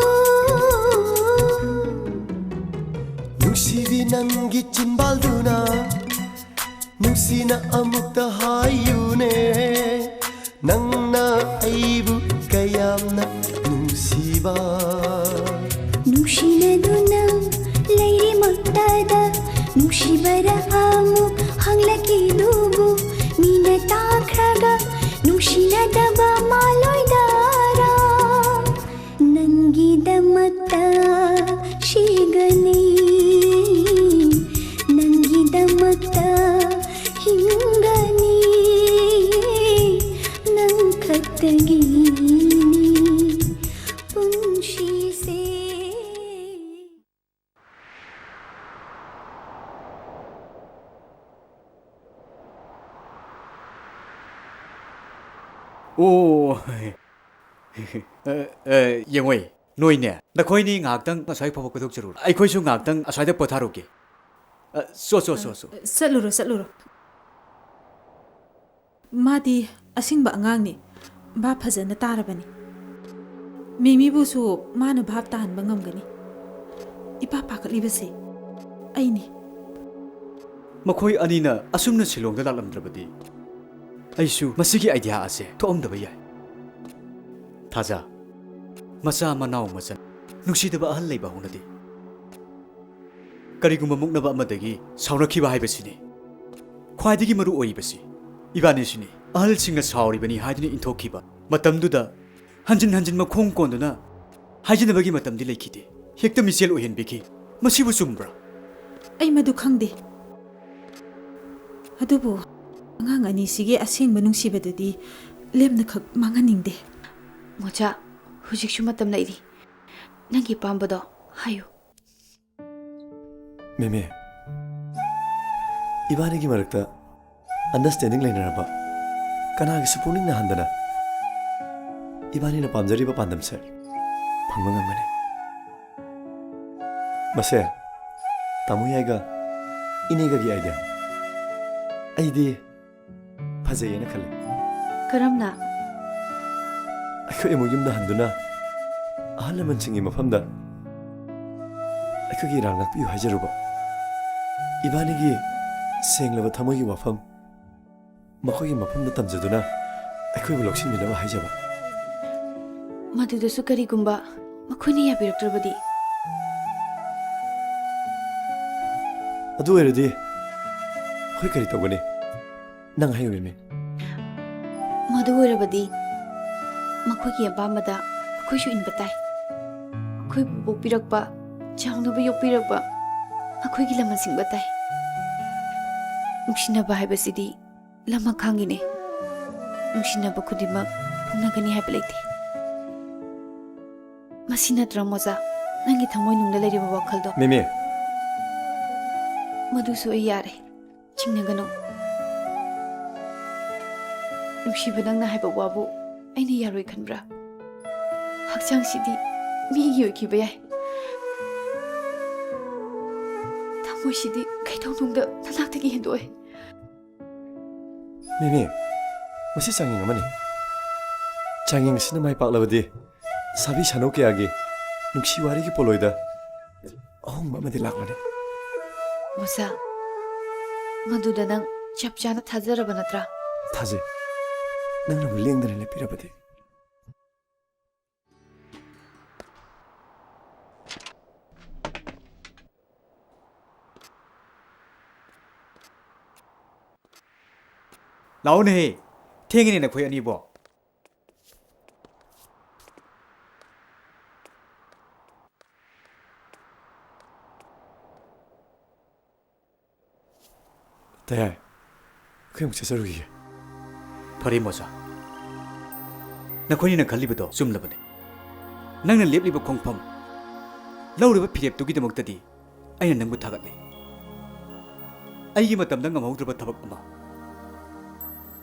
ꯅꯨꯡꯁꯤꯕꯤ ꯅꯪꯒꯤ ꯆꯤꯝꯕꯥꯜꯗꯨꯅ ꯅꯨꯡꯁꯤꯅ ꯑꯃꯨꯛꯇ ꯍꯥꯏꯌꯨꯅꯦ, ꯅꯪꯅ ꯑꯩꯕꯨ ꯀꯌꯥꯝꯅ ꯅꯨꯡꯁꯤꯕ꯫ ꯅꯨꯡꯁꯤꯅꯗꯨꯅ ꯂꯩꯔꯤꯃꯛꯇꯗ ꯅꯨꯡꯁꯤꯕꯔ ꯑꯃꯨꯛ ꯍꯪꯂꯛꯈꯤꯗꯨꯕꯨ ꯃꯤꯅ ꯇꯥꯈ꯭ꯔꯒ ꯅꯨꯡꯁꯤꯅꯗꯕ ꯃꯥꯜꯂꯣꯏꯗꯔꯥ? ꯅꯪꯒꯤꯗꯃꯛꯇ ꯁꯤꯒꯅꯤ, ꯅꯪꯒꯤꯗꯃꯛꯇ ꯍꯤꯡꯒꯅꯤ, ꯅꯪ ꯈꯛꯇꯒꯤꯅꯤ ꯄꯨꯟꯁꯤꯁꯦ꯫ ꯑꯣ꯫ ꯑ, ꯑ, ꯌꯦꯡꯉꯣꯏ, ꯅꯣꯏꯅꯦ, ꯅꯈꯣꯏꯅꯤ ꯉꯥꯏꯍꯥꯛꯇꯪ ꯑꯁ꯭ꯋꯥꯏ ꯐꯥꯎꯕ ꯀꯣꯏꯊꯣꯛꯆꯔꯨꯔꯣ꯫ ꯑꯩꯈꯣꯏꯁꯨ ꯉꯥꯏꯍꯥꯛꯇꯪ ꯑꯁ꯭ꯋꯥꯏꯗ ꯄꯣꯊꯥꯔꯨꯒꯦ꯫ ꯑ, ꯆꯣ, ꯆꯣ, ꯆꯣ, ꯆꯣ꯫ ꯆꯠꯂꯨꯔꯣ, ꯆꯠꯂꯨꯔꯣ꯫ ꯃꯥꯗꯤ ꯑꯁꯤꯡꯕ ꯑꯉꯥꯡꯅꯤ꯫ ꯚꯥꯞ ꯐꯖꯅ ꯇꯥꯔꯕꯅꯤ꯫ ꯃꯤꯃꯤꯕꯨꯁꯨ ꯃꯥꯅ ꯚꯥꯞ ꯇꯥꯍꯟꯕ ꯉꯝꯒꯅꯤ꯫ ꯏꯄꯥ ꯄꯥꯈꯠꯂꯤꯕꯁꯦ ꯑꯩꯅꯤ꯫ ꯃꯈꯣꯏ ꯑꯅꯤꯅ ꯑꯁꯨꯝꯅ ꯁꯤꯂꯣꯡꯗ ꯂꯥꯛꯂꯝꯗ꯭ꯔꯕꯗꯤ ꯑꯩꯁꯨ ꯃꯁꯤꯒꯤ ꯑꯥꯏꯗꯤꯌꯥ ꯑꯁꯦ ꯊꯣꯛꯑꯝꯗꯕ ꯌꯥꯏ꯫ ꯊꯥꯖ, ꯃꯆꯥ ꯃꯅꯥꯎ ꯃꯆꯟ, ꯅꯨꯡꯁꯤꯗꯕ ꯑꯍꯜ ꯂꯩꯕ ꯍꯧꯅꯗꯦ꯫ ꯀꯔꯤꯒꯨꯝꯕ ꯃꯨꯛꯅꯕ ꯑꯃꯗꯒꯤ ꯁꯥꯎꯅꯈꯤꯕ ꯍꯥꯏꯕꯁꯤꯅꯤ ꯈ꯭ꯋꯥꯏꯗꯒꯤ ꯃꯔꯨ ꯑꯣꯏꯔꯤꯕꯁꯤ꯫ ꯏꯕꯥꯅꯤꯁꯨꯅꯤ, ꯑꯍꯜꯁꯤꯡꯅ ꯁꯥꯎꯔꯤꯕꯅꯤ ꯍꯥꯏꯗꯨꯅ ꯏꯟꯊꯣꯛꯈꯤꯕ ꯃꯇꯝꯗꯨꯗ ꯍꯟꯖꯤꯟ ꯍꯟꯖꯤꯟ ꯃꯈꯣꯡ ꯀꯣꯟꯗꯨꯅ ꯍꯥꯏꯖꯤꯟꯅꯕꯒꯤ ꯃꯇꯝꯗꯤ ꯂꯩꯈꯤꯗꯦ꯫ ꯍꯦꯛꯇ ꯃꯤꯆꯦꯜ ꯑꯣꯏꯍꯟꯕꯤꯈꯤ꯫ ꯃꯁꯤꯕꯨ ꯆꯨꯝꯕ꯭ꯔꯥ? ꯑꯩ ꯃꯗꯨ ꯈꯪꯗꯦ꯫ ꯑꯗꯨꯕꯨ ꯑꯉꯥꯡ ꯑꯅꯤꯁꯤꯒꯤ ꯑꯁꯦꯡꯕ ꯅꯨꯡꯁꯤꯕꯗꯨꯗꯤ ꯂꯦꯝꯅꯈꯛ ꯃꯥꯡꯍꯟꯅꯤꯡꯗꯦ꯫ ꯃꯣꯆꯥ, ꯍꯧꯖꯤꯛꯁꯨ ꯃꯇꯝ ꯂꯩꯔꯤ꯫ ꯅꯪꯒꯤ ꯑꯄꯥꯝꯕꯗꯣ ꯍꯥꯏꯌꯨ꯫ ꯃꯦꯃꯦ, ꯏꯕꯥꯅꯤꯒꯤ ꯃꯔꯛꯇ ꯑꯟꯗꯔꯁ꯭ꯇꯦꯟꯗꯤꯡ ꯂꯩꯅꯔꯕ, ꯀꯅꯥꯒꯤꯁꯨ ꯄꯨꯛꯅꯤꯡ ꯅꯥꯍꯟꯗꯅ ꯏꯕꯥꯅꯤꯅ ꯄꯥꯝꯖꯔꯤꯕ ꯄꯥꯟꯗꯝꯁꯦ ꯐꯪꯕ ꯉꯝꯒꯅꯤ꯫ ꯃꯁꯦ ꯇꯥꯃꯣ ꯌꯥꯏꯒ ꯏꯅꯦꯒꯒꯤ ꯑꯥꯏꯗꯤꯌꯥ꯫ ꯑꯩꯗꯤ ꯐꯖꯩꯌꯦꯅ ꯈꯜꯂꯤ꯫ ꯀꯔꯝꯅ? ꯑꯩꯈꯣꯏ ꯑꯃꯨꯛ ꯌꯨꯝꯗ ꯍꯟꯗꯨꯅ ꯑꯍꯜ ꯂꯃꯟꯁꯤꯡꯒꯤ ꯃꯐꯝꯗ ꯑꯩꯈꯣꯏꯒꯤ ꯏꯔꯥꯡ ꯉꯥꯛꯄꯤꯌꯨ ꯍꯥꯏꯖꯔꯨꯕ꯫ ꯏꯕꯥꯅꯤꯒꯤ ꯁꯦꯡꯂꯕ ꯊꯃꯣꯏꯒꯤ ꯋꯥꯐꯝ ꯃꯈꯣꯏꯒꯤ ꯃꯐꯝꯗ ꯇꯝꯖꯗꯨꯅ ꯑꯩꯈꯣꯏꯕꯨ ꯂꯧꯁꯤꯟꯕꯤꯅꯕ ꯍꯥꯏꯖꯕ꯫ ꯃꯗꯨꯗꯁꯨ ꯀꯔꯤꯒꯨꯝꯕ ꯃꯈꯣꯏꯅ ꯌꯥꯕꯤꯔꯛꯇ꯭ꯔꯕꯗꯤ? ꯑꯗꯨ ꯑꯣꯏꯔꯗꯤ ꯑꯩꯈꯣꯏ ꯀꯔꯤ ꯇꯧꯒꯅꯤ? ꯅꯪ ꯍꯥꯏꯌꯨ, ꯃꯦꯃꯦ꯫ ꯃꯗꯨ ꯑꯣꯏꯔꯕꯗꯤ ꯃꯈꯣꯏꯒꯤ ꯑꯄꯥꯝꯕꯗ ꯑꯩꯈꯣꯏꯁꯨ ꯏꯟꯕ ꯇꯥꯏ꯫ ꯑꯩꯈꯣꯏꯕꯨ ꯄꯣꯛꯄꯤꯔꯛꯄ, ꯆꯥꯎꯅꯕ ꯌꯣꯛꯄꯤꯔꯛꯄ ꯑꯩꯈꯣꯏꯒꯤ ꯂꯃꯟ ꯁꯤꯡꯕ ꯇꯥꯏ꯫ ꯅꯨꯡꯁꯤꯅꯕ ꯍꯥꯏꯕꯁꯤꯗꯤ ꯂꯃꯈꯥꯡꯒꯤꯅꯦ꯫ ꯅꯨꯡꯁꯤꯅꯕ ꯈꯨꯗꯤꯡꯃꯛ ꯐꯪꯅꯒꯅꯤ ꯍꯥꯏꯕ ꯂꯩꯇꯦ꯫ ꯃꯁꯤ ꯅꯠꯇ꯭ꯔ, ꯃꯣꯖꯥ, ꯅꯪꯒꯤ ꯊꯃꯣꯏꯅꯨꯡꯗ ꯂꯩꯔꯤꯕ ꯋꯥꯈꯜꯗꯣ? ꯃꯦꯃꯦ꯫ ꯃꯗꯨꯁꯨ ꯑꯩ ꯌꯥꯔꯦ꯫ ꯆꯤꯡꯅꯒꯅꯨ꯫ ꯅꯨꯡꯁꯤꯕ, ꯅꯪꯅ ꯍꯥꯏꯕ ꯋꯥꯕꯨ ꯑꯩꯅ ꯌꯥꯔꯣꯏ ꯈꯟꯕ꯭ꯔꯥ? ꯍꯛꯆꯥꯡꯁꯤꯗꯤ ꯃꯤꯒꯤ ꯑꯣꯏꯈꯤꯕ ꯌꯥꯏ, ꯊꯃꯣꯏꯁꯤꯗꯤ ꯀꯩꯗꯧꯅꯨꯡꯗ ꯅꯅꯥꯛꯇꯒꯤ ꯍꯦꯟꯗꯣꯛꯑꯣꯏ꯫ ꯃꯤꯃꯤ, ꯃꯁꯤ ꯆꯥꯡꯌꯦꯡ ꯑꯃꯅꯤ꯫ ꯆꯥꯡꯌꯦꯡ ꯑꯁꯤꯅ ꯃꯥꯏ ꯄꯥꯛꯂꯕꯗꯤ ꯁꯥꯕꯤ ꯁꯥꯅꯧ ꯀꯌꯥꯒꯤ ꯅꯨꯡꯁꯤ ꯋꯥꯔꯤꯒꯤ ꯄꯣꯂꯣꯏꯗ ꯑꯍꯣꯡꯕ ꯑꯃꯗꯤ ꯂꯥꯛꯂꯅꯤ꯫ ꯃꯣꯁꯥ, ꯃꯗꯨꯗ ꯅꯪ ꯆꯞ ꯆꯥꯅ ꯊꯥꯖꯔꯕ ꯅꯠꯇ꯭ꯔꯥ? ꯊꯥꯖꯩ꯫ ꯅꯪꯅꯕꯨ ꯂꯦꯡꯗꯅ ꯂꯦꯞꯄꯤꯔꯕꯗꯤ꯫ ꯂꯥꯛꯎꯅꯦꯍꯦ, ꯊꯦꯡꯉꯤꯅꯦ ꯅꯈꯣꯏ ꯑꯅꯤꯕꯣ꯫ ꯇꯌꯥꯏ, ꯑꯩꯈꯣꯏ ꯑꯃꯨꯛ ꯆꯠꯆꯔꯨꯈꯤꯒꯦ꯫ ꯐꯔꯦ ꯃꯣꯁꯥ, ꯅꯈꯣꯏꯅꯤꯅ ꯈꯜꯂꯤꯕꯗꯣ ꯆꯨꯝꯂꯕꯅꯤ꯫ ꯅꯪꯅ ꯂꯦꯞꯂꯤꯕ ꯈꯣꯡꯐꯝ, ꯂꯧꯔꯤꯕ ꯐꯤꯔꯦꯞꯇꯨꯒꯤꯗꯃꯛꯇꯗꯤ ꯑꯩꯅ ꯅꯪꯕꯨ ꯊꯥꯒꯠꯂꯤ꯫ ꯑꯩꯒꯤ ꯃꯇꯝꯗ ꯉꯝꯍꯧꯗ꯭ꯔꯕ ꯊꯕꯛ ꯑꯃ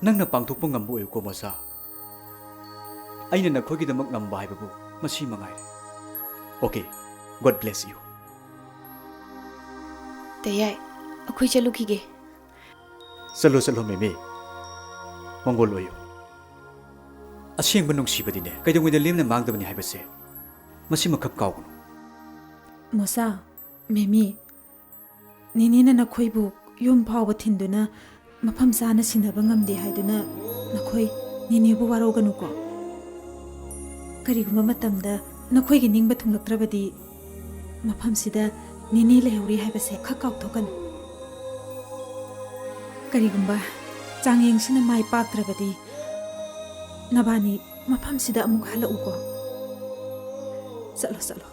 ꯅꯪꯅ ꯄꯥꯡꯊꯣꯛꯄ ꯉꯝꯕ ꯑꯣꯏꯌꯨꯀꯣ ꯃꯣꯁꯥ꯫ ꯑꯩꯅ ꯅꯈꯣꯏꯒꯤꯗꯃꯛ ꯉꯝꯕ ꯍꯥꯏꯕꯕꯨ ꯃꯁꯤ ꯃꯉꯥꯏꯔꯦ꯫ Okay, God bless you꯫ ꯇꯌꯥꯏ, ꯑꯩꯈꯣꯏ ꯆꯠꯂꯨꯈꯤꯒꯦ꯫ ꯆꯠꯂꯣ, ꯆꯠꯂꯣ ꯃꯦꯃꯤ, ꯃꯪꯒꯣꯜ ꯑꯣꯏꯌꯨ꯫ ꯑꯁꯦꯡꯕ ꯅꯨꯡꯁꯤꯕꯗꯤꯅꯦ, ꯀꯩꯗꯧꯉꯩꯗ ꯂꯦꯝꯅ ꯃꯥꯡꯗꯕꯅꯤ ꯍꯥꯏꯕꯁꯦ ꯃꯁꯤꯃꯈꯛ ꯀꯥꯎꯒꯅꯨ꯫ ꯃꯣꯁꯥ, ꯃꯦꯃꯤ, ꯅꯦꯅꯦꯅ ꯅꯈꯣꯏꯕꯨ ꯌꯨꯝ ꯐꯥꯎꯕ ꯊꯤꯟꯗꯨꯅ ꯃꯐꯝ ꯆꯥꯅ ꯁꯤꯟꯅꯕ ꯉꯝꯗꯦ ꯍꯥꯏꯗꯨꯅ ꯅꯈꯣꯏ ꯅꯦꯅꯦꯕꯨ ꯋꯥꯔꯧꯒꯅꯨꯀꯣ꯫ ꯀꯔꯤꯒꯨꯝꯕ ꯃꯇꯝꯗ ꯅꯈꯣꯏꯒꯤ ꯅꯤꯡꯕ ꯊꯨꯡꯂꯛꯇ꯭ꯔꯕꯗꯤ ꯃꯐꯝꯁꯤꯗ ꯅꯦꯅꯦ ꯂꯩꯍꯧꯔꯤ ꯍꯥꯏꯕꯁꯦ ꯈꯛ ꯀꯥꯎꯊꯣꯛꯀꯅꯨ꯫ ꯀꯔꯤꯒꯨꯝꯕ ꯆꯥꯡꯌꯦꯡꯁꯤꯅ ꯃꯥꯏ ꯄꯥꯛꯇ꯭ꯔꯕꯗꯤ ꯅꯕꯥꯅꯤ ꯃꯐꯝꯁꯤꯗ ꯑꯃꯨꯛ ꯍꯜꯂꯛꯎꯀꯣ꯫ ꯆꯠꯂꯣ, ꯆꯠꯂꯣ꯫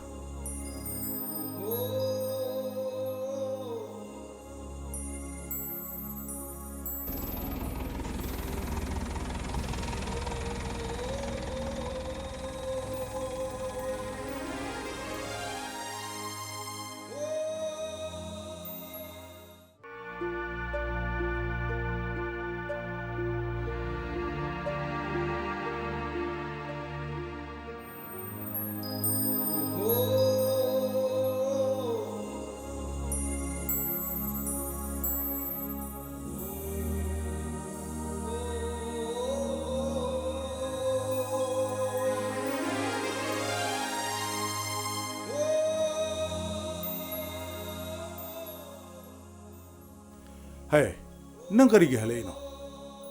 ꯅꯪ ꯀꯔꯤꯒꯤ ꯍꯜꯂꯛꯏꯅꯣ?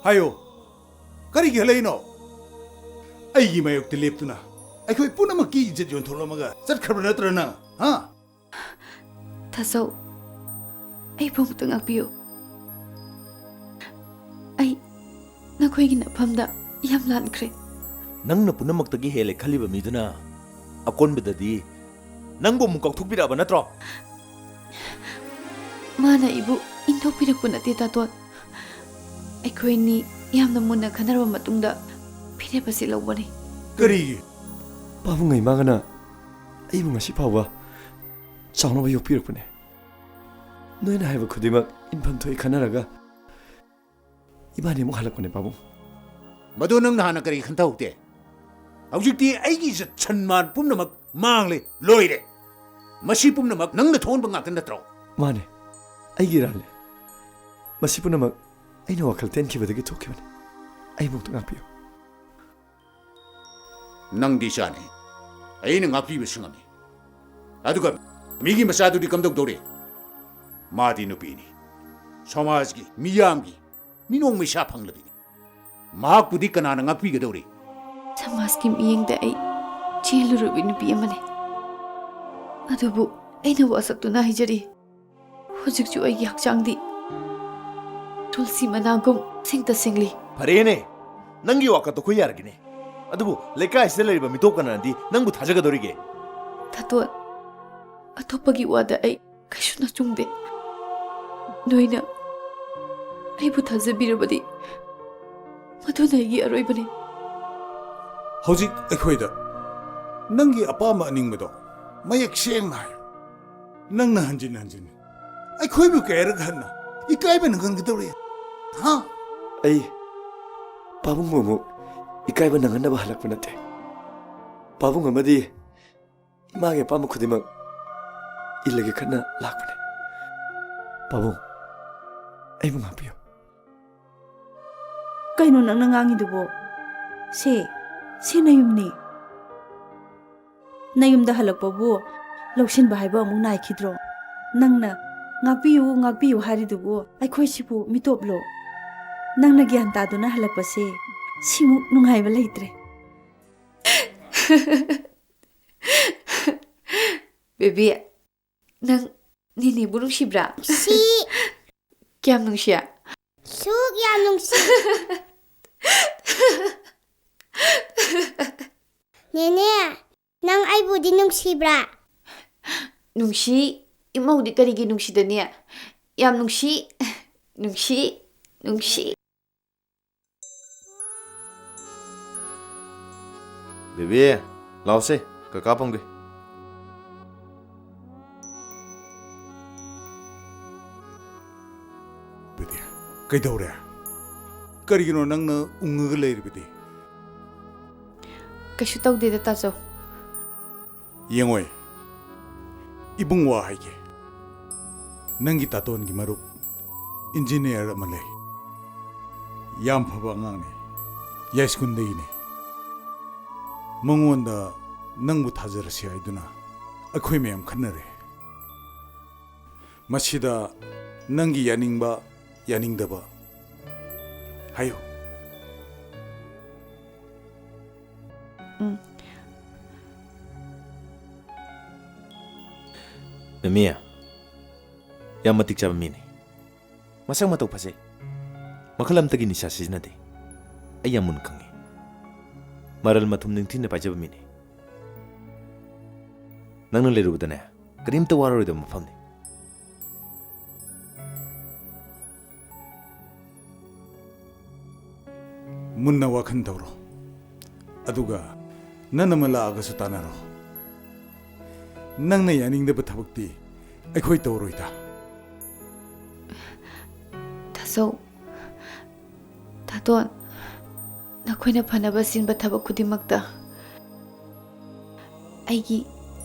ꯍꯥꯏꯌꯣ, ꯀꯔꯤꯒꯤ ꯍꯜꯂꯛꯏꯅꯣ? ꯑꯩꯒꯤ ꯃꯥꯌꯣꯛꯇ ꯂꯦꯞꯇꯨꯅ ꯑꯩꯈꯣꯏ ꯄꯨꯝꯅꯃꯛꯀꯤ ꯏꯖꯠ ꯌꯣꯟꯊꯣꯛꯂꯝꯃꯒ ꯆꯠꯈ꯭ꯔꯕ ꯅꯠꯇ꯭ꯔ ꯅꯪ? ꯍꯥ? ꯊꯥꯖꯧ, ꯑꯩꯕꯨ ꯑꯃꯨꯛꯇ ꯉꯥꯛꯄꯤꯌꯨ꯫ ꯑꯩ ꯅꯈꯣꯏꯒꯤ ꯅꯐꯝꯗ ꯌꯥꯝ ꯂꯥꯟꯈ꯭ꯔꯦ꯫ ꯅꯪꯅ ꯄꯨꯝꯅꯃꯛꯇꯒꯤ ꯍꯦꯜꯂꯦ ꯈꯜꯂꯤꯕ ꯃꯤꯗꯨꯅ ꯑꯀꯣꯟꯕꯗꯗꯤ ꯅꯪꯕꯨ ꯑꯃꯨꯛ ꯀꯥꯎꯊꯣꯛꯄꯤꯔꯛꯑꯕ ꯅꯠꯇ꯭ꯔꯣ? ꯃꯥꯅ ꯑꯩꯕꯨ ꯏꯟꯊꯣꯛꯄꯤꯔꯛꯄ ꯅꯠꯇꯦ, ꯇꯥꯇꯣꯟ꯫ ꯑꯩꯈꯣꯏꯅꯤ ꯌꯥꯝꯅ ꯃꯨꯟꯅ ꯈꯟꯅꯔꯕ ꯃꯇꯨꯡꯗ ꯐꯤꯔꯦꯞ ꯑꯁꯤ ꯂꯧꯕꯅꯤ꯫ ꯀꯔꯤꯒꯤ? ꯄꯥꯕꯨꯡ ꯏꯃꯥꯒꯅ ꯑꯩꯕꯨ ꯉꯁꯤ ꯐꯥꯎꯕ ꯆꯥꯎꯅꯕ ꯌꯣꯛꯄꯤꯔꯛꯄꯅꯦ꯫ ꯅꯣꯏꯅ ꯍꯥꯏꯕ ꯈꯨꯗꯤꯡꯃꯛ ꯏꯟꯐꯝ ꯊꯣꯛꯏ ꯈꯟꯅꯔꯒ ꯏꯕꯥꯅꯤ ꯑꯃꯨꯛ ꯍꯜꯂꯛꯄꯅꯦ, ꯄꯥꯕꯨꯡ꯫ ꯃꯗꯨ ꯅꯪꯅ ꯍꯥꯟꯅ ꯀꯔꯤ ꯈꯟꯊꯍꯧꯗꯦ? ꯍꯧꯖꯤꯛꯇꯤ ꯑꯩꯒꯤ ꯏꯖꯠ ꯁꯟꯃꯥꯟ ꯄꯨꯝꯅꯃꯛ ꯃꯥꯡꯂꯦ, ꯂꯣꯏꯔꯦ꯫ ꯃꯁꯤ ꯄꯨꯝꯅꯃꯛ ꯅꯪꯅ ꯊꯣꯛꯍꯟꯕ ꯉꯥꯛꯇ ꯅꯠꯇ꯭ꯔꯣ? ꯃꯥꯅꯦ, ꯑꯩꯒꯤ ꯏꯔꯥꯜꯅꯦ꯫ ꯃꯁꯤ ꯄꯨꯝꯅꯃꯛ ꯑꯩꯅ ꯋꯥꯈꯜ ꯇꯦꯟꯈꯤꯕꯗꯒꯤ ꯊꯣꯛꯈꯤꯕꯅꯤ꯫ ꯑꯩꯕꯨ ꯑꯃꯨꯛꯇ ꯉꯥꯛꯄꯤꯌꯨ꯫ ꯅꯪꯗꯤ ꯏꯆꯥꯅꯤ, ꯑꯩꯅ ꯉꯥꯛꯄꯤꯕꯁꯨ ꯉꯝꯃꯤ꯫ ꯑꯗꯨꯒ ꯃꯤꯒꯤ ꯃꯆꯥꯗꯨꯗꯤ ꯀꯝꯗꯧꯗꯧꯔꯤ? ꯃꯥꯗꯤ ꯅꯨꯄꯤꯅꯤ, ꯁꯃꯥꯖꯒꯤ, ꯃꯤꯌꯥꯝꯒꯤ ꯃꯤꯅꯣꯛ ꯃꯩꯁꯥ ꯐꯪꯂꯕꯤꯅꯤ꯫ ꯃꯍꯥꯛꯄꯨꯗꯤ ꯀꯅꯥꯅ ꯉꯥꯛꯄꯤꯒꯗꯧꯔꯤ? ꯁꯃꯥꯖꯀꯤ ꯃꯤꯠꯌꯦꯡꯗ ꯑꯩ ꯆꯦꯜꯂꯨꯔꯕꯤ ꯅꯨꯄꯤ ꯑꯃꯅꯤ꯫ ꯑꯗꯨꯕꯨ ꯑꯩꯅ ꯋꯥꯁꯛꯇꯨꯅ ꯍꯥꯏꯖꯔꯤ, ꯍꯧꯖꯤꯛꯁꯨ ꯑꯩꯒꯤ ꯍꯛꯆꯥꯡꯗꯤ ꯇꯨꯜꯁꯤ ꯃꯅꯥꯒꯨꯝ ꯁꯦꯡꯇ ꯁꯦꯡꯂꯤ꯫ ꯐꯔꯦꯅꯦ, ꯅꯪꯒꯤ ꯋꯥ ꯀꯠꯇꯣ ꯑꯩꯈꯣꯏ ꯌꯥꯔꯒꯦꯅꯦ꯫ ꯑꯗꯨꯕꯨ ꯂꯩꯀꯥꯏꯁꯤꯗ ꯂꯩꯔꯤꯕ ꯃꯤꯇꯣꯞ ꯀꯅꯥꯅꯗꯤ ꯅꯪꯕꯨ ꯊꯥꯖꯒꯗꯧꯔꯤꯒꯦ? ꯊꯥꯇꯣꯟ, ꯑꯇꯣꯞꯄꯒꯤ ꯋꯥꯗ ꯑꯩ ꯀꯩꯁꯨ ꯅꯆꯨꯡꯗꯦ꯫ ꯅꯣꯏꯅ ꯑꯩꯕꯨ ꯊꯥꯖꯕꯤꯔꯕꯗꯤ ꯃꯗꯨꯅ ꯑꯩꯒꯤ ꯑꯔꯣꯏꯕꯅꯤ꯫ ꯍꯧꯖꯤꯛ ꯑꯩꯈꯣꯏꯗ ꯅꯪꯒꯤ ꯑꯄꯥꯝꯕ ꯑꯅꯤꯡꯕꯗꯣ ꯃꯌꯦꯛ ꯁꯦꯡꯅ ꯍꯥꯏꯌꯨ꯫ ꯅꯪꯅ ꯍꯟꯖꯤꯟ ꯍꯟꯖꯤꯟ ꯑꯩꯈꯣꯏꯕꯨ ꯀꯌꯥꯔꯛ ꯍꯟꯅ ꯏꯀꯥꯏꯕ ꯅꯪꯍꯟꯒꯗꯧꯔꯤ? ꯍꯥ? ꯑꯩ ꯄꯥꯕꯨꯡꯕꯨ ꯑꯃꯨꯛ ꯏꯀꯥꯏꯕ ꯅꯪꯍꯟꯅꯕ ꯍꯜꯂꯛꯄ ꯅꯠꯇꯦ꯫ ꯄꯥꯕꯨꯡ ꯑꯃꯗꯤ ꯏꯃꯥꯒꯤ ꯑꯄꯥꯝꯕ ꯈꯨꯗꯤꯡꯃꯛ ꯏꯜꯂꯒꯦ ꯈꯟꯅ ꯂꯥꯛꯄꯅꯦ꯫ ꯄꯥꯕꯨꯡ, ꯑꯩꯕꯨ ꯉꯥꯛꯄꯤꯌꯨ꯫ ꯀꯩꯅꯣ ꯅꯪꯅ ꯉꯥꯡꯉꯤꯗꯨꯕꯣ? ꯁꯦ, ꯁꯤ ꯅꯌꯨꯝꯅꯤ꯫ ꯅꯌꯨꯝꯗ ꯍꯜꯂꯛꯄꯕꯨ ꯂꯧꯁꯤꯟꯕ ꯍꯥꯏꯕ ꯑꯃꯨꯛ ꯅꯥꯏꯈꯤꯗ꯭ꯔꯣ? ꯅꯪꯅ ꯉꯥꯛꯄꯤꯌꯨ, ꯉꯥꯛꯄꯤꯌꯨ ꯍꯥꯏꯔꯤꯗꯨꯕꯨ ꯑꯩꯈꯣꯏꯁꯤꯕꯨ ꯃꯤꯇꯣꯞꯂꯣ? ꯅꯪꯅ ꯒ꯭ꯌꯥꯟ ꯇꯥꯗꯨꯅ ꯍꯜꯂꯛꯄꯁꯦ ꯁꯤꯃꯨꯛ ꯅꯨꯡꯉꯥꯏꯕ ꯂꯩꯇ꯭ꯔꯦ꯫ ꯕꯦꯕꯤ, ꯅꯪ ꯅꯦꯅꯦꯕꯨ ꯅꯨꯡꯁꯤꯕ꯭ꯔꯥ? ꯅꯨꯡꯁꯤ꯫ ꯀꯌꯥꯝ ꯅꯨꯡꯁꯤ? ꯁꯨꯛ ꯌꯥꯝ ꯅꯨꯡꯁꯤ꯫ ꯅꯦꯅꯦ, ꯅꯪ ꯑꯩꯕꯨꯗꯤ ꯅꯨꯡꯁꯤꯕ꯭ꯔꯥ? ꯅꯨꯡꯁꯤ꯫ ꯏꯃꯧꯗꯤ ꯀꯔꯤꯒꯤ ꯅꯨꯡꯁꯤꯗꯅꯤ? ꯌꯥꯝ ꯅꯨꯡꯁꯤ, ꯅꯨꯡꯁꯤ, ꯅꯨꯡꯁꯤ꯫ ꯕꯦꯕꯤ, ꯂꯥꯎꯁꯦ, ꯀꯀꯥ ꯄꯝꯒꯦ꯫ ꯕꯦꯕꯤ, ꯀꯩꯗꯧꯔꯦ? ꯀꯔꯤꯒꯤꯅꯣ ꯅꯪꯅ ꯎꯪꯉꯒ ꯂꯩꯔꯤꯕꯗꯤ? ꯀꯩꯁꯨ ꯇꯧꯗꯦꯗ, ꯇꯥꯆꯧ꯫ ꯌꯦꯡꯉꯣꯏ, ꯏꯕꯨꯡ, ꯋꯥ ꯍꯥꯏꯒꯦ꯫ ꯅꯪꯒꯤ ꯇꯥꯇꯣꯟꯒꯤ ꯃꯔꯨꯞ ꯏꯟꯖꯤꯅꯤꯌꯥꯔ ꯑꯃ ꯂꯩ꯫ ꯌꯥꯝ ꯐꯕ ꯑꯉꯥꯡꯅꯤ, ꯌꯥꯏꯁ꯭ꯀꯨꯜꯗꯒꯤꯅꯤ꯫ ꯃꯉꯣꯟꯗ ꯅꯪꯕꯨ ꯊꯥꯖꯔꯁꯤ ꯍꯥꯏꯗꯨꯅ ꯑꯩꯈꯣꯏ ꯃꯌꯥꯝ ꯈꯟꯅꯔꯦ꯫ ꯃꯁꯤꯗ ꯅꯪꯒꯤ ꯌꯥꯅꯤꯡꯕ, ꯌꯥꯅꯤꯡꯗꯕ ꯍꯥꯏꯌꯨ꯫ ꯎꯝ꯫ ꯃꯦꯃꯤ, ꯌꯥꯝ ꯃꯇꯤꯛ ꯆꯥꯕ ꯃꯤꯅꯤ꯫ ꯃꯁꯛ ꯃꯇꯧ ꯐꯖꯩ꯫ ꯃꯈꯜ ꯑꯃꯠꯇꯒꯤ ꯅꯤꯁꯥ ꯁꯤꯖꯤꯟꯅꯗꯦ꯫ ꯑꯩ ꯌꯥꯝ ꯃꯨꯟꯅ ꯈꯪꯉꯤ꯫ ꯃꯔꯜ ꯃꯊꯨꯝ ꯅꯤꯡꯊꯤꯅ ꯄꯥꯏꯖꯕ ꯃꯤꯅꯤ꯫ ꯅꯪꯅ ꯂꯩꯔꯨꯕꯗꯅꯦ, ꯀꯔꯤꯝꯇ ꯋꯥꯔꯔꯣꯏꯗꯕ ꯃꯐꯝꯅꯤ꯫ ꯃꯨꯟꯅ ꯋꯥꯈꯜ ꯇꯧꯔꯣ, ꯑꯗꯨꯒ ꯅꯅꯝꯃ ꯂꯥꯛꯑꯒꯁꯨ ꯇꯥꯟꯅꯔꯣ꯫ ꯅꯪꯅ ꯌꯥꯅꯤꯡꯗꯕ ꯊꯕꯛꯇꯤ ꯑꯩꯈꯣꯏ ꯇꯧꯔꯣꯏꯗ꯫ ꯇꯥꯆꯧ, ꯇꯥꯇꯣꯟ, ꯅꯈꯣꯏꯅ ꯐꯅꯕ ꯁꯤꯟꯕ ꯊꯕꯛ ꯈꯨꯗꯤꯡꯃꯛꯇ ꯑꯩꯒꯤ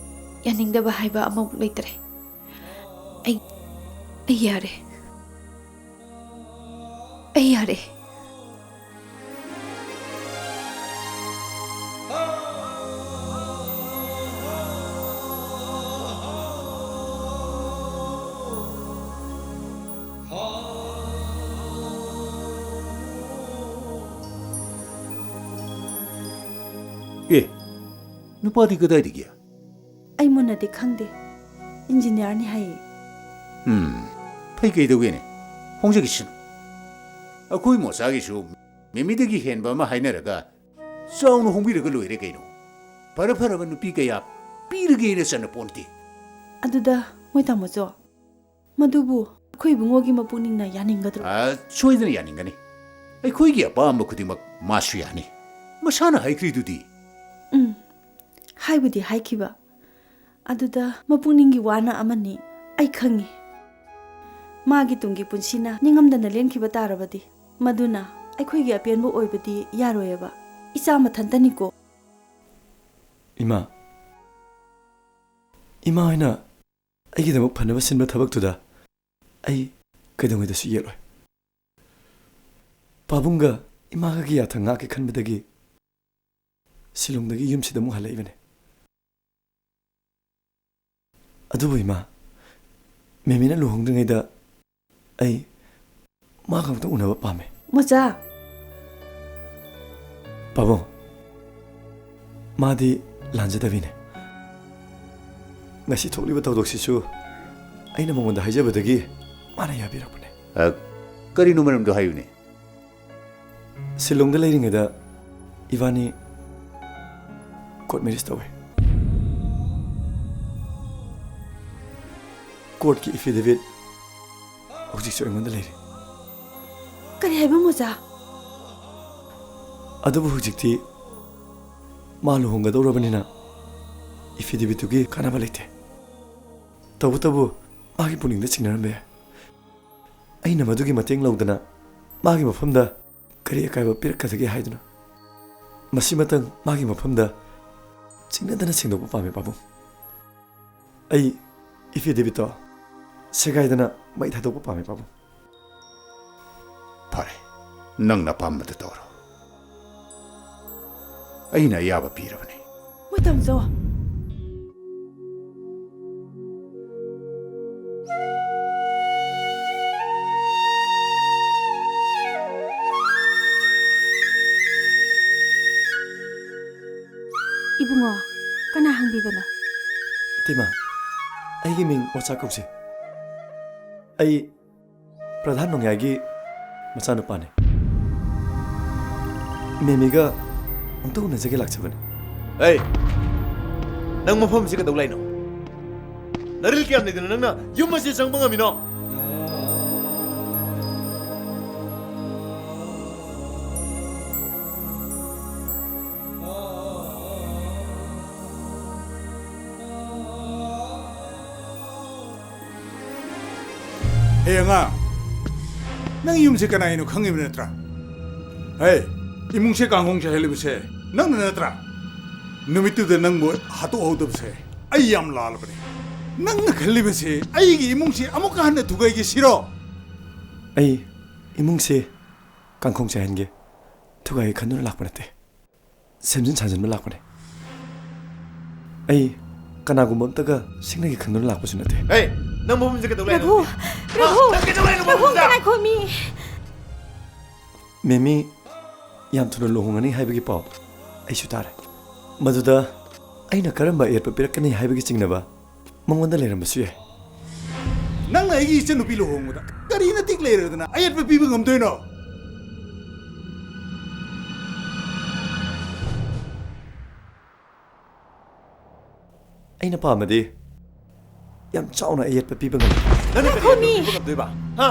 ꯌꯥꯅꯤꯡꯗꯕ ꯍꯥꯏꯕ ꯑꯃꯐꯥꯎ ꯂꯩꯇ꯭ꯔꯦ꯫ ꯑꯩ, ꯑꯩ ꯌꯥꯔꯦ꯫ ꯑꯩ ꯌꯥꯔꯦ꯫ ꯑꯦ, ꯅꯨꯄꯥꯗꯤ ꯀꯗꯥꯏꯗꯒꯤ? ꯑꯩ ꯃꯨꯟꯅꯗꯤ ꯈꯪꯗꯦ꯫ ꯏꯟꯖꯤꯅꯤꯌꯥꯔꯅꯤ ꯍꯥꯏꯌꯦ꯫ ꯎꯝ, ꯐꯩ, ꯀꯩꯗꯧꯒꯦꯅꯦ? ꯍꯣꯡꯖꯈꯤꯁꯅꯨ꯫ ꯑꯩꯈꯣꯏ ꯃꯣꯆꯥꯒꯤꯁꯨ ꯃꯦꯃꯤꯗꯒꯤ ꯍꯦꯟꯕ ꯑꯃ ꯍꯥꯏꯅꯔꯒ ꯆꯥꯎꯅ ꯍꯣꯡꯕꯤꯔꯒ ꯂꯣꯏꯔꯦ ꯀꯩꯅꯣ꯫ ꯐꯔ ꯐꯔꯕ ꯅꯨꯄꯤ ꯀꯌꯥ ꯄꯤꯔꯒꯦꯅ ꯆꯟꯅ ꯄꯣꯟꯇꯦ꯫ ꯑꯗꯨꯗ ꯃꯣꯏ ꯇꯥꯃꯣꯆꯧ, ꯃꯗꯨꯕꯨ ꯑꯩꯈꯣꯏ ꯏꯕꯨꯡꯉꯣꯒꯤ ꯃꯄꯨꯛꯅꯤꯡꯅ ꯌꯥꯅꯤꯡꯒꯗ꯭ꯔꯣ? ꯑ, ꯁꯣꯏꯗꯅ ꯌꯥꯅꯤꯡꯒꯅꯤ꯫ ꯑꯩꯈꯣꯏꯒꯤ ꯑꯄꯥꯝꯕ ꯈꯨꯗꯤꯡꯃꯛ ꯃꯥꯁꯨ ꯌꯥꯅꯤ꯫ ꯃꯁꯥꯅ ꯍꯥꯏꯈ꯭ꯔꯤꯗꯨꯗꯤ꯫ ꯎꯝ, ꯍꯥꯏꯕꯨꯗꯤ ꯍꯥꯏꯈꯤꯕ꯫ ꯑꯗꯨꯗ ꯃꯄꯨꯛꯅꯤꯡꯒꯤ ꯋꯥꯅ ꯑꯃꯅꯤ, ꯑꯩ ꯈꯪꯉꯤ꯫ ꯃꯥꯒꯤ ꯇꯨꯡꯒꯤ ꯄꯨꯟꯁꯤꯅ ꯅꯤꯡꯉꯝꯗꯅ ꯂꯦꯟꯈꯤꯕ ꯇꯥꯔꯕꯗꯤ, ꯃꯗꯨꯅ ꯑꯩꯈꯣꯏꯒꯤ ꯑꯄꯦꯟꯕ ꯑꯣꯏꯕꯗꯤ ꯌꯥꯔꯣꯏꯑꯕ꯫ ꯏꯆꯥ ꯃꯊꯟꯇꯅꯤꯀꯣ꯫ ꯏꯃꯥ, ꯏꯃꯥ ꯍꯣꯏꯅ ꯑꯩꯒꯤꯗꯃꯛ ꯐꯅꯕ ꯁꯤꯟꯕ ꯊꯕꯛꯇꯨꯗ ꯑꯩ ꯀꯩꯗꯧꯉꯩꯗꯁꯨ ꯌꯦꯠꯂꯣꯏ꯫ ꯄꯥꯕꯨꯡꯒ ꯏꯃꯥꯒꯒꯤ ꯌꯥꯊꯪ ꯉꯥꯛꯀꯦ ꯈꯟꯕꯗꯒꯤ ꯁꯤꯂꯣꯡꯗꯒꯤ ꯌꯨꯝꯁꯤꯗ ꯑꯃꯨꯛ ꯍꯜꯂꯛꯏꯕꯅꯤ꯫ ꯑꯗꯨꯕꯨ ꯏꯃꯥ, ꯃꯦꯃꯤꯅ ꯂꯨꯍꯣꯡꯗ꯭ꯔꯤꯉꯩꯗ ꯑꯩ ꯃꯥꯒ ꯑꯃꯨꯛꯇꯪ ꯎꯅꯕ ꯄꯥꯝꯃꯦ꯫ ꯃꯣꯆꯥ! ꯄꯥꯕꯨꯡ, ꯃꯥꯗꯤ ꯂꯥꯟꯖꯗꯕꯤꯅꯦ꯫ ꯉꯁꯤ ꯊꯣꯛꯂꯤꯕ ꯊꯧꯗꯣꯛꯁꯤꯁꯨ ꯑꯩꯅ ꯃꯉꯣꯟꯗ ꯍꯥꯏꯖꯕꯗꯒꯤ ꯃꯥꯅ ꯌꯥꯕꯤꯔꯛꯄꯅꯦ꯫ ꯑ, ꯀꯔꯤꯅꯣ ꯃꯔꯝꯗꯣ ꯍꯥꯏꯌꯨꯅꯦ꯫ ꯁꯤꯂꯣꯡꯗ ꯂꯩꯔꯤꯉꯩꯗ ꯏꯕꯥꯅꯤ ꯀꯣꯔꯠ ꯃꯦꯔꯤꯖ ꯇꯧꯋꯦ꯫ ꯀꯣꯔꯠꯀꯤ affidavit ꯍꯧꯖꯤꯛꯁꯨ ꯑꯩꯉꯣꯟꯗ ꯂꯩꯔꯤ꯫ ꯀꯔꯤ ꯍꯥꯏꯕ, ꯃꯣꯆꯥ? ꯑꯗꯨꯕꯨ ꯍꯧꯖꯤꯛꯇꯤ ꯃꯥ ꯂꯨꯍꯣꯡꯒꯗꯧꯔꯕꯅꯤꯅ affidavitꯇꯨꯒꯤ ꯀꯥꯟꯅꯕ ꯂꯩꯇꯦ꯫ ꯇꯧꯕꯇꯕꯨ ꯃꯥꯒꯤ ꯄꯨꯛꯅꯤꯡꯗ ꯆꯤꯡꯅꯔꯝꯕ ꯌꯥꯏ꯫ ꯑꯩꯅ ꯃꯗꯨꯒꯤ ꯃꯇꯦꯡ ꯂꯧꯗꯅ ꯃꯥꯒꯤ ꯃꯐꯝꯗ ꯀꯔꯤ ꯑꯀꯥꯏꯕ ꯄꯤꯔꯛꯀꯗꯒꯦ ꯍꯥꯏꯗꯨꯅ ꯃꯁꯤꯃꯇꯪ ꯃꯥꯒꯤ ꯃꯐꯝꯗ ꯆꯤꯡꯅꯗꯅ ꯁꯦꯡꯗꯣꯛꯄ ꯄꯥꯝꯃꯤ, ꯄꯥꯕꯨꯡ꯫ ꯑꯩ affidavitꯇꯣ ꯁꯦꯒꯥꯏꯗꯅ ꯃꯩ ꯊꯥꯗꯣꯛꯄ ꯄꯥꯝꯃꯤ, ꯄꯥꯕꯨꯡ꯫ ꯐꯔꯦ, ꯅꯪꯅ ꯑꯄꯥꯝꯕꯗꯨ ꯇꯧꯔꯣ꯫ ꯑꯩꯅ ꯑꯌꯥꯕ ꯄꯤꯔꯕꯅꯤ꯫ ꯃꯣꯏ ꯇꯝꯆꯧ꯫ ꯏꯕꯨꯡꯉꯣ, ꯀꯅꯥ ꯍꯪꯕꯤꯕꯅꯣ? ꯏꯇꯩꯃ, ꯑꯩꯒꯤ ꯃꯤꯡ ꯑꯣꯆꯥ ꯀꯧꯁꯦ꯫ ꯑꯩ ꯄ꯭ꯔꯙꯥꯟ ꯅꯣꯡꯌꯥꯏꯒꯤ ꯃꯆꯥꯅꯨꯄꯥꯅꯦ꯫ ꯃꯦꯃꯤꯒ ꯑꯝꯇ ꯎꯅꯖꯒꯦ ꯂꯥꯛꯆꯕꯅꯦ꯫ ꯑꯩ, ꯅꯪ ꯃꯐꯝꯁꯤ ꯀꯩꯗꯧ ꯂꯥꯛꯏꯅꯣ? ꯅꯔꯤꯜ ꯀꯌꯥꯝ ꯂꯩꯗꯅ ꯅꯪꯅ ꯌꯨꯝ ꯑꯁꯤ ꯆꯪꯕ ꯉꯝꯃꯤꯅꯣ? ꯍꯦ ꯑꯉꯥꯡ, ꯅꯪ ꯌꯨꯝꯁꯦ ꯀꯅꯥꯒꯤꯅꯣ ꯈꯪꯉꯤꯕ ꯅꯠꯇ꯭ꯔꯥ? ꯍꯦ, ꯏꯃꯨꯡꯁꯦ ꯀꯥꯡꯈꯣꯡ ꯆꯥꯏꯍꯜꯂꯤꯕꯁꯦ ꯅꯪꯅ ꯅꯠꯇ꯭ꯔꯥ? ꯅꯨꯃꯤꯠꯇꯨꯗ ꯅꯪꯕꯨ ꯍꯥꯠꯇꯣꯛꯍꯧꯗꯕꯁꯦ ꯑꯩ ꯌꯥꯝ ꯂꯥꯜꯂꯕꯅꯦ꯫ ꯅꯪꯅ ꯈꯜꯂꯤꯕꯁꯦ ꯑꯩꯒꯤ ꯏꯃꯨꯡꯁꯦ ꯑꯃꯨꯛꯀ ꯍꯟꯅ ꯊꯨꯒꯥꯏꯒꯦ ꯁꯤꯔꯣ? ꯑꯩ ꯏꯃꯨꯡꯁꯦ ꯀꯥꯡꯈꯣꯡ ꯆꯥꯏꯍꯟꯒꯦ ꯊꯨꯒꯥꯏꯒꯦ ꯈꯟꯗꯨꯅ ꯂꯥꯛꯄ ꯅꯠꯇꯦ꯫ ꯁꯦꯝꯖꯤꯟ ꯁꯥꯖꯤꯟꯕ ꯂꯥꯛꯄꯅꯦ꯫ ꯑꯩ ꯀꯅꯥꯒꯨꯝꯕ ꯑꯝꯇꯒ ꯁꯤꯡꯅꯒꯦ ꯈꯟꯗꯨꯅ ꯂꯥꯛꯄꯁꯨ ꯅꯠꯇꯦ꯫ ꯑꯦ, ꯅꯪ ꯃꯐꯝꯁꯤꯗ ꯀꯩꯗꯧ ꯂꯩꯅꯣ? ꯄ꯭ꯔꯚꯨ! ꯄ꯭ꯔꯚꯨ! ꯅꯪ ꯀꯩꯗꯧ ꯂꯩꯅꯣ ꯄ꯭ꯔꯚꯨ, ꯃꯐꯝꯁꯤꯗ? ꯉꯥꯏꯈꯣ ꯃꯤ! ꯃꯦꯃꯤ ꯌꯥꯝ ꯊꯨꯅ ꯂꯨꯍꯣꯡꯉꯅꯤ ꯍꯥꯏꯕꯒꯤ ꯄꯥꯎ ꯑꯩꯁꯨ ꯇꯥꯔꯦ꯫ ꯃꯗꯨꯗ ꯑꯩꯅ ꯀꯔꯝꯕ ꯑꯌꯦꯠꯄ ꯄꯤꯔꯛꯀꯅꯤ ꯍꯥꯏꯕꯒꯤ ꯆꯤꯡꯅꯕ ꯃꯉꯣꯟꯗ ꯂꯩꯔꯝꯕꯁꯨ ꯌꯥꯏ꯫ ꯅꯪꯅ ꯑꯩꯒꯤ ꯏꯆꯟꯅꯨꯄꯤ ꯂꯨꯍꯣꯡꯕꯗ ꯀꯔꯤ ꯅꯇꯤꯛ ꯂꯩꯔꯗꯅ ꯑꯌꯦꯠꯄ ꯄꯤꯕ ꯉꯝꯗꯣꯏꯅꯣ? ꯑꯩꯅ ꯄꯥꯝꯃꯗꯤ ꯌꯥꯝ ꯆꯥꯎꯅ ꯑꯌꯦꯠꯄ ꯄꯤꯕ ꯉꯝꯃꯤ꯫ ꯅꯪꯅ ꯀꯔꯤ ꯉꯥꯏꯈꯣ, ꯃꯤ! ꯑꯌꯦꯠꯄ ꯄꯤꯕ ꯉꯝꯗꯣꯏꯕ? ꯍꯥ?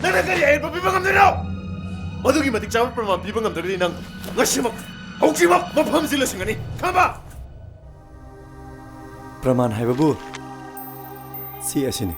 ꯅꯪꯅ ꯀꯔꯤ ꯑꯌꯦꯠꯄ ꯄꯤꯕ ꯉꯝꯗꯣꯏꯅꯣ? ꯃꯗꯨꯒꯤ ꯃꯇꯤꯛ ꯆꯥꯕ ꯄ꯭ꯔꯃꯥꯟ ꯄꯤꯕ ꯉꯝꯗ꯭ꯔꯒꯗꯤ ꯅꯪ ꯉꯁꯤꯃꯛ, ꯍꯧꯖꯤꯛꯃꯛ ꯃꯐꯝꯁꯤ ꯂꯣꯏꯁꯤꯟꯒꯅꯤ꯫ ꯈꯪꯕ? ꯄ꯭ꯔꯃꯥꯟ ꯍꯥꯏꯕꯕꯨ ꯁꯤ ꯑꯁꯤꯅꯤ꯫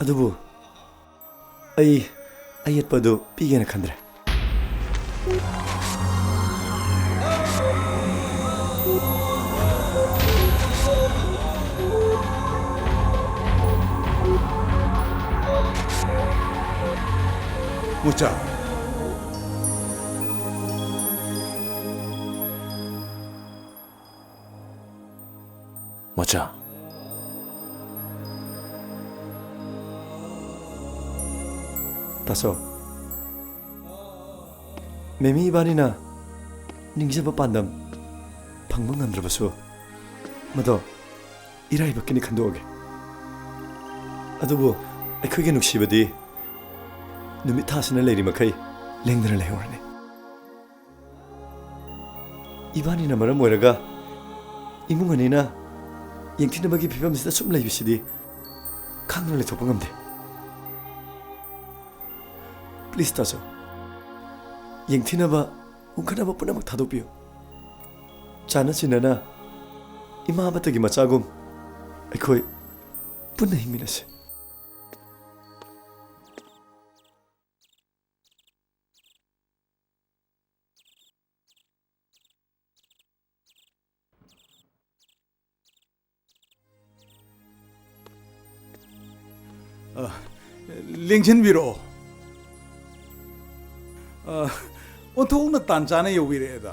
ꯑꯗꯨꯕꯨ ꯑꯩ ꯑꯌꯦꯠꯄ ꯑꯗꯨ ꯄꯤꯒꯦꯅ ꯈꯟꯗ꯭ꯔꯦ꯫ ꯃꯆꯥ꯫ ꯃꯆꯥ꯫ ꯇꯥꯆꯧ, ꯃꯦꯃꯤ ꯏꯕꯥꯅꯤꯅ ꯅꯤꯡꯖꯕ ꯄꯥꯟꯗꯝ ꯐꯪꯕ ꯉꯝꯗ꯭ꯔꯕꯁꯨ, ꯃꯗꯣ ꯏꯔꯥꯏꯕꯛꯀꯤꯅꯤ ꯈꯟꯗꯣꯛꯑꯒꯦ꯫ ꯑꯗꯨꯕꯨ ꯑꯩꯈꯣꯏꯒꯤ ꯅꯨꯡꯁꯤꯕꯗꯤ ꯅꯨꯃꯤꯠ ꯊꯥꯁꯤꯅ ꯂꯩꯔꯤ ꯃꯈꯩ ꯂꯦꯡꯗꯅ ꯂꯩꯍꯧꯔꯅꯤ꯫ ꯏꯕꯥꯅꯤꯅ ꯃꯔꯝ ꯑꯣꯏꯔꯒ ꯏꯃꯨꯡ ꯑꯅꯤꯅ ꯌꯦꯡꯊꯤꯅꯕꯒꯤ ꯐꯤꯕꯝꯁꯤꯗ ꯁꯨꯝ ꯂꯩꯕꯁꯤꯗꯤ ꯈꯥꯡꯗꯨꯅ ꯂꯩꯊꯣꯛꯄ ꯉꯝꯗꯦ꯫ ꯄ꯭ꯂꯤꯖ ꯇꯥꯆꯧ, ꯌꯦꯡꯊꯤꯅꯕ, ꯎꯪꯈꯠꯅꯕ ꯄꯨꯝꯅꯃꯛ ꯊꯥꯗꯣꯛꯄꯤꯌꯨ꯫ ꯆꯥꯟꯅ ꯆꯤꯟꯅꯅ ꯏꯃꯥ ꯑꯃꯠꯇꯒꯤ ꯃꯆꯥꯒꯨꯝ ꯑꯩꯈꯣꯏ ꯄꯨꯟꯅ ꯍꯤꯡꯃꯤꯟꯅꯁꯤ꯫ ꯑ, ꯂꯦꯡꯁꯤꯟꯕꯤꯔꯛꯑꯣ꯫ ꯑ, ꯑꯣꯟꯊꯣꯛꯅ ꯇꯥꯟ ꯆꯥꯅ ꯌꯧꯕꯤꯔꯛꯑꯦꯗ꯫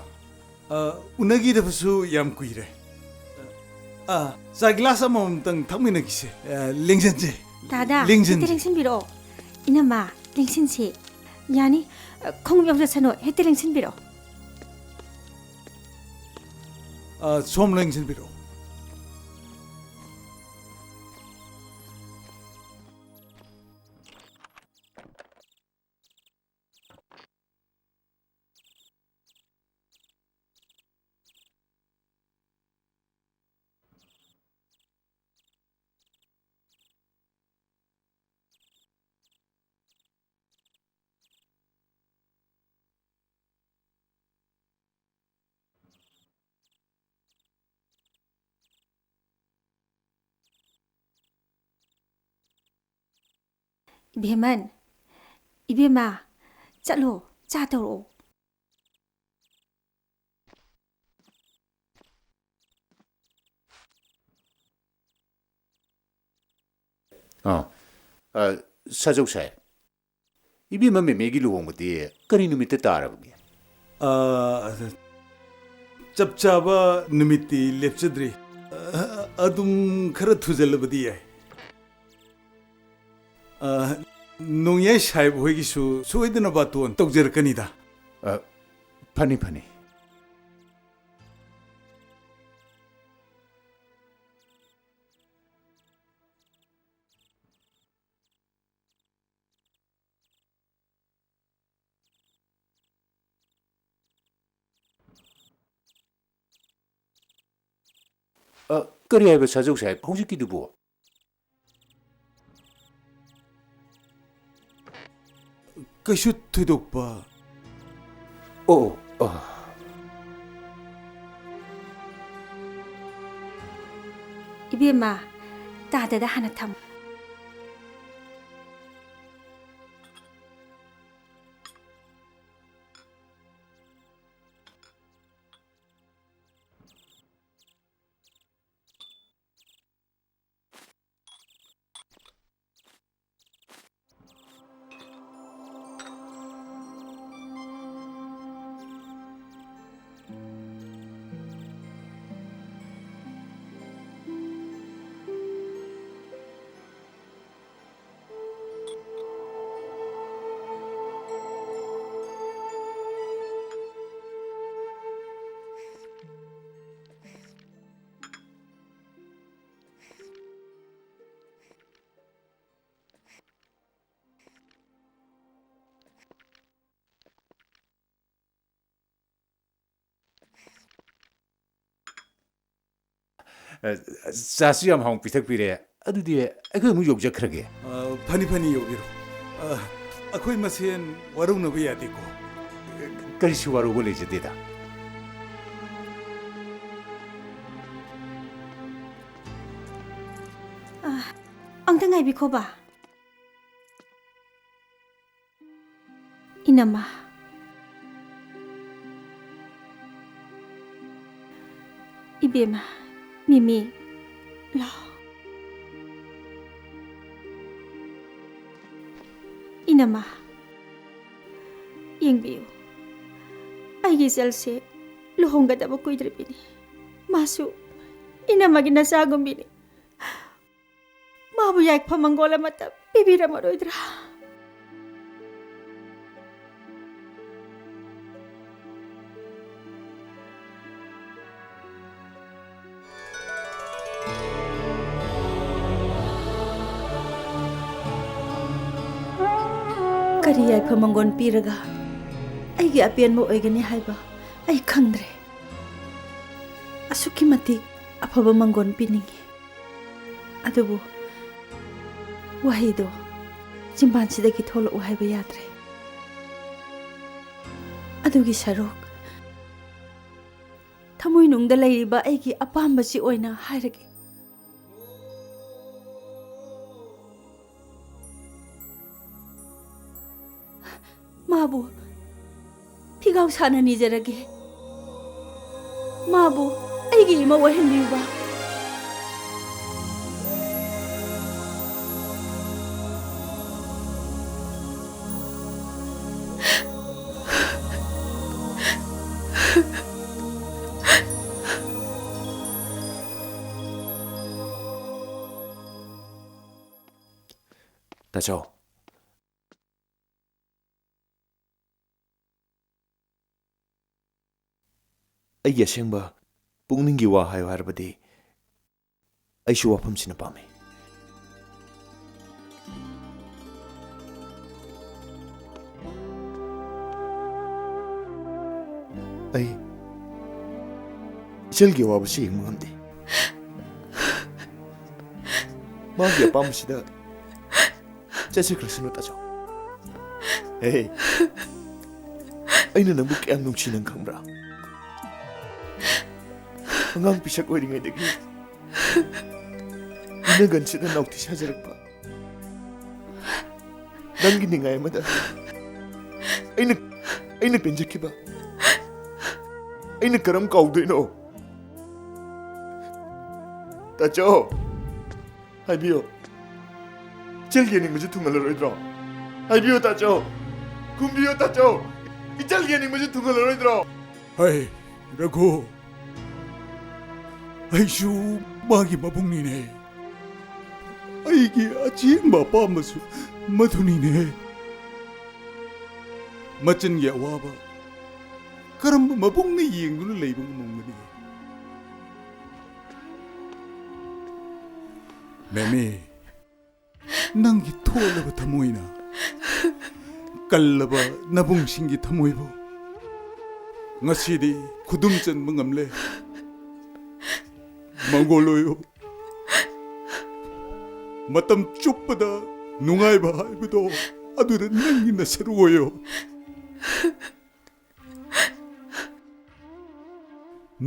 ꯑ, ꯎꯅꯈꯤꯗꯕꯁꯨ ꯌꯥꯝ ꯀꯨꯏꯔꯦ꯫ ꯑ, ꯆꯥ ꯒꯤꯂꯥꯁ ꯑꯃꯃꯝꯇꯪ ꯊꯛꯃꯤꯟꯅꯈꯤꯁꯦ꯫ ꯑ, ꯂꯦꯡꯁꯤꯟꯁꯦ꯫ ꯗꯥꯗꯥ, ꯂꯦꯡꯁꯤꯟꯁꯦ꯫ ꯍꯦꯛꯇ ꯂꯦꯡꯁꯤꯟꯕꯤꯔꯛꯑꯣ꯫ ꯏꯅꯝꯃ, ꯂꯦꯡꯁꯤꯟꯁꯦ꯫ ꯌꯥꯅꯤ꯫ ꯑ, ꯈꯣꯡꯎꯞ ꯌꯥꯎꯖꯁꯅꯨ꯫ ꯍꯦꯛꯇ ꯂꯦꯡꯁꯤꯟꯕꯤꯔꯛꯑꯣ꯫ ꯑ, ꯁꯣꯝ ꯂꯦꯡꯁꯤꯟꯕꯤꯔꯛꯑꯣ꯫ ꯏꯕꯦꯝꯃꯟ, ꯏꯕꯦꯝꯃ, ꯆꯠꯂꯣ, ꯆꯥ ꯇꯧꯔꯛꯑꯣ꯫ ꯑꯥ, ꯑ, ꯁꯥꯖꯧ ꯁꯥꯍꯦꯕ꯫ ꯏꯕꯦꯝꯃ ꯃꯦꯃꯦꯒꯤ ꯂꯨꯍꯣꯡꯕꯗꯤ ꯀꯔꯤ ꯅꯨꯃꯤꯠꯇ ꯇꯥꯔꯕꯒꯦ? ꯑ, ꯆꯞ ꯆꯥꯕ ꯅꯨꯃꯤꯠꯇꯤ ꯂꯦꯞꯆꯗ꯭ꯔꯤ꯫ ꯑ, ꯑꯗꯨꯝ ꯈꯔ ꯊꯨꯖꯜꯂꯕꯗꯤ ꯌꯥꯏ꯫ ꯑ, ꯅꯣꯡꯌꯥꯏ ꯁꯥꯍꯦꯕ ꯍꯣꯏꯒꯤꯁꯨ ꯁꯣꯏꯗꯅ ꯕꯥꯇꯣꯟ ꯇꯧꯖꯔꯛꯀꯅꯤꯗ꯫ ꯑ, ꯐꯅꯤ, ꯐꯅꯤ꯫ ꯑ, ꯀꯔꯤ ꯍꯥꯏꯕ, ꯁꯥꯖꯧ ꯁꯥꯍꯦꯕ, ꯍꯧꯖꯤꯛꯀꯤꯗꯨꯕꯨ? ꯀꯩꯁꯨ ꯊꯣꯏꯗꯣꯛꯄ꯫ ꯑꯣ, ꯑꯣ꯫ ꯏꯕꯦꯝꯃ, ꯇꯥꯗꯗ ꯍꯥꯟꯅ ꯊꯝꯃꯨ꯫ ꯑ, ꯆꯥꯁꯨ ꯌꯥꯝ ꯍꯥꯎꯅ ꯄꯤꯊꯛꯄꯤꯔꯦ꯫ ꯑꯗꯨꯗꯤ ꯑꯩꯈꯣꯏ ꯑꯃꯨꯛ ꯌꯧꯖꯈ꯭ꯔꯒꯦ꯫ ꯑ, ꯐꯅꯤ, ꯐꯅꯤ, ꯌꯧꯕꯤꯔꯣ꯫ ꯑ, ꯑꯩꯈꯣꯏ ꯃꯁꯦꯟ ꯋꯥꯔꯧꯅꯕ ꯌꯥꯗꯦꯀꯣ꯫ ꯀꯔꯤꯁꯨ ꯋꯥꯔꯧꯕ ꯂꯩꯖꯗꯦꯗ꯫ ꯑ, ꯑꯝꯇ ꯉꯥꯏꯕꯤꯈꯣꯕ꯫ ꯏꯅꯝꯃ꯫ ꯏꯕꯦꯝꯃ, ꯃꯤꯃꯤ, ꯂꯥꯎ꯫ ꯏꯅꯝꯃ, ꯌꯦꯡꯕꯤꯌꯨ, ꯑꯩꯒꯤ ꯏꯆꯜꯁꯦ ꯂꯨꯍꯣꯡꯒꯗꯕ ꯀꯨꯏꯗ꯭ꯔꯤꯕꯅꯤ꯫ ꯃꯥꯁꯨ ꯏꯅꯝꯃꯒꯤ ꯅꯆꯥꯒꯨꯝꯕꯤꯅꯤ꯫ ꯃꯥꯕꯨ ꯌꯥꯏꯐ ꯃꯪꯒꯣꯜ ꯑꯃꯠꯇ ꯄꯤꯕꯤꯔꯝꯃꯔꯣꯏꯗ꯭ꯔꯥ? ꯀꯔꯤ ꯌꯥꯏꯐ ꯃꯪꯒꯣꯜ ꯄꯤꯔꯒ ꯑꯩꯒꯤ ꯑꯄꯦꯟꯕ ꯑꯣꯏꯒꯅꯤ ꯍꯥꯏꯕ ꯑꯩ ꯈꯪꯗ꯭ꯔꯦ꯫ ꯑꯁꯨꯛꯀꯤ ꯃꯇꯤꯛ ꯑꯐꯕ ꯃꯪꯒꯣꯜ ꯄꯤꯅꯤꯡꯉꯤ꯫ ꯑꯗꯨꯕꯨ ꯋꯥꯍꯩꯗꯣ ꯆꯤꯝꯕꯥꯟꯁꯤꯗꯒꯤ ꯊꯣꯛꯂꯛꯎ ꯍꯥꯏꯕ ꯌꯥꯗ꯭ꯔꯦ꯫ ꯑꯗꯨꯒꯤ ꯁꯔꯨꯛ ꯊꯃꯣꯏꯅꯨꯡꯗ ꯂꯩꯔꯤꯕ ꯑꯩꯒꯤ ꯑꯄꯥꯝꯕꯁꯤ ꯑꯣꯏꯅ ꯍꯥꯏꯔꯒꯦ꯫ ꯃꯥꯕꯨ ꯐꯤꯒꯥꯎ ꯁꯥꯅ ꯅꯤꯖꯔꯒꯦ꯫ ꯃꯥꯕꯨ ꯑꯩꯒꯤ ꯏꯃꯧ ꯑꯣꯏꯍꯟꯕꯤꯌꯨꯕ꯫ ꯇꯥꯆꯧ, ꯑꯩꯒꯤ ꯑꯁꯦꯡꯕ ꯄꯨꯛꯅꯤꯡꯒꯤ ꯋꯥ ꯍꯥꯏꯌꯨ ꯍꯥꯏꯔꯕꯗꯤ, ꯑꯩꯁꯨ ꯋꯥꯐꯝꯁꯤꯅ ꯄꯥꯝꯃꯤ꯫ ꯑꯩ ꯏꯆꯜꯒꯤ ꯑꯋꯥꯕꯁꯤ ꯌꯦꯡꯕ ꯉꯝꯗꯦ꯫ ꯃꯥꯒꯤ ꯑꯄꯥꯝꯕꯁꯤꯗ ꯆꯠꯆꯈ꯭ꯔꯁꯅꯨ, ꯇꯥꯆꯧ꯫ ꯍꯦ, ꯑꯩꯅ ꯅꯪꯕꯨ ꯀꯌꯥꯝ ꯅꯨꯡꯁꯤ ꯅꯪ ꯈꯪꯕ꯭ꯔꯥ? ꯑꯉꯥꯡ ꯄꯤꯁꯛ ꯑꯣꯏꯔꯤꯉꯩꯗꯒꯤ ꯏꯅꯒꯟꯁꯤꯗ ꯅꯥꯎꯊꯤ ꯁꯥꯖꯔꯛꯄ ꯅꯪꯒꯤ ꯅꯤꯡꯉꯥꯏ ꯑꯃꯗ ꯑꯩꯅ, ꯑꯩꯅ ꯄꯦꯟꯖꯈꯤꯕ ꯑꯩꯅ ꯀꯔꯝ ꯀꯥꯎꯗꯣꯏꯅꯣ? ꯇꯥꯆꯧ, ꯍꯥꯏꯕꯤꯌꯨ꯫ ꯏꯆꯜꯒꯤ ꯅꯤꯡꯕꯁꯨ ꯊꯨꯡꯍꯜꯂꯔꯣꯏꯗ꯭ꯔꯣ? ꯍꯥꯏꯕꯤꯌꯨ, ꯇꯥꯆꯧ꯫ ꯈꯨꯝꯕꯤꯌꯨ, ꯇꯥꯆꯧ꯫ ꯏꯆꯜꯒꯤ ꯑꯅꯤꯡꯕꯁꯤ ꯊꯨꯡꯍꯜꯂꯔꯣꯏꯗ꯭ꯔꯣ? ꯍꯩ, ꯔꯘꯨ, ꯑꯩꯁꯨ ꯃꯥꯒꯤ ꯃꯕꯨꯡꯅꯤꯅꯦ꯫ ꯑꯩꯒꯤ ꯑꯆꯦꯡꯕ ꯑꯄꯥꯝꯕꯁꯨ ꯃꯗꯨꯅꯤꯅꯦ꯫ ꯃꯆꯤꯟꯒꯤ ꯑꯋꯥꯕ ꯀꯔꯝꯕ ꯃꯕꯨꯡꯅ ꯌꯦꯡꯗꯨꯅ ꯂꯩꯕ ꯉꯝꯒꯅꯤ? ꯃꯦꯃꯤ, ꯅꯪꯒꯤ ꯊꯣꯠꯂꯕ ꯊꯃꯣꯏꯅ ꯀꯜꯂꯕ ꯅꯕꯨꯡꯁꯤꯡꯒꯤ ꯊꯃꯣꯏꯕꯨ ꯉꯁꯤꯗꯤ ꯈꯨꯗꯨꯝ ꯆꯟꯕ ꯉꯝꯂꯦ꯫ ꯃꯪꯒꯣꯜ ꯑꯣꯏꯌꯨ꯫ ꯃꯇꯝ ꯆꯨꯞꯄꯗ ꯅꯨꯡꯉꯥꯏꯕ ꯍꯥꯏꯕꯗꯣ ꯑꯗꯨꯗ ꯅꯪꯒꯤ ꯅꯁꯔꯨ ꯑꯣꯏꯌꯣ꯫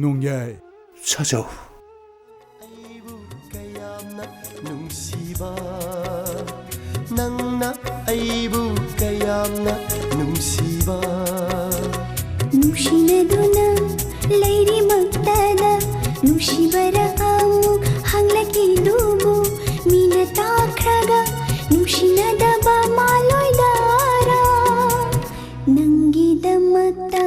ꯅꯣꯡꯌꯥꯏ꯫ ꯁꯖꯧ꯫ ꯑꯩꯕꯨ ꯀꯌꯥꯝꯅ ꯅꯨꯡꯁꯤꯕ, ꯅꯪꯅ ꯑꯩꯕꯨ ꯀꯌꯥꯝꯅ ꯅꯨꯡꯁꯤꯕ꯫ ꯅꯨꯡꯁꯤꯅꯗꯨꯅ ꯂꯩꯔꯤꯃꯛꯇꯗ ꯅꯨꯡꯁꯤꯕꯔ ꯑꯃꯨꯛ ꯍꯪꯂꯛꯏꯗꯨꯕꯨ ꯃꯤꯅ ꯇꯥꯈ꯭ꯔꯒ ꯅꯨꯡꯁꯤꯅꯗꯕ ꯃꯥꯜꯂꯣꯏꯗꯔꯥ? ꯅꯪꯒꯤꯗꯃꯛꯇ